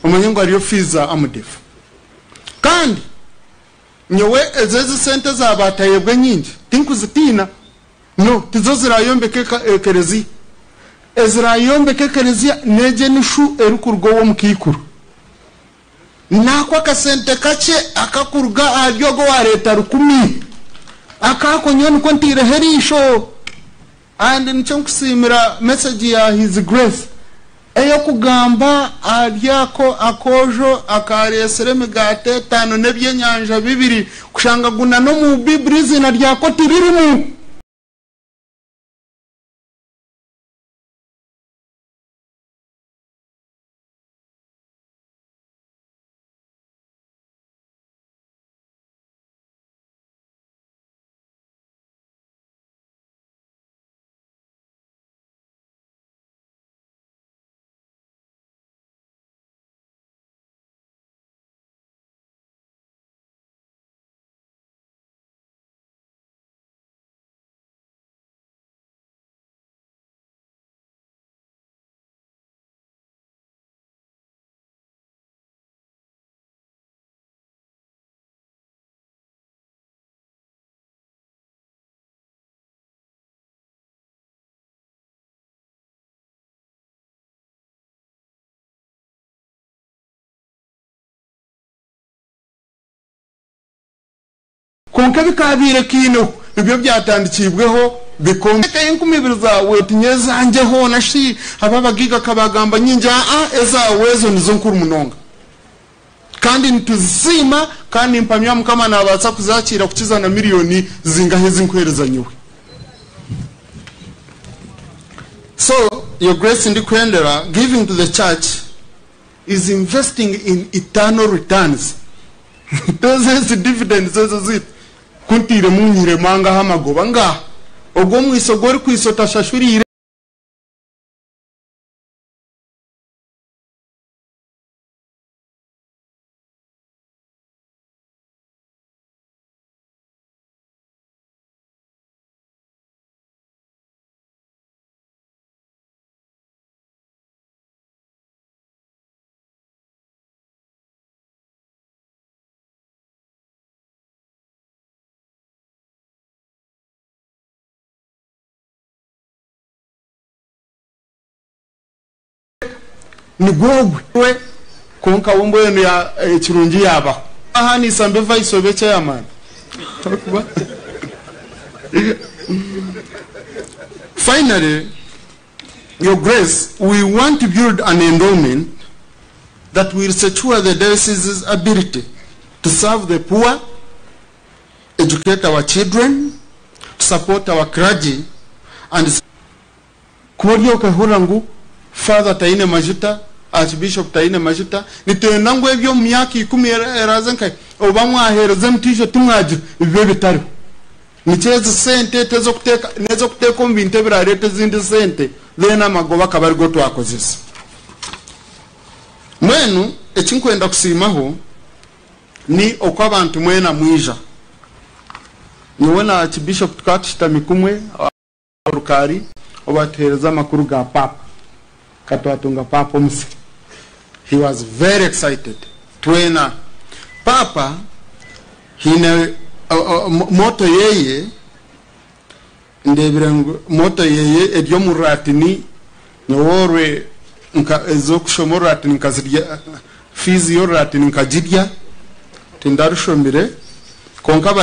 omanye ngu hariyo fees za AMDEF. Kandi nyowe ezo ezi sente za batayebwa enyingi tinkuzitiina, no, tizo zirayombeka ekereziya. Ezirayombeka ekereziya n'egyo enishu erikuruga ow'omukaikuru. Naako akasente kakye akakuruga ahari ogwo owareeta 1000, akaako nyowe niko ntaireho eriisho. And nikyo nkusiimira message ya His Grace ey'okugamba ahari ako akoojo akareesire emigaati 5 n'ebyenyanja 2, kushanga guna n'omu Bibuli eiziina ryako tiririmu. Kwonka ebikaabaire kiineho nibyo byatandikibweho bikombeka enkumi ibiri zaawe tinye ezangye hoona shi aba abagaiga kabagamba nyingi, aa, ezaawe ezo nizo nkuru munonga kandi nituzisiima kandi mpamya Mukama naabaasa kuzakiira kukiza na miliyoni zingahe ezinkuheereza nyowe. So Your Grace, ndikuhendera, giving to the church is investing in eternal returns. Those ezi dividends ezo zitu kuntiiremu nyihiremu angaha amagoba ngaha ogwo omwiso gw'orikwisa otashashuriire. Nigwo ogwe kwonka we mbwenu ekirungi yaabaho. Ahanisa mbe vice obe chairman. Finally, Your Grace, we want to build an endowment that will secure the diocese's ability to serve the poor, educate our children, to support our clergy, and kuba ori okahurira ngu father taine majuta, archbishop taine majuta, nitwenda ngu ebyo omu myaka 10 eraze nka oba mwahereza emitiijo timwagira bibe bitariho. Nikyo ezi sente tez'okuteeka n'ez'okuteeka omu bintu ebirareeta ezindi sente then amagoba akaba arigo twakozesa. Mbwenu eki nkwenda kusiimaho ni oku abantu mwena mwija. Nyowe na Archbishop tukaba tushutami kumwe aha rukaari obu atuheereza amakuru ga Paapa. Ka twatunga Paapa omusiri. He was very excited. Twena. Paapa haine motto yeye, ndeebire ngu motto yeye eri omu Rulatini, nyowe orwe nka ez'okushoma Orulatini nkazirya, fiizi y'Orulatini nkagirya, tindarushomire, kwonka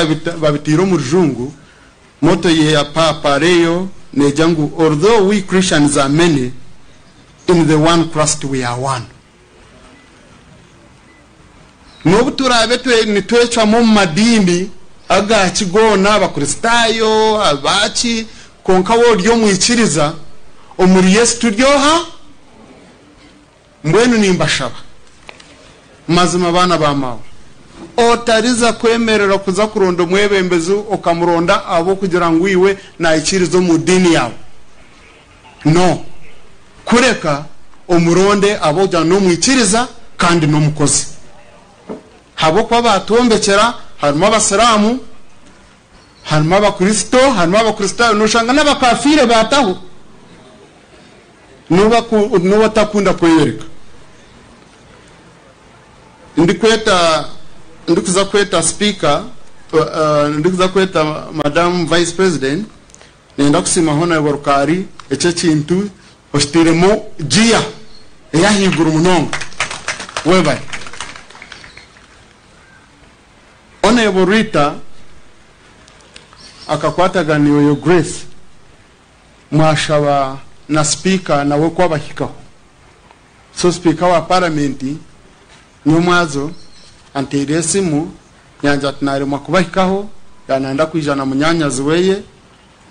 babiteire omu Rujungu, motto ye ya Paapa reyo neegira ngu although we Christians are many, in the one Christ we are one. N'obu turaabe nitwecwamu omu madiini agaaki goona, Abakristaayo, abaaki, kwonka waaba ori omwikiriza, omuri Yesu turi oha? Mbwenu nimbashaba, mazima baana ba maawe, otariza kwemerera kuza kuronda omwebembezi okamuronda ahabw'okugira ngu iwe naikiriza omu diini yaawe. No. Kureka omuronde ahabw'okugira ngu n'omwikiriza kandi n'omukozi. Ahabw'okuba baatwombekyera harimu Abasiraamu, harimu Abakristo, harimu Abakristaayo, nooshanga n'abakafiire baataho. N'obu otakunda kweyoreka. Ndikweta, ndikuza kweta Speaker, ndikuza kweta Madam Vice President, nenda kusiima Honorable Rukaari, ekyo ekintu okiteiremu giya ey'ahaiguru munonga. Webare. Honorable Rita akakwatagana iwe Your Grace, mwashaba na Speaker nawe ku abahikaho. So Speaker wa Parliament nyomwazo anteire esimu yangira ati naremwa kubahikaho, yananda kwija na munyanyazi weye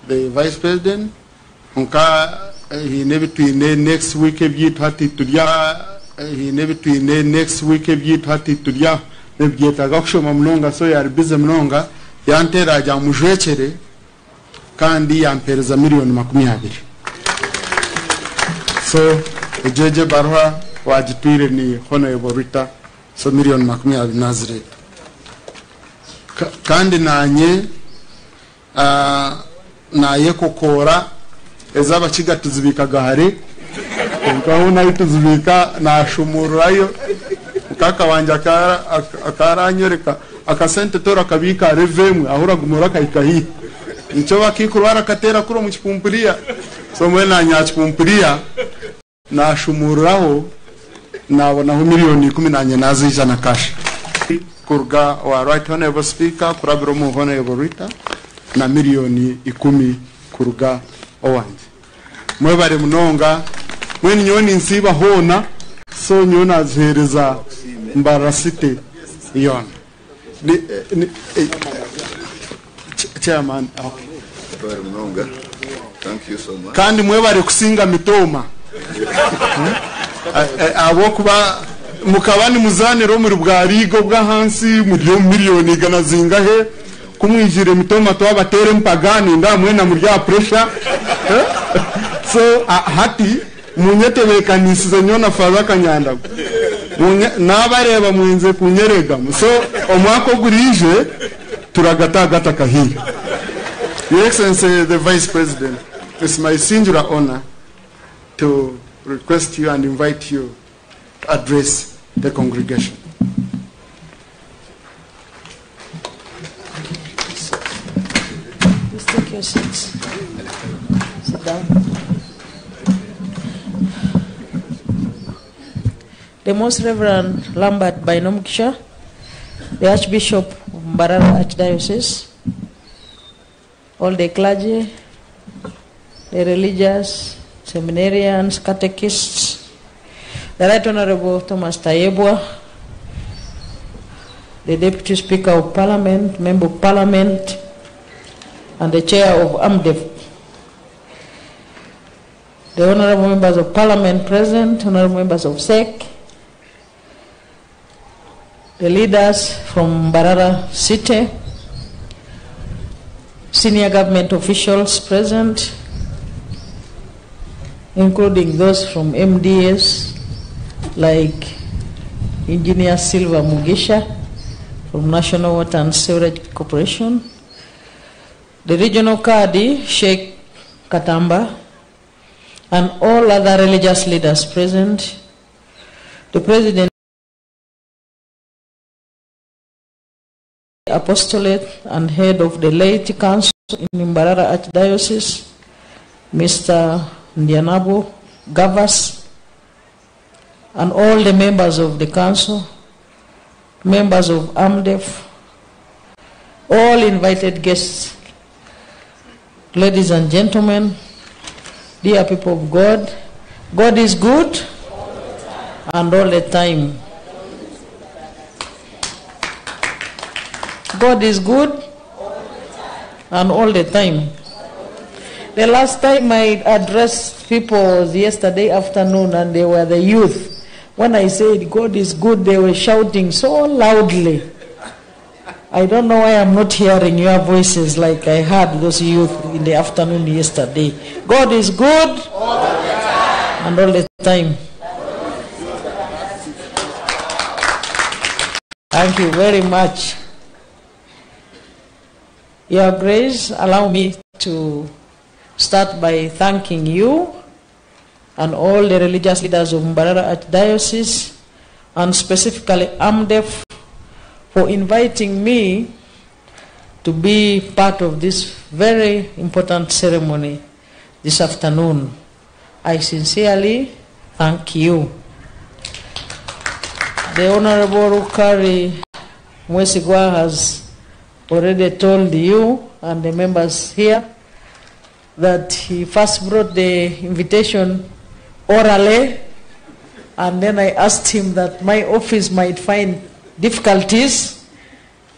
the Vice President, nka hiine ebi twine next week ebyaitu hati turya, hiine ebi twine next week ebyaitu hati turya nibyetaaga kushoma munonga, so yari busy munonga, yanteera agira ngu mujwekyere kandi yampeereza miliyoni 20. So egyo egyo ebaruha wagitwire ni Honorable Rita, so miliyoni 20 nazireeta. Kandi naanye nayekokoora ez'abakiga tuzibiikaga hare, kwonka ahu nahi tuzibiika naashumururayo. Mukaka wangye akaranyoreka akasente tora kabiika hare vemwe ahu oraguma orakahika haihi. Nikyo bakiikuru barakateera kuri omu kipumpuriya. So mbwenu naanye aha kipumpuriya naashumururaho naabonaho miliyoni 10 naanye naziija na cash. Kuruga owa Right Honorable Speaker kurabira omu Honorable Rita na miliyoni 10 kuruga owangye. Mwebare munonga, mbwenu nyowe ninsiiba hoona, so nyowe naziheereza Mbarara City yoona. Chairman, okay. Mwebare munonga. Thank you so much. Kandi mwebare kusinga mitooma. Ahabw'okuba mukaba nimuzaanira omuri bwa liiga obw'ahansi muri omu miliyoni igana zingahe, ku mwijire mitooma twabateera empaga nindeeba mwena muri aha pressure. So hati munyetebeekanisize nyowe na Father Kanyandago. Naabareeba mwenze kunyeregamu. So omwaka oguriije turagataagata kahiire. Your Excellency the Vice President, it's my singular honor to request you and invite you to address the congregation. Please take your seats. Sit down. The Most Reverend Lambert Bainomugisha, the Archbishop of Mbarara Archdiocese, all the clergy, the religious, seminarians, catechists, The Right Honorable Thomas Tayebwa, the Deputy Speaker of Parliament, Member of Parliament, and the Chair of AMDEF. The Honorable Members of Parliament present, Honorable Members of SEC, the leaders from Mbarara City, senior government officials present, including those from MDS, like Engineer Silva Mugisha from National Water and Sewerage Corporation, the regional Kadi, Sheikh Katamba, and all other religious leaders present, the President Apostolate and head of the Laity Council in Mbarara Archdiocese, Mr. Ndianabo Gavas, and all the members of the council, members of AMDEF, all invited guests, ladies and gentlemen, dear people of God, God is good and all the time. God is good and all the time. The last time I addressed people was yesterday afternoon, and they were the youth. When I said God is good, they were shouting so loudly. I don't know why I'm not hearing your voices like I heard those youth in the afternoon yesterday. God is good and all the time. Thank you very much. Your Grace, allow me to start by thanking you and all the religious leaders of Mbarara Archdiocese, and specifically AMDEF, for inviting me to be part of this very important ceremony this afternoon. I sincerely thank you. The Honorable Rukari Mwesigwa has already told you and the members here that he first brought the invitation orally, and then I asked him that my office might find difficulties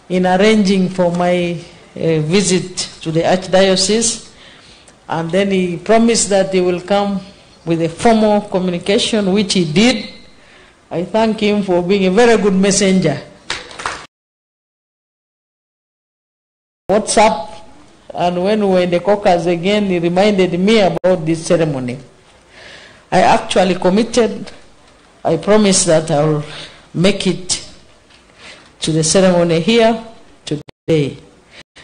in arranging for my visit to the Archdiocese, and then he promised that he will come with a formal communication, which he did. I thank him for being a very good messenger. WhatsApp, and when we were in the caucus again, he reminded me about this ceremony. I actually committed, I promised that I will make it to the ceremony here today.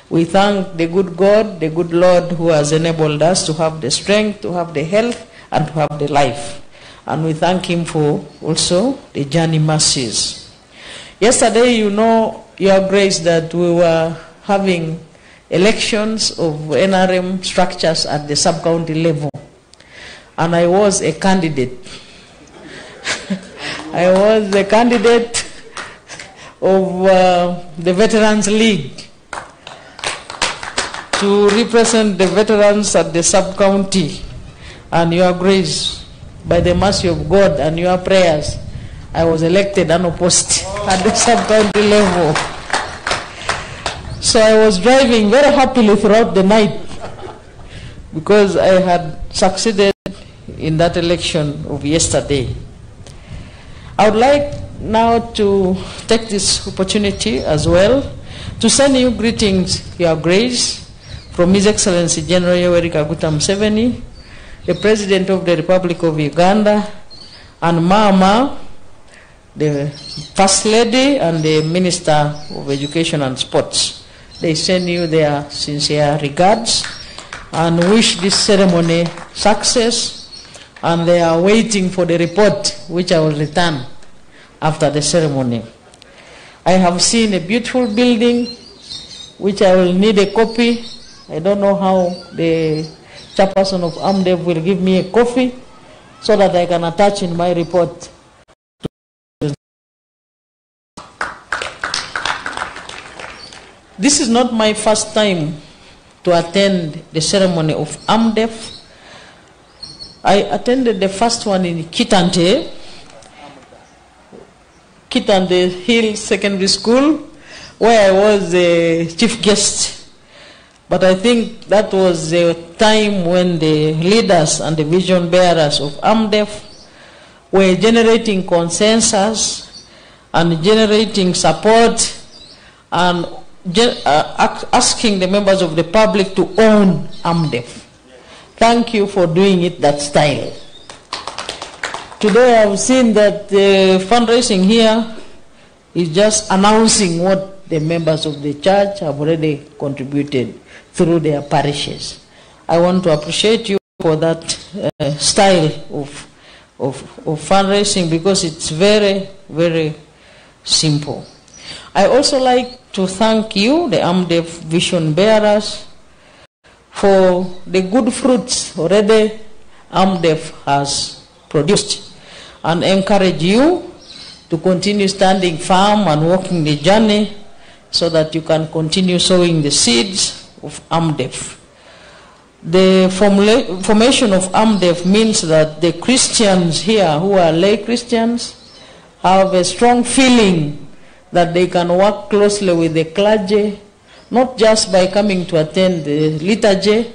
We thank the good God, the good Lord who has enabled us to have the strength, to have the health, and to have the life. And we thank him for also the journey mercies. Yesterday, you know, Your Grace, that we were having elections of NRM structures at the sub-county level. And I was a candidate. I was a candidate of the Veterans League to represent the veterans at the sub-county. And Your Grace, by the mercy of God and your prayers, I was elected unopposed at the sub-county level. So I was driving very happily throughout the night because I had succeeded in that election of yesterday. I would like now to take this opportunity as well to send you greetings, Your Grace, from His Excellency General Yoweri Kaguta Museveni, the President of the Republic of Uganda, and Mama, the First Lady and the Minister of Education and Sports. They send you their sincere regards and wish this ceremony success, and they are waiting for the report, which I will return after the ceremony. I have seen a beautiful building, which I will need a copy. I don't know how the chairperson of AMDEV will give me a copy so that I can attach in my report. This is not my first time to attend the ceremony of AMDEF. I attended the first one in Kitante, Kitante Hill Secondary School, where I was the chief guest. But I think that was the time when the leaders and the vision bearers of AMDEF were generating consensus and generating support and asking the members of the public to own AMDEF. Thank you for doing it that style. Today I've seen that the fundraising here is just announcing what the members of the church have already contributed through their parishes. I want to appreciate you for that style of fundraising, because it's very, very simple. I also like to thank you, the AMDEF vision bearers, for the good fruits already AMDEF has produced, and encourage you to continue standing firm and walking the journey so that you can continue sowing the seeds of AMDEF. The formation of AMDEF means that the Christians here who are lay Christians have a strong feeling that they can work closely with the clergy, not just by coming to attend the liturgy,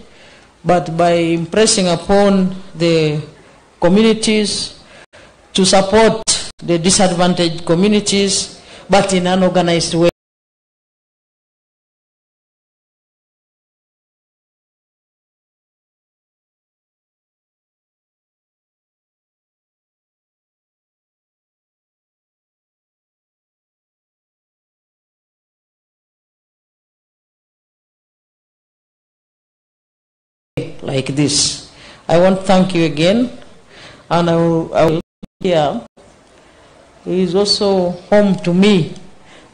but by impressing upon the communities to support the disadvantaged communities, but in an organized way. Like this. I want to thank you again, and I will here. He is also home to me.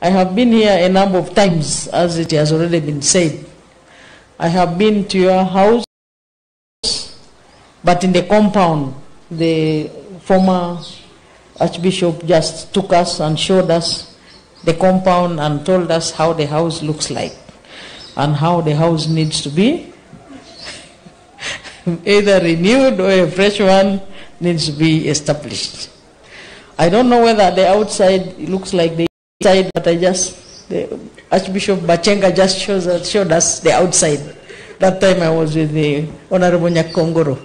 I have been here a number of times, as it has already been said. I have been to your house, but in the compound, the former Archbishop just took us and showed us the compound and told us how the house looks like and how the house needs to be either renewed or a fresh one needs to be established. I don't know whether the outside looks like the inside, but the Archbishop Bakyenga just showed us the outside. That time I was with the Honorable Nyakongoro.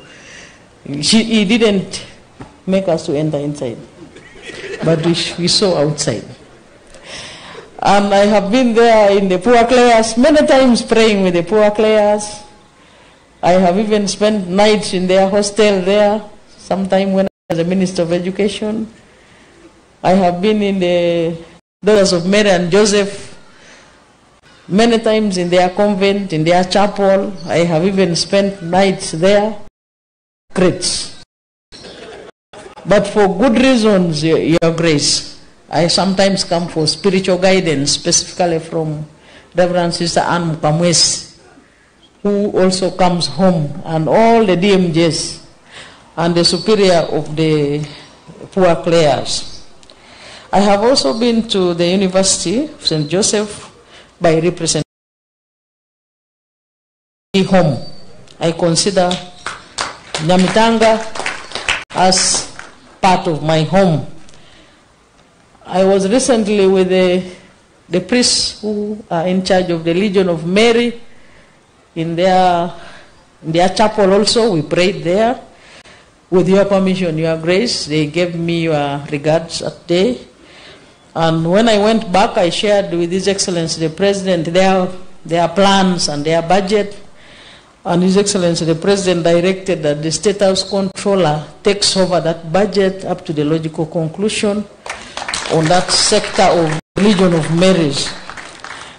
He didn't make us to enter inside, but we saw outside. And I have been there in the Poor Clares many times, praying with the Poor Clares. I have even spent nights in their hostel there, sometime when I was a Minister of Education. I have been in the Daughters of Mary and Joseph many times in their convent, in their chapel. I have even spent nights there. Great. But for good reasons, Your Grace, I sometimes come for spiritual guidance, specifically from Reverend Sister Anne Mukamwesi, who also comes home, and all the DMJs and the superior of the Poor Clares. I have also been to the University of St. Joseph by representing home. I consider Nyamitanga as part of my home. I was recently with the priests who are in charge of the Legion of Mary in their chapel also. We prayed there. With your permission, Your Grace, they gave me your regards that day. And when I went back, I shared with His Excellency the President their plans and their budget. And His Excellency the President directed that the State House Controller takes over that budget up to the logical conclusion on that sector of Legion of Marys.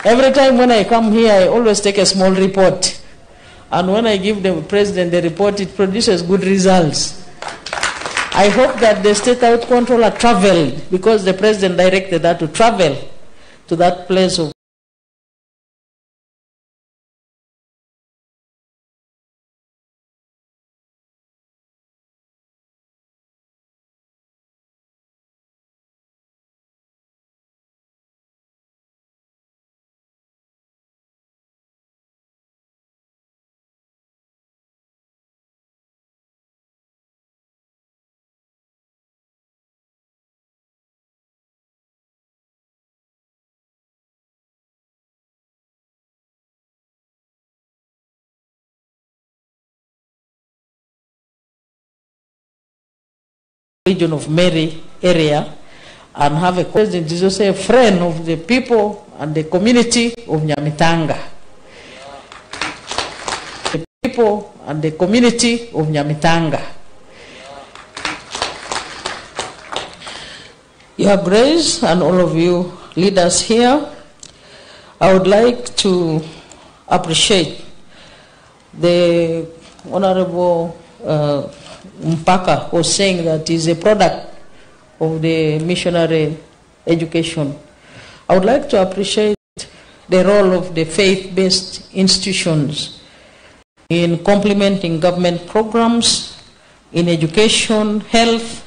Every time when I come here, I always take a small report. And when I give the President the report, it produces good results. I hope that the State House Controller traveled, because the President directed her to travel to that place of Legion of Mary area and have a president is also a friend of the people and the community of Nyamitanga. The people and the community of Nyamitanga. Your Grace and all of you leaders here, I would like to appreciate the Honorable Mpaka was saying that he's a product of the missionary education. I would like to appreciate the role of the faith-based institutions in complementing government programs in education, health,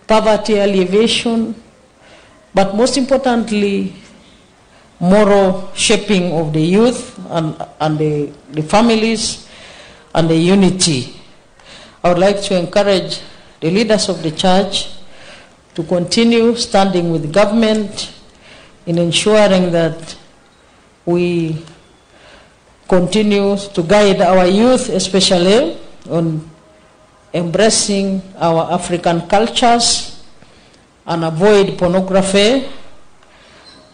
poverty alleviation, but most importantly, moral shaping of the youth and the families and the unity. I would like to encourage the leaders of the church to continue standing with government in ensuring that we continue to guide our youth, especially on embracing our African cultures and avoid pornography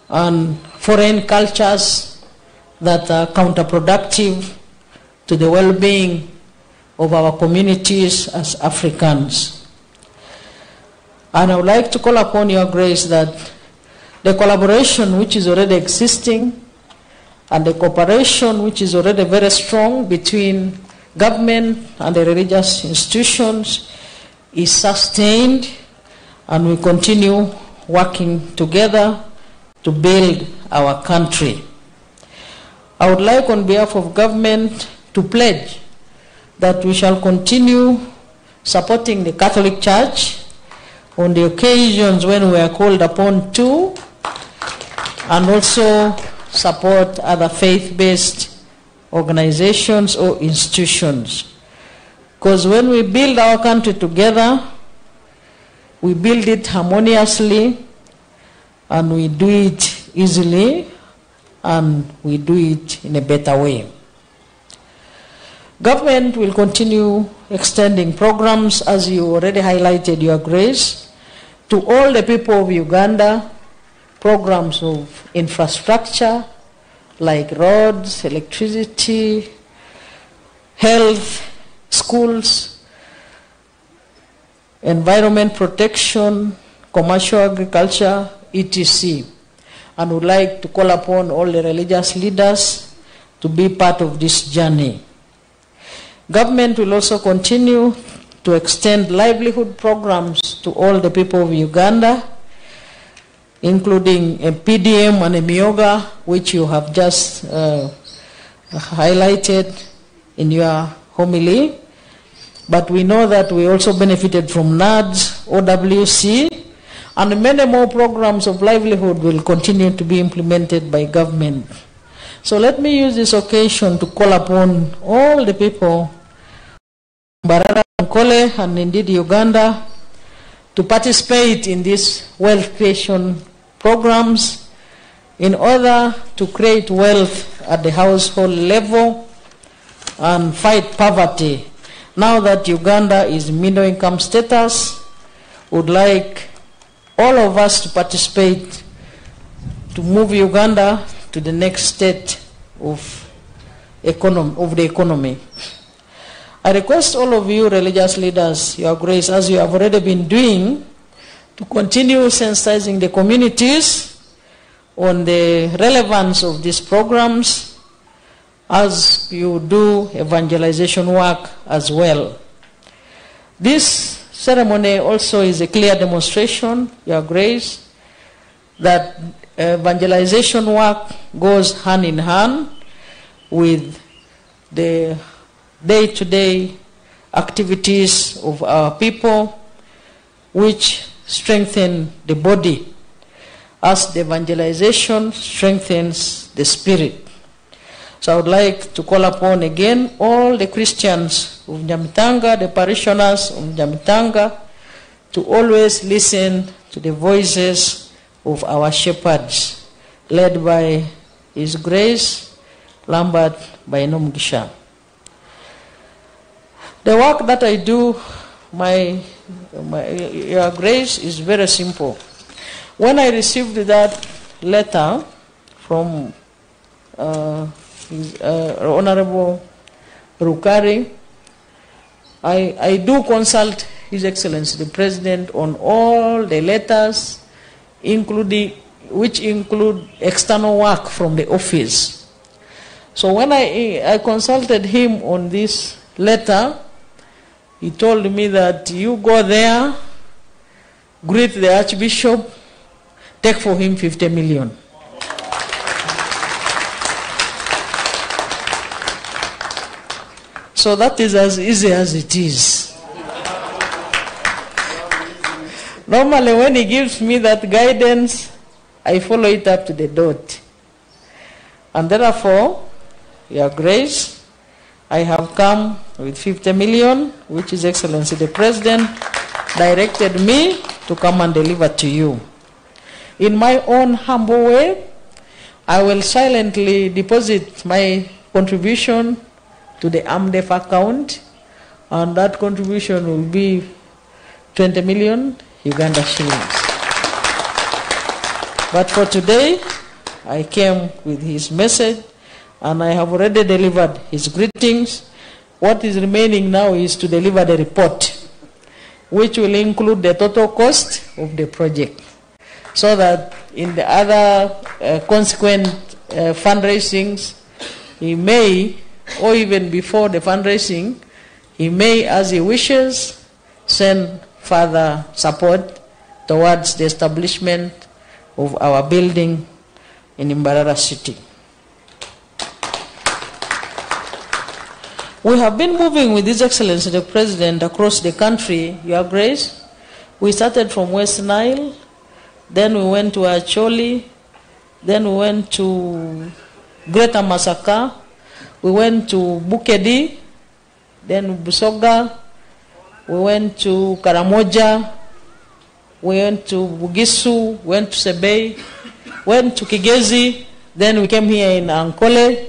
and foreign cultures that are counterproductive to the well-being of our communities as Africans. And I would like to call upon your grace that the collaboration which is already existing and the cooperation which is already very strong between government and the religious institutions is sustained, and we continue working together to build our country. I would like, on behalf of government, to pledge that we shall continue supporting the Catholic Church on the occasions when we are called upon to, and also support other faith-based organizations or institutions. Because when we build our country together, we build it harmoniously, and we do it easily, and we do it in a better way. Government will continue extending programs, as you already highlighted, Your Grace, to all the people of Uganda, programs of infrastructure like roads, electricity, health, schools, environment protection, commercial agriculture, etc. And would like to call upon all the religious leaders to be part of this journey. Government will also continue to extend livelihood programs to all the people of Uganda, including a PDM and a Emyooga, which you have just highlighted in your homily. But we know that we also benefited from NAADS, OWC, and many more programs of livelihood will continue to be implemented by government. So let me use this occasion to call upon all the people, Mbarara, Ankole, and indeed Uganda, to participate in these wealth creation programs in order to create wealth at the household level and fight poverty. Now that Uganda is middle income status, would like all of us to participate to move Uganda to the next state of the economy. I request all of you religious leaders, Your Grace, as you have already been doing, to continue sensitizing the communities on the relevance of these programs as you do evangelization work as well. This ceremony also is a clear demonstration, Your Grace, that evangelization work goes hand in hand with the day-to-day activities of our people, which strengthen the body as the evangelization strengthens the spirit. So I would like to call upon again all the Christians of Nyamitanga, the parishioners of Nyamitanga, to always listen to the voices of our shepherds, led by His Grace Lambert Bainomugisha. The work that I do my, my, Your Grace, is very simple. When I received that letter from his, Honorable Rukari, I, I do consult His Excellency the President on all the letters, including, which include external work from the office. So when I, I consulted him on this letter, he told me that you go there, greet the Archbishop, take for him 50 million. So that is as easy as it is. Normally, when he gives me that guidance, I follow it up to the dot. And therefore, Your Grace, I have come with 50 million, which His Excellency the President directed me to come and deliver to you. In my own humble way, I will silently deposit my contribution to the AMDEF account, and that contribution will be 20 million Uganda shillings. But for today, I came with his message, and I have already delivered his greetings. What is remaining now is to deliver the report, which will include the total cost of the project, so that in the other consequent fundraisings, he may, or even before the fundraising, he may, as he wishes, send further support towards the establishment of our building in Mbarara City. We have been moving with His Excellency the President across the country, Your Grace. We started from West Nile, then we went to Acholi, then we went to Greater Masaka, we went to Bukedi, then Busoga, we went to Karamoja, we went to Bugisu, went to Sebei, went to Kigezi, then we came here in Ankole.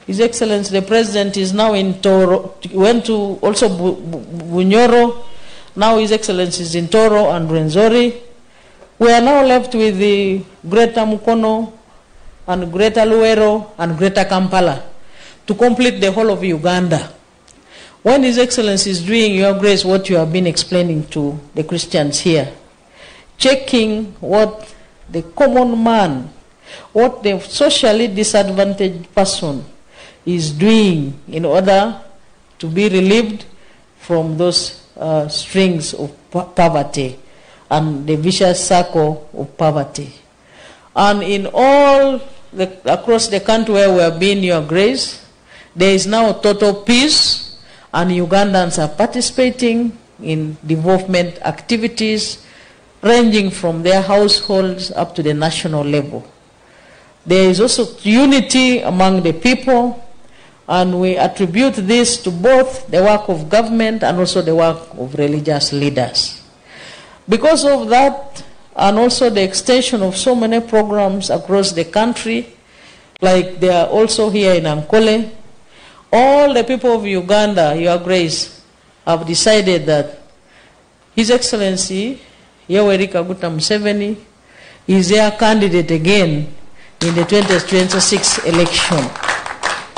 His Excellency the President is now in Toro, went to also Bunyoro, now His Excellency is in Toro and Rwenzori. We are now left with the Greater Mukono and Greater Luwero and Greater Kampala to complete the whole of Uganda. When His Excellency is doing, Your Grace, what you have been explaining to the Christians here, checking what the common man, what the socially disadvantaged person is doing in order to be relieved from those strings of poverty and the vicious circle of poverty. And in all, across the country where we have been, Your Grace, there is now total peace, and Ugandans are participating in development activities ranging from their households up to the national level. There is also unity among the people, and we attribute this to both the work of government and also the work of religious leaders. Because of that, and also the extension of so many programs across the country, like they are also here in Ankole, all the people of Uganda, Your Grace, have decided that His Excellency Yoweri Kaguta Museveni is their candidate again in the 2026 election.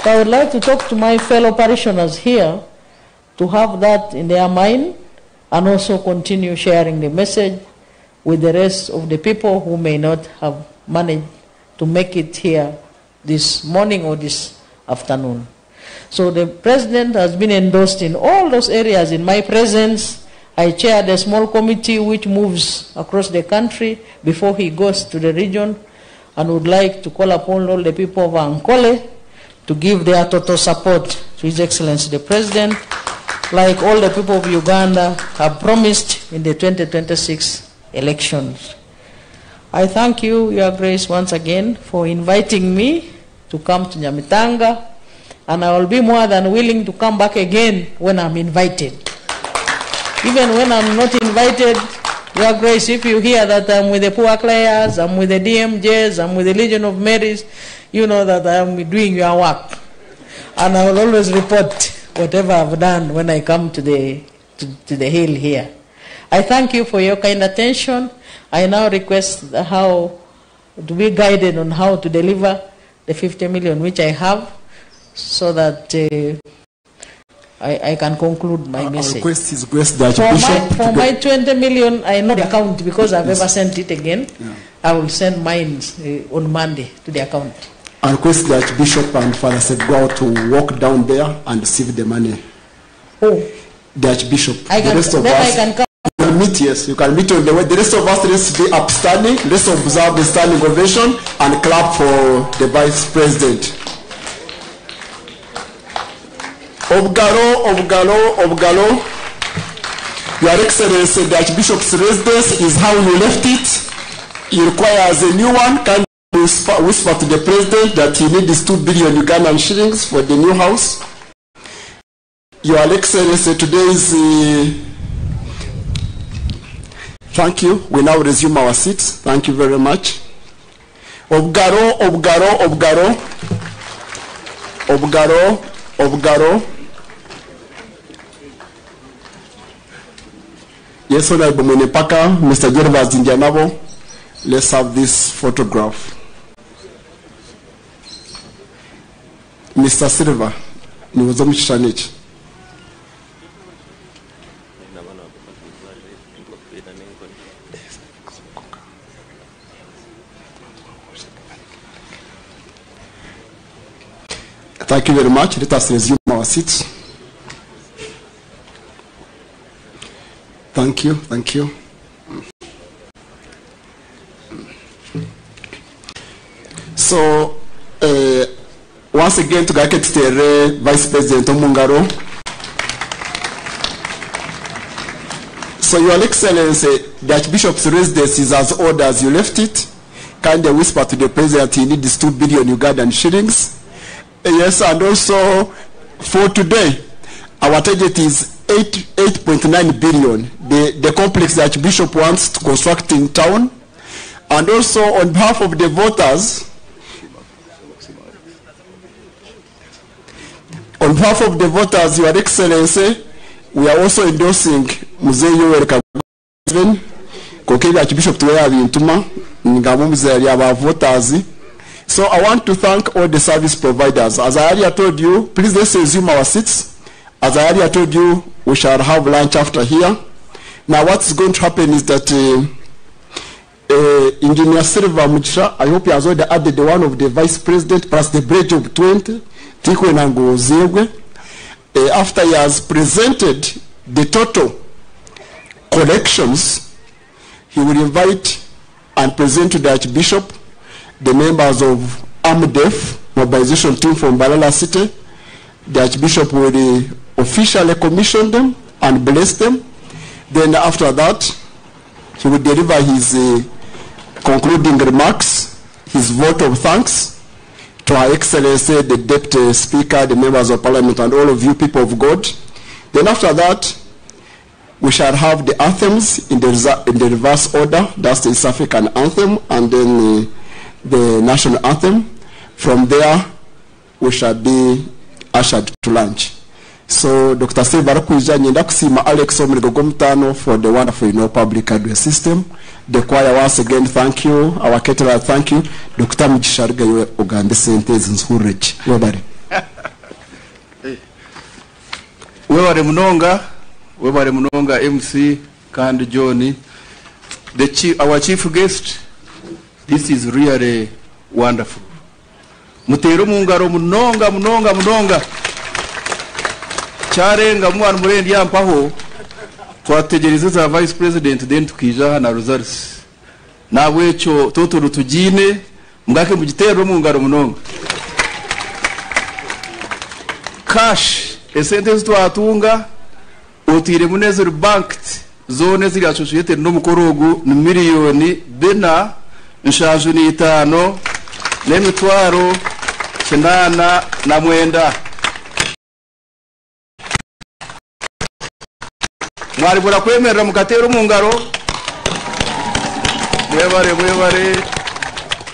So I would like to talk to my fellow parishioners here to have that in their mind and also continue sharing the message with the rest of the people who may not have managed to make it here this morning or this afternoon. So the president has been endorsed in all those areas. In my presence, I chaired a small committee which moves across the country before he goes to the region, and would like to call upon all the people of Ankole to give their total support to His Excellency the President, like all the people of Uganda have promised in the 2026 elections. I thank you, Your Grace, once again for inviting me to come to Nyamitanga, and I will be more than willing to come back again when I'm invited. Even when I'm not invited, Your Grace, if you hear that I'm with the Poor Clares, I'm with the DMJs, I'm with the Legion of Marys, you know that I am doing your work. And I will always report whatever I've done when I come to the to the hill here. I thank you for your kind attention. I now request how to be guided on how to deliver the 50 million which I have so that I can conclude my message. I request His Grace the Archbishop. For my 20 million, I know the account because I've ever sent it again. Yeah. I will send mine on Monday to the account. I request the Archbishop and Father Sebgwao to walk down there and receive the money. Oh. The Archbishop. I the rest of us. I can come. You can meet, yes. You can meet on the way. The rest of us, let's be upstanding. Let's observe the standing ovation and clap for the Vice President. Obgaro, Obgaro, Obgaro. Your Excellency, the Archbishop's residence is how you left it. He requires a new one. Can you whisper to the President that he needs 2 billion Ugandan shillings for the new house? Your Excellency, today is... Thank you. We now resume our seats. Thank you very much. Obgaro, Obgaro, Obgaro. Obgaro, Obgaro. Yes, Honorable Mwenepaka, Mr. Gervas Indianabo. Let's have this photograph. Mr. Silva, niwuzo. Thank you very much. Let us resume our seats. Thank you. Thank you. So, once again, to Gaketere, Vice President Omungaro. So, Your Excellency, the Archbishop's residence is as old as you left it. Kindly whisper to the President he needs 2 billion Ugandan shillings. Yes, and also for today, our target is 8.9 billion. The complex the Archbishop wants to construct in town. And also on behalf of the voters, Your Excellency, we are also endorsing Mzee Yoweri Kaguta Kokebi Archbishop Tuweya Bintuma, Ngamu Mzee aba voters. So I want to thank all the service providers. As I earlier told you, please let's resume our seats. As I earlier told you, we shall have lunch after here. Now what's going to happen is that Engineer Silva Mugisha, I hope he has already added the one of the Vice President plus the bridge of 20, Tikwe Nango Zebwe. After he has presented the total collections, he will invite and present to the Archbishop the members of AMDEF, mobilization team from Balala City. The Archbishop will officially commission them and bless them. Then after that, he will deliver his concluding remarks, his vote of thanks to Her Excellency, the Deputy Speaker, the members of Parliament, and all of you people of God. Then after that, we shall have the anthems in the reverse order. That's the East African anthem, and then the national anthem. From there, we shall be ushered to lunch. So, Dr. Silva Rakuija, nyenda kusima Alex Omrigo Gomtano for the wonderful public address system. The choir, once again, thank you. Our caterer, thank you. Dr. Mugisha iwe ugambe sente zinzhureji. Webare. Webare munonga MC kandi John, the chief, our chief guest. This is really wonderful. Mutere mungaro munonga munonga munonga. Kyarenga mwana murendi yampaho twategereza za Vice President then tukija na results. Nabwecho totoro tugine mugake mugitero mungaro munonga. Cash esente twatunga otire munezero bank zone ziri associated no mukorogo ni miliyoni bena 75 n'emitwaro 89. Mwari bura kwemerera mukatera mungaro. Mwebare mwebare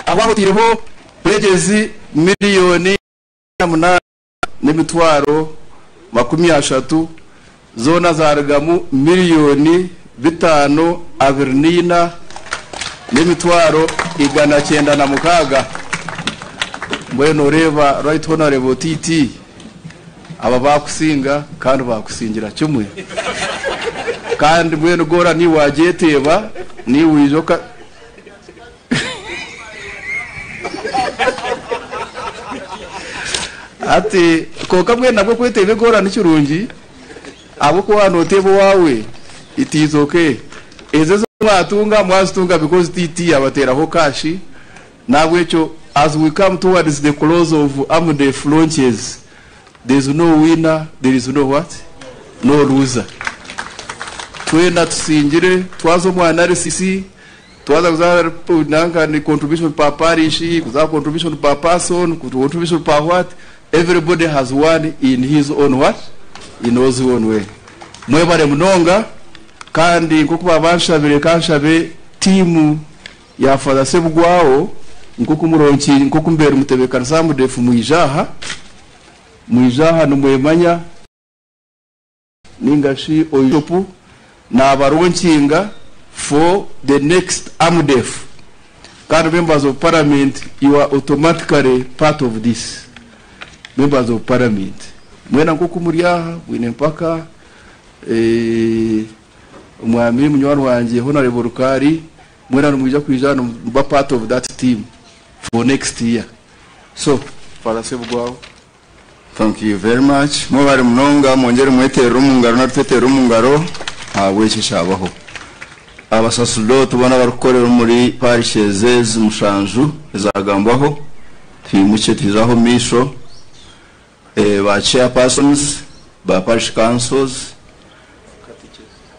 abahutireho pledges miliyoni 8 n'emitwaro 30. Zoona zarugamu miriyoni 524 n'emitwaro 906. Mbwenu oreeba Right Honourable TT, aba baakusinga kandi baakusingira kimwe. Kandi mbwenu goora niiwe waagyeteeba, niiwe oija oka. Hati kwonka mbwenu nabwo kweteeba egoora ni kirungi ahabw'okuba waaba nooteeba owaawe it is okay. Ezo ezi mwatunga mwazitunga because TT yabateeraho cash n'ahabw'ekyo as we come towards the close of AMDEF launches there is no winner there is no what? No loser. Twena tusingire twaza omu analysis Twaza kuza nanka ni contribution per parish, kuza contribution per person, contribution per what, everybody has won in his own what? In his own way. Mwebare munonga kandi nk'oku babanshabire kanshabe tiimu ya Father Ssebugwawo nk'oku muronki nk'oku mbeire mutebekanisa amudefu mwije aha, mwije aha nimwemanya. Ninga shi oishopu nabaronkinga for the next AMDEF kandi members of parliament you are automatically part of this members of parliament mwena nkoku muri aha mwine mpaka omwami munywani wangye Honourable Rukari mwena nimwija kwija hanu muba part of that team for next year so Father Ssebugwawo. Thank you very much. Mwebare munonga mwongyere mweterere omu ngaro nari tweterere omu ngaro ahabw'eki ekyabaho. Abasaserdoti boona abarikukorera omuri parishes ezi mushanju ezagambwaho twimukye twije aho omu maisho. Ba chairpersons ba parish councils,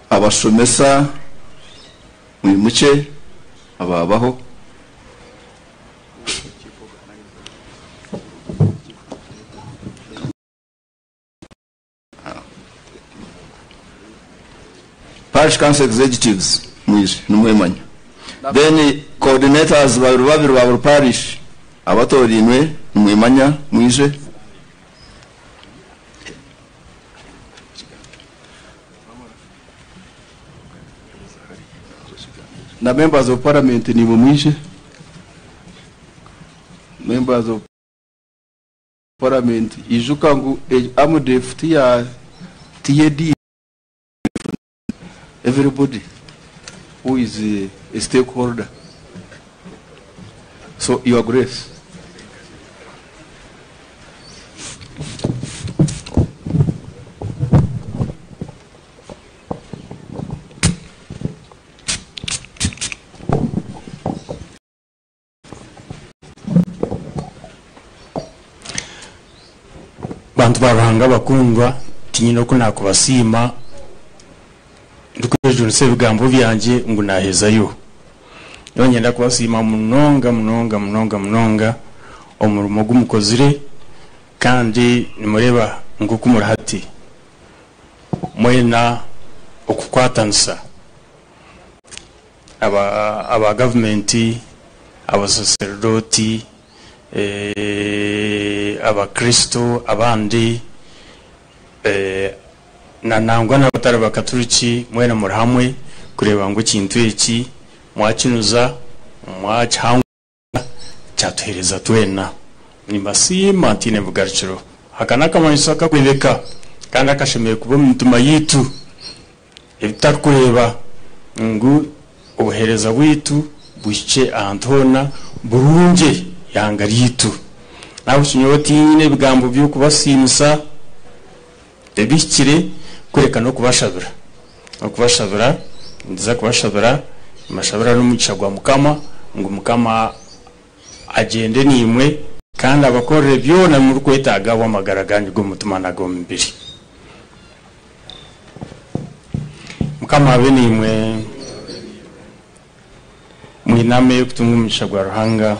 abashomesa mwimukye ababaho. Parish Council Executives mwije nimwemanya. Then coordinators babiri babiri ba buri parish abatorainwe nimwemanya mwije. Na members of parliament nimwe mwije. Members of parliament ijuka ngu AMDEF tiya tiyediini everybody who is a stakeholder. So your grace. Bantu ba Ruhanga abakundwa, tinyine oku naakubasiima ndikwejunisa ebigambo byangye ngu naahezayo. Nyowe niinyenda kubasiima munonga munonga munonga munonga omurimo ogu mukozire kandi nimureeba nk'oku muri hati mwena okukwatanisa aba aba gavumenti, abasaserdooti, Abakristo abandi na nangwa n'abatari Bakaturiki mwena muri hamwe kureeba ngu ekintu eki mwakinuza, mwakihangura kyatuheereza twena. Nimbasiima ntaine bugarukiro. Aka n'akamanyiso akakureebeka kandi akashemereire kuba omu mitima yaitu ebi tutarikureeba ngu obuheereza bwaitu buhikye ahantu hoona burungye eihanga ryaitu. N'ahabw'ekyo nyowe tinyine ebigambo by'okubasiimisa ebihikire kureka n'okubashabira. N'okubashabira, ninza kubashabira, nimbashabira n'omugisha gwa Mukama ngu Mukama agyende naimwe kandi abakorere byona ebi murikwetaaga ahabw'amagara gaanyu g'omutima n'ag'omubiri. Mukama abe naimwe. Mwiname kutunga omugisha gwa Ruhanga.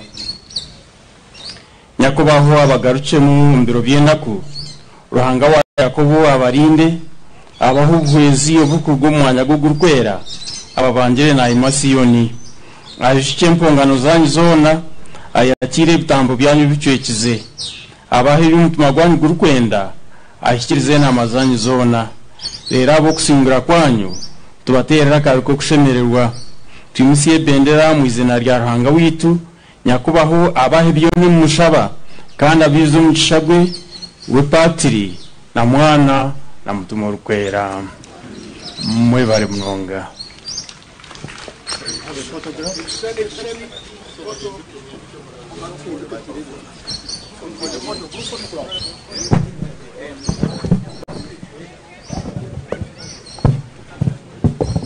Nyakubaho abagarukyemu omu biro by'enaku, Ruhanga wa Yakobo abarinde, abahe obuhwezi oburikuruga omu mwanya gwe ogurikwera, ababangire naayema Siyooni. Aijukye empongano zaanyu zoona, ayakiire ebitambo byanyu ebicwekize. Abahe ebi omutima gwanyu gurikwenda, ahikiirize enaama zaanyu zoona. Reero ahabw'okusingura kwanyu tubateerere akaari k'okushemererwa. Twimutsye ebendera omu iziina rya Ruhanga waitu, Nyakubaho abahe byona ebi mumushaba, kandi abaijuze omugisha gwe, we Patiri na Mwana na Mutima Orikwera. Mwebare munonga.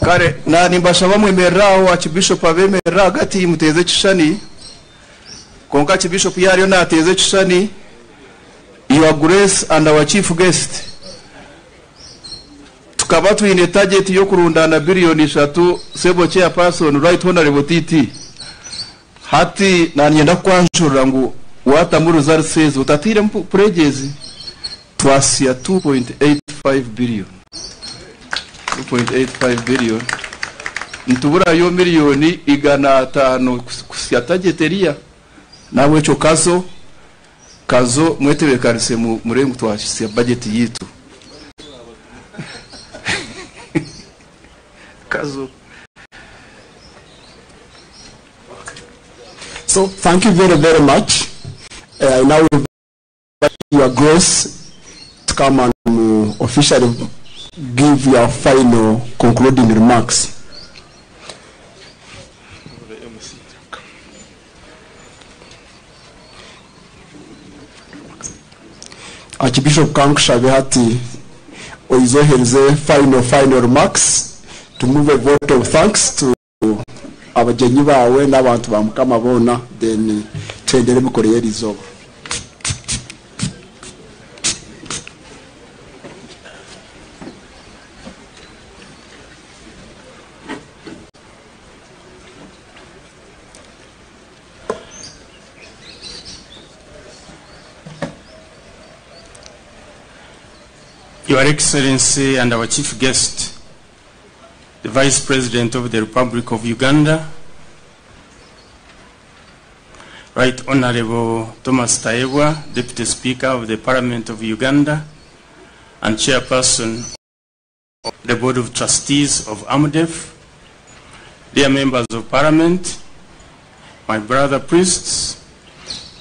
Kare na nimbashaba mwemerere aho Archbishop abemerere ahagati muteeze ekishushani kwonka Archbishop yaariyo nateeza ekishushani Your Grace and our Chief Guest tukaba twine target y'okurundaana billion ishatu Sebo Chairperson Right Honourable TT hati nanyenda kukwanjurira ngu watamu results ezi otatairemu pledges twasya 2.85 billion. 2.85 billion nituburayo miliyoni 500 kusya target eriya nahabwekyo Kazo Kazo mwetebekanise murebe ngu twasya budget yitu. Kazo. So thank you very, very much. I now invite Your Grace to come and officially give your final concluding remarks. Archbishop Kankushabe hati oizohereze final remarks to move a vote of thanks to abagyenyi baawe n'abantu ba Mukama boona, then twendere emikoro y'erizooba. Your Excellency and our chief guest, the Vice President of the Republic of Uganda, Right Honorable Thomas Tayebwa, Deputy Speaker of the Parliament of Uganda and Chairperson of the Board of Trustees of AMDEF, dear members of Parliament, my brother priests,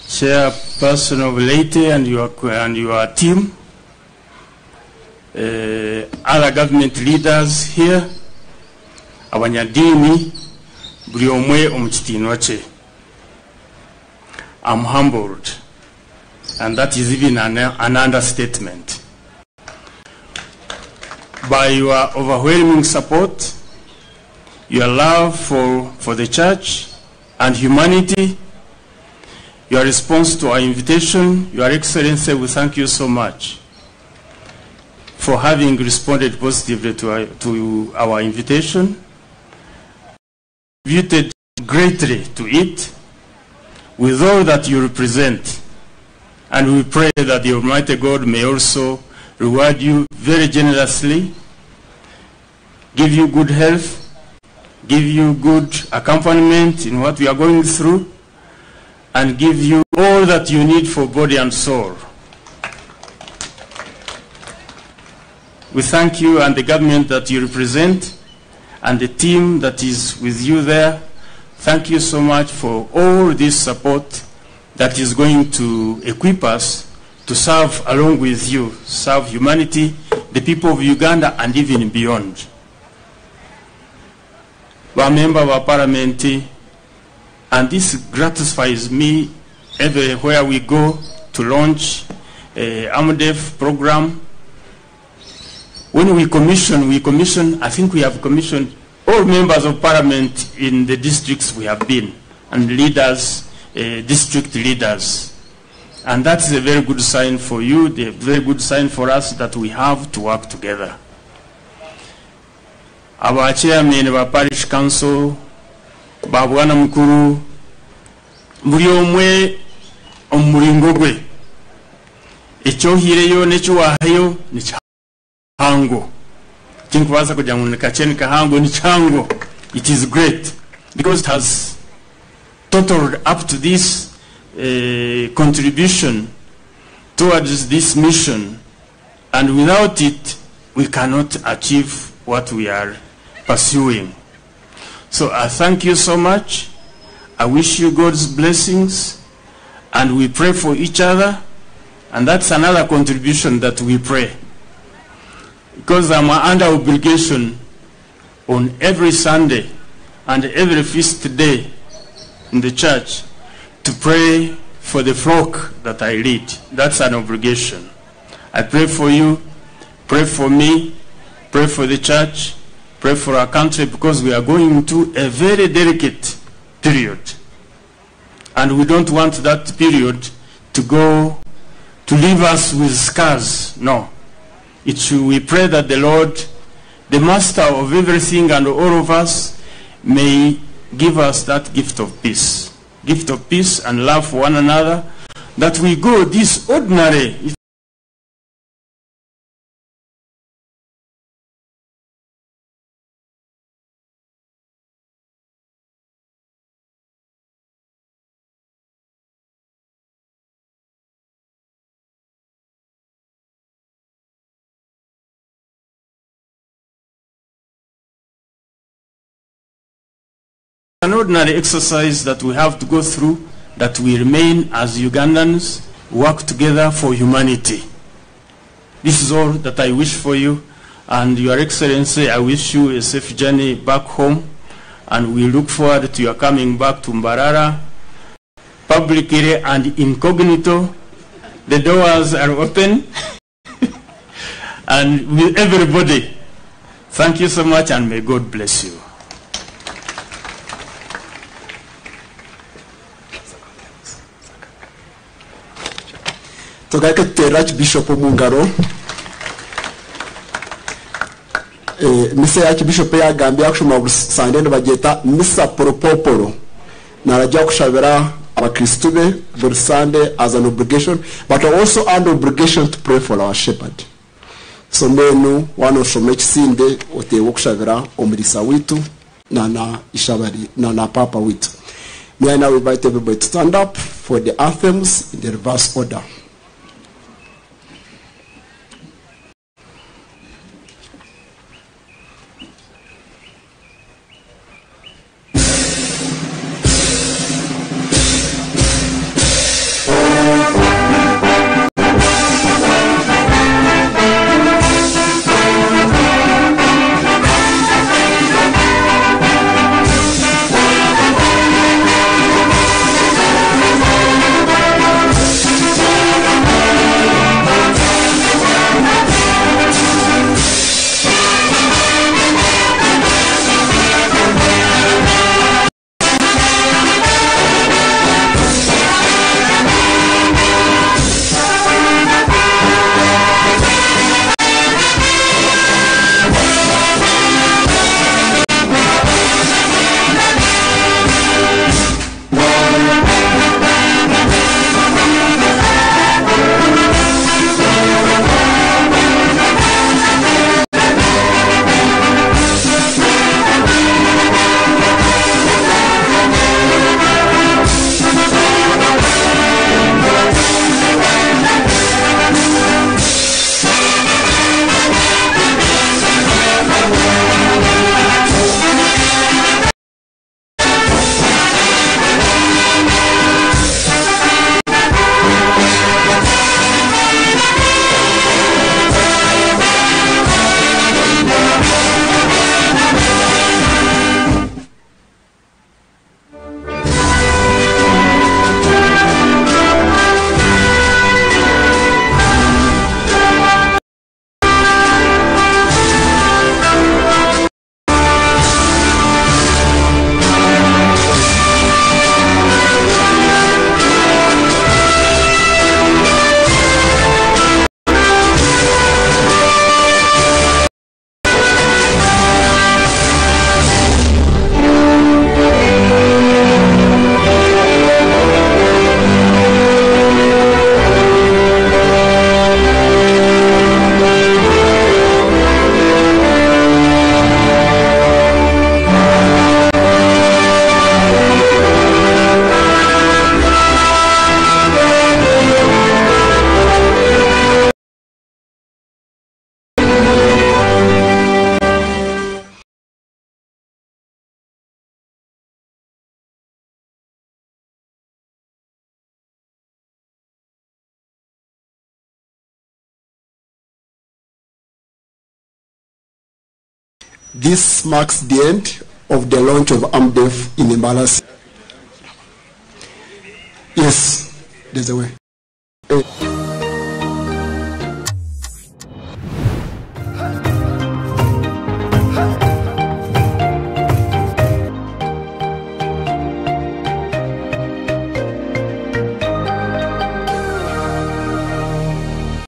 Chairperson of Laity and your team, other government leaders here, abanyadini, buri omwe omu kitiinwa kye. I'm humbled, and that is even an understatement. By your overwhelming support, your love for the church and humanity, your response to our invitation, Your Excellency, we thank you so much for having responded positively to our invitation, contributed greatly to it, with all that you represent. And we pray that the Almighty God may also reward you very generously, give you good health, give you good accompaniment in what we are going through, and give you all that you need for body and soul. We thank you and the government that you represent and the team that is with you there. Thank you so much for all this support that is going to equip us to serve along with you, serve humanity, the people of Uganda, and even beyond. We are member of our parliament, and this gratifies me everywhere we go to launch a AMDEF program. When we commission, I think we have commissioned all members of parliament in the districts we have been, and leaders, district leaders. And that is a very good sign for you, a very good sign for us that we have to work together. Our chairman of our parish council, Babwana Mukuru, buri omwe omu muringo gwe, ekyohireyo n'ekiwahayo ni kihango. Tinkubaasa kugira ngu ni kakye ni kahango, ni kihango. It is great because it has totaled up to this contribution towards this mission, and without it we cannot achieve what we are pursuing. So I thank you so much. I wish you God's blessings, and we pray for each other, and that's another contribution that we pray. Because I'm under obligation on every Sunday and every feast day in the church to pray for the flock that I lead. That's an obligation. I pray for you, pray for me, pray for the church, pray for our country, because we are going into a very delicate period. And we don't want that period to go to leave us with scars. No. It should, we pray that the Lord, the master of everything and all of us, may give us that gift of peace. Gift of peace and love for one another, that we go this ordinary, an ordinary exercise that we have to go through, that we remain as Ugandans, work together for humanity. This is all that I wish for you. And Your Excellency, I wish you a safe journey back home. And we look forward to your coming back to Mbarara, publicly and incognito. The doors are open. And with everybody, thank you so much, and may God bless you. Tugaruke tuteere Archbishop omu ngaro. Misa ya Archbishop eyagambire yakushoma buri Sande nibagyeta Misa Poropoporo. Naragira kushabira abakristu be buri Sunday as an obligation, but also an obligation to pray for our shepherd. So mbwenu wanoshoma ekisinde oteebwe okushabira omurisa witu na ishabari na papa witu. May I now invite everybody to stand up for the anthems in the reverse order. This marks the end of the launch of AMDEF in Mbarara. Yes, there's a way.